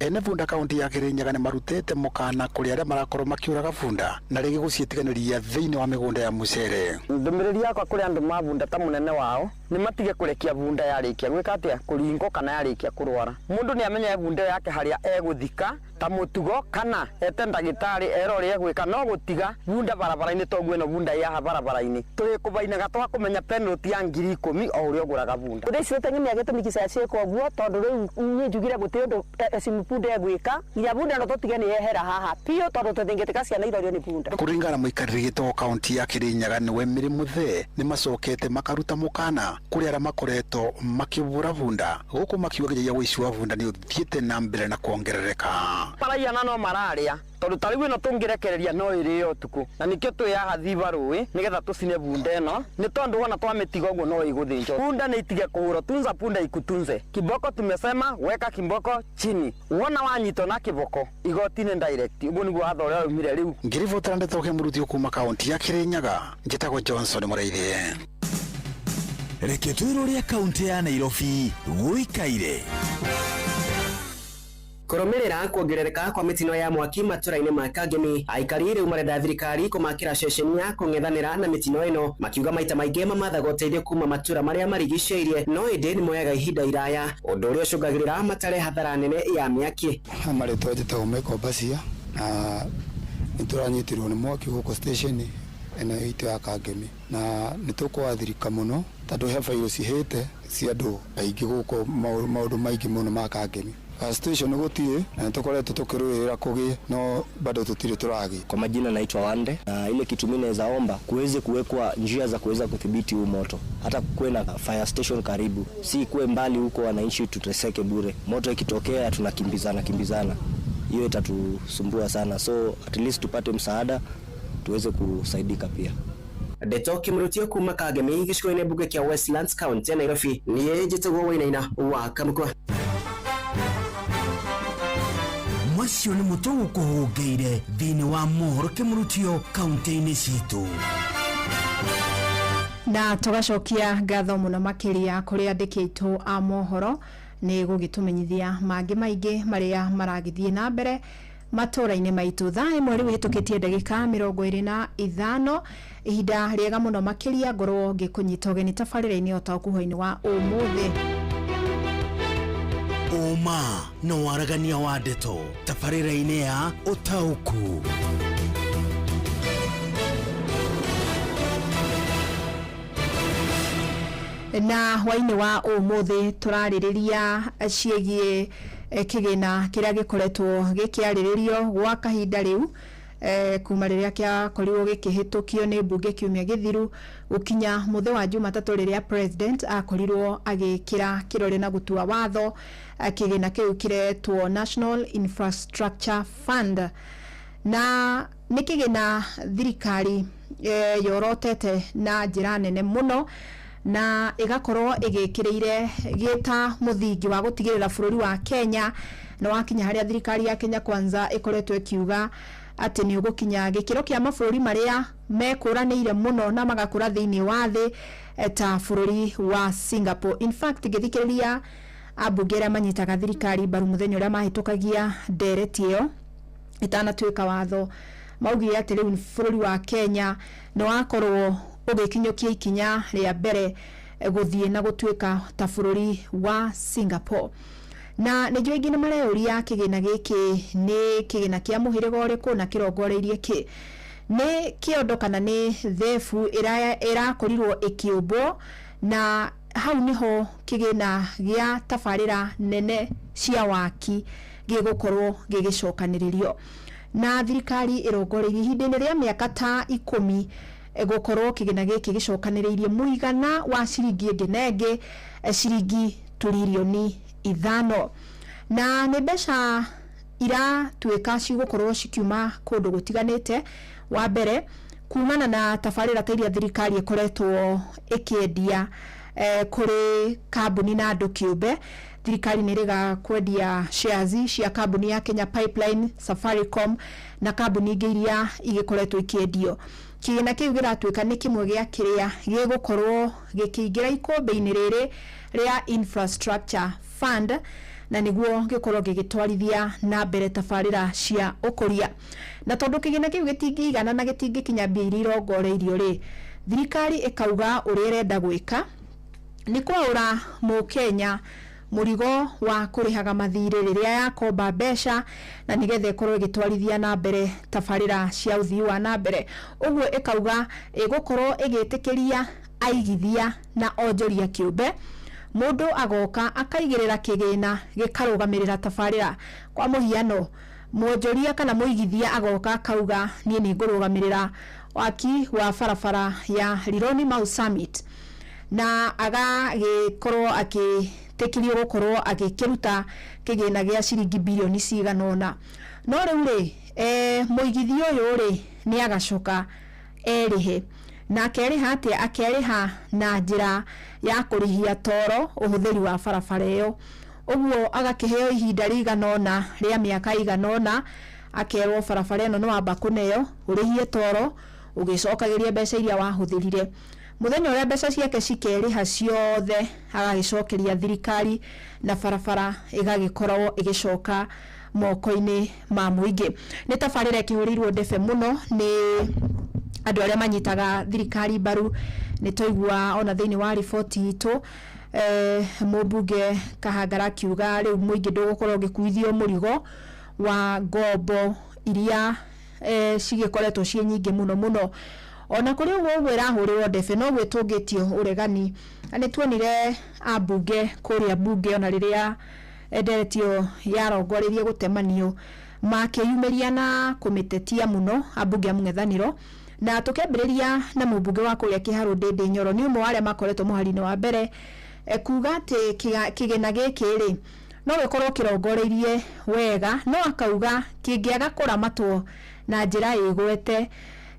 Ene bunda kaunti ya Kirinyaga nĩ marutĩte mũkana kũrĩ arĩa marakorwo makĩũraga bunda na rĩngĩ gũciĩtiganĩria thĩinĩ wa mĩgũnda ya mũcere. Ndũmĩrĩri yakwa kũrĩ andũ ma bunda ta mũnene wao nĩ matige kũrekia bunda yarĩkia gwĩka atĩa kũringwo kana yarĩkia kũrwara. Mũndũ nĩ amenye bunda yake harĩa egũthika ta mũtugo kana ete ndagĩtarĩ ero ũrĩa egwĩka, no gũtiga bunda barabara-inĩ toguo ĩno bunda yaha barabara-inĩ tũrĩkũbainaga twakũmenya penalty ya 10,000 o ũrĩa ũgũraga bunda. Ũndũ icio teng'emia gĩtũmi kĩca ciĩkwo ũguo tondũ rĩu niĩ njugire gũtirĩ ũndũ bunda egwĩka nginya bunda no tũtige nĩ yehera haha biũ tondũ tũtingĩtĩka ciana irorio nĩ bunda. Kũringana na mũikarĩri gĩtĩ kaunti ya Kirinyaga nĩwe Mary Muthee nĩ macokete makaruta mũkana kũrĩ arĩa makoretwo makĩbũra bunda gũkũ makiuga nginyagia ũici wa bunda nĩ ũthiĩte na mbere na kuongerereka. Maraiyana no mararĩa tondũ ta rĩu ĩno tũngĩrekereria no ĩrĩo ũtukũ na nĩkĩo twĩ haha thiba rũĩ nĩgetha tũcine bunda ĩno nĩ tondũ wona twamĩtiga ũguo no ĩgũthĩnjwo. Bunda nĩ itige kũhũrwo, tunza punda ikutunze. Kiboko tumesema weka kiboko chini, wona wanyitwo na kiboko igoti-inĩ direct, ũguo nĩguo watho ũrĩa waumire rĩu. Ngĩribotera ndeto Kĩmũrutio kuma kaunti ya Kirinyaga, njĩtagwo Johnson Mũraithi. Reke twĩrũrĩa kaunti ya Nairobi gũikaire. Kũrũmĩrĩra kuongerereka kwa mĩtino ya mwaki matũra-inĩ ma Kangemi, aikari rĩu marenda thirikari kũmakĩra ceceni ya kũng'ethanĩra na mĩtino ĩno, makiuga maita maingĩ mamathaga ũteithio kuma matũra marĩa marigicĩirie, no ĩndĩ nĩ moyaga ihinda iraya, ũndũ ũrĩa ũcũngagĩrĩra matare hathara nene ya mĩaki. Marĩtwa njĩtagwo Michael Bacia na nĩ tũranyitirwo nĩ mwaki gũkũ station ĩno itũ ya Kangemi na nĩ tũkwathirika mũno tondũ he bairũ cihĩte cia andũ aingĩ gũkũ maũndũ maingĩ mũno ma Kangemi. Station gũtirĩ na nĩtũkoretwo tũkĩrũĩrĩra kũgĩe no bado tũtirĩ tũragĩ. Kwa majina naitwa Wande na ile kitu mimi naweza omba kuweze kuwekwa njia za kuweza kudhibiti huu moto, hata kuwe na fire station karibu, si kuwe mbali huko wananchi tuteseke bure. Moto ikitokea tunakimbizana kimbizana, hiyo itatusumbua sana, so at least tupate msaada tuweze kusaidika pia. Ndeto Kĩmũrutio kuma Kangemi gĩcigo-inĩ mbunge kĩa Westlands kaunti ya Nairobi, niĩ njĩtagwo Wainaina wa Kamũkwa. Macio nĩ mũtũ gũkũhũngĩire thĩinĩ wa mohoro Kĩmũrutio kaunti-inĩ citũ. Na tũgacokia ngatho mũno makĩria kũrĩ andĩki aitũ a mohoro nĩ gũgĩtũmenyithia mangĩ maingĩ marĩa maragĩthiĩ na mbere matũra-inĩ maitũ. Thaa ĩmwe rĩu ĩhĩtũkĩtie ndagĩka 25, ihinda rĩega mũno makĩria ngorwo ngĩkũnyita ũgeni tabarĩra-inĩ o ta ũkuhũ-inĩ wa ũmũthĩ. Ũma na waragania wa ndeto tabarĩra-inĩ ya ũtaũku. Na hwainĩ wa ũmũthĩ tũrarĩrĩria ciĩgiĩ kĩgĩna kĩrĩa gĩkoretwo gĩkĩarĩrĩrio gwa kahinda rĩu kuma rĩrĩa kĩakorirwo gĩkĩhĩtũkio nĩ mbunge kiumia gĩthiru gũkinya mũthĩ wa Jumatatũ rĩrĩa president akorirwo agĩkĩra kĩrore na gũtua watho kĩgĩna kĩu kĩretwo National Infrastructure Fund, na nĩ kĩgĩna thirikari yorotete na njĩra nene mũno na ĩgakorwo ĩgĩkĩrĩire gĩta mũthingi wa gũtigĩrĩra bũrũri wa Kenya na wakinya harĩa thirikari ya Kenya Kwanza ĩkoretwo ĩkiuga atĩ nĩ ũgũkinya gĩkĩro kĩa mabũrũri marĩa mekũranĩire mũno na magakũra thĩinĩ wa thĩ ta bũrũri wa Singapore. In fact, ngĩthikĩrĩria ambunge arĩa manyitaga thirikari mbaru mũthenya ũrĩa mahĩtũkagia ndereti ĩyo ĩtanatuĩka watho, maugire atĩ rĩu bũrũri wa Kenya nĩ wakorwo ũgĩkinyũkia ikinya rĩa mbere gũthiĩ na gũtuĩka ta bũrũri wa Singapore. Na nĩ njũĩ aingĩ nĩ mareyũria kĩgĩna gĩkĩ nĩ kĩgĩna kĩa mũhĩrĩga ũrĩkũ na kĩrongoreirie kĩ. Nĩ kĩondo kana nĩ thebu ĩrakorirwo ĩkĩũmbwo, na hau nĩho kĩgĩna gĩa tabarĩra nene cia waki gĩgũkorwo gĩgĩcokanĩrĩrio. Na thirikari ĩrongoreirie ihinda-inĩ rĩa mĩaka ta 10 gũkorwo kĩgĩna gĩkĩ gĩcokanĩrĩirie mũigana wa ciringi ĩngĩ na ĩngĩ, ciringi tũririoni 5. Na nĩ mbeca iratuĩka cigũkorwo cikiuma kũndũ gũtiganĩte. Wa mbere, kumana na tabarĩra ta iria thirikari ĩkoretwo ĩkĩendia kũrĩ kambuni na andũ kĩũmbe. Thirikari nĩ ĩrĩga kwendia shares cia kambuni ya Kenya Pipeline, Safaricom na kambuni ingĩ iria igĩkoretwo ikĩendio. Kĩgĩna kĩu gĩratuĩka nĩ kĩmwe gĩa kĩrĩa gĩgũkorwo gĩkĩingĩra ikũmbĩ-inĩ rĩrĩ rĩa Infrastructure Fund, na nĩguo gĩkorwo gĩgĩtwarithia na mbere tabarĩra cia ũkũria. Na tondũ kĩgĩna kĩu gĩtingĩigana na gĩtingĩkinya mbia iria irongoreirio rĩ, thirikari ĩkauga ũrĩa ĩrenda gwĩka nĩ kwaũra mũkenya mũrigo wa kũrĩhaga mathirĩ rĩrĩa yakomba mbeca, na nĩgetha ĩkorwo ĩgĩtwarithia na mbere tabarĩra cia ũthii wa na mbere. Ũguo ĩkauga ĩgũkorwo ĩgĩtĩkĩria aigithia na onjoria kĩũmbe, mũndũ agoka akaigĩrĩra kĩgĩna gĩkarũgamĩrĩra tabarĩra. Kwa mũhiano, mwonjoria kana mũigithia agoka akauga niĩ nĩ ngũrũgamĩrĩra waki wa barabara ya Rironi Mau Summit, na agagĩkorwo agĩtĩkĩrio gũkorwo agĩkĩruta kĩgĩna gĩa ciringi birioni cigana ũna. No rĩu rĩ, mũigithia ũyũ rĩ nĩ agacoka erĩhe. Na akerĩha atĩa? Akerĩha na njĩra ya kũrĩhia toro ũhũthĩri wa barabara ĩyo. Ũguo agakĩheo ihinda rĩigana ũna rĩa mĩaka ĩigana ũna, akerwo barabara ĩno nĩ wamba kũneo, ũrĩhie toro ũgĩcokagĩria mbeca iria wahũthĩrire. Mũthenya ũrĩa mbeca ciake cikerĩha ciothe, agagĩcokeria thirikari na barabara ĩgagĩkorwo ĩgĩcoka moko-inĩ ma mũingĩ. Nĩ tabarĩra ĩkĩhũrĩirwo ndebe mũno nĩ andũ arĩa manyitaga thirikari mbaru. Nĩ twaigua ona thĩinĩ wa riboti itũ mũmbunge Kahangara akiuga rĩu mũingĩ ndũgũkorwo ũgĩkuithio mũrigo wa ngombo iria cigĩkoretwo ciĩ nyingĩ mũno mũno. Ona kũrĩ ũguo ũguo ĩrahũrĩrwo ndebe, noguo ĩtũngĩtio ũregani. Na nĩ tuonire ambunge kũrĩa mbunge ona rĩrĩa ndereti ĩyo yarongoreirie gũtemanio, makĩyumĩria na kũmĩtetia mũno ambunge a mũng'ethanĩro. Na tũkĩambĩrĩria na mũmbunge wa kũrĩa Kĩharũ Ndĩndĩ Nyoro, nĩ ũmwe wa arĩa makoretwo mũhari-inĩ wa mbere kuga atĩ kĩgĩna gĩkĩ rĩ no gĩkorwo kĩrongoreirie wega, no akauga kĩngĩaga kũramatwo na njĩra ĩgwete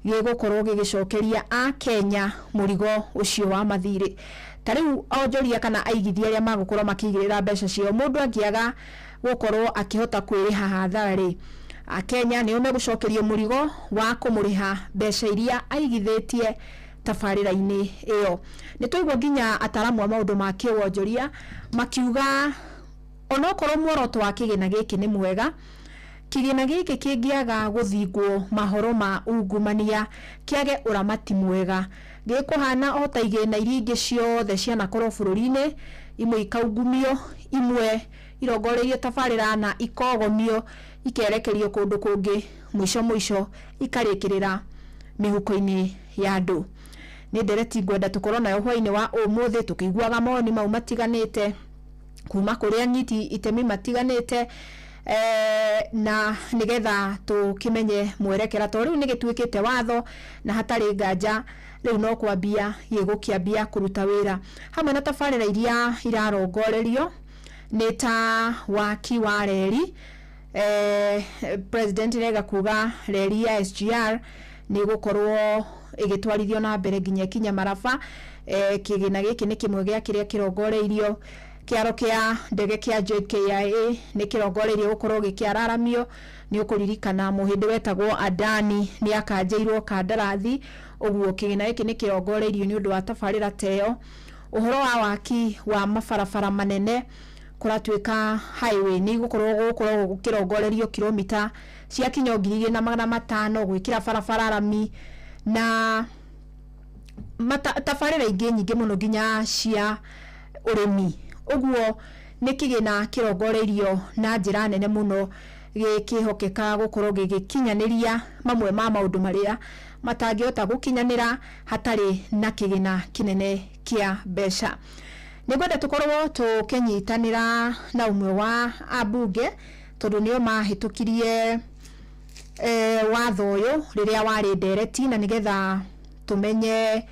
gĩgũkorwo gĩgĩcokeria akenya mũrigo ũcio wa mathirĩ. Ta rĩu onjoria kana aigithia arĩa magũkorwo makĩigĩrĩra mbeca ciao, mũndũ angĩaga gũkorwo akĩhota kwĩrĩha hathara rĩ, akenya nĩo megũcokerio mũrigo wa kũmũrĩha mbeca iria aigithĩtie tabarĩra-inĩ ĩyo. Nĩ twaigua nginya ataramu a maũndũ ma kĩwonjoria makiuga onokorwo muoroto wa kĩgĩna gĩkĩ nĩ mwega, kĩgĩna gĩkĩ kĩngĩaga gũthingwo mahoro ma ungumania, kĩage ũramati mwega, gĩkũhana o ta igĩna iria ingĩ ciothe cianakorwo bũrũri-inĩ, imwe ikaungumio, imwe irongoreirio tabarĩra na ikogomio, ikerekerio kũndũ kũngĩ, mũico mũico ikarĩkĩrĩra mĩhuko-inĩ ya andũ. Nĩ ndereti ngwenda tũkorwo nayo hwaĩ-inĩ wa ũmũthĩ, tũkĩiguaga mawoni mau matiganĩte kuma kũrĩ anyiti itemi matiganĩte, na nĩgetha tũkĩmenye mwerekera, tondũ rĩu nĩ gĩtuĩkĩte watho na hatarĩ nganja rĩu no kwambia gĩgũkĩambia kũruta wĩra. Hamwe na tabarĩra iria irarongorerio nĩ ta waki wa reri. President Rega kuga reri ya SGR nĩ ĩgũkorwo ĩgĩtwarithio na mbere nginya ĩkinye Maraba. Kĩgĩna gĩkĩ nĩ kĩmwe gĩa kĩrĩa kĩrongoreirio. Kĩaro kĩa ndege kĩa JKIA nĩ kĩrongoreirio gũkorwo gĩkĩararamio. Nĩ ũkũririkana mũhĩndĩ wetagwo Adani nĩ akanjĩirwo kandarathi, ũguo kĩgĩna gĩkĩ nĩ kĩrongoreirio nĩ ũndũ wa tabarĩra ta ĩyo. Ũhoro wa waki wa mabarabara manene, kũratuĩka highway nĩ igũkorwo gũkorwo gũkĩrongorerio kilomita cia kinya 2500 gwĩkĩra barabara rami na Tabarĩra ingĩ nyingĩ mũno nginya cia ũrĩmi. Ũguo nĩ kĩgĩna kĩrongoreirio na njĩra nene mũno gĩkĩhokeka gũkorwo gĩgĩkinyanĩria mamwe ma maũndũ marĩa matangĩhota gũkinyanĩra hatarĩ na kĩgĩna kĩnene kĩa mbeca. Nĩngwenda tũkorwo tũkĩnyitanĩra na ũmwe wa ambunge tondũ nĩo mahĩtũkirie watho ũyũ rĩrĩa warĩ ndereti, na nĩgetha tũmenye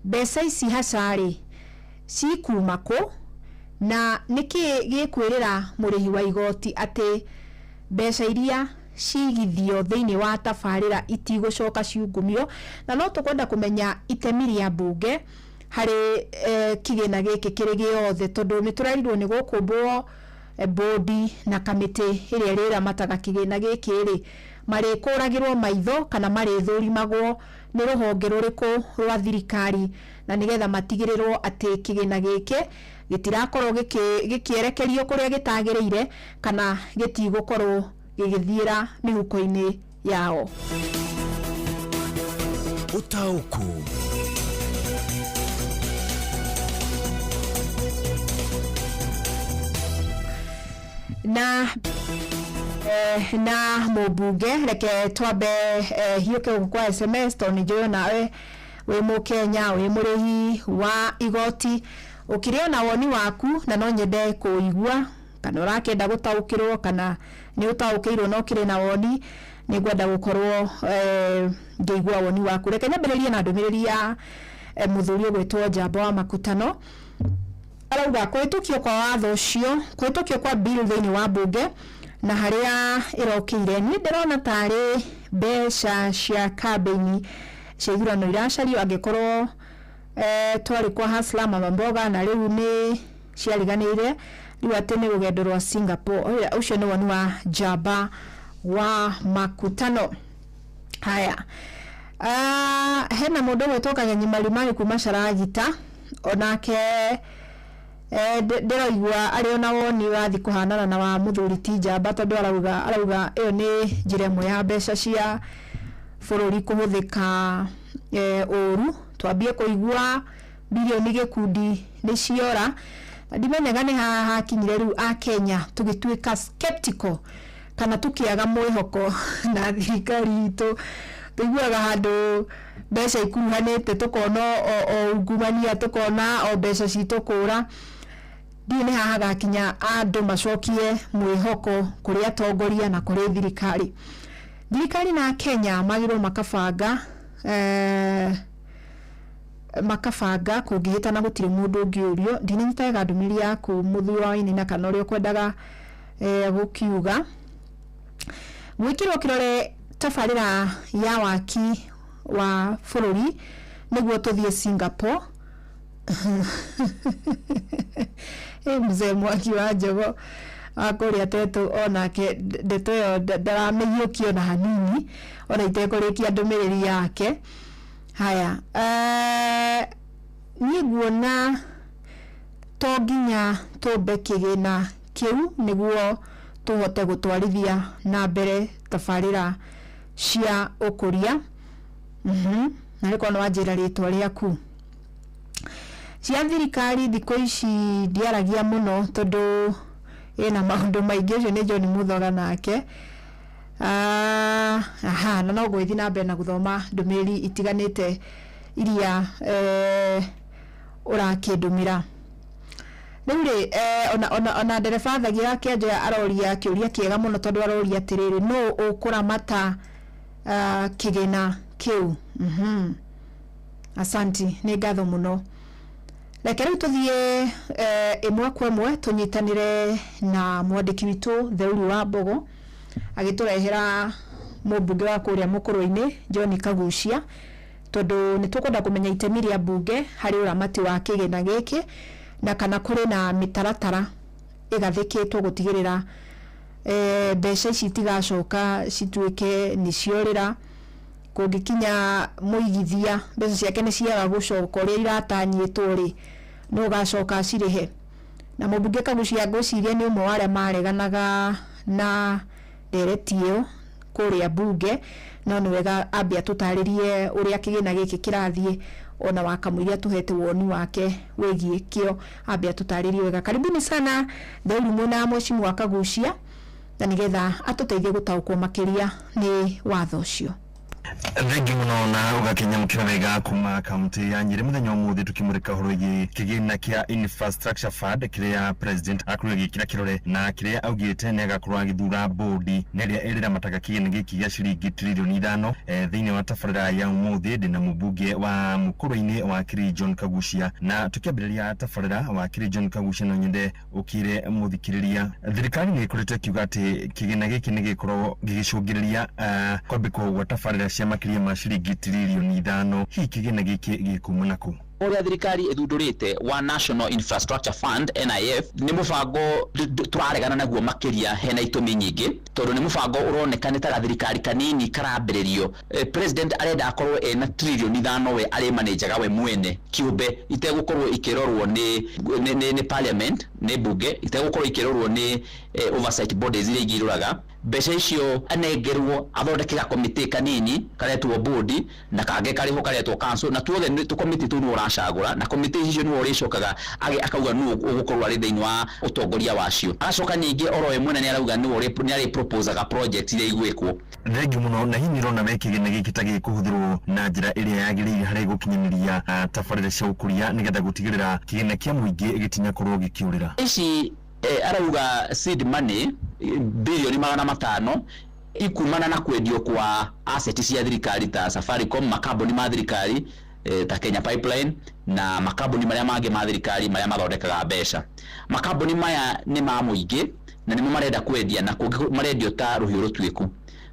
mbeca ici haca-rĩ cikuma kũ na nĩkĩ gĩkwĩrĩra mũrĩhi wa igoti atĩ mbeca iria cigithio thĩinĩ wa tabarĩra itigũcoka ciungumio. Na no tũkwenda kũmenya itemi rĩa mbunge harĩ kĩgĩna gĩkĩ kĩrĩ gĩothe, tondũ nĩ tũrerirwo nĩ gũkũmbwo bodi na kamĩtĩ ĩrĩa ĩrĩramataga kĩgĩna gĩkĩ rĩ, marĩkũragĩrwo maitho kana marĩthũrimagwo nĩ rũhonge rũrĩkũ rwa thirikari, na nĩgetha matigĩrĩrwo atĩ kĩgĩna gĩkĩ gĩtirakorwo gĩkĩerekerio kũrĩa gĩtagĩrĩire kana gĩtigũkorwo gĩgĩthiĩra mĩhuko-inĩ yao. Ũtaũku. Na na mũmbunge, reke twambe hiũke gũkũ kwa SMS tondũ nĩ njũĩ onawe wĩ mũkenya, wĩ mũrĩhi wa igoti, ũkĩrĩ ona woni waku na no nyende kũigua kana ũrakĩenda gũtaũkĩrwo kana nĩ ũtaũkĩirwo na ũkĩrĩ na woni, nĩ ngwenda gũkorwo ngĩigua woni waku. Reke nyambĩrĩrie na ndũmĩrĩri ya mũthuri ũgwĩtwo Njamba wa Makutano. Arauga kũhĩtũkio kwa watho ũcio, kũhĩtũkio kwa bill thĩinĩ wa mbunge na harĩa ĩrokĩire, niĩ ndĩrona tarĩ mbeca cia kambĩini cia ithurano iracario, angĩkorwo twarĩ kwa Hasla Mama Mboga na rĩu nĩ ciariganĩire rĩu atĩ nĩ rũgendo rwa Singapore. Ũcio nĩ woni wa Njamba wa Makutano. Haya, hena mũndũ ũgwĩtwo Kanyenyi Marimari kuma Caragita, onake ndĩraigua arĩ ona woni ũrathiĩ kũhanana na wa mũthuri ti Njamba, tondũ arauga ĩyo nĩ njĩra ĩmwe ya mbeca cia bũrũri kũhũthĩka ũru. Twambie kũigua bilioni gĩkundi nĩ ciora, na ndimenyaga nĩ haha hakinyire rĩu Akenya tũgĩtuĩka skeptical kana tũkĩaga mwĩhoko na thirikari itũ. Tũiguaga handũ mbeca ikuruhanĩte tũkona o ungumania, tũkona o mbeca citũ kũra. Ndiũĩ nĩ haha hagakinya andũ macokie mwĩhoko kũrĩ atongoria na kũrĩ thirikari. Thirikari na Kenya magĩrĩirwo makabanga kũngĩhĩtana gũtirĩ mũndũ ũngĩũrio. Ndinanyita wega ndũmĩrĩri yaku mũthuri wa Wainaina kana ũrĩa ũkwendaga gũkiuga. Gwĩkĩrwo kĩrore tabarĩra ya waki wa bũrũri nĩguo tũthiĩ Singapore. Mzee Mwangi wa Njogo wa kũrĩa Tetũ onake ndeto ĩyo ndaramĩhiũkia ona hanini, ona itekũrĩkia ndũmĩrĩri yake. Haya, niĩ nguona to nginya tũmbe kĩgĩna kĩu nĩguo tũhote gũtwarithia na mbere tabarĩra cia ũkũria. Na rĩkorwo nĩ wanjĩra rĩtwa rĩaku. Cia thirikari thikũ ici ndiaragia mũno tondũ ĩna maũndũ maingĩ. Ũcio nĩ John Muthoga nake. Aha, na no ngũgĩthiĩ na mbere na gũthoma ndũmĩrĩri itiganĩte iria ũrakĩndũmĩra. Rĩu rĩ, ona ndereba Thagia Kĩanjoya aroria kĩũria kĩega mũno, tondũ aroria atĩrĩrĩ, nũ ũkũramata kĩgĩna kĩu? Asanti, nĩ ngatho mũno. Reke rĩu tũthiĩ ĩmwe kwa ĩmwe tũnyitanĩre na mwandĩki witũ Theuri wa Mbogo agĩtũrehera mũmbunge wa kũrĩa Mũkũrwe-inĩ John Kagucia, tondũ nĩ tũkwenda kũmenya itemi rĩa mbunge harĩ ũramati wa kĩgĩna gĩkĩ na kana kũrĩ na mĩtaratara ĩgathĩkĩtwo gũtigĩrĩra mbeca ici itigacoka cituĩke nĩ ciorĩra. Kũngĩkinya mũigithia mbeca ciake nĩ ciaga gũcoka ũrĩa iratanyĩtwo rĩ, no ũgacoka acirĩhe. Na mũmbunge Kagucia ngwĩciria nĩ ũmwe wa arĩa mareganaga na ndereti ĩyo kũrĩa mbunge, no nĩ wega ambe atũtarĩrie ũrĩa kĩgĩna gĩkĩ kĩrathiĩ Ona wakamũiria tuhete woni wake wĩgiĩ kĩo, ambe atũtarĩrie wega. Karibuni sana Theurimũ na Mheshimiwa Kagucia, na nigetha atũteithie gũtaũkwo makĩria nĩ watho ũcio. Thengi muno na ugakinyamukira wega kuma kaunti ya Nyeri. Muthenya umuthi tukimurika uhoro wigie kigina kia infrastructure fund kiria president akorwo agikira kirore na kiria augite ni agakorwo agithura bodi na iria iriramataga kigina giki gia ciringi 5 tririoni Thiini wa tabarira ya umuthi ndina mubunge wa Mukurwe-ini wa Kiri John Kagucia, na tukiambiriria tabarira wa Kiri John Kagucia, no nyende ukire muthikiriria, thirikari ni ikoretwo ikiuga ati kigina giki ni gikorwo gigicungiriria kwambikwo gwa tabarira cia makiria ma ciringi 5 tririoni. Hihi kigina giki gikuma naku? Ũrĩa thirikari ĩthundũrĩte wa National Infrastructure Fund, NIF, nĩ mũbango tũraregana naguo makĩria. Hena itũmi nyingĩ, tondũ nĩ mũbango ũroneka nĩ ta gathirikari kanini karambĩrĩrio. President arenda akorwo ena 5 tririoni we arĩ manajaga we mwene kĩũmbe, itegũkorwo ikĩrorwo nĩ parliament, nĩ bunge, itegũkorwo ikĩrorwo nĩ oversight bodies iria ingĩ iroraga mbeca icio. Anengerwo athondeke gakomĩtĩ kanini karetwo board na kangĩ karĩho karetwo council, na tuothe nĩ tũkomĩtĩ tũu nĩwe ũracagũra, na komĩtĩ icio nĩwe ũrĩcokaga akauga nũ ũgũkorwo arĩ thĩinĩ wa ũtongoria wacio. Agacoka ningĩ oro we mwene nĩ arauga nĩwe nĩ arĩ proposaga project iria igwĩkwo. Thengi muno. Na hihi nĩũrona we kĩgĩna gĩkĩ ta gĩkũhũthĩrwo na njĩra ĩrĩa yagĩrĩire harĩ gũkinyanĩria tabarĩra cia ũkũria, nĩgetha gũtigĩrĩra kĩgĩna kĩa mũingĩ gĩtinakorwo gĩkĩũrĩra? Ici arauga seed money 500 bilioni ikumana na kwendio kwa asset cia thirikari ta Safaricom, makambuni ma thirikari ta Kenya Pipeline na makambuni marĩa mangĩ ma thirikari marĩa mathondekaga mbeca. Makambuni maya nĩ ma mũingĩ na nĩmo marenda kwendia, na kũngĩ marendio ta rũhiũ rũtuĩku.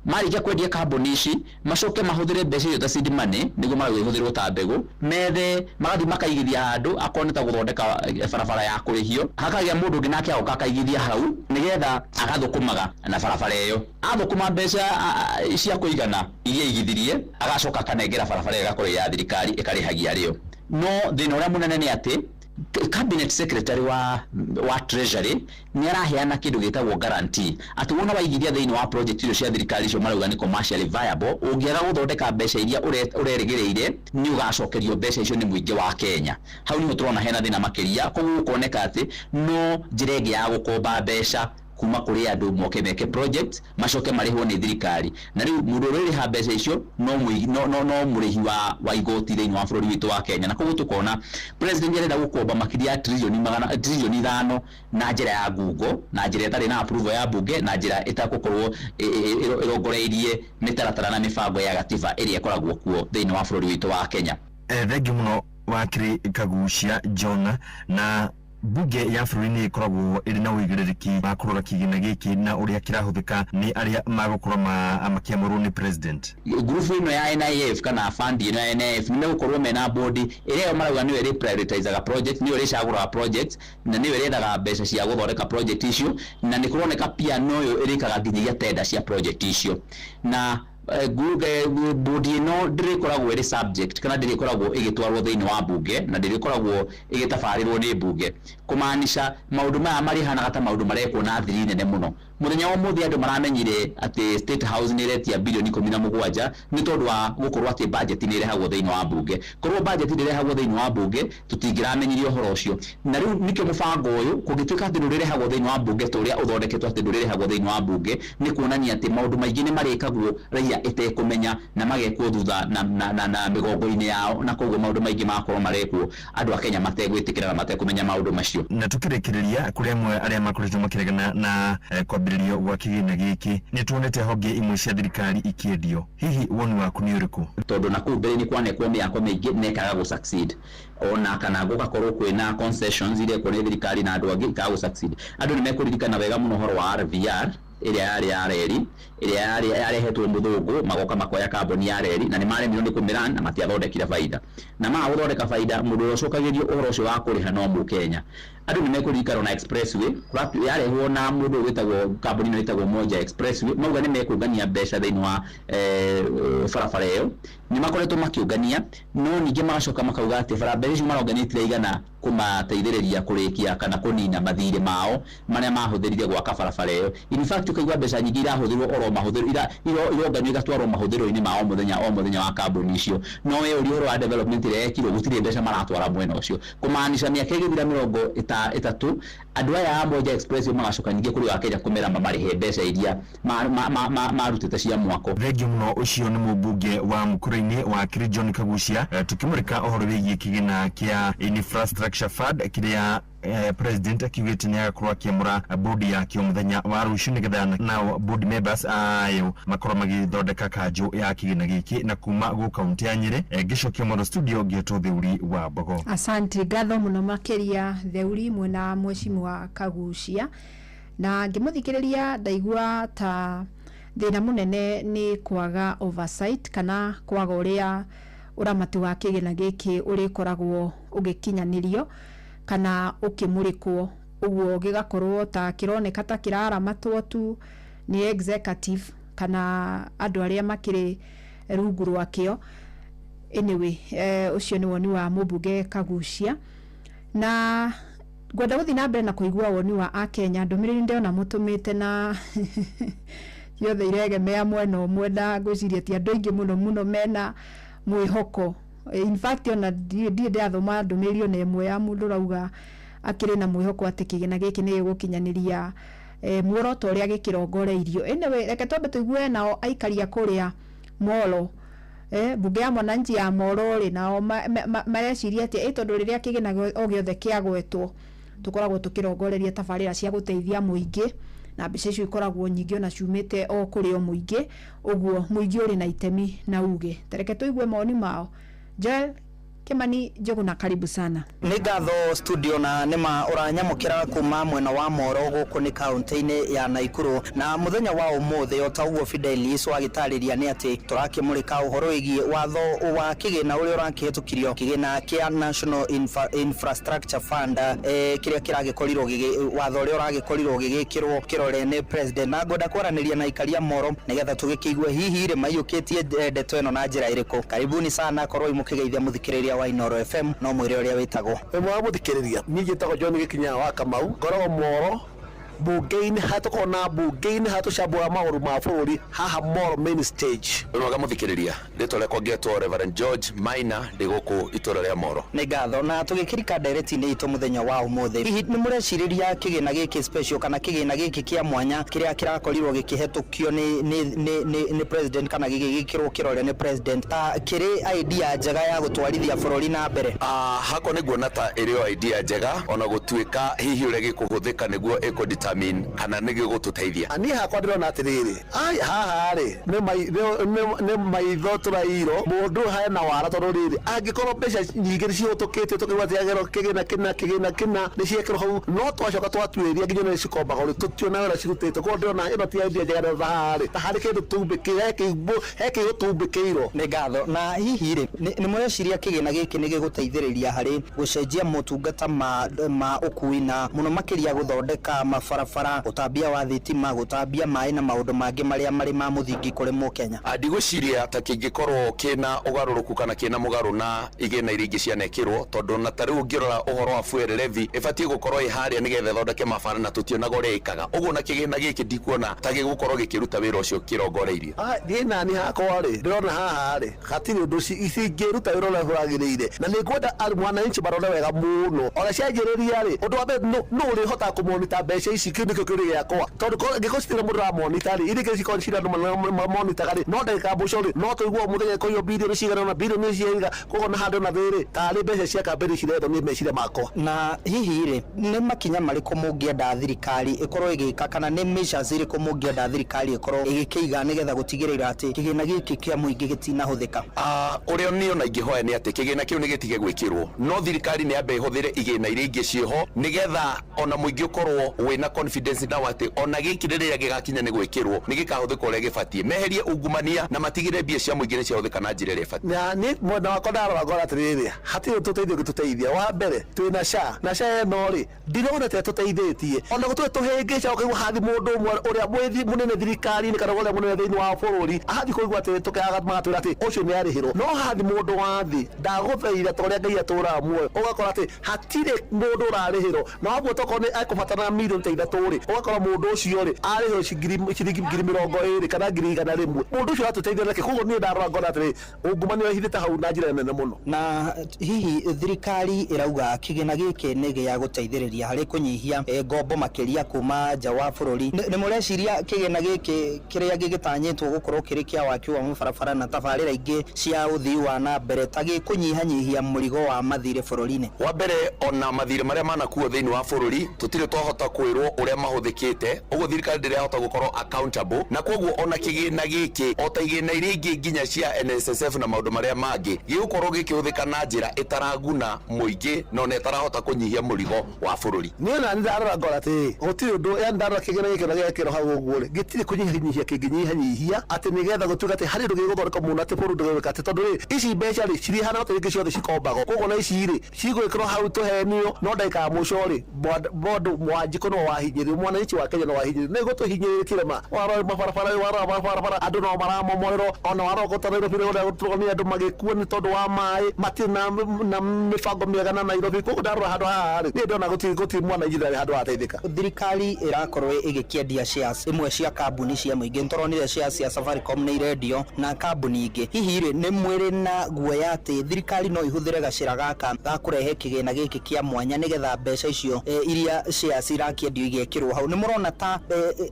Marĩkia kwendia kambuni ici, macoke mahũthĩre mbeca icio ta seed money, nĩguo marauga ihũthĩrwo ta mbegũ, methe magathiĩ makaigithia handũ, akorwo nĩ ta gũthondeka barabara ya kũrĩhio, hakagĩa mũndũ ũngĩ nake agoka akaigithia hau, nĩgetha agathũkũmaga na barabara ĩyo. Athũkũma mbeca cia kũigana iria aigithirie, agacoka akanengera barabara ĩyo ĩgakorwo ĩ ya thirikari, ĩkarĩhagia rĩo. No thĩna ũrĩa mũnene nĩ atĩ cabinet secretary wa treasury nĩ araheana kĩndũ gĩtagwo guarantee, atĩ wona waigithia thĩinĩ wa project icio cia thirikari, icio marauga nĩ commercially viable, ũngĩaga gũthondeka mbeca iria ũrerĩgĩrĩire, nĩ ũgacokerio mbeca icio nĩ mũingĩ wa Kenya. Hau nĩho tũrona hena thĩna makĩria. Koguo gũkoneka atĩ no njĩra ĩngĩ ya gũkomba mbeca kuma kũrĩ andũ moke meke project, macoke marĩhwo nĩ thirikari, na rĩu mũndũ ũrĩa ũrĩha mbeca icio no mũrĩhi wa igoti thĩinĩ wa bũrũri witũ wa Kenya. Na koguo tũkona president arenda gũkomba makĩria ya tririoni magana 5 tririoni na njĩra ya ngungo, na njĩra ĩtarĩ na approval ya bunge, na njĩra ĩtagũkorwo ĩrongoreirie mĩtaratara na mĩbango ya gatiba ĩrĩa ĩkoragwo kuo thĩinĩ wa bũrũri witũ wa Kenya. Thengi muno wakiri Kagucia John. Na bunge ya bũrũri nĩ ĩkoragwo ĩrĩ na ũigĩrĩrĩki wa kũrora kĩgĩna gĩkĩ na ũrĩa kĩrahũthĩka nĩ arĩa magũkorwo makĩamũrwo nĩ president. Ngurubu ĩno ya NIF kana fund ĩno ya NIF nĩ megũkorwo mena board ĩrĩa yo marauga nĩyo ĩrĩ prioritizaga project, nĩyo ĩrĩcagũraga project na nĩyo ĩrĩethaga mbeca cia gũthondeka project icio, na nĩ kũroneka pia noyo ĩrĩkaga nginyagia tender cia project icio. Na board ĩno ndĩrĩkoragwo ĩrĩ subject kana ndĩrĩkoragwo ĩgĩtwarwo thĩinĩ wa bunge na ndĩrĩkoragwo ĩgĩtabarĩrwo nĩ bunge, kũmaanisha maũndũ maya marĩhanaga ta maũndũ marekwo na thiri nene mũno. Mũthenya wa ũmũthĩ andũ maramenyire atĩ State House nĩ ĩretia 17 bilioni nĩ tondũ wa gũkorwo atĩ budget nĩ ĩrehagwo thĩinĩ wa bunge. Korwo budget ndĩrehagwo thĩinĩ wa bunge, tũtingĩramenyire ũhoro ũcio. Na rĩu nĩkĩo mũbango ũyũ kũngĩtuĩka atĩ ndũrĩrehagwo thĩinĩ wa bunge, ta ũrĩa ũthondeketwo atĩ ndũrĩrehagwo thĩinĩ wa bunge, nĩ kuonania atĩ maũndũ maingĩ nĩ marĩkagwo raia ĩtekũmenya na magekwo thutha na mĩgongo-inĩ yao, na koguo maũndũ maingĩ magakorwo marekwo andũ a Kenya mategwĩtĩkĩra na matekũmenya maũndũ macio. Na tukĩrĩkĩrĩria, kũrĩ amwe arĩa makoretwo makĩregana na kwambĩrĩrio gwa kĩgĩna gĩkĩ, nĩ tuonete honge imwe cia thirikari ikĩendio. Hihi woni waku nĩ ũrĩkũ? Tondũ na kũu mbere-inĩ kwanekwo mĩako mĩingĩ na ĩkaga gũ succeed, ona kana gũgakorwo kwĩna concessions iria ekwo nĩ thirikari na andũ angĩ ikaga gũ succeed. Andũ nĩ mekũririkana wega mũno ũhoro wa RVR ĩrĩa yarĩ ya reri, ĩrĩa yarĩ yarehetwo mũthũngũ, magoka makoya kambuni ya reri na nĩ maremirwo nĩ kũmĩrun na matiathondekire baida, na maga gũthondeka baida, mũndũ ũrĩa ũcokagĩrio ũhoro ũcio wa kũrĩha no mũkenya. Andũ nĩ mekũririkana na expressway yarehwo na mũndũ wĩtagwo kambuni ĩno ĩtagwo Moja Expressway, mauga nĩ mekũngania mbeca thĩinĩ wa barabara ĩyo. Nĩ makoretwo makĩũngania, no ningĩ magacoka makauga atĩ bara mbeca icio marongania itiraigana kũmateithĩrĩria kũrĩkia kana kũnina mathirĩ mao marĩa mahũthĩrire gwaka barabara ĩyo. In fact, ũkaigua mbeca nyingĩ irahũthĩrwo oro mahũthĩro, ironganio igatwarwo mahũthĩro-inĩ ma o mũthenya o mũthenya wa kambuni icio, no we ũria ũhoro wa development ĩrĩa yekirwo, gũtirĩ mbeca maratwara mwena ũcio. Kũmaanisha mĩaka ĩgĩthira 30, andũ aya a Moja Express magacoka ningĩ kũrĩ wa Kenya kũmera mamarĩhe mbeca iria marutĩte cia mwako. Thengiũ mũno. Ũcio nĩ mũmbunge wa Mũkũrũ-inĩ wa Kiri John Kagucia, tukĩmũrĩka ũhoro wĩgiĩ kĩgĩna kĩa Infrastructure Fund kĩrĩa president akiugĩte nĩ agakorwo akĩamũra bodi yakĩo mũthenya wa rũciũ, nĩgetha nao board members ayo makorwo magĩthondeka kanjũ ya kĩgĩna gĩkĩ. Na kuma gũ kaunti ya Nyĩrĩ, ngĩcokia mũno studio ngĩetwo Theuri wa Mbogo. Asante, ngatho mũno makĩria Theuri, mwena mheshimiwa Kagucia. Na ngĩmũthikĩrĩria ndaigua ta thĩna mũnene nĩ kwaga oversight kana kwaga ũrĩa ũramati wa kĩgĩna gĩkĩ ũrĩkoragwo ũgĩkinyanĩrio kana ũkĩmũrĩkwo, ũguo gĩgakorwo ta kĩroneka ta kĩraramatwo tu nĩ executive kana andũ arĩa makĩrĩ rungu rwakĩo. Anyway, ũcio nĩ woni wa mũmbunge Kagucia, na ngwenda gũthiĩ na mbere na kũigua woni wa akenya. Ndũmĩrĩri ndĩrona mũtũmĩte na ciothe iregemea mwena ũmwe, na ngwĩciria ti andũ aingĩ mũno mũno mena mwĩhoko. In fact, ona ndirĩ ndĩrathoma ndũmĩrĩri ona ĩmwe ya mũndũ ũrauga akĩrĩ na mwĩhoko atĩ kĩgĩna gĩkĩ nĩ gĩgũkinyanĩria muoroto ũrĩa gĩkĩrongoreirio. Anyway, reke twambe tũigue nao aikari a kũrĩa Molo, mbunge ya mwananchi ya Molo rĩ, nao mareciria atĩa, tondũ rĩrĩa kĩgĩna o gĩothe kĩagwetwo tũkoragwo tũkĩrongoreria tabarĩra cia gũteithia mũingĩ, na mbeca icio ikoragwo nyingĩ ona ciumĩte o kũrĩ o mũingĩ, ũguo mũingĩ ũrĩ na itemi na uge. Tareke tũigue mawoni mao. Joel Kimani Njuguna, karibu sana. Nĩ ngatho studio, na nĩma ũranyamũkĩra kuma mwena wa Moro gũkũ nĩ kaunti-inĩ ya Naikuru. Na mũthenya wa ũmũthĩ, o ta ũguo Fidelis wagĩtarĩria, nĩ atĩ tũrakĩmũrĩka ũhoro wĩgiĩ watho wa kĩgĩna ũrĩa ũrakĩhĩtũkirio, kĩgĩna kĩa National Infrastructure Fund, kĩrĩa kĩragĩkorirwo watho ũrĩa ũragĩkorirwo ũgĩgĩkĩrwo kĩrore nĩ president. Na ngwenda kwaranĩria na aikaria Moro nĩgetha tũgĩkĩigue hihi rĩ maiyũkĩtie ndeto ĩno na njĩra ĩrĩkũ. Karibuni sana, korwo imũkĩgeithia mũthikĩrĩria wa Inooro FM, no mwĩre ũrĩa wĩtagwo. Wĩ mwega mũthikĩrĩria, niĩ njĩtagwo John Gĩkinya wa Kamau, ngoragwo Moro mbunge-inĩ, harĩa tũkoragwo na mbunge-inĩ harĩa tũcambũraga maũndũ ma bũrũri haha Moro main stage. Wĩ mwega mũthikĩrĩria, rĩtwa rĩakwa ngĩtwo Reverend George Maina, ndĩ gũkũ itũra rĩa Moro. Nĩ ngatho. Na tũgĩkĩrika ndereti-inĩ itũ mũthenya wa ũmũthĩ, hihi nĩ mũrecirĩria kĩgĩna gĩkĩ special kana kĩgĩna gĩkĩ kĩa mwanya kĩrĩa kĩrakorirwo gĩkĩhetũkio nĩ president kana gĩgĩkĩrwo kĩrore nĩ president ta kĩrĩ idea njega ya gũtwarithia bũrũri na mbere? Ah, hakwa nĩ nguona ta ĩrĩ o idea njega, ona gũtuĩka hihi ũrĩa gĩkũhũthĩka nĩguo ĩkũ determine kana nĩ gĩgũtũteithia. Niĩ hakwa ndĩrona atĩrĩrĩ, ai haha rĩ nĩ maitho tũrairwo mũndũ hena wara, tondũ rĩrĩ angĩkorwo mbeca nyingĩ nĩ cihũtũkĩte, tũkaigua atĩ agero kĩgĩna kĩna kĩgĩna kĩna nĩ ciekĩrwo hau, no twacoka twatuĩria nginya nĩ cikombagwo rĩ, tũtiona wĩra cirutĩte. Koguo ndĩrona ĩno ti idea njega, ndĩrona haha rĩ ta harĩ kĩndũ tumbĩkĩire, he kĩndũ tumbĩkĩirwo. Nĩ ngatho. Na hihi rĩ nĩ mũreciria kĩgĩna gĩkĩ nĩ gĩgũteithĩrĩria harĩ gũcenjia motungata ma ũkui, na mũno makĩria gũthondeka mabarabara, ũtambia wa thitima, gũtambia maĩ na maũndũ mangĩ marĩa marĩ ma mũthingi kũrĩ mũkenya? Ndigwĩciria ta kĩngĩkorwo kĩna ũgarũrũku kana kĩna mũgarũ na igĩna iria ingĩ cianekĩrwo, tondũ na ta rĩu ũngĩrora ũhoro wa fuel levy ĩbatiĩ gũkorwo ĩ harĩa nĩgetha ĩthondeke mabara, na tũtionaga ũrĩa ĩkaga ũguo, na kĩgĩna gĩkĩ ndikuona ta gĩgũkorwo gĩkĩruta wĩra ũcio kĩrongoreirie. Niĩ nani hakwa rĩ, ndĩrona haha rĩ hatirĩ ũndũ cingĩruta wĩra ũrĩa ũragĩrĩire, na nĩ ngwenda mwananchi marore wega mũno ona cianjĩrĩria rĩ. Ũndũ wa mbere, nũ ũrĩhotaga kũmonita mbeca ici? Kĩu nĩkĩo kĩũria gĩakwa, tondũ angĩkorwo citirĩ mũndũ ũramonita rĩ, iria ingĩ cikorwo cirĩ andũ mamonitaga rĩ, no ndagĩka ya mũico rĩ, no tũigua mũthenya ĩkoiywo birioni cigana ũna, birioni cigana. Koguo na handũ na thĩrĩ tarĩ mbeca cia kambĩni ciretho, nĩ meciria makwa. Na hihi rĩ nĩ makinya marĩkũ mũngĩenda thirikari ĩkorwo ĩgĩka, kana nĩ measures irĩkũ mũngĩenda thirikari ĩkorwo ĩgĩkĩiga nĩgetha gũtigĩrĩra atĩ kĩgĩna gĩkĩ kĩa mũingĩ gĩtinahũthĩka? Ũrĩa niĩ ona ingĩhoya nĩ atĩ kĩgĩna kĩu nĩ gĩtige gwĩkĩrwo, no thirikari nĩ yambe ĩhũthĩre igĩna iria ingĩ ciĩho nĩgetha ona mũingĩ ũkorwo wĩna Confidence nao atĩ ona gĩkĩ rĩrĩa gĩgakinya nĩ gwĩkĩrwo nĩ gĩkahũthĩka ũrĩa gĩbatiĩ, meherie ungumania na matigĩre mbia cia mũingĩ nĩ ciahũthĩka na njĩra ĩrĩa ĩbatiĩ. Na ni mwena wakwa ndarora ngona atiriri, hatirĩ ũndũ tũteithio ũngĩtũteithia. Wa mbere twĩna SHA, na SHA ĩno rĩ, ndirona ta ĩtũteithĩtie ona gũtũrĩ tũhĩngĩca. Ũkaigua hathi mũndũ ũmwe ũrĩa mwĩthi mũnene thirikari-inĩ kana ũrĩa mũnene thĩinĩ wa bũrũri ahathi kũigua atĩ tũkeaga magatwĩra atĩ ũcio nĩ arĩhĩrwo, no hathi mũndũ wa thĩ ndagũthaira ta ũrĩa Ngai atũraga muoyo, ũgakora atĩ hatirĩ mũndũ ũrarĩhĩrwo. Na wamwe tokorwo nĩ ekũbatara mirioni ta 3 rĩ, ũgakora mũndũ ũcio rĩ arĩhĩrwo ciringi 20,000 kana 100,000. Mũndũ ũcio aratũteithia nake? Koguo niĩ ndarora ngona atĩrĩ, ungumania wĩhithĩte hau na njĩra nene mũno. Na hihi thirikari ĩrauga kĩgĩna gĩkĩ nĩ gĩa gũteithĩrĩria harĩ kũnyihia ngombo makĩria kuma nja wa bũrũri. Nĩ mũreciria kĩgĩna gĩkĩ kĩrĩa gĩgĩtanyĩtwo gũkorwo kĩrĩ kĩa waki wa mabarabara na tabarĩra ingĩ cia ũthii wa na mbere ta gĩkũnyihanyihia mũrigo wa mathirĩ bũrũri-inĩ? Wa mbere, ona mathirĩ marĩa manakuo thĩinĩ wa bũrũri tũtirĩ twahota kwĩrwo ũrĩa mahũthĩkĩte. Ũguo thirikari ndĩrahota gũkorwo accountable, na koguo ona kĩgĩna gĩkĩ, o ta igĩna iria ingĩ nginya cia NSSF na maũndũ marĩa mangĩ, gĩgũkorwo gĩkĩhũthĩka na njĩra ĩtaraguna mũingĩ na ona ĩtarahota kũnyihia mũrigo wa bũrũri. Niĩ na ndarora ngora atĩ gũtirĩ ũndũ, yani ndarora kĩgĩna gĩkĩ na gĩekĩrwo hau ũguo rĩ, gĩtirĩ kũnyihanyihia kĩngĩnyihanyihia atĩ nĩgetha gũtuĩka atĩ harĩ ũndũ gĩgũthondeka mũno atĩ bũrũri ndũgĩka atĩ, tondũ rĩ, ici mbeca rĩ cirihana atĩ rĩngĩ ciothe cikombagwo. Koguo na ici rĩ cigwĩkĩrwo hau tũhenio, no ndagĩka ya mũico rĩ, mũndũ Wanjikũ no wahinyĩrĩrio, mwananchi wa Kenya no wahinyĩrĩrio. Nĩ gũtũhinyĩrĩrĩkire ma warora mabarabara, warora mabarabara andũ no maramomorerwo, ona warora Nairobi ũrĩa tũronire andũ magĩkua nĩ tondũ wa maĩ, matirĩ na mĩbango mĩega na Nairobi. Koguo ndarora handũ haha rĩ, niĩ ndona gũtirĩ mwananchi ndarĩ handũ arateithĩka. Thirikari ĩrakorwo ĩgĩkĩendia shares imwe cia kambuni cia mũingĩ. Nĩtũronire shares cia Safaricom nĩ irendio na kambuni ingĩ. Hihi rĩ, nĩ mwĩrĩ na guoya atĩ thirikari no ihũthĩre gacĩra gaka ga kũrehe kĩgĩna gĩkĩ kĩa mwanya nĩgetha mbeca icio iria shares irakĩendio igekĩrwo hau? Nĩ mũrona ta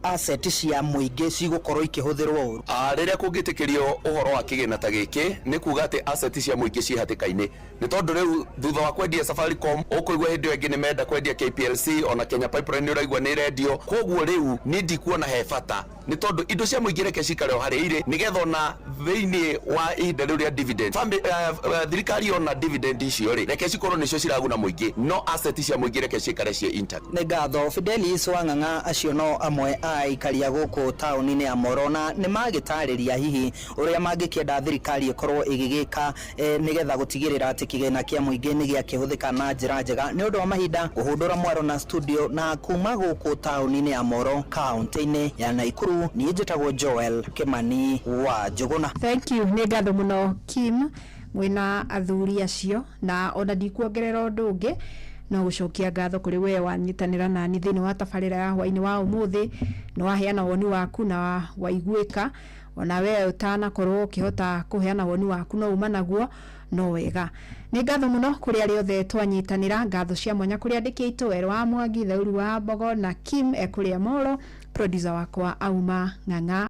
asset cia mũingĩ cigũkorwo ikĩhũthĩrwo ũru? Rĩrĩa kũngĩtĩkĩrio ũhoro wa kĩgĩna ta gĩkĩ, nĩ kuga atĩ asset cia mũingĩ ciĩ hatĩka-inĩ, nĩ tondũ rĩu thutha wa kwendia Safaricom, ũkũigua hĩndĩ ĩyo ĩngĩ nĩ menda kwendia KPLC, ona Kenya Pipeline nĩ ũraigua nĩ ĩrendio. Koguo rĩu niĩ ndikuona he bata, nĩ tondũ indo cia mũingĩ reke cikare o harĩa irĩ, nĩgetha ona thĩinĩ wa ihinda rĩu rĩa dividend thirikari yona dividend icio rĩ, reke cikorwo nĩcio ciraguna mũingĩ, no asset cia mũingĩ reke cikare ciĩ intact. Nĩ ngatho, Fidelis Wang'ang'a. Acio no amwe a aikaria gũkũ taũni-inĩ ya Moro, na nĩ magĩtarĩria hihi ũrĩa mangĩkĩenda thirikari ĩkorwo ĩgĩgĩka nĩgetha gũtigĩrĩra atĩ kĩgĩna kĩa mũingĩ nĩ gĩakĩhũthĩka na njĩra njega. Nĩ ũndũ wa mahinda, kũhũndũra mwaro na studio, na kuma gũkũ taũni-inĩ ya Moro, kaũntĩ-inĩ ya Naikuru, niĩ njĩtagwo Joel Kimani wa Njũgũna. Thank you, nĩ ngatho mũno Kim mwĩna athuri acio, na ona ndikuongerera ũndũ ũngĩ no gũcokia ngatho kũrĩ we wanyitanĩra nani thĩinĩ wa tabarĩra ya hwainĩ wa ũmũthĩ. Nĩ waheana woni waku na waiguĩka. Ona we ũtanakorwo ũkĩhota kũheana woni waku, no uma naguo no wega. Nĩ ngatho mũno kũrĩ arĩa othe twanyitanĩra. Ngatho cia mwanya kũrĩ andĩki aitũ Werũ wa Mwangi, Thauru wa Mbogo na Kim ekũrĩa Moro, producer wakwa auma Ng'ang'a.